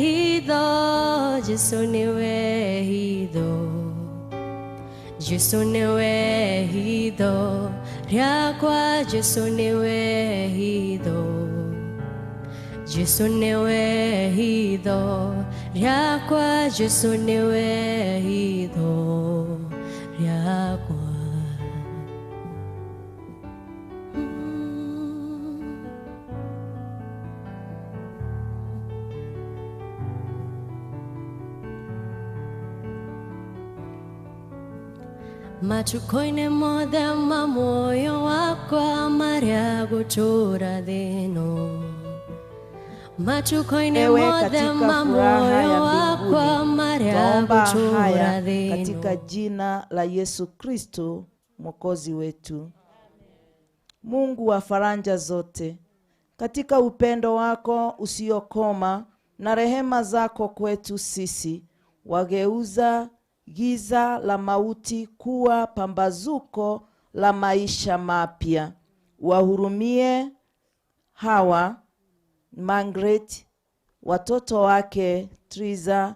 S16: hitho, Jesu nĩwe hitho. Jesu nĩwe hitho rĩakwa, Jesu nĩwe hitho. Jesu nĩwe hitho rĩakwa, Jesu nĩwe hitho rĩakwa. Matukũ-inĩ mothe ma muoyo wakwa marĩa gũtũũra thĩ ĩno. Matukũ-inĩ
S7: Ewe
S16: mothe
S7: katika
S16: ma
S7: furaha ya
S16: muoyo wakwa
S7: mbinguni,
S16: marĩa
S7: twaomba
S16: gũtũũra
S7: haya
S16: thĩ ĩno.
S7: katika jina la Yesu Kristo Mwokozi wetu. Mungu wa faraja zote, katika upendo wako usiokoma na rehema zako kwetu sisi, wageuza giza la mauti kuwa pambazuko la maisha mapya. Wahurumie hawa Margaret, watoto wake Triza,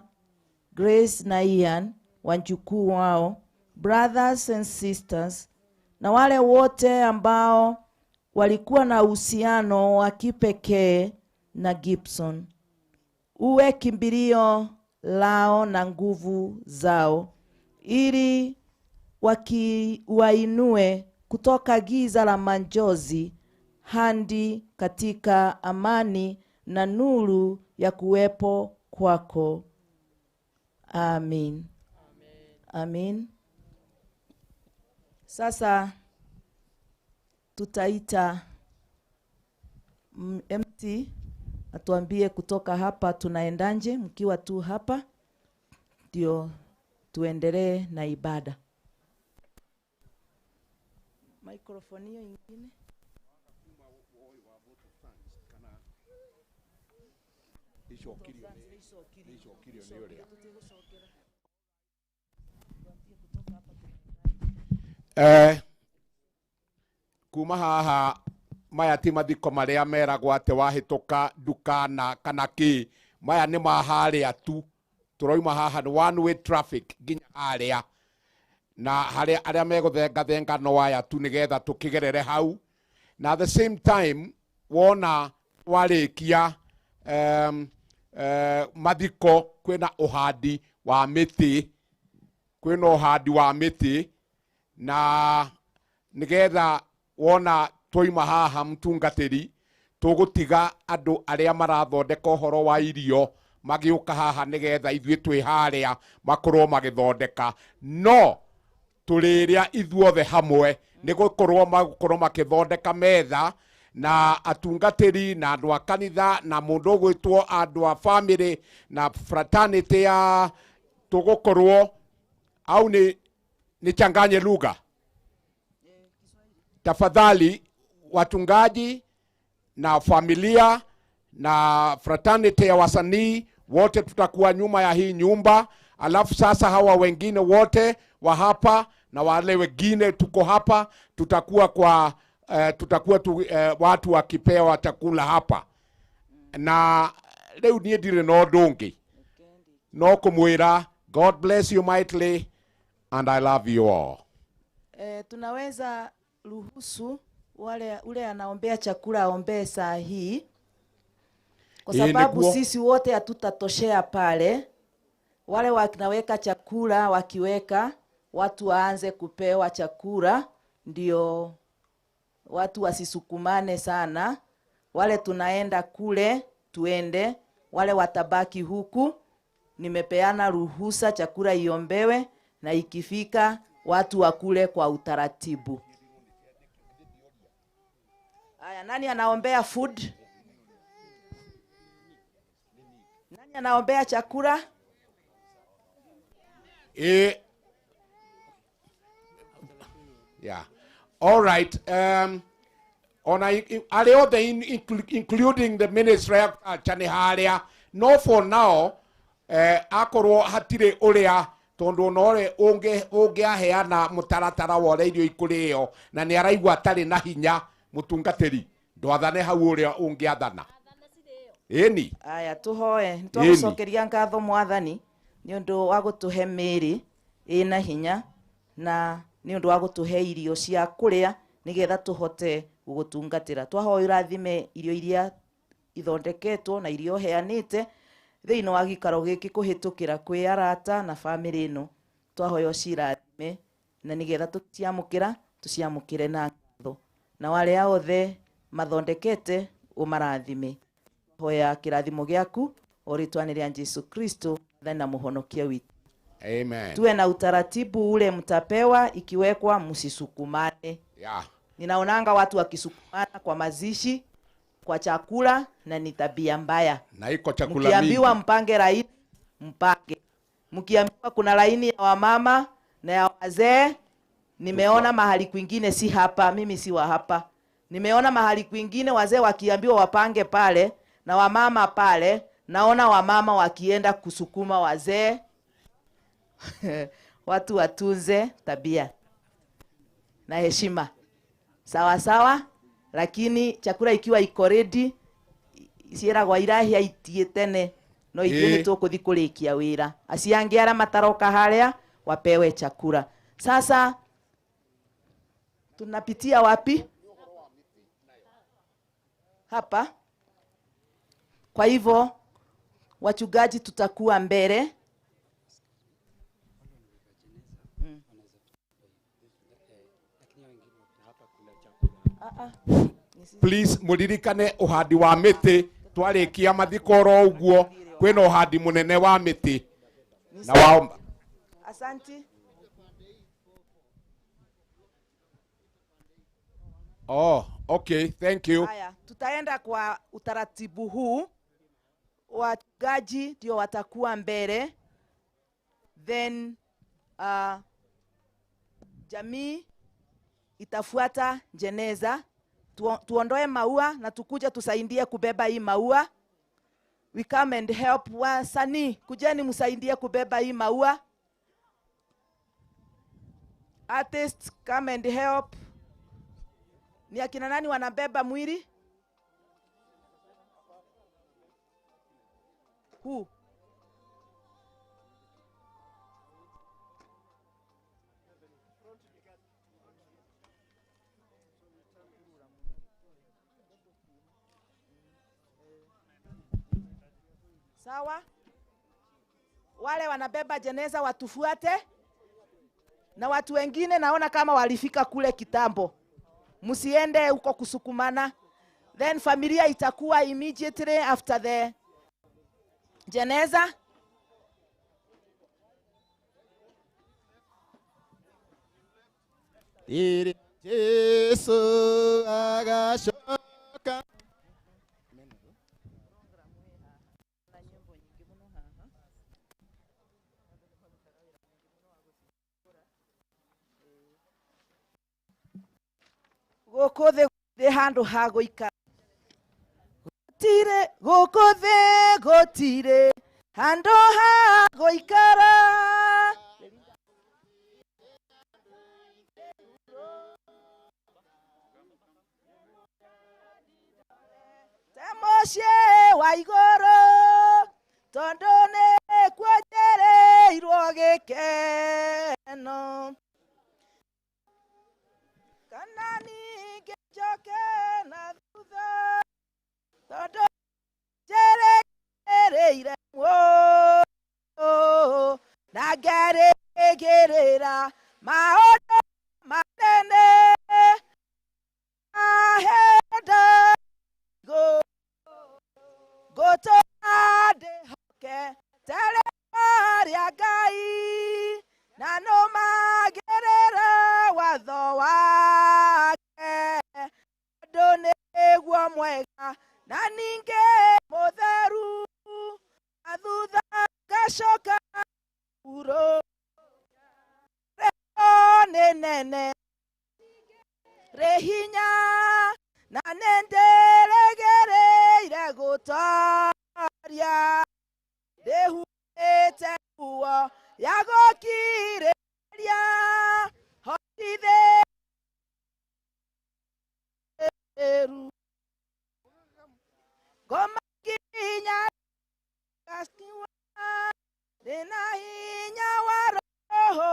S7: Grace na Ian, wajukuu wao, brothers and sisters, na wale wote ambao walikuwa na uhusiano wa kipekee na Gibson. Uwe kimbilio lao na nguvu zao, ili wainue kutoka giza la majonzi hadi katika amani na nuru ya kuwepo kwako. Amin. Amin. Sasa tutaita MT atuambie kutoka hapa tunaendanje, mkiwa tu hapa ndio tuendelee na ibada. Microphone hiyo ingine.
S2: Kuma haha maya ti mathiko maria meragwo ati wahituka ndukana kana ki, maya ni ma haria tu turauma haha ni one way traffic nginya haria, na haria aria meguthenga thenga no aya tu nigetha tukigerere hau. Na at the same time wona warikia mathiko kwina uhandi wa miti, kwina uhandi wa miti, na nigetha wona twoima haha mtungatiri tugutiga andu aria marathondeka uhoro wa irio magiuka haha nigetha ithuĩ twĩ haria makorwo magithondeka, no tũrĩrĩa ithuothe hamwe nĩ gũkorwo magũkorwo makĩthondeka metha na atungatĩri na andũ a kanitha na mũndũ ũgwĩtwo andũ a family na fraternity ya tũgũkorwo au ni changanye lugha. Tafadhali watungaji na familia na fraternity ya wasanii wote tutakuwa nyuma ya hii nyumba, alafu sasa hawa wengine wote wa hapa na wale wengine tuko hapa tutakuwa kwa tutakuwa watu wakipewa chakula hapa. Na leo niĩ ndirĩ na ũndũ ũngĩ no kũmwĩra God bless you mightily and I love you all.
S7: Tunaweza ruhusu wale ule anaombea chakula aombee saa hii. Kwa sababu sisi wote hatutatoshea pale. Wale wanaweka chakula wakiweka, watu waanze kupewa chakula ndio watu wasisukumane sana. Wale tunaenda kule tuende, wale watabaki huku. Nimepeana ruhusa chakula iombewe na ikifika watu wakule kwa utaratibu. Aya, nani anaombea food? Nani anaombea chakula?
S18: Yeah. All right. Ona arĩa othe including the ministry ya nĩ harĩa no for now, akorwo hatirĩ ũrĩa tondu ona ũrĩa ũngĩaheana mũtaratara wa ũrĩa irio ikũrĩo na nĩ araigua atarĩ na hinya, mũtungatĩri ndwathane hau ũrĩa ũngĩathana. Ĩni.
S7: Aya, tuhoe. Nĩtwagũcokeria ngatho Mwathani nĩ ũndũ wa gũtũhe mĩĩrĩ ĩna hinya na nĩ ũndũ wa gũtũhe irio cia kũrĩa nĩgetha tũhote gũgũtungatĩra. Twahoya ũrathime irio iria ithondeketwo na iria ũheanĩte thĩinĩ wa gĩikaro gĩkĩ kũhĩtũkĩra kwĩ arata na bamĩrĩ ĩno. Twahoya ũcirathime na nĩgetha tũciamũkĩra tũciamũkĩre na ngatho, na arĩa othe mathondekete ũmarathime. Hoya kĩrathimo gĩaku o rĩtwa-inĩ rĩa Jesu Kristo Mwathani na mũhonokia witũ.
S18: Amen.
S7: Tuwe na utaratibu ule mtapewa, ikiwekwa msisukumane.
S18: Yeah.
S7: Ninaonanga watu wakisukumana kwa mazishi, kwa chakula, na ni tabia mbaya.
S18: Na iko chakula mingi.
S7: Mkiambiwa mpange laini, mpange. Mkiambiwa kuna laini ya wamama na ya wazee, nimeona mahali kwingine, si hapa, mimi si wa hapa. Nimeona mahali kwingine wazee wakiambiwa wapange pale na wamama pale, naona wamama wakienda kusukuma wazee. Watu watunze tabia na heshima. Sawa sawa, lakini chakula ikiwa iko ready ciĩragwo irahia itie tene no ithuĩ nĩtũkũthi kũrĩkia wĩra. Acio angĩ arĩa mataroka harĩa wapewe chakula. Sasa tunapitia wapi? Hapa. Kwa hivyo wachungaji tutakuwa mbele.
S18: Please muririkane uhandi wa mĩtĩ twarikia mathiko oro ũguo kwĩna uhandi mũnene wa mĩtĩ na waomba.
S7: Asante.
S18: Oh, okay, thank you.
S7: Haya, tutaenda kwa utaratibu huu. Wachungaji ndio watakuwa mbele. Then jamii itafuata jeneza. Tuondoe maua na tukuja tusaidie kubeba hii maua. We come and help wasanii. Kujeni msaidie kubeba hii maua. Artists come and help. Ni akina nani wanabeba mwili? Who? Sawa? Wale wanabeba jeneza watufuate. Na watu wengine naona kama walifika kule kitambo. Msiende huko kusukumana. Then familia itakuwa immediately after the jeneza.
S10: Jesu agashoka.
S7: Gũkũ thĩ gũtirĩ handũ ha gũikara. Gũtirĩ, gũkũ thĩ gũtirĩ handũ ha gũikara. Te mũciĩ wa igũrũ, tondũ nĩkuo njereirwo gĩkeno. Kana ningĩ njoke na thutha, tondũ njereirwo Na ngerĩgĩrĩra maũndũ manene ahenda ngũtũra ndĩhoke terĩtwa rĩa Ngai na nũmagĩrĩra watho wake tondũ nĩguo mwega na ningĩ mũtheru na thutha ngacoka uro rĩo nĩ nene rĩ hinya na nĩndĩrĩgĩrĩire gũtoria ndĩhumbĩte nguo ya gũkirĩrĩria hotithĩru ngoma nginya ngakiwa ndĩna hinya wa Roho.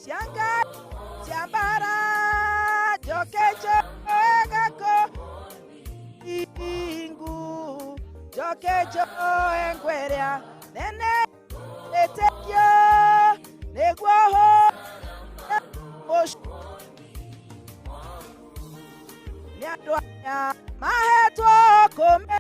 S7: Cianga ciambara njoke njoe ingu njoke njoe ngweria nene ĩtĩkio nĩguo nĩ andũ aya mahetwo kũmenya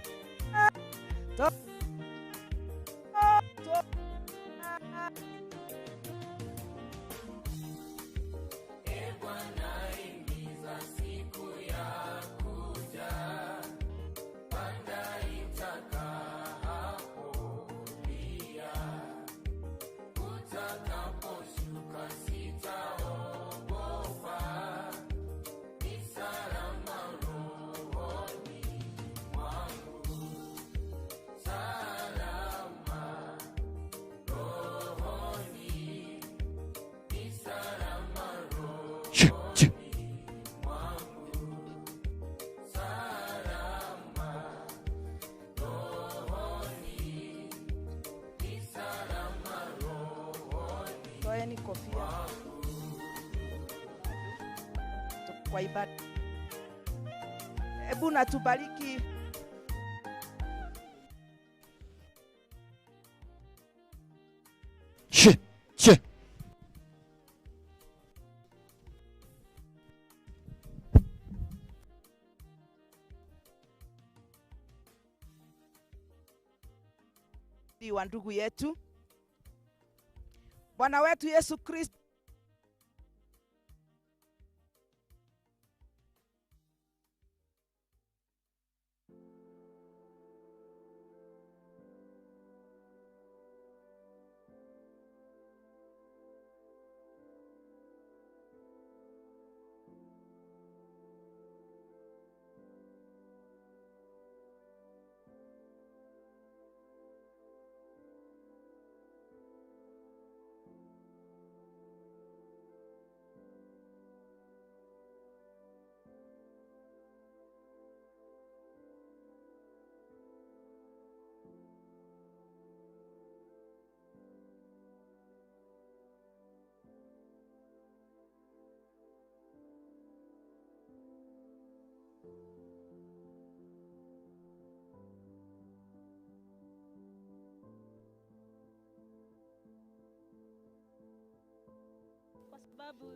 S7: Toeni kofia kwa ibada. Hebu na tubariki.
S10: Che, che.
S7: Wa ndugu yetu Bwana wetu Yesu Kristo
S19: kwa sababu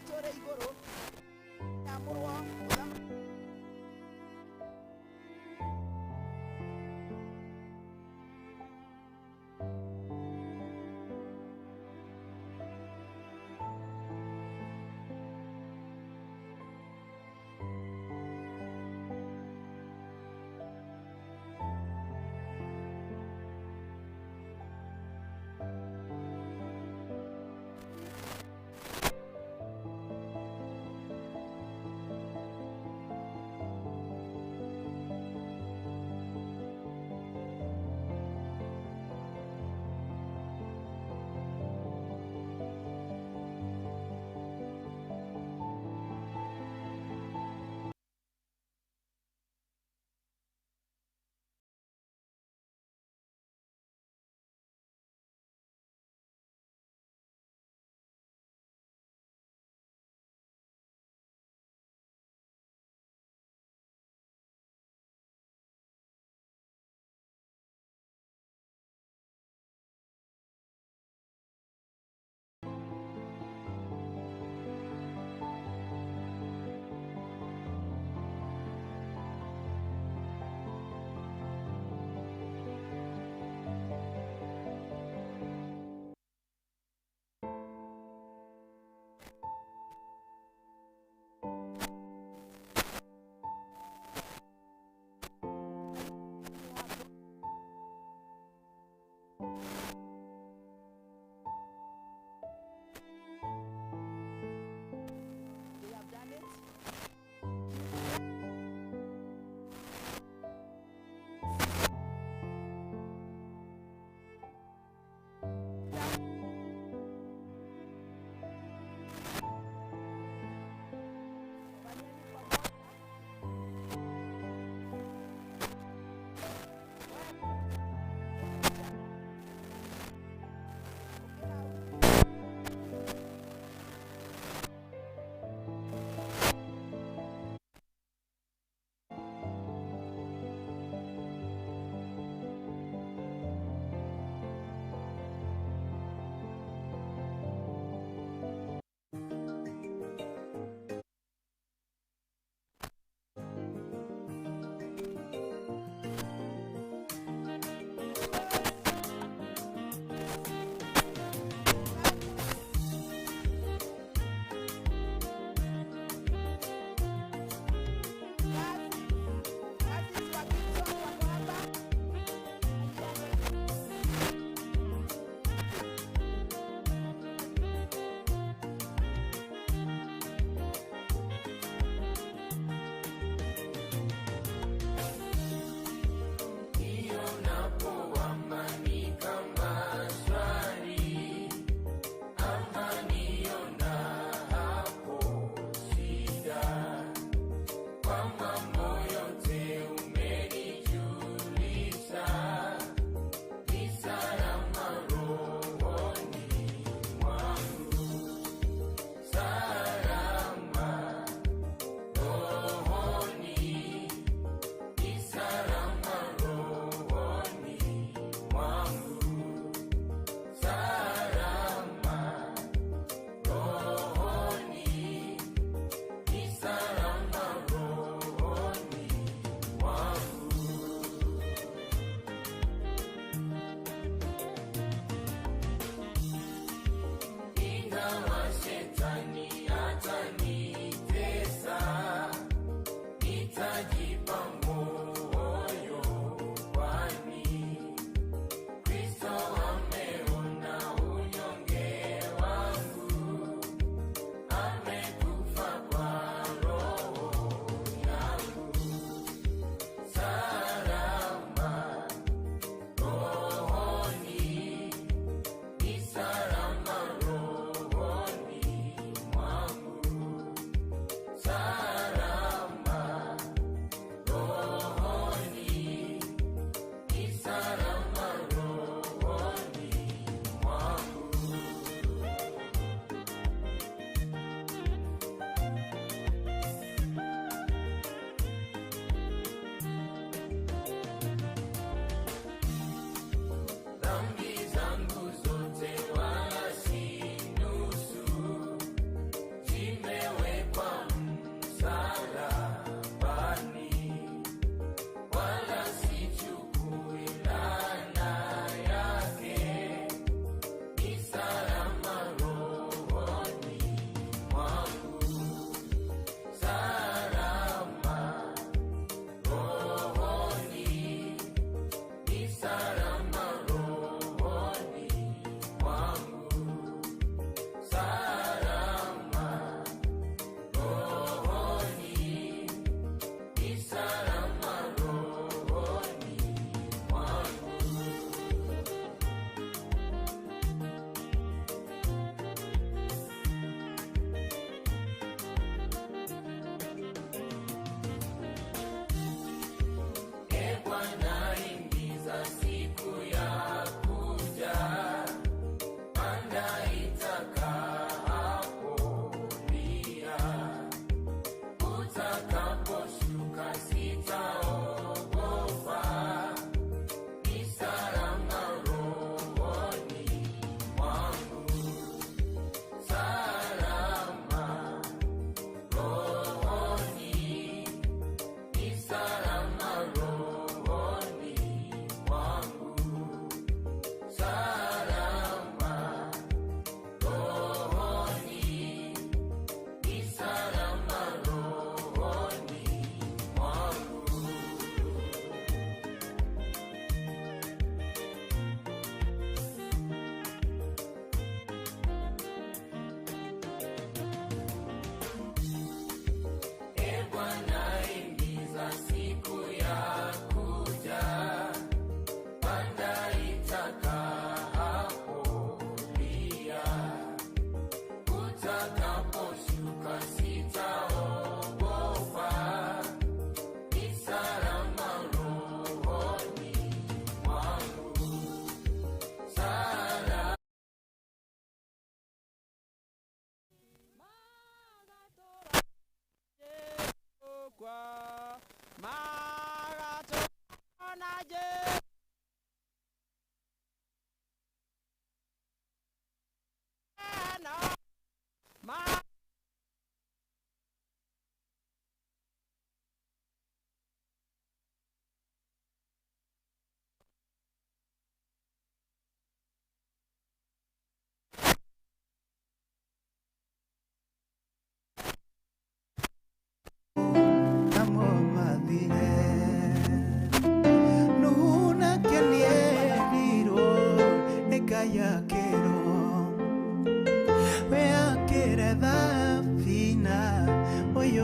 S7: witũ ũrĩ igũrũ yamũrwo ũthamaki. They have done it.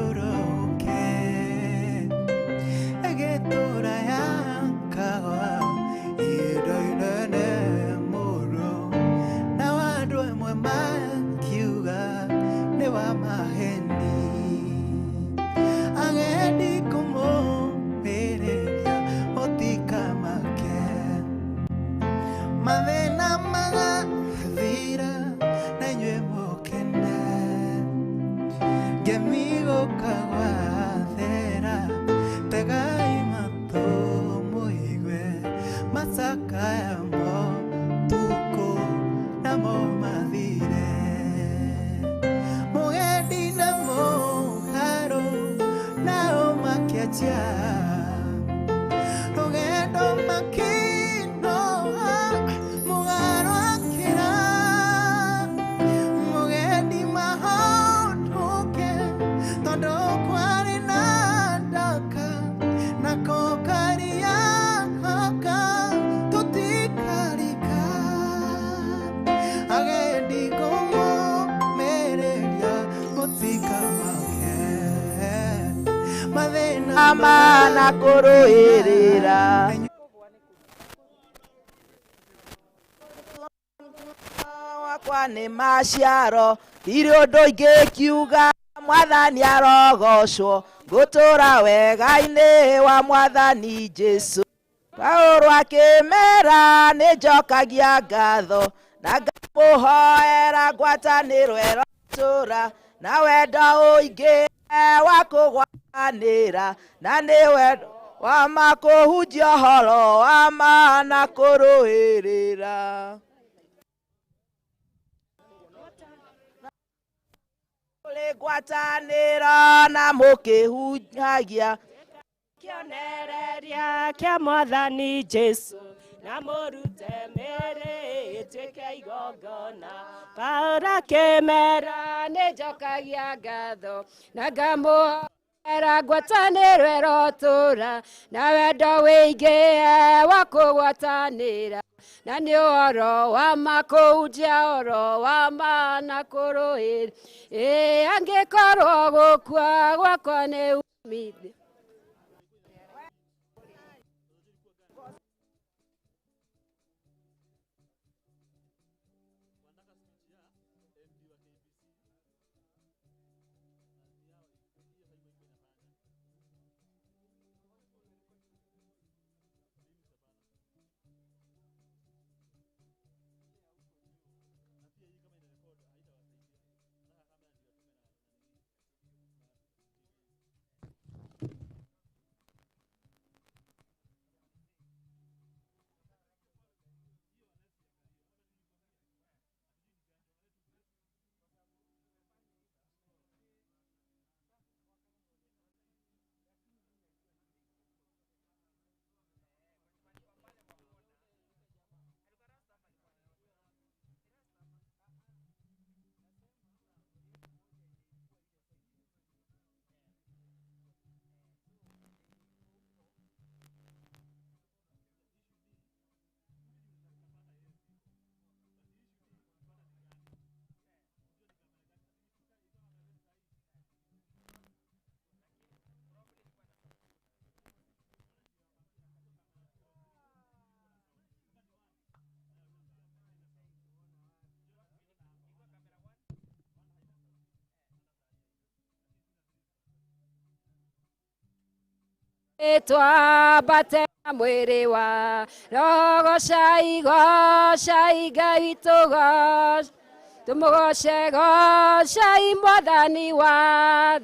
S15: Njoroge Egetora yakawa Indo inene mũno Na andũ amwe makiuga nĩ wa maheni Agendi kũmũmĩrĩria mũtikamake Mathĩna magathira na inyuĩ mũkene Ngemi gũka gwathera tegai matũ mũigue macakaya motukũ namo mathire Mũgendi na mũgarũ nao makĩanjia rũgendo makĩnoga mũgarũ akĩra mũgendi mahotũke tondũ kwarĩ na ndaka nako karia gaka tũtikarika agendi kũmũmĩrĩria mũtikamake mathĩna
S7: Amana kũrũĩrĩra wakwa nĩ maciaro ndirĩ ũndũ ingĩkiuga mwathani arogocwo ngũtũra wega-inĩ wa mwathani Jesũ. Paũlũ akĩmera nĩ njokagia ngatho na ngamũhoera ngwatanĩro ĩrotũra na wendo ũingĩ wa kũgwatanĩra na nĩ wendo wa ma kũhunjia ũhoro wa ma na kũrũĩrĩra. Kũrĩ ngwatanĩro na mũkĩhunjagia
S4: kĩonereria kĩa mwathani Jesũ na mũrute mĩĩrĩ ĩtuĩke igongona. Paũlũ akĩmera nĩ njokagia ngatho na ngamũhoera ngwatanĩro ĩrotũra na wendo wĩingĩ wa kũgwatanĩra na nĩ ũhoro wa ma kũhunjia ũhoro wa ma na kũrũĩra ĩ angĩkorwo gũkua gwakwa nĩ umithio. Twambate mwĩrĩ wa roho gocai gocai Ngai witũ tũmũgoce gocai mwathani wa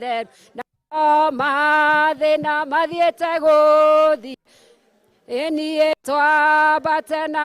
S4: theru nao mathĩna mathiĩte gũthiĩ ĩniĩ twambate na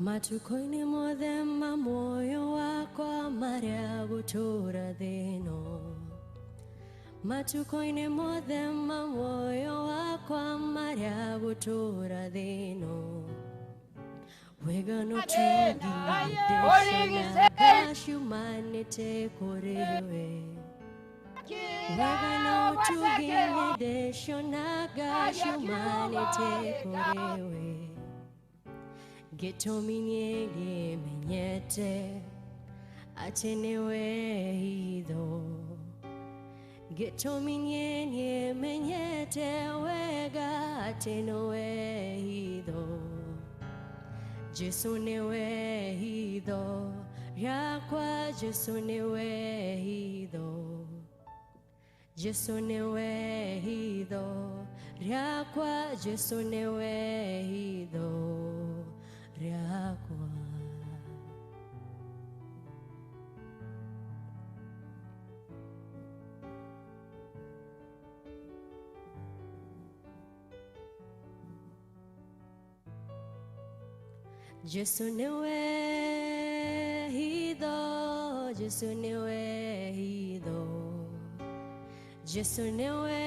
S16: Matukũ-inĩ mothe ma muoyo wakwa marĩa gũtũũra thĩ ĩno. Matukũ-inĩ mothe ma muoyo wakwa marĩa gũtũũra thĩ ĩno. Wega no tũngindĩcanaga ciumanĩte kũrĩ we. Wega no tũngindĩcionaga ciumanĩte kũrĩ we. Gĩtũmi niĩ ngĩmenyete atĩ nĩwe hitho. Gĩtũmi niĩ nĩmenyete wega atĩ nĩwe hitho. Jesu nĩwe hitho rĩakwa, Jesu nĩwe hitho. Jesu nĩwe hitho rĩakwa, Jesu nĩwe hitho rĩakwa. Jesu nĩwe hitho, Jesu nĩwe hitho. Jesu nĩwe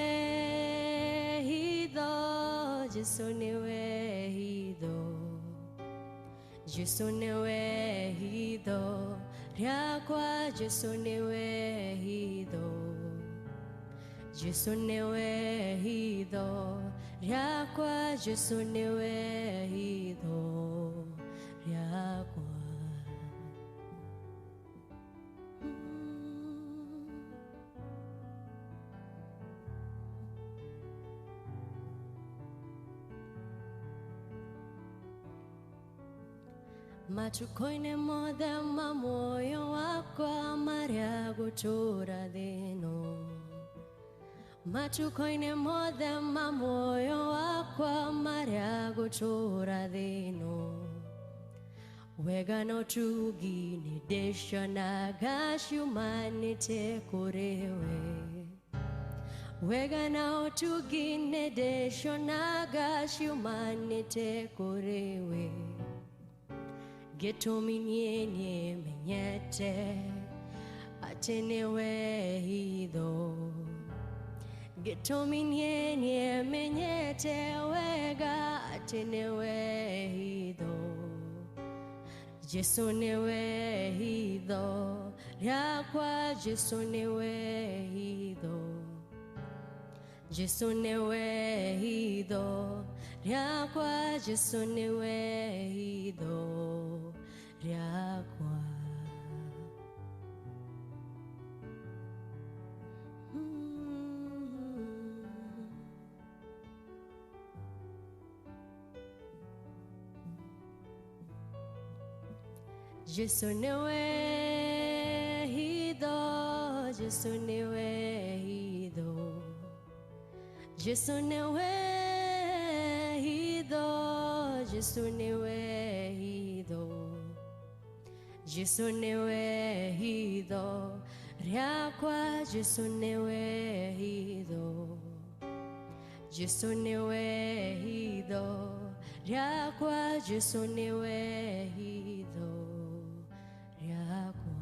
S16: hitho, Jesu nĩwe hitho. Jesu nĩwe hitho rĩakwa, Jesu nĩwe hitho. Jesu nĩwe hitho rĩakwa, Jesu nĩwe hitho rĩakwa. Matukũ-inĩ mothe ma muoyo wakwa marĩa gũtũũra thĩ ĩno. Matukũ-inĩ mothe ma muoyo wakwa marĩa gũtũũra thĩ ĩno. Wega no tũngi nĩndĩcionaga ciumanĩte kũrĩ we. Wega na ũtugi nĩndĩcionaga ciumanĩte kũrĩ we. Gĩtũmi niĩ nĩmenyete atĩ nĩwe hitho. Gĩtũmi niĩ nĩmenyete wega atĩ nĩwe hitho. Jesu nĩwe hitho rĩakwa, Jesu nĩwe hitho. Jesu nĩwe hitho rĩakwa, Jesu nĩwe hitho rĩakwa. Jesu nĩwe hitho, Jesu nĩwe hitho. Jesu nĩwe hitho, Jesu nĩwe hitho. Jesu nĩwe hitho rĩakwa, Jesu nĩwe hitho. Jesu nĩwe hitho rĩakwa, Jesu nĩwe hitho rĩakwa.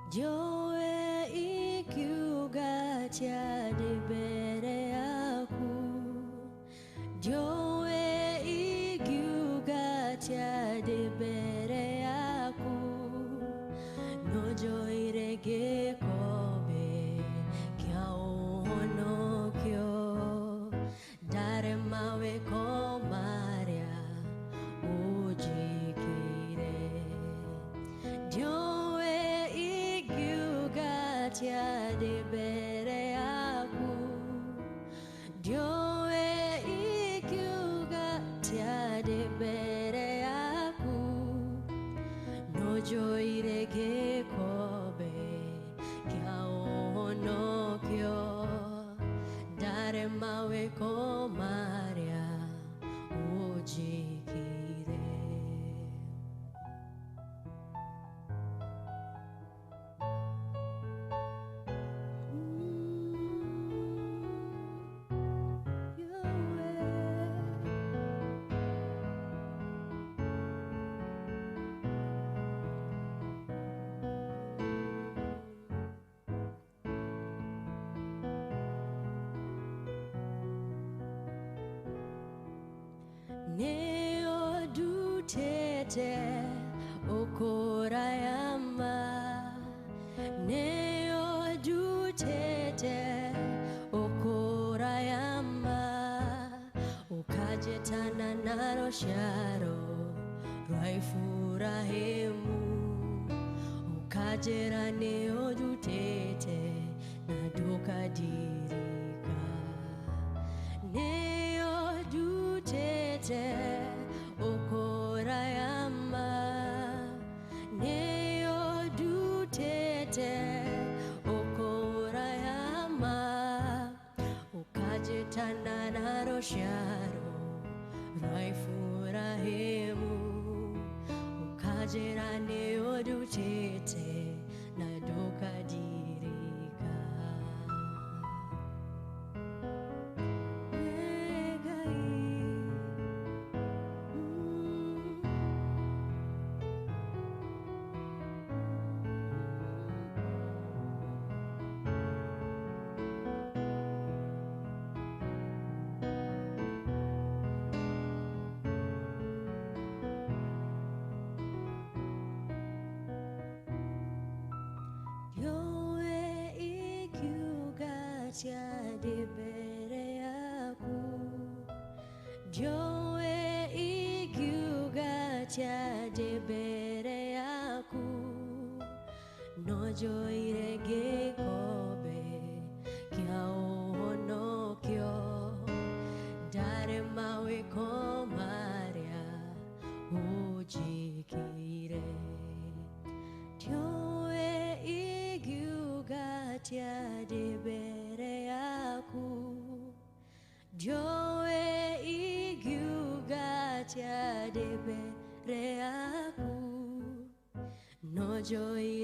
S16: Njoe ikiuga atĩa ndĩ mbere yaku. Njoe ikiuga atĩa ndĩ mbere yaku. No njoire gĩkombe kĩa ũhonokio. Ndarema wĩko marĩa ũnjĩkĩire. Njoe ikiuga atĩa ndĩ mbere yaku. Njoe ikiuga atĩa ndĩ mbere yaku. No njoire gĩkombe kĩa ũhonokio. Neo dutete okorayama. Neo dutete okorayama. Ukajetana naro sharo rwaifurahemu. Ukajera neo dutete na dukadirika. Neo dutete okorayama. Neo dutete okorayama. Ukajetana naro sharo rwaifurahemu. Ukajera neo dutete na dukadirika. Yoe ikiuga tia mbere yaku. Yoe ikiuga tia mbere yaku. Nojoire gĩkombe kĩa ũhonokio. Ndarĩ mawĩko marĩa ũnjĩkĩire. Yoe ikiuga tia mbere yaku. Yoe ikiuga tia mbere yaku. Nojoire